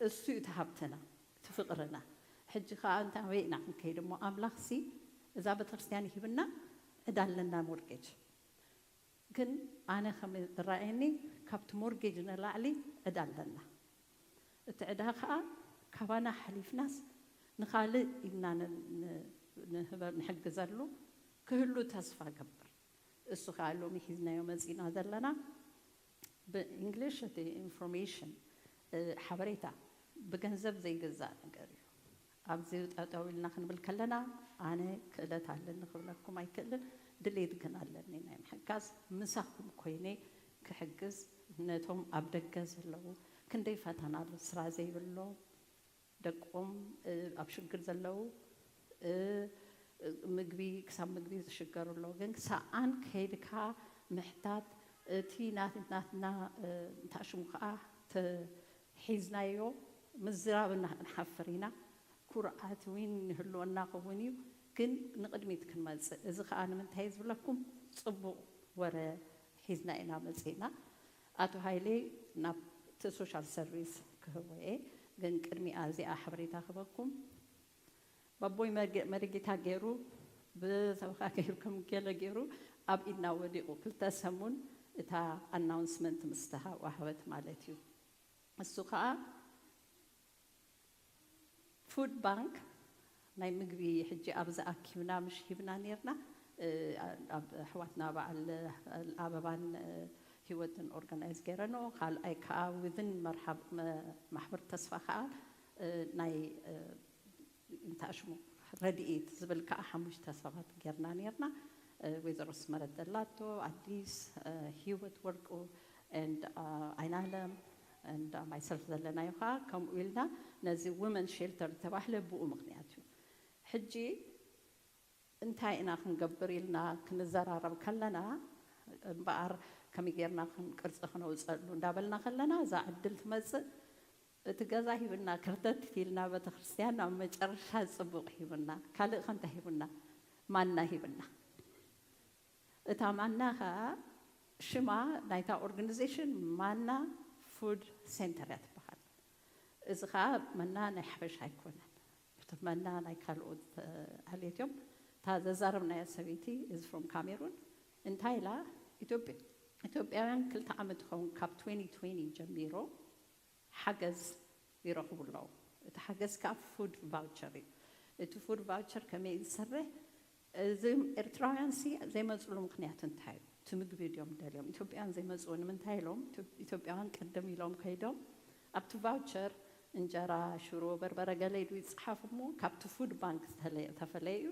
እሱ እዩ እቲ ሃብትና፣ እቲ ፍቕርና። ሕጂ ኸኣ እንተ ኣበይ ኢና ክንከይድ እሞ? ኣምላኽሲ እዛ ቤተክርስትያን ሂብና፣ ዕዳ ኣለና ሞርጌጅ። ግን ኣነ ከም ዝረኣየኒ፣ ካብቲ ሞርጌጅ ንላዕሊ ዕዳ ኣለና። እቲ ዕዳ ኸኣ ካባና ሓሊፍናስ ንኻልእ ኢልና ን-፣ ን-፣ ንህበ-፣ ንሕግዘሉ ክህሉ ተስፋ እገብር። እሱ ኸኣ ሎሚ ሒዝናዮ መጺእና ዘለና፣ ብእንግሊሽ እቲ ኢንፎርሜሽን፣ እ፣ ሓበሬታ ብገንዘብ ዘይግዛእ ነገር እዩ። ኣብዚ ጠጠው ኢልና ክንብል ከለና፣ ኣነ ክእለት ኣለኒ ክብለኩም ኣይክእልን፣ ድሌት ግን ኣለኒ ናይ ምሕጋዝ። ምሳኹም ኮይነ ክሕግዝ፣ ነቶም ኣብ ደገ ዘለዉ፣ ክንደይ ፈተና ኣሎ፣ ስራ ዘይብሎም፣ ደቆም፣ እ፣ ኣብ ሽግር ዘለዉ፣ እ፣ ምግቢ፣ ክሳብ ምግቢ ዝሽገሩ ኣለዉ። ግን ሰኣን ከይድካ ምሕታት፣ እቲ ናት-፣ ናትና፣ እ፣ እንታይ ሽሙ ከኣ ተ-፣ ሒዝናዮ ምዝራብ እና-፣ ንሓፍር ኢና። ኩርዓት እውን ንህልወና ክውን እዩ፣ ግን ንቕድሚት ክንመጽእ። እዚ ከኣ ንምንታይ ዝብለኩም፣ ጽቡቕ ወረ ሒዝና ኢና መጺእና። ኣቶ ሃይሌ ናብቲ ሶሻል ሰርቪስ ክህቦ እየ፣ ግን ቅድሚኣ እዚኣ ሓበሬታ ክህበኩም። ባቦይ መርጌ-፣ መሪጌታ ገይሩ፣ ብሰበኻ ገይሩ፣ ከም ገለ ገይሩ ኣብ ኢድና ወዲቑ። ክልተ ሰሙን እታ ኣናውንስመንት ምስ ተሃ-፣ ወሃበት ማለት እዩ። እሱ ኸኣ ፉድ ባንክ ናይ ምግቢ ሕጂ ኣብዚ ኣኪብና ምሽ ሂብና ኔርና። ኣብ ኣሕዋትና በዓል ኣበባን ህይወትን ኦርጋናይዝ ገይረንኦ። ካልኣይ ከዓ ዊዝን ማሕበር ተስፋ ከዓ ናይ እንታይ ሽሙ ረድኢት ዝብል ከዓ ሓሙሽተ ሰባት ጌርና ኔርና። ወይዘሮ ስመረት ደላቶ፣ ኣዲስ፣ ህይወት ወርቁ፣ and ኣይናለም፣ and ማይሰልፍ ዘለናዮ ከዓ ከምኡ ኢልና ነዚ ውመን ሼልተር ዝተባህለ ብኡ ምክንያት እዩ። ሕጂ እንታይ ኢና ክንገብር ኢልና ክንዘራረብ ከለና እምበኣር ከመይ ጌርና ቅርፂ ክነውፀሉ እንዳበልና ከለና እዛ ዕድል ትመፅእ። እቲ ገዛ ሂብና ክርተት ኢልና ቤተክርስትያን ኣብ መጨረሻ ፅቡቕ ሂብና። ካልእ ከ እንታይ ሂብና? ማና ሂብና። እታ ማና ኸዓ ሽማ ናይታ ኦርጋኒዜሽን ማና ፉድ ሴንተር እያ ትበሃል። እዚ ኸዓ መና ናይ ሓበሻ ኣይኮነን። እቲ መና ናይ ካልኦት ዓሌት እዮም። እታ ዘዛረብናያ ሰበይቲ is from ካሜሩን። እንታይ ኢላ? ኢትዮጵያ ኢትዮጵያውያን ክልተ ዓመት ይኸውን ካብ twenty twenty ጀሚሮ ሓገዝ ይረኽቡ ኣለዉ። እቲ ሓገዝ ከዓ ፉድ ቫውቸር እዩ። እቲ ፉድ ቫውቸር ከመይ እዩ ዝሰርሕ? እዞም ኤርትራውያን ሲ ዘይመፅሉ ምክንያት እንታይ እዩ? እቲ ምግቢ ድዮም ደልዮም? ኢትዮጵያውያን ዘይመፅኡ ንምንታይ ኢሎም? ኢትዮ- ኢትዮጵያውያን ቅድም ኢሎም ከይዶም ኣብቲ ቫውቸር እንጀራ፣ ሽሮ፣ በርበረ ገለ ኢሉ ይፅሓፍ እሞ ካብቲ ፉድ ባንክ ዝተለ- ተፈለዩ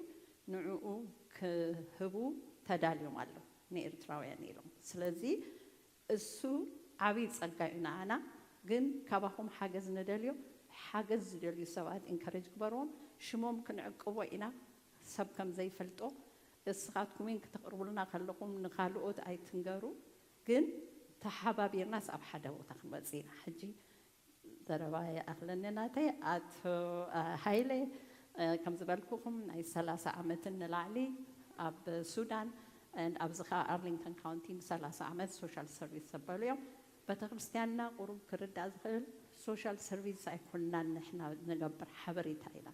ንዕኡ ክህቡ ተዳልዮም ኣለዉ ንኤርትራውያን ኢሎም። ስለዚ እሱ ዓብዪ ጸጋ እዩ ንዓና። ግን ካባኹም ሓገዝ ንደልዮ፣ ሓገዝ ዝደልዩ ሰባት ኢንከሬጅ ግበርዎም። ሽሞም ክንዕቅቦ ኢና፣ ሰብ ከም ዘይፈልጦ። እስኻትኩም እውን ክተቕርቡልና ከለኹም ንኻልኦት ኣይትንገሩ፣ ግን ተሓባቢርናስ ኣብ ሓደ ቦታ ክንመጽእ ኢና። ሕጂ ዘረባ ይኣኽለኒ ናተይ። ኣቶ ሃይለ፣ ከም ዝበልኩኹም ናይ ሰላሳ ዓመትን ንላዕሊ ኣብ ሱዳን፣ ኣብዚ ኸዓ ኣርሊንግተን ካውንቲ ንሰላሳ ዓመት ሶሻል ሰርቪስ ዘበሉ እዮም። ቤተክርስትያንና ቁሩብ ክርዳእ ዝኽእል ሶሻል ሰርቪስ ኣይኮንናን ንሕና ንገብር፣ ሓበሬታ ኢና።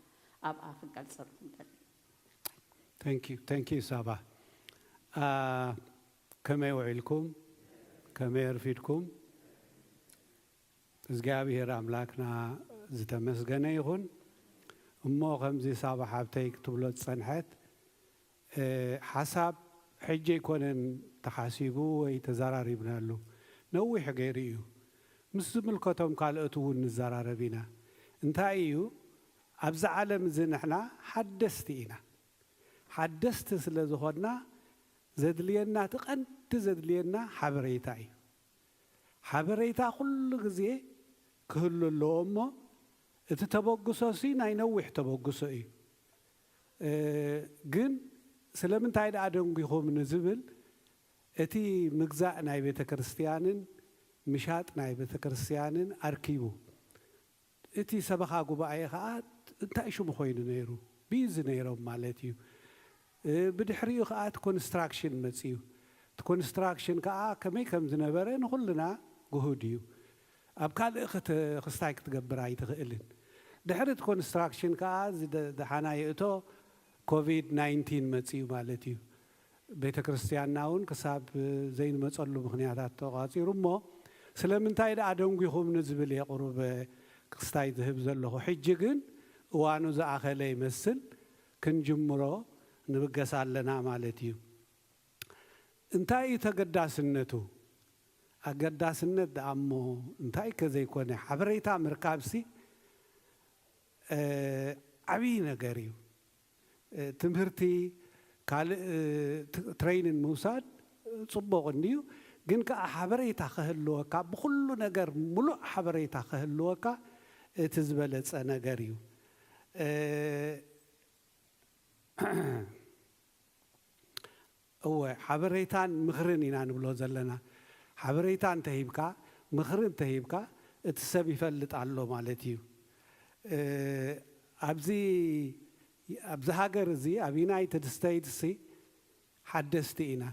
ኣብኣ ክንገልጸልኩም ደሊ። Thank you ሳባ። ከመይ ውዒልኩም? ከመይ ኣርፊድኩም? እግዚኣብሔር ኣምላክና ዝተመስገነ ይኹን። እሞ ከምዚ ሳባ ሓብተይ ክትብሎ ዝጸንሐት፣ ሓሳብ ሕጂ ኣይኮነን ተሓሲቡ ወይ ተዘራሪብናሉ፣ ነዊሕ ገይሩ እዩ። ምስ ዝምልከቶም ካልኦት እውን ንዘራረብ ኢና። እንታይ እዩ? ኣብዚ ዓለም እዚ ንሕና ሓደስቲ ኢና። ሓደስቲ ስለ ዝኾንና ዘድልየና፣ እቲ ቀንዲ ዘድልየና ሓበሬታ እዩ። ሓበሬታ ኩሉ ግዜ ክህሉ ኣለዎ እሞ እቲ ተበግሶ ሲ ናይ ነዊሕ ተበግሶ እዩ። ግን ስለምንታይ ደኣ ደንጒኹም ንዝብል እቲ ምግዛእ ናይ ቤተ ክርስትያንን ምሻጥ ናይ ቤተ ክርስትያንን ኣርኪቡ እቲ ሰበኻ ጉባኤ ኸዓ እንታይ ሽሙ ኮይኑ ነይሩ? ቢዚ ነይሮም ማለት እዩ። ብድሕሪኡ ኸዓ እቲ ኮንስትራክሽን መፅዩ። እቲ ኮንስትራክሽን ከዓ ከመይ ከም ዝነበረ ንኹልና ግሁድ እዩ። ኣብ ካልእ ክስታይ ክትገብር ኣይትኽእልን። ድሕሪ እቲ ኮንስትራክሽን ከዓ ደሓና ይእቶ ኮቪድ ናይንቲን መፅዩ ማለት እዩ። ቤተ ክርስትያንና እውን ክሳብ ዘይንመፀሉ ምኽንያታት ተቋፂሩ እሞ ስለምንታይ ደኣ ደንጒኹም ንዝብል እየ ቁሩብ ክስታይ ዝህብ ዘለኹ። ሕጂ ግን እዋኑ ዝኣኸለ ይመስል ክንጅምሮ ንብገስ ኣለና ማለት እዩ። እንታይ እዩ ተገዳስነቱ? ኣገዳስነት ደኣ እሞ እንታይ ከዘይኮነ ሓበሬታ ምርካብሲ ዓብዪ ነገር እዩ። ትምህርቲ ካልእ ትሬይንን ምውሳድ ፅቡቕ እንድዩ፣ ግን ከዓ ሓበሬታ ክህልወካ ብኩሉ ነገር ሙሉእ ሓበሬታ ክህልወካ እቲ ዝበለፀ ነገር እዩ። እወ ሓበሬታን ምኽርን ኢና ንብሎ ዘለና። ሓበሬታ እንተሂብካ ምኽሪ እንተሂብካ እቲ ሰብ ይፈልጥ ኣሎ ማለት እዩ። ኣብዚ ኣብዚ ሃገር እዚ ኣብ ዩናይትድ ስቴትስ ሓደስቲ ኢና።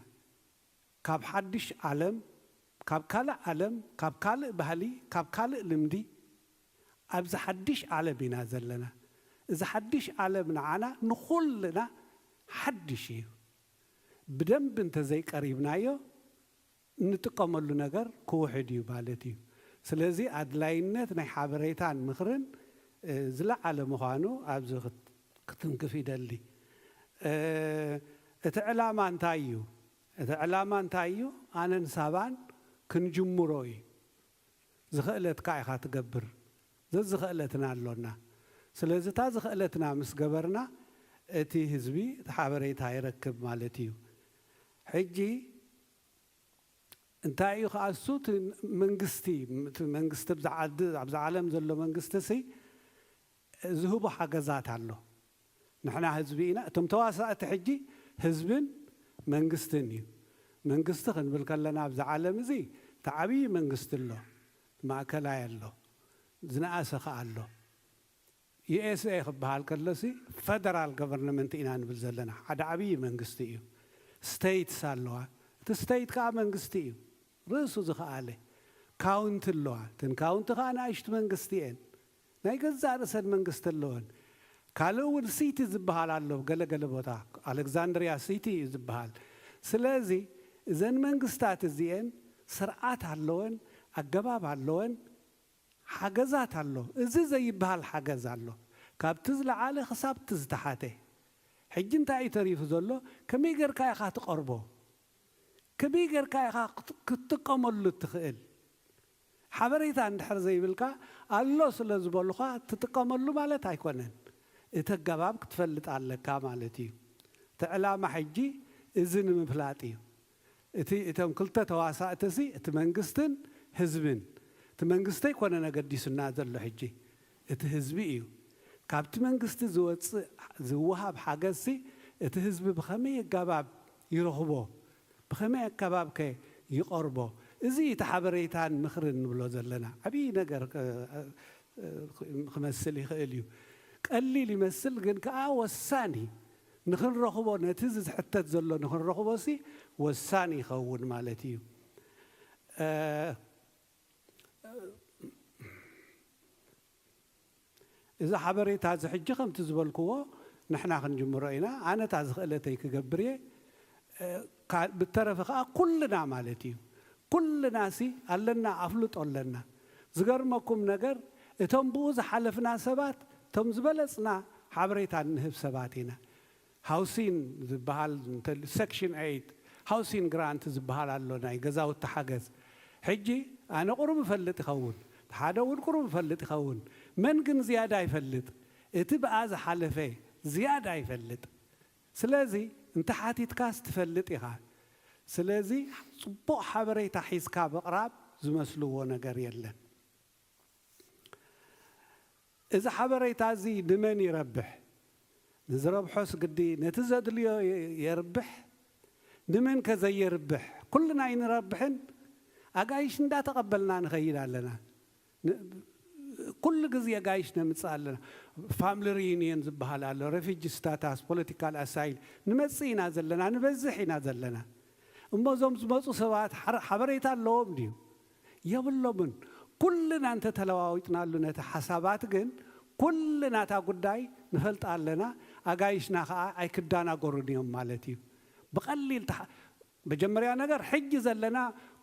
ካብ ሓድሽ ዓለም፣ ካብ ካልእ ዓለም፣ ካብ ካልእ ባህሊ፣ ካብ ካልእ ልምዲ ኣብዚ ሓድሽ ዓለም ኢና ዘለና። እዚ ሓድሽ ዓለም ንዓና ንኹልና ሓድሽ እዩ። ብደንቢ እንተዘይቀሪብናዮ እንጥቀመሉ ነገር ክውሕድ እዩ ማለት እዩ። ስለዚ ኣድላይነት ናይ ሓበሬታን ምኽርን ዝለዓለ ምዃኑ ኣብዚ ክትንክፍ ይደሊ። እቲ ዕላማ እንታይ እዩ? እቲ ዕላማ እንታይ እዩ? ኣነን ሳባን ክንጅምሮ እዩ። ዝኽእለትካ ኢኻ ትገብር። ዘዝኽእለትና ኣሎና። ስለዚ እታ ዝኽእለትና ምስ ገበርና እቲ ህዝቢ እቲ ሓበሬታ ይረክብ ማለት እዩ። ሕጂ እንታይ እዩ ከኣ እሱ እቲ መንግስቲ፣ እቲ መንግስቲ ኣብዚ ዓዲ፣ ኣብዚ ዓለም ዘሎ መንግስቲ ሲ ዝህቦ ሓገዛት ኣሎ። ንሕና ህዝቢ ኢና። እቶም ተዋሳእቲ ሕጂ ህዝብን መንግስትን እዩ። መንግስቲ ክንብል ከለና ኣብዚ ዓለም እዚ እቲ ዓብዪ መንግስቲ ኣሎ፣ ማእከላይ ኣሎ፣ ዝነኣሰ ከኣ ኣሎ። ዩ ኤስ ኤ ክበሃል ከሎሲ ፈደራል ገቨርንመንት ኢና ንብል ዘለና። ሓደ ዓብዪ መንግስቲ እዩ። ስቴትስ ኣለዋ። እቲ ስቴት ከኣ መንግስቲ እዩ። ርእሱ ዝኸኣለ ካውንቲ ኣለዋ። እተን ካውንቲ ከኣ ንኣሽቱ መንግስቲ እየን። ናይ ገዛእ ርእሰን መንግስቲ ኣለወን። ካልእ እውን ሲቲ ዝበሃል ኣሎ። ገለገለ ቦታ ኣሌክዛንድሪያ ሲቲ እዩ ዝበሃል። ስለዚ እዘን መንግስታት እዚኤን ስርዓት ኣለወን፣ ኣገባብ ኣለወን፣ ሓገዛት ኣሎ። እዚ ዘይበሃል ሓገዝ ኣሎ። ካብቲ ዝለዓለ ክሳብ እቲ ዝተሓተ። ሕጂ እንታይ እዩ ተሪፉ ዘሎ? ከመይ ጌርካ ኢኻ ትቐርቦ? ከመይ ጌርካ ኢኻ ክት-፣ ክትጥቀመሉ እትኽእል? ሓበሬታ እንድሕር ዘይብልካ፣ ኣሎ ስለ ዝበሉኻ ትጥቀመሉ ማለት ኣይኮነን። እቲ ኣገባብ ክትፈልጥ ኣለካ ማለት እዩ። እቲ ዕላማ ሕጂ እዚ ንምፍላጥ እዩ። እቲ፣ እቶም ክልተ ተዋሳእቲ ሲ፣ እቲ መንግስትን ህዝብን። እቲ መንግስቲ ኣይኮነን ኣገዲሱና ዘሎ ሕጂ፣ እቲ ህዝቢ እዩ። ካብቲ መንግስቲ ዝወፅእ፣ ዝወሃብ ሓገዝ ሲ፣ እቲ ህዝቢ ብኸመይ ኣገባብ ይረኽቦ? ብኸመይ ኣገባብ ከ ይቐርቦ? እዚ እዩ እቲ ሓበሬታን ምኽርን ንብሎ ዘለና። ዓብዪ ነገር፣ እ፣ እ፣ ክመስል ይኽእል እዩ። ቀሊል ይመስል፣ ግን ከኣ ወሳኒ፣ ንኽንረኽቦ፣ ነቲ ዝሕተት ዘሎ ንኽንረኽቦ ሲ ወሳኒ ይኸውን ማለት እዩ። እ፣ እዚ ሓበሬታ እዚ ሕጂ ከምቲ ዝበልክዎ ንሕና ክንጅምሮ ኢና። ኣነ እታ ዝኽእለተይ ክገብር እየ። እ፣ ካ-፣ ብተረፈ ከኣ ኩልና ማለት እዩ። ኩልና ሲ ኣለና፣ ኣፍልጦ ኣለና። ዝገርመኩም ነገር፣ እቶም ብኡ ዝሓለፍና ሰባት፣ እቶም ዝበለጽና ሓበሬታ እንህብ ሰባት ኢና። ሃውሲን ዝበሃል እንተ-፣ ሴክሽን ኤይት፣ ሃውሲን ግራንት ዝበሃል ኣሎ፣ ናይ ገዛውቲ ሓገዝ። ሕጂ ኣነ ቁሩብ እፈልጥ ይኸውን፣ ሓደ እውን ቁሩብ እፈልጥ ይኸውን። መን ግን ዝያዳ ይፈልጥ? እቲ ብኣ ዝሓለፈ ዝያዳ ይፈልጥ። ስለዚ እንተ ሓቲትካስ ትፈልጥ ኢኻ። ስለዚ ጽቡቕ ሓበሬታ ሒዝካ ምቕራብ ዝመስልዎ ነገር የለን። እዚ ሓበሬታ እዚ ንመን ይረብሕ? ንዝረብሖስ ግዲ ነቲ ዘድልዮ የ-፣ የርብሕ? ንመን ከ ዘየርብሕ? ኩልና ኣይንረብሕን? ኣጋይሽ እንዳተቐበልና ንኸይድ ኣለና። ን-፣ ኩሉ ግዜ ኣጋይሽ ነምጽእ ኣለና። ፋምሊ ሪዩኒየን ዝበሃል ኣሎ፣ ሬፊጂ ስታታስ፣ ፖለቲካል ኣሳይል፣ ንመጽእ ኢና ዘለና፣ ንበዝሕ ኢና ዘለና። እሞ እዞም ዝመጹ ሰባት ሓረ-፣ ሓበሬታ ኣለዎም ድዩ? የብሎምን። ኩልና እንተተለዋዊጥናሉ ነቲ ሓሳባት ግን፣ ኩልና እታ ጉዳይ ንፈልጣ ኣለና፣ ኣጋይሽና ኸኣ ኣይክዳናገሩን እዮም ማለት እዩ። ብቐሊል ተሓ-፣ መጀመርያ ነገር፣ ሕጂ ዘለና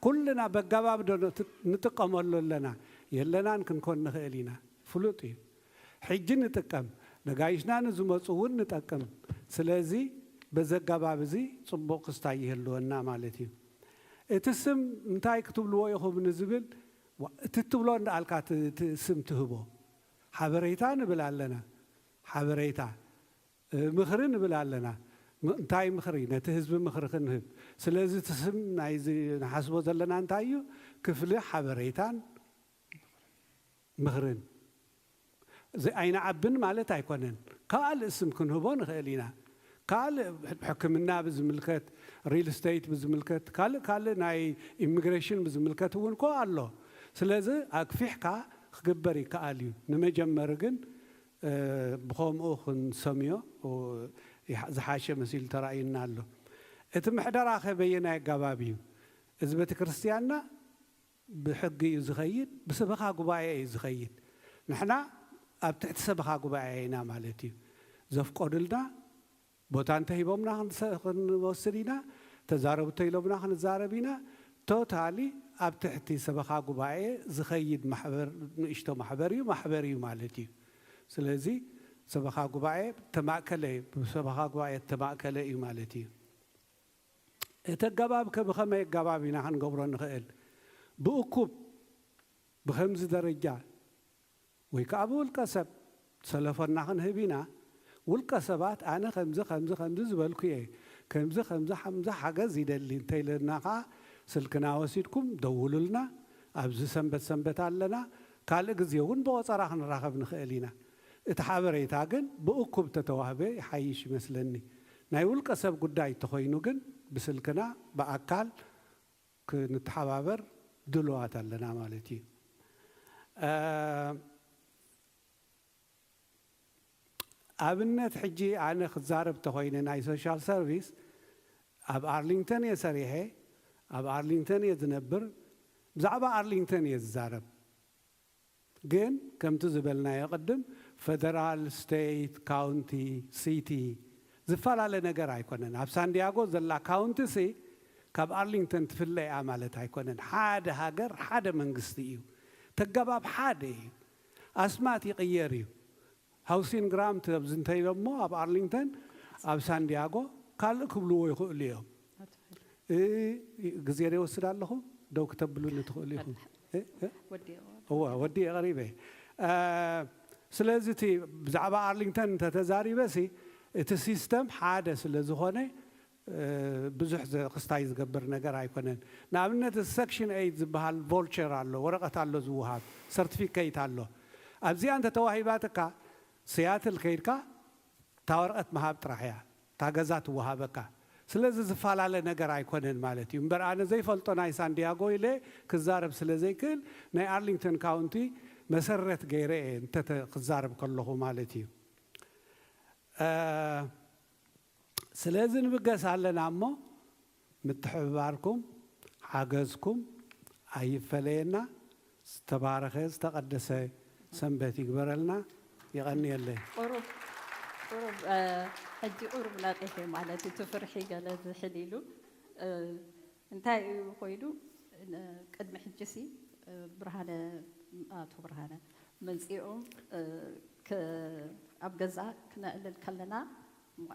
ኩልና በጋባብ ዶ ነት-፣ ንጥቀመሉ ኣለና? የለናን ክንኮን ንኽእል ኢና። ፍሉጥ እዩ። ሕጂ ንጥቀም፣ ነጋይሽና ንዝመጹ እውን ንጠቅም። ስለዚ በዚ ኣጋባብ እዚ ጽቡቕ ክስታይ ይህልወና ማለት እዩ። እቲ ስም እንታይ ክትብልዎ ኢኹም ንዝብል፣ ዋ-፣ እቲ ትብሎ እንዳኣልካ ት-፣ ት-፣ ስም ትህቦ። ሓበሬታ ንብል ኣለና። ሓበሬታ፣ እ፣ ምኽሪ ንብል ኣለና። ም-፣ እንታይ ምኽሪ? ነቲ ህዝቢ ምኽሪ ክንህብ። ስለዚ እቲ ስም ናይዚ ንሓስቦ ዘለና እንታይ እዩ? ክፍሊ ሓበሬታን ምኽርን። እዚ ኣይንዓብን ማለት ኣይኮነን። ካልእ ስም ክንህቦ ንኽእል ኢና። ካልእ ሕክምና ብዝምልከት፣ ሪል ስቴት ብዝምልከት፣ ካልእ ካልእ ናይ ኢሚግሬሽን ብዝምልከት እውን እኮ ኣሎ። ስለዚ ኣግፊሕካ ክግበር ይከኣል እዩ። ንመጀመሪ ግን፣ እ፣ ብኸምኡ ክንሰምዮ፣ እ፣ ይሓ-፣ ዝሓሸ መሲሉ ተራእዩና ኣሎ። እቲ ምሕደራ ከ በየናይ ኣገባብ እዩ? እዚ ቤተ ክርስቲያንና ብሕጊ እዩ ዝኸይድ፣ ብሰበኻ ጉባኤ እዩ ዝኸይድ። ንሕና ኣብ ትሕቲ ሰበኻ ጉባኤ ኢና ማለት እዩ። ዘፍቀዱልና ቦታ እንተሂቦምና ክንሰ-፣ ክንወስድ ኢና፣ ተዛረቡ እንተኢሎምና ክንዛረብ ኢና። ቶታሊ ኣብ ትሕቲ ሰበኻ ጉባኤ ዝኸይድ ማሕበር፣ ንእሽቶ ማሕበር እዩ፣ ማሕበር እዩ ማለት እዩ። ስለዚ ሰበኻ ጉባኤ ተማእከለ፣ ብሰበኻ ጉባኤ ተማእከለ እዩ ማለት እዩ። እቲ ኣገባብ ከ ብኸመይ ኣገባብ ኢና ክንገብሮ ንኽእል? ብእኩብ ብኸምዚ ደረጃ ወይ ከዓ ብውልቀ ሰብ ሰለፎና ክንህብ ኢና። ውልቀ ሰባት ኣነ ከምዚ ከምዚ ከምዚ ዝበልኩ እየ፣ ከምዚ ከምዚ ከምዚ ሓገዝ ይደሊ እንተይለና ከዓ ስልክና ወሲድኩም ደውሉልና። ኣብዚ ሰንበት ሰንበት ኣለና። ካልእ ግዜ እውን ብቆፀራ ክንራኸብ ንኽእል ኢና። እቲ ሓበሬታ ግን ብእኩብ ተተዋህበ ይሓይሽ ይመስለኒ። ናይ ውልቀ ሰብ ጉዳይ እንተኾይኑ ግን ብስልክና ብኣካል ክንተሓባበር ድሉዋት ኣለና ማለት እዩ። ኣብነት ሕጂ ኣነ ክዛረብ ተኾይነ ናይ ሶሻል ሰርቪስ ኣብ ኣርሊንግተን እየ ሰሪሐ፣ ኣብ ኣርሊንግተን እየ ዝነብር። ብዛዕባ ኣርሊንግተን እየ ዝዛረብ። ግን ከምቲ ዝበልናዮ ቅድም ፈደራል፣ ስቴት፣ ካውንቲ፣ ሲቲ ዝፈላለ ነገር ኣይኮነን። ኣብ ሳንዲያጎ ዘላ ካውንቲ ሲ ካብ ኣርሊንግተን ትፍለ እያ ማለት ኣይኮነን። ሓደ ሃገር ሓደ መንግስቲ እዩ። ተገባብ ሓደ እዩ። ኣስማት ይቕየር እዩ። ሃውሲን ግራንት ኣብዚ እንተኢሎሞ ኣብ ኣርሊንግተን ኣብ ሳንዲያጎ ካልእ ክብልዎ ይኽእሉ እዮም። ግዜ ዶ ይወስድ ኣለኹ? ደው ክተብሉኒ ትኽእሉ ኢኹም። እወ ወዲ ቀሪበ። ስለዚ እቲ ብዛዕባ ኣርሊንግተን እንተተዛሪበ ሲ እቲ ሲስተም ሓደ ስለ ዝኾነ ብዙሕ ክስታይ ዝገብር ነገር ኣይኮነን። ንኣብነት ሰክሽን ኤይት ዝበሃል ቮልቸር ኣሎ፣ ወረቐት ኣሎ ዝወሃብ ሰርቲፊኬት ኣሎ። ኣብዚኣ እንተተዋሂባትካ ሲያትል ከይድካ እታ ወረቐት ምሃብ ጥራሕ እያ፣ እታ ገዛ ትወሃበካ። ስለዚ ዝፈላለ ነገር ኣይኮነን ማለት እዩ። እምበር ኣነ ዘይፈልጦ ናይ ሳንዲያጎ ኢለ ክዛረብ ስለ ዘይክእል ናይ ኣርሊንግተን ካውንቲ መሰረት ገይረ እየ እንተ ክዛረብ ከለኹ ማለት እዩ። ስለዚ ንብገስ ኣለና እሞ ምትሕብባርኩም ሓገዝኩም ኣይፈለየና። ዝተባረኸ ዝተቐደሰ ሰንበት ይግበረልና። ይቐንየለይ። ቁሩብ ቁሩብ ሕጂ ቁሩብ ነቒሐ ማለት እቲ ፍርሒ ገለ ዝሕል ኢሉ እንታይ እዩ ኮይኑ ቅድሚ ሕጂ ሲ ብርሃነ ኣቶ ብርሃነ መፂኦም ኣብ ገዛ ክነዕልል ከለና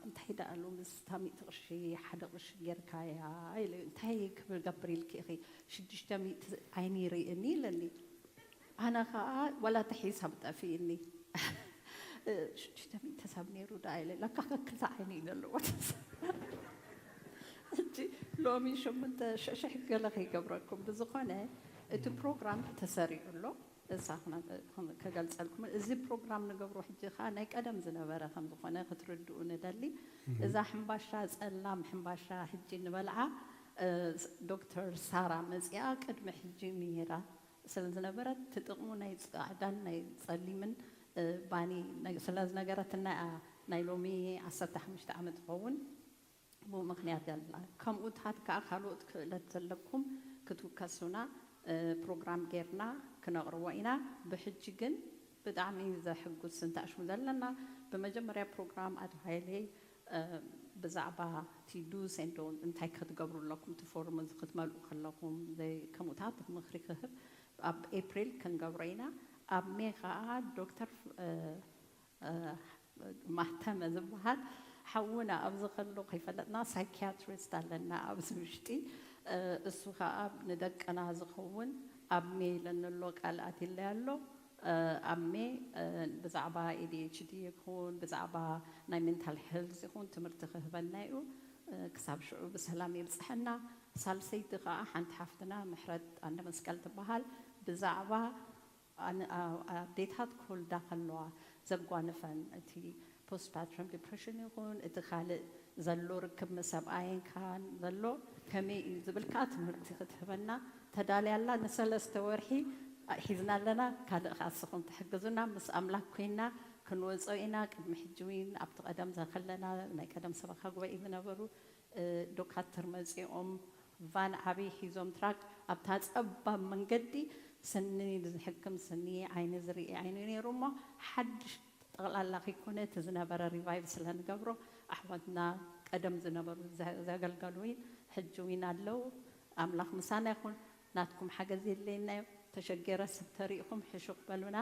እንታይ ደኣሉ ምስ ታሚእቲ ቅርሺ ሓደ ቅርሺ ጌርካያ ኢለ እንታይ ክገብር ኢልኪ ኢኺ ሽዱሽተ ሚእቲ ዓይኒ ይርእየኒ ኢለኒ ኣነ ከዓ ዋላ እቲ ሒሳብ ጠፊእኒ ሽዱሽተ ሚእቲ ሰብ ነይሩ ደኣ ኢለ ለካ ክልተ ዓይኒ እዩ ዘለዎ ሕጂ ሎሚ ሸምንተ ሽሕ ገለ ከይገብረኩም ብዝኾነ እቲ ፕሮግራም ተሰሪዑ ኣሎ እሳ ከገልፀልኩም እዚ ፕሮግራም ንገብሮ ሕጂ ከዓ ናይ ቀደም ዝነበረ ከም ዝኾነ ክትርድኡ ንደሊ እዛ ሕምባሻ ፀላም ሕምባሻ ሕጂ ንበልዓ ዶክተር ሳራ መፅኣ ቅድሚ ሕጂ ነይራ ስለ ዝነበረት ትጥቕሙ ናይ ፃዕዳን ናይ ፀሊምን ባኒ ስለ ዝነገረትና እያ ናይ ሎሚ ዓሰርተ ሓሙሽተ ዓመት ትኸውን ብኡ ምክንያት ያላ ከምኡታት ከዓ ካልኦት ክእለት ዘለኩም ክትውከሱና ፕሮግራም ጌርና ክነቕርቦ ኢና ብሕጂ ግን ብጣዕሚ ዘሕጉስ እንተኣሽሙ ዘለና ብመጀመርያ ፕሮግራም ኣቶ ሃይሌ ብዛዕባ እቲ ዱስ ን ዶንት እንታይ ክትገብሩ ኣለኩም እቲ ፎርም እዚ ክትመልኡ ከለኩም ከምኡታት ምክሪ ክህብ ኣብ ኤፕሪል ክንገብሮ ኢና ኣብ ሜ ከዓ ዶክተር ማህተመ ዝበሃል ሓውና ኣብዚ ከሎ ከይፈለጥና ሳይኪያትሪስት ኣለና ኣብዚ ውሽጢ እሱ ከዓ ንደቅና ዝኸውን ኣብ ሜ ኢለንሎ ቃል ኣትለይ ኣሎ ኣብ ሜ ብዛዕባ ኤ ዲ ኤች ዲ ይኹን ብዛዕባ ናይ ሜንታል ሄልዝ ይኹን ትምህርቲ ክህበና እዩ ክሳብ ሽዑ ብሰላም የብፅሐና ሳልሰይቲ ከዓ ሓንቲ ሓፍትና ምሕረት ኣንደ መስቀል ትበሃል ብዛዕባ ኣዴታት ክወልዳ ከለዋ ዘጓንፈን እቲ ፖስትፓርተም ዲፕሬሽን ይኹን እቲ ካልእ ዘሎ ርክብ ምስ ሰብኣየን ካን ዘሎ ከመይ እዩ ዝብል ከዓ ትምህርቲ ክትህበና ተዳልያ ኣላ ንሰለስተ ወርሒ ሒዝና ኣለና ካልእ ከዓ ንስኹም ትሕግዙና ምስ ኣምላክ ኮይና ክንወፅኦ ኢና ቅድሚ ሕጂ እውን ኣብቲ ቀደም ዘከለና ናይ ቀደም ሰበካ ጉባኤ ዝነበሩ ዶካትር መፂኦም ቫን ዓብይ ሒዞም ትራክ ኣብታ ፀባብ መንገዲ ስኒ ዝሕክም ስኒ ዓይኒ ዝርኢ ዓይኒ ነይሩ እሞ ሓድሽ ጠቕላላ ከይኮነ እቲ ዝነበረ ሪቫይቭ ስለ ንገብሮ ኣሕዋትና ቀደም ዝነበሩ ዘገልገሉ እውን ሕጂ እውን ኣለዉ ኣምላኽ ምሳና ይኹን ናትኩም ሓገዝ የድለየና እዩ ተሸገረ ሰብ ተሪእኹም ሕሹኽ በሉና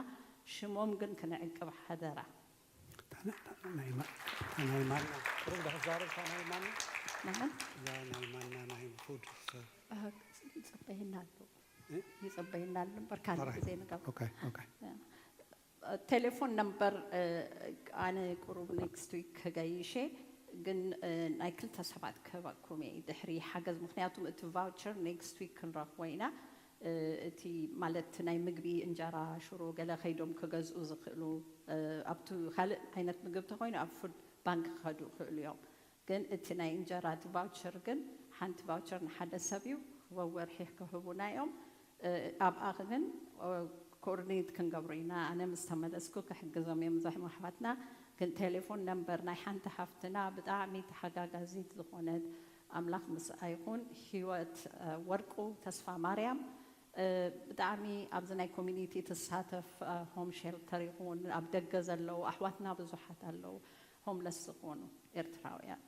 ሽሞም ግን ክንዕቅብ ሓደራ ናይ ማና ቁሩብ ዶ ክዛረብ እታ ናይ ማና ንዓን እዛ ናይ ማና ናይ ፉድ ይጸበየና ኣሎ እ? ይጸበየና ኣሎ እምበር ካልእ Alright. ግዜ ንገብሮ Okay, okay. ቴሌፎን ነምበር ኣነ ቁሩብ ኔክስት ዊክ ከገይሸ ግን ናይ ክልተ ሰባት ክህበኩም እየ ድሕሪ ሓገዝ ምክንያቱም እቲ ቫውቸር ኔክስት ዊክ ክንረኽቦ ኢና እቲ ማለት ናይ ምግቢ እንጀራ ሽሮ ገለ ከይዶም ክገዝኡ ዝኽእሉ ኣብቲ ካልእ ዓይነት ምግቢ ተኮይኑ ኣብ ፉድ ባንክ ክኸዱ ይኽእሉ እዮም ግን እቲ ናይ እንጀራ እቲ ቫውቸር ግን ሓንቲ ቫውቸር ንሓደ ሰብ እዩ ወወርሒ ክህቡና እዮም ኣብኣ ግን ኮኦርዲኔት ክንገብሮ ኢና ኣነ ምስ ተመለስኩ ክሕግዞም እዮም ዛሕሞ ኣሕዋትና ግን ቴሌፎን ነምበር ናይ ሓንቲ ሃፍትና ብጣዕሚ ተሓጋጋዚት ዝኾነት ኣምላኽ ምስኣ ይኹን ህይወት ወርቁ ተስፋ ማርያም ብጣዕሚ ኣብዚ ናይ ኮሚኒቲ ትሳተፍ ሆም ሼልተር ይኹን ኣብ ደገ ዘለዉ ኣሕዋትና ብዙሓት ኣለዉ ሆምለስ ዝኾኑ ኤርትራውያን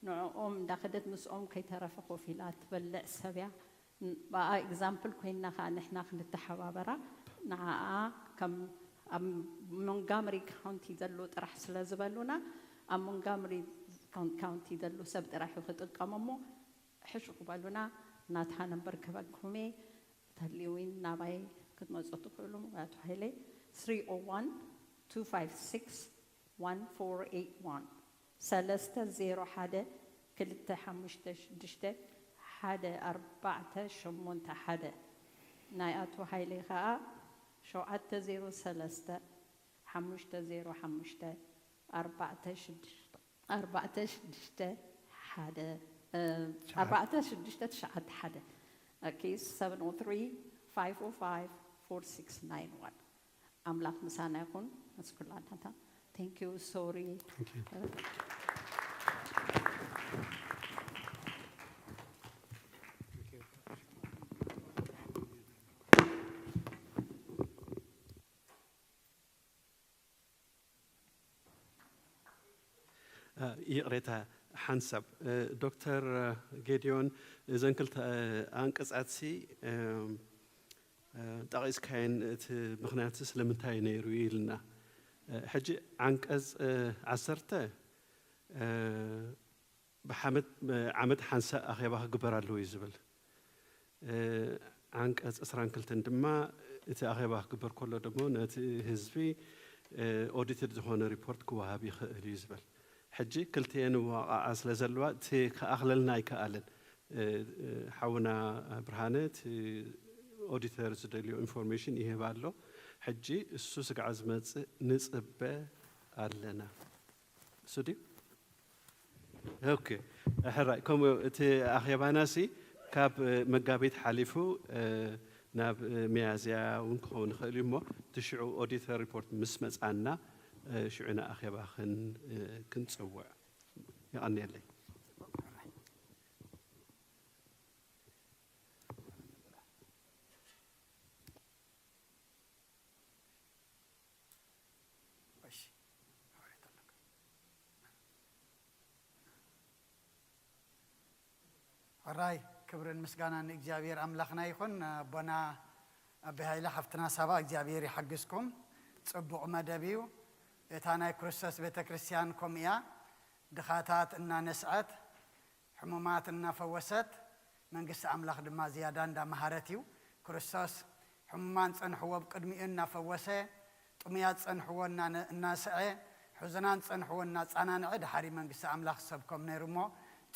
ንዕኦም እንዳኸደት ምስኦም ከይተረፈ ኮፍ ኢላ ትበልዕ ሰብ እያ ብኣ ኤግዛምፕል ኮይንና ከዓ ንሕና ክንተሓባበራ ንዓኣ ከም ኣብ ሞንጋምሪ ካውንቲ ዘሎ ጥራሕ ስለ ዝበሉና ኣብ ሞንጋምሪ ካውንቲ ዘሎ ሰብ ጥራሕ እዩ ክጥቀሞ እሞ ሕሹ ክበሉና ናታ ነምበር ክበኩም እየ ተልዩዊን ናባይ ክትመፁ ትኽእሉ ኣቶ ሃይለ 301 256 1481 ሰለስተ ዜሮ ሓደ ክልተ ሓሙሽተ ሽዱሽተ ሓደ ኣርባዕተ ሸሞንተ ሓደ ናይ ኣቶ ሃይለ ከዓ ሸውዓተ ዜሮ ሰለስተ ሓሙሽተ ዜሮ ሓሙሽተ ኣርባዕተ ሽዱሽተ ኣርባዕተ ሽዱሽተ ሓደ ኣርባዕተ ሽዱሽተ ትሽዓተ ሓደ okay seven oh three five oh five four six nine one ኣምላኽ ምሳና ይኹን ምስ ኩላናታ thank you sorry ይቕሬታ ሓንሳብ ዶክተር ጌዲዮን እዘን ክልተ ኣንቀጻትሲ ጠቒስካየን እቲ ምኽንያት ስለምንታይ ነይሩ ኢልና ሕጂ ዓንቀጽ ዓሰርተ ብሓመት ዓመት ሓንሳእ ኣኼባ ክግበር ኣለዎ እዩ ዝብል ዓንቀፅ ዕስራን ክልተን ድማ እቲ ኣኼባ ክግበር ከሎ ደሞ ነቲ ህዝቢ ኦዲትድ ዝኾነ ሪፖርት ክወሃብ ይኽእል እዩ ዝብል ሕጂ ክልቲኤን ዋቃዓ ስለ ዘለዋ እቲ ክኣኽለልና ኣይከኣልን ሓውና ብርሃነ እቲ ኦዲተር ዝደልዮ ኢንፎርሜሽን ይህብ ኣሎ ሕጂ እሱ ስጋዕ ዝመፅእ ንፅበ ኣለና እሱ ድዩ ኦኬ ሕራይ ከምኡ እቲ ኣኼባና ሲ ካብ መጋቢት ሓሊፉ ናብ ሚያዝያ እውን ክኸውን ይኽእል እዩ እሞ እቲ ሽዑ ኦዲተር ሪፖርት ምስ መፃና ሽዑ ንኣኼባ ክንፅውዕ ይቐንየለይ ሕራይ ክብርን ምስጋናን ንእግዚኣብሔር ኣምላኽና ይኹን ኣቦና ኣቢ ሃይለ ሓፍትና ሳባ እግዚኣብሔር ይሓግዝኩም ጽቡቕ መደብ እዩ እታ ናይ ክርስቶስ ቤተ ክርስቲያን ከምኡ እያ ድኻታት እናነስዐት ሕሙማት እናፈወሰት መንግስቲ ኣምላኽ ድማ ዝያዳ እንዳመሃረት እዩ ክርስቶስ ሕሙማን ጸንሕዎ ብቅድሚኡ እናፈወሰ ጥሙያት ጸንሕዎ እናስዐ፣ ሕዙናት ጸንሕዎ እናጻናንዐ፣ ድሓሪ መንግስቲ ኣምላኽ ዝሰብኮም ነይሩ እሞ፣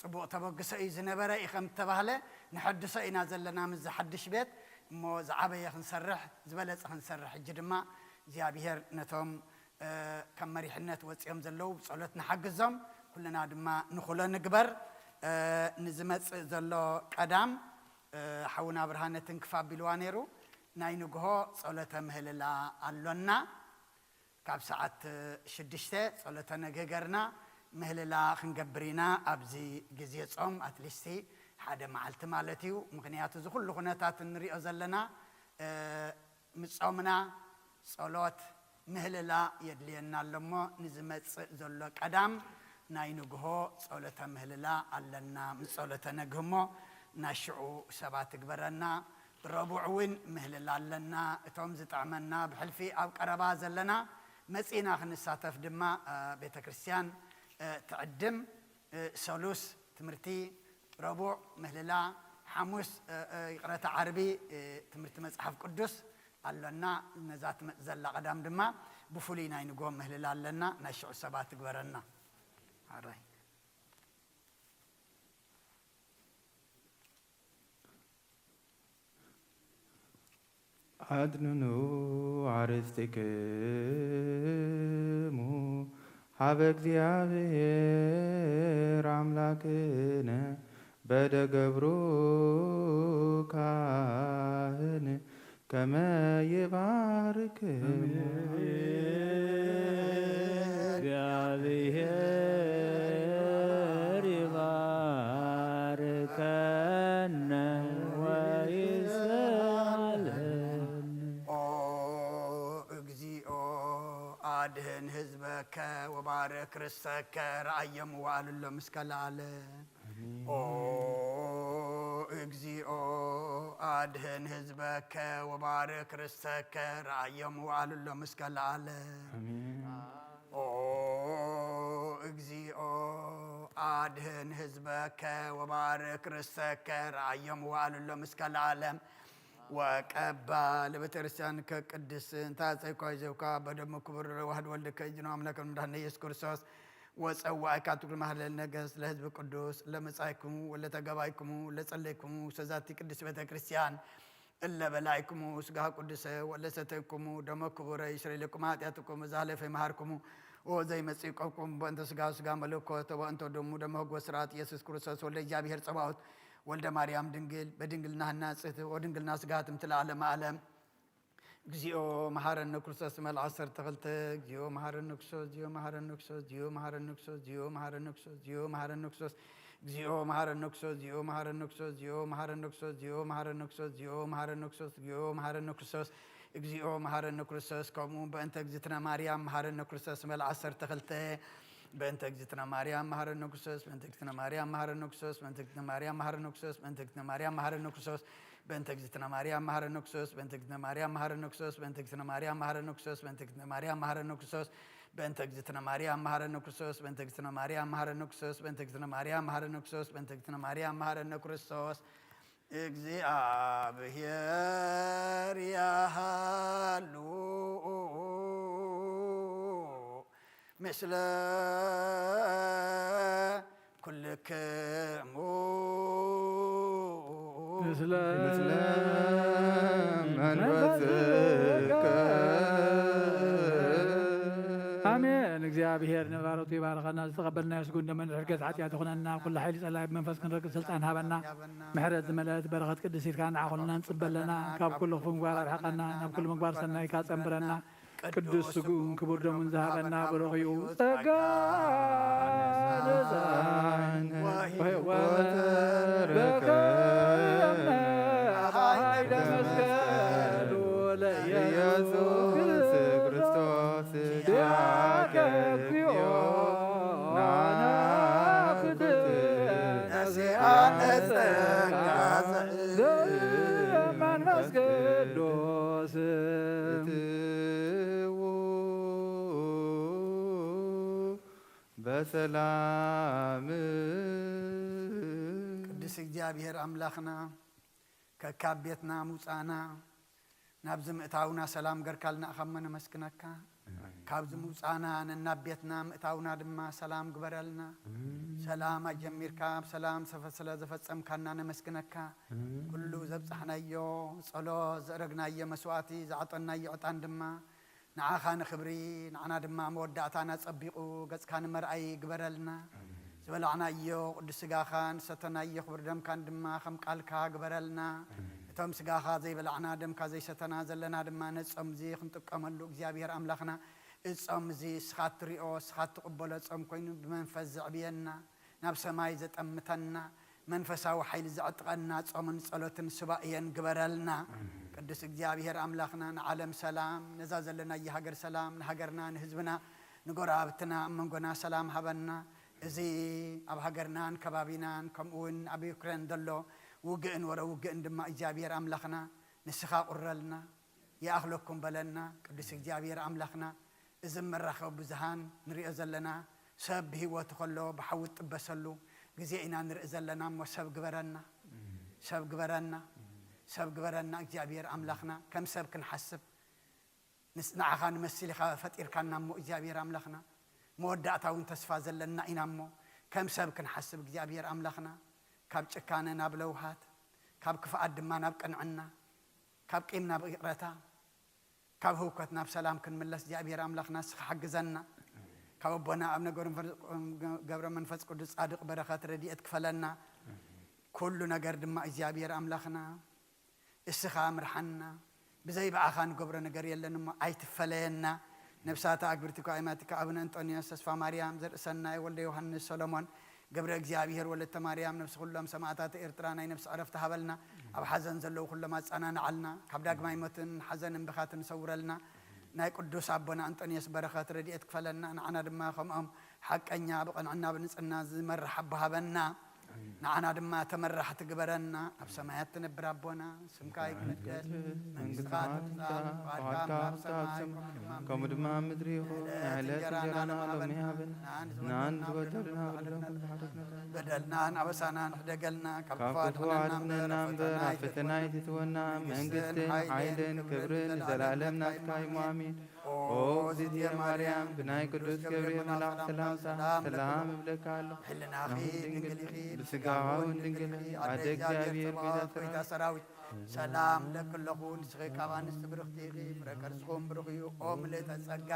ጽቡቕ ተበግሶ እዩ ዝነበረ እዩ ከም እተባህለ፣ ንሐድሶ ኢና ዘለና ምስዚ ሓድሽ ቤት፣ እሞ ዝዓበየ ክንሰርሕ፣ ዝበለጸ ክንሰርሕ፣ ሕጂ ድማ እግዚኣብሄር ነቶም ከም መሪሕነት ወጺኦም ዘለዉ ብጸሎት ንሓግዞም፣ ኩልና ድማ ንኹሎ ንግበር። ንዝመጽእ ዘሎ ቀዳም ሓውና ብርሃነ ትንክፍ ኣቢልዋ ነይሩ። ናይ ንግሆ ጸሎተ ምህልላ ኣሎና። ካብ ሰዓት ሽዱሽተ ጸሎተ ነግህ ገርና ምህልላ ክንገብር ኢና። ኣብዚ ግዜ ጾም ኣትሊስቲ ሓደ መዓልቲ ማለት እዩ። ምኽንያቱ እዚ ኩሉ ኩነታት እንሪኦ ዘለና ምጾምና ጸሎት ምህልላ የድልየና ኣሎ እሞ ንዝመጽእ ዘሎ ቀዳም ናይ ንግሆ ጸሎተ ምህልላ ኣለና ምስ ጸሎተ ነግህ እሞ ናይ ሽዑ ሰባት ትግበረና። ረቡዕ እውን ምህልላ ኣለና። እቶም ዝጥዕመና ብሕልፊ ኣብ ቀረባ ዘለና መጺእና ክንሳተፍ ድማ ቤተ ክርስቲያን ትዕድም። ሰሉስ ትምህርቲ ረቡዕ ምህልላ፣ ሓሙስ፣ እ፣ እ፣ ይቕረታ፣ ዓርቢ፣ እ፣ ትምህርቲ መጽሓፍ ቅዱስ ኣሎና። ነዛ ትመጽእ ዘላ ቀዳም ድማ ብፍሉይ ናይ ንግሆ ምህልላ ኣለና። ናይ ሽዑ ሰባት ትግበረና። ኣራይ። ኣድንኑ ኣርስትክሙ ሀበ እግዚኣብሔር ኣምላክነ በደ ገብሩ ካህን ከመ ይባርክሙ። እግዚኣብሔር ይባርከነ ወይስአለነ። ኦ እግዚኦ፣ ኣድህን ህዝበከ ወባርክ ርሰከ፣ ረኣዮም ወኣልሎም እስከ ለዓለም። ኦ እግዚኦ፣ ኣድህን ህዝበከ ወባርክ ርሰከ፣ ረኣዮም ወኣልሎም እስከ ለዓለም። ኦ እግዚኦ፣ ኣድህን ህዝበከ ወባርክ ርሰከ፣ ረኣዮም ወኣልሎም እስከ ለዓለም። ወቀባ ለቤተክርስቲያን ከቅድስ እንተ አጸይኳ ይዘብካ በደሙ ክቡር ለዋህድ ወልድ ከእጅኖ አምላክ መድኃኒነ ኢየሱስ ክርስቶስ ወጸዋዕካ ትኩል ማህለል ነገስ ለህዝብ ቅዱስ ለመጻይኩሙ ወለተገባይኩሙ ለጸለይኩሙ ሰዛቲ ቅድስት ቤተክርስቲያን እለ በላይኩሙ ስጋ ቅዱሰ ወለሰተይኩሙ ደሞ ክቡረ ይስረይ ለኩም ኃጢአትኩም ዛለፈ ይመሃርኩሙ ወዘይመጽእ ይቆምኩም በእንተ ስጋ ስጋ መለኮት ወበእንተ ደሙ ደሞ ህግ ወስርዓት ኢየሱስ ክርስቶስ ወልደ እግዚኣብሔር ጸባኦት ወልደ ማርያም ድንግል በድንግልና ህናጽት ወድንግልና ስጋ ትምትል ዓለም ዓለም። እግዚኦ መሐረነ ክርስቶስ መልዓ ዓሰርተ ክልተ። እግዚኦ መሐረነ ክርስቶስ፣ እግዚኦ መሐረነ ክርስቶስ፣ እግዚኦ መሐረነ ክርስቶስ፣ እግዚኦ መሐረነ ክርስቶስ፣ እግዚኦ መሐረነ ክርስቶስ፣ እግዚኦ መሐረነ ክርስቶስ፣ እግዚኦ መሐረነ ክርስቶስ፣ እግዚኦ መሐረነ ክርስቶስ፣ እግዚኦ መሐረነ ክርስቶስ፣ እግዚኦ መሐረነ ክርስቶስ፣ እግዚኦ መሐረነ ክርስቶስ፣ እግዚኦ መሐረነ ክርስቶስ፣ ከምኡ በእንተ እግዝእትነ ማርያም መሐረነ ክርስቶስ መልዓ ዓሰርተ ክልተ። በእንተ እግዝእትነ ማርያም መሐረነ ክርስቶስ፣ በእንተ እግዝእትነ ማርያም መሐረነ ክርስቶስ፣ በእንተ እግዝእትነ ማርያም መሐረነ ክርስቶስ፣ በእንተ እግዝእትነ ማርያም መሐረነ ክርስቶስ፣ በእንተ እግዝእትነ ማርያም መሐረነ ክርስቶስ፣ በእንተ እግዝእትነ ማርያም መሐረነ ክርስቶስ፣ በእንተ እግዝእትነ ማርያም መሐረነ ክርስቶስ፣ በእንተ እግዝእትነ ማርያም መሐረነ ክርስቶስ፣ በእንተ እግዝእትነ ማርያም መሐረነ ክርስቶስ፣ በእንተ እግዝእትነ ማርያም መሐረነ ክርስቶስ፣ በእንተ እግዝእትነ ማርያም መሐረነ ክርስቶስ፣ በእንተ እግዝእትነ ማርያም መሐረነ ክርስቶስ። እግዚኣብሔር ያሃሉ ምስለ ኩልክሙ። ምስለ ምስለ መንፈስከ። ኣሜን። እግዚኣብሔር ንባረቱ ይባርኸና። ዝተቐበልናዮ ስጉ እንደ መንሕርገት ሓጢኣት ይኹነና። ኩሉ ሓይሊ ጸላኢ ብመንፈስ ክንረግጽ ስልጣን ሃበና። ምሕረት ዝመልአት በረኸት ቅድስቲትካ ንዓ ኩልና ንጽበለና። ካብ ኩሉ ክፉእ ምግባር ኣርሕቐና። ናብ ኩሉ ምግባር ሰናይካ ጸንብረና። ቅዱስ ስግኡን ክቡር ደሙን ዝሃበና ብሩኽ እዩ። ጸጋ ንሳን ወሕይወት በከመ ኃይለ መስቀሉ ለኢየሱስ ክርስቶስ ኪያከ እግዚኦ ናናክት ነሲኣነ ጸጋ ዘእመንፈስ ቅዱስ። እትዉ በሰላም። ቅዱስ እግዚኣብሔር ኣምላኽና፣ ከካብ ቤትና ምውጻእና ናብዚ ምእታውና ሰላም ገርካልና እኻሞ ነመስግነካ። ካብዚ ምውጻእና ነናብ ቤትና ምእታውና ድማ ሰላም ግበረልና። ሰላም ኣጀሚርካ ብሰላም ሰፈ-፣ ስለ ዘፈጸምካና ነመስግነካ። ኩሉ ዘብጻሕናዮ ጸሎት፣ ዘእረግናዮ መስዋእቲ፣ ዝዓጠናዮ ዕጣን ድማ ንዓኻ ንኽብሪ፣ ንዓና ድማ መወዳእታና ጸቢቑ ገጽካ ንመርኣይ ግበረልና። ዝበላዕናዮ ቅዱስ ስጋኻን ዝሰተናዮ ክቡር ደምካን ድማ ከም ቃልካ ግበረልና። እቶም ስጋኻ ዘይበላዕና ደምካ ዘይሰተና ዘለና ድማ ነዚ ጾም እዚ ክንጥቀመሉ እግዚኣብሔር ኣምላኽና፣ እዚ ጾም እዚ እስኻ እትሪኦ፣ እስኻ እትቕበሎ ጾም ኮይኑ ብመንፈስ ዘዕብየና፣ ናብ ሰማይ ዘጠምተና፣ መንፈሳዊ ሓይሊ ዘዕጥቀና ጾምን ጸሎትን ሱባኤን ግበረልና። ኣሜን። ቅዱስ እግዚኣብሔር ኣምላኽና ንዓለም ሰላም፣ ነዛ ዘለናያ ሃገር ሰላም፣ ንሃገርና ንህዝብና ንጎረባብትና ኣብ መንጎና ሰላም ሃበና። እዚ ኣብ ሃገርናን ከባቢናን ከምኡ እውን ኣብ ዩክሬን ዘሎ ውግእን ወረ ውግእን ድማ እግዚኣብሔር ኣምላኽና ንስኻ ቁረልና። ይኣኽለኩም በለና። ቅዱስ እግዚኣብሔር ኣምላኽና፣ እዚ መራኸቢ ብዙሃን ንሪኦ ዘለና፣ ሰብ ብህይወቱ ከሎ ብሓዊ እጥበሰሉ፣ ግዜ ኢና ንርኢ ዘለና እሞ ሰብ ግበረና፣ ሰብ ግበረና፣ ሰብ ግበረና እግዚኣብሔር ኣምላኽና። ከም ሰብ ክንሓስብ ንስ-፣ ንዓኻ ንመስል ኢኻ ፈጢርካና እሞ እግዚኣብሔር ኣምላኽና። መወዳእታ እውን ተስፋ ዘለና ኢና እሞ ከም ሰብ ክንሓስብ እግዚኣብሔር ኣምላኽና። ካብ ጭካነ ናብ ለውሃት፣ ካብ ክፍኣት ድማ ናብ ቅንዕና፣ ካብ ቂም ናብ ይቕረታ፣ ካብ ህውከት ናብ ሰላም ክንምለስ እግዚኣብሔር ኣምላኽና ንስኻ ሓግዘና። ካብ ኣቦና ኣብ ነገር ገብረ መንፈስ ቅዱስ ጻድቕ በረኸት ረድኤት ክፈለና። ኩሉ ነገር ድማ እግዚኣብሔር ኣምላኽና እስኻ ምርሓና። ብዘይ ብኣኻ ንገብሮ ነገር የለን እሞ ኣይትፈለየና። ነብሳተ ኣግብርቲካ ኣእማቲካ ኣቡነ እንጦንዮስ ተስፋ ማርያም ዘርእሰናይ ወልደ ዮሃንስ ሰሎሞን ገብረ እግዚኣብሔር ወለተ ማርያም ነብሲ ኩሎም ሰማእታት ኤርትራ ናይ ነብሲ ዕረፍቲ ሃበልና። ኣብ ሓዘን ዘለዉ ኩሎም ኣጸናንዓልና። ካብ ዳግማይ ሞትን ሓዘንን ብኻትን ሰውረልና። ናይ ቅዱስ ኣቦና እንጦንዮስ በረኸት ረድኤት ክፈለና። ንዓና ድማ ከምኦም ሓቀኛ ብቕንዕና ብንጽህና ዝመርሕ ኣቦ ሃበና። ንዓና ድማ ተመራሕቲ ግበረና። ኣብ ሰማያት ትነብር ኣቦና ስምካ ይትቀደስ፣ መንግስትኻ ትምጻእ፣ ፍቓድካ ከም ኣብ ሰማይ ከምኡ ድማ ኣብ ምድሪ ይኹን። ናይ ዕለት እንጀራና ሎሚ ሃበና። ንዓን ዝበደሉና በደልናን ኣበሳናን ሕደገልና፣ ካብ ክፉ ኣድሕነና እምበር፣ ኣብ ፈተና ኣይትእትወና። መንግስትን ሓይልን ክብርን ንዘለኣለም ናትካ እዩ። ኣሜን። ኦ እግዝእትየ ማርያም፣ ብናይ ቅዱስ ገብርኤል መልኣኽ ሰላምታ ሰላም እብለካ ኣለኹ። ህልናኺ ድንግል ኢኺ፣ ብስጋኺ እውን ድንግል ኢኺ። ኣደ እግዚኣብሔር፣ ቤዛ ሰራዊት፣ ሰላም እብለኪ ኣለኹ። ንስኺ ካብ ኣንስቲ ብርኽቲ ኢኺ፣ ፍረ ከርስኹም ብሩኽ እዩ። ኦ ምልእተ ጸጋ፣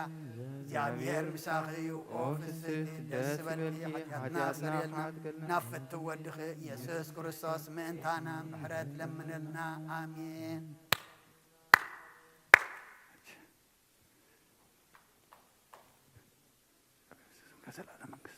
እግዚኣብሔር ምሳኺ እዩ። ኦ ፍስሕቲ፣ ደስ ይበልኪ፣ ሓጢኣትና ኣስተሰርየልና፣ ናብ ፍትው ወድኺ ኢየሱስ ክርስቶስ ምእንታና ምሕረት ለምንልና። ኣሜን። ከዘለኣለመ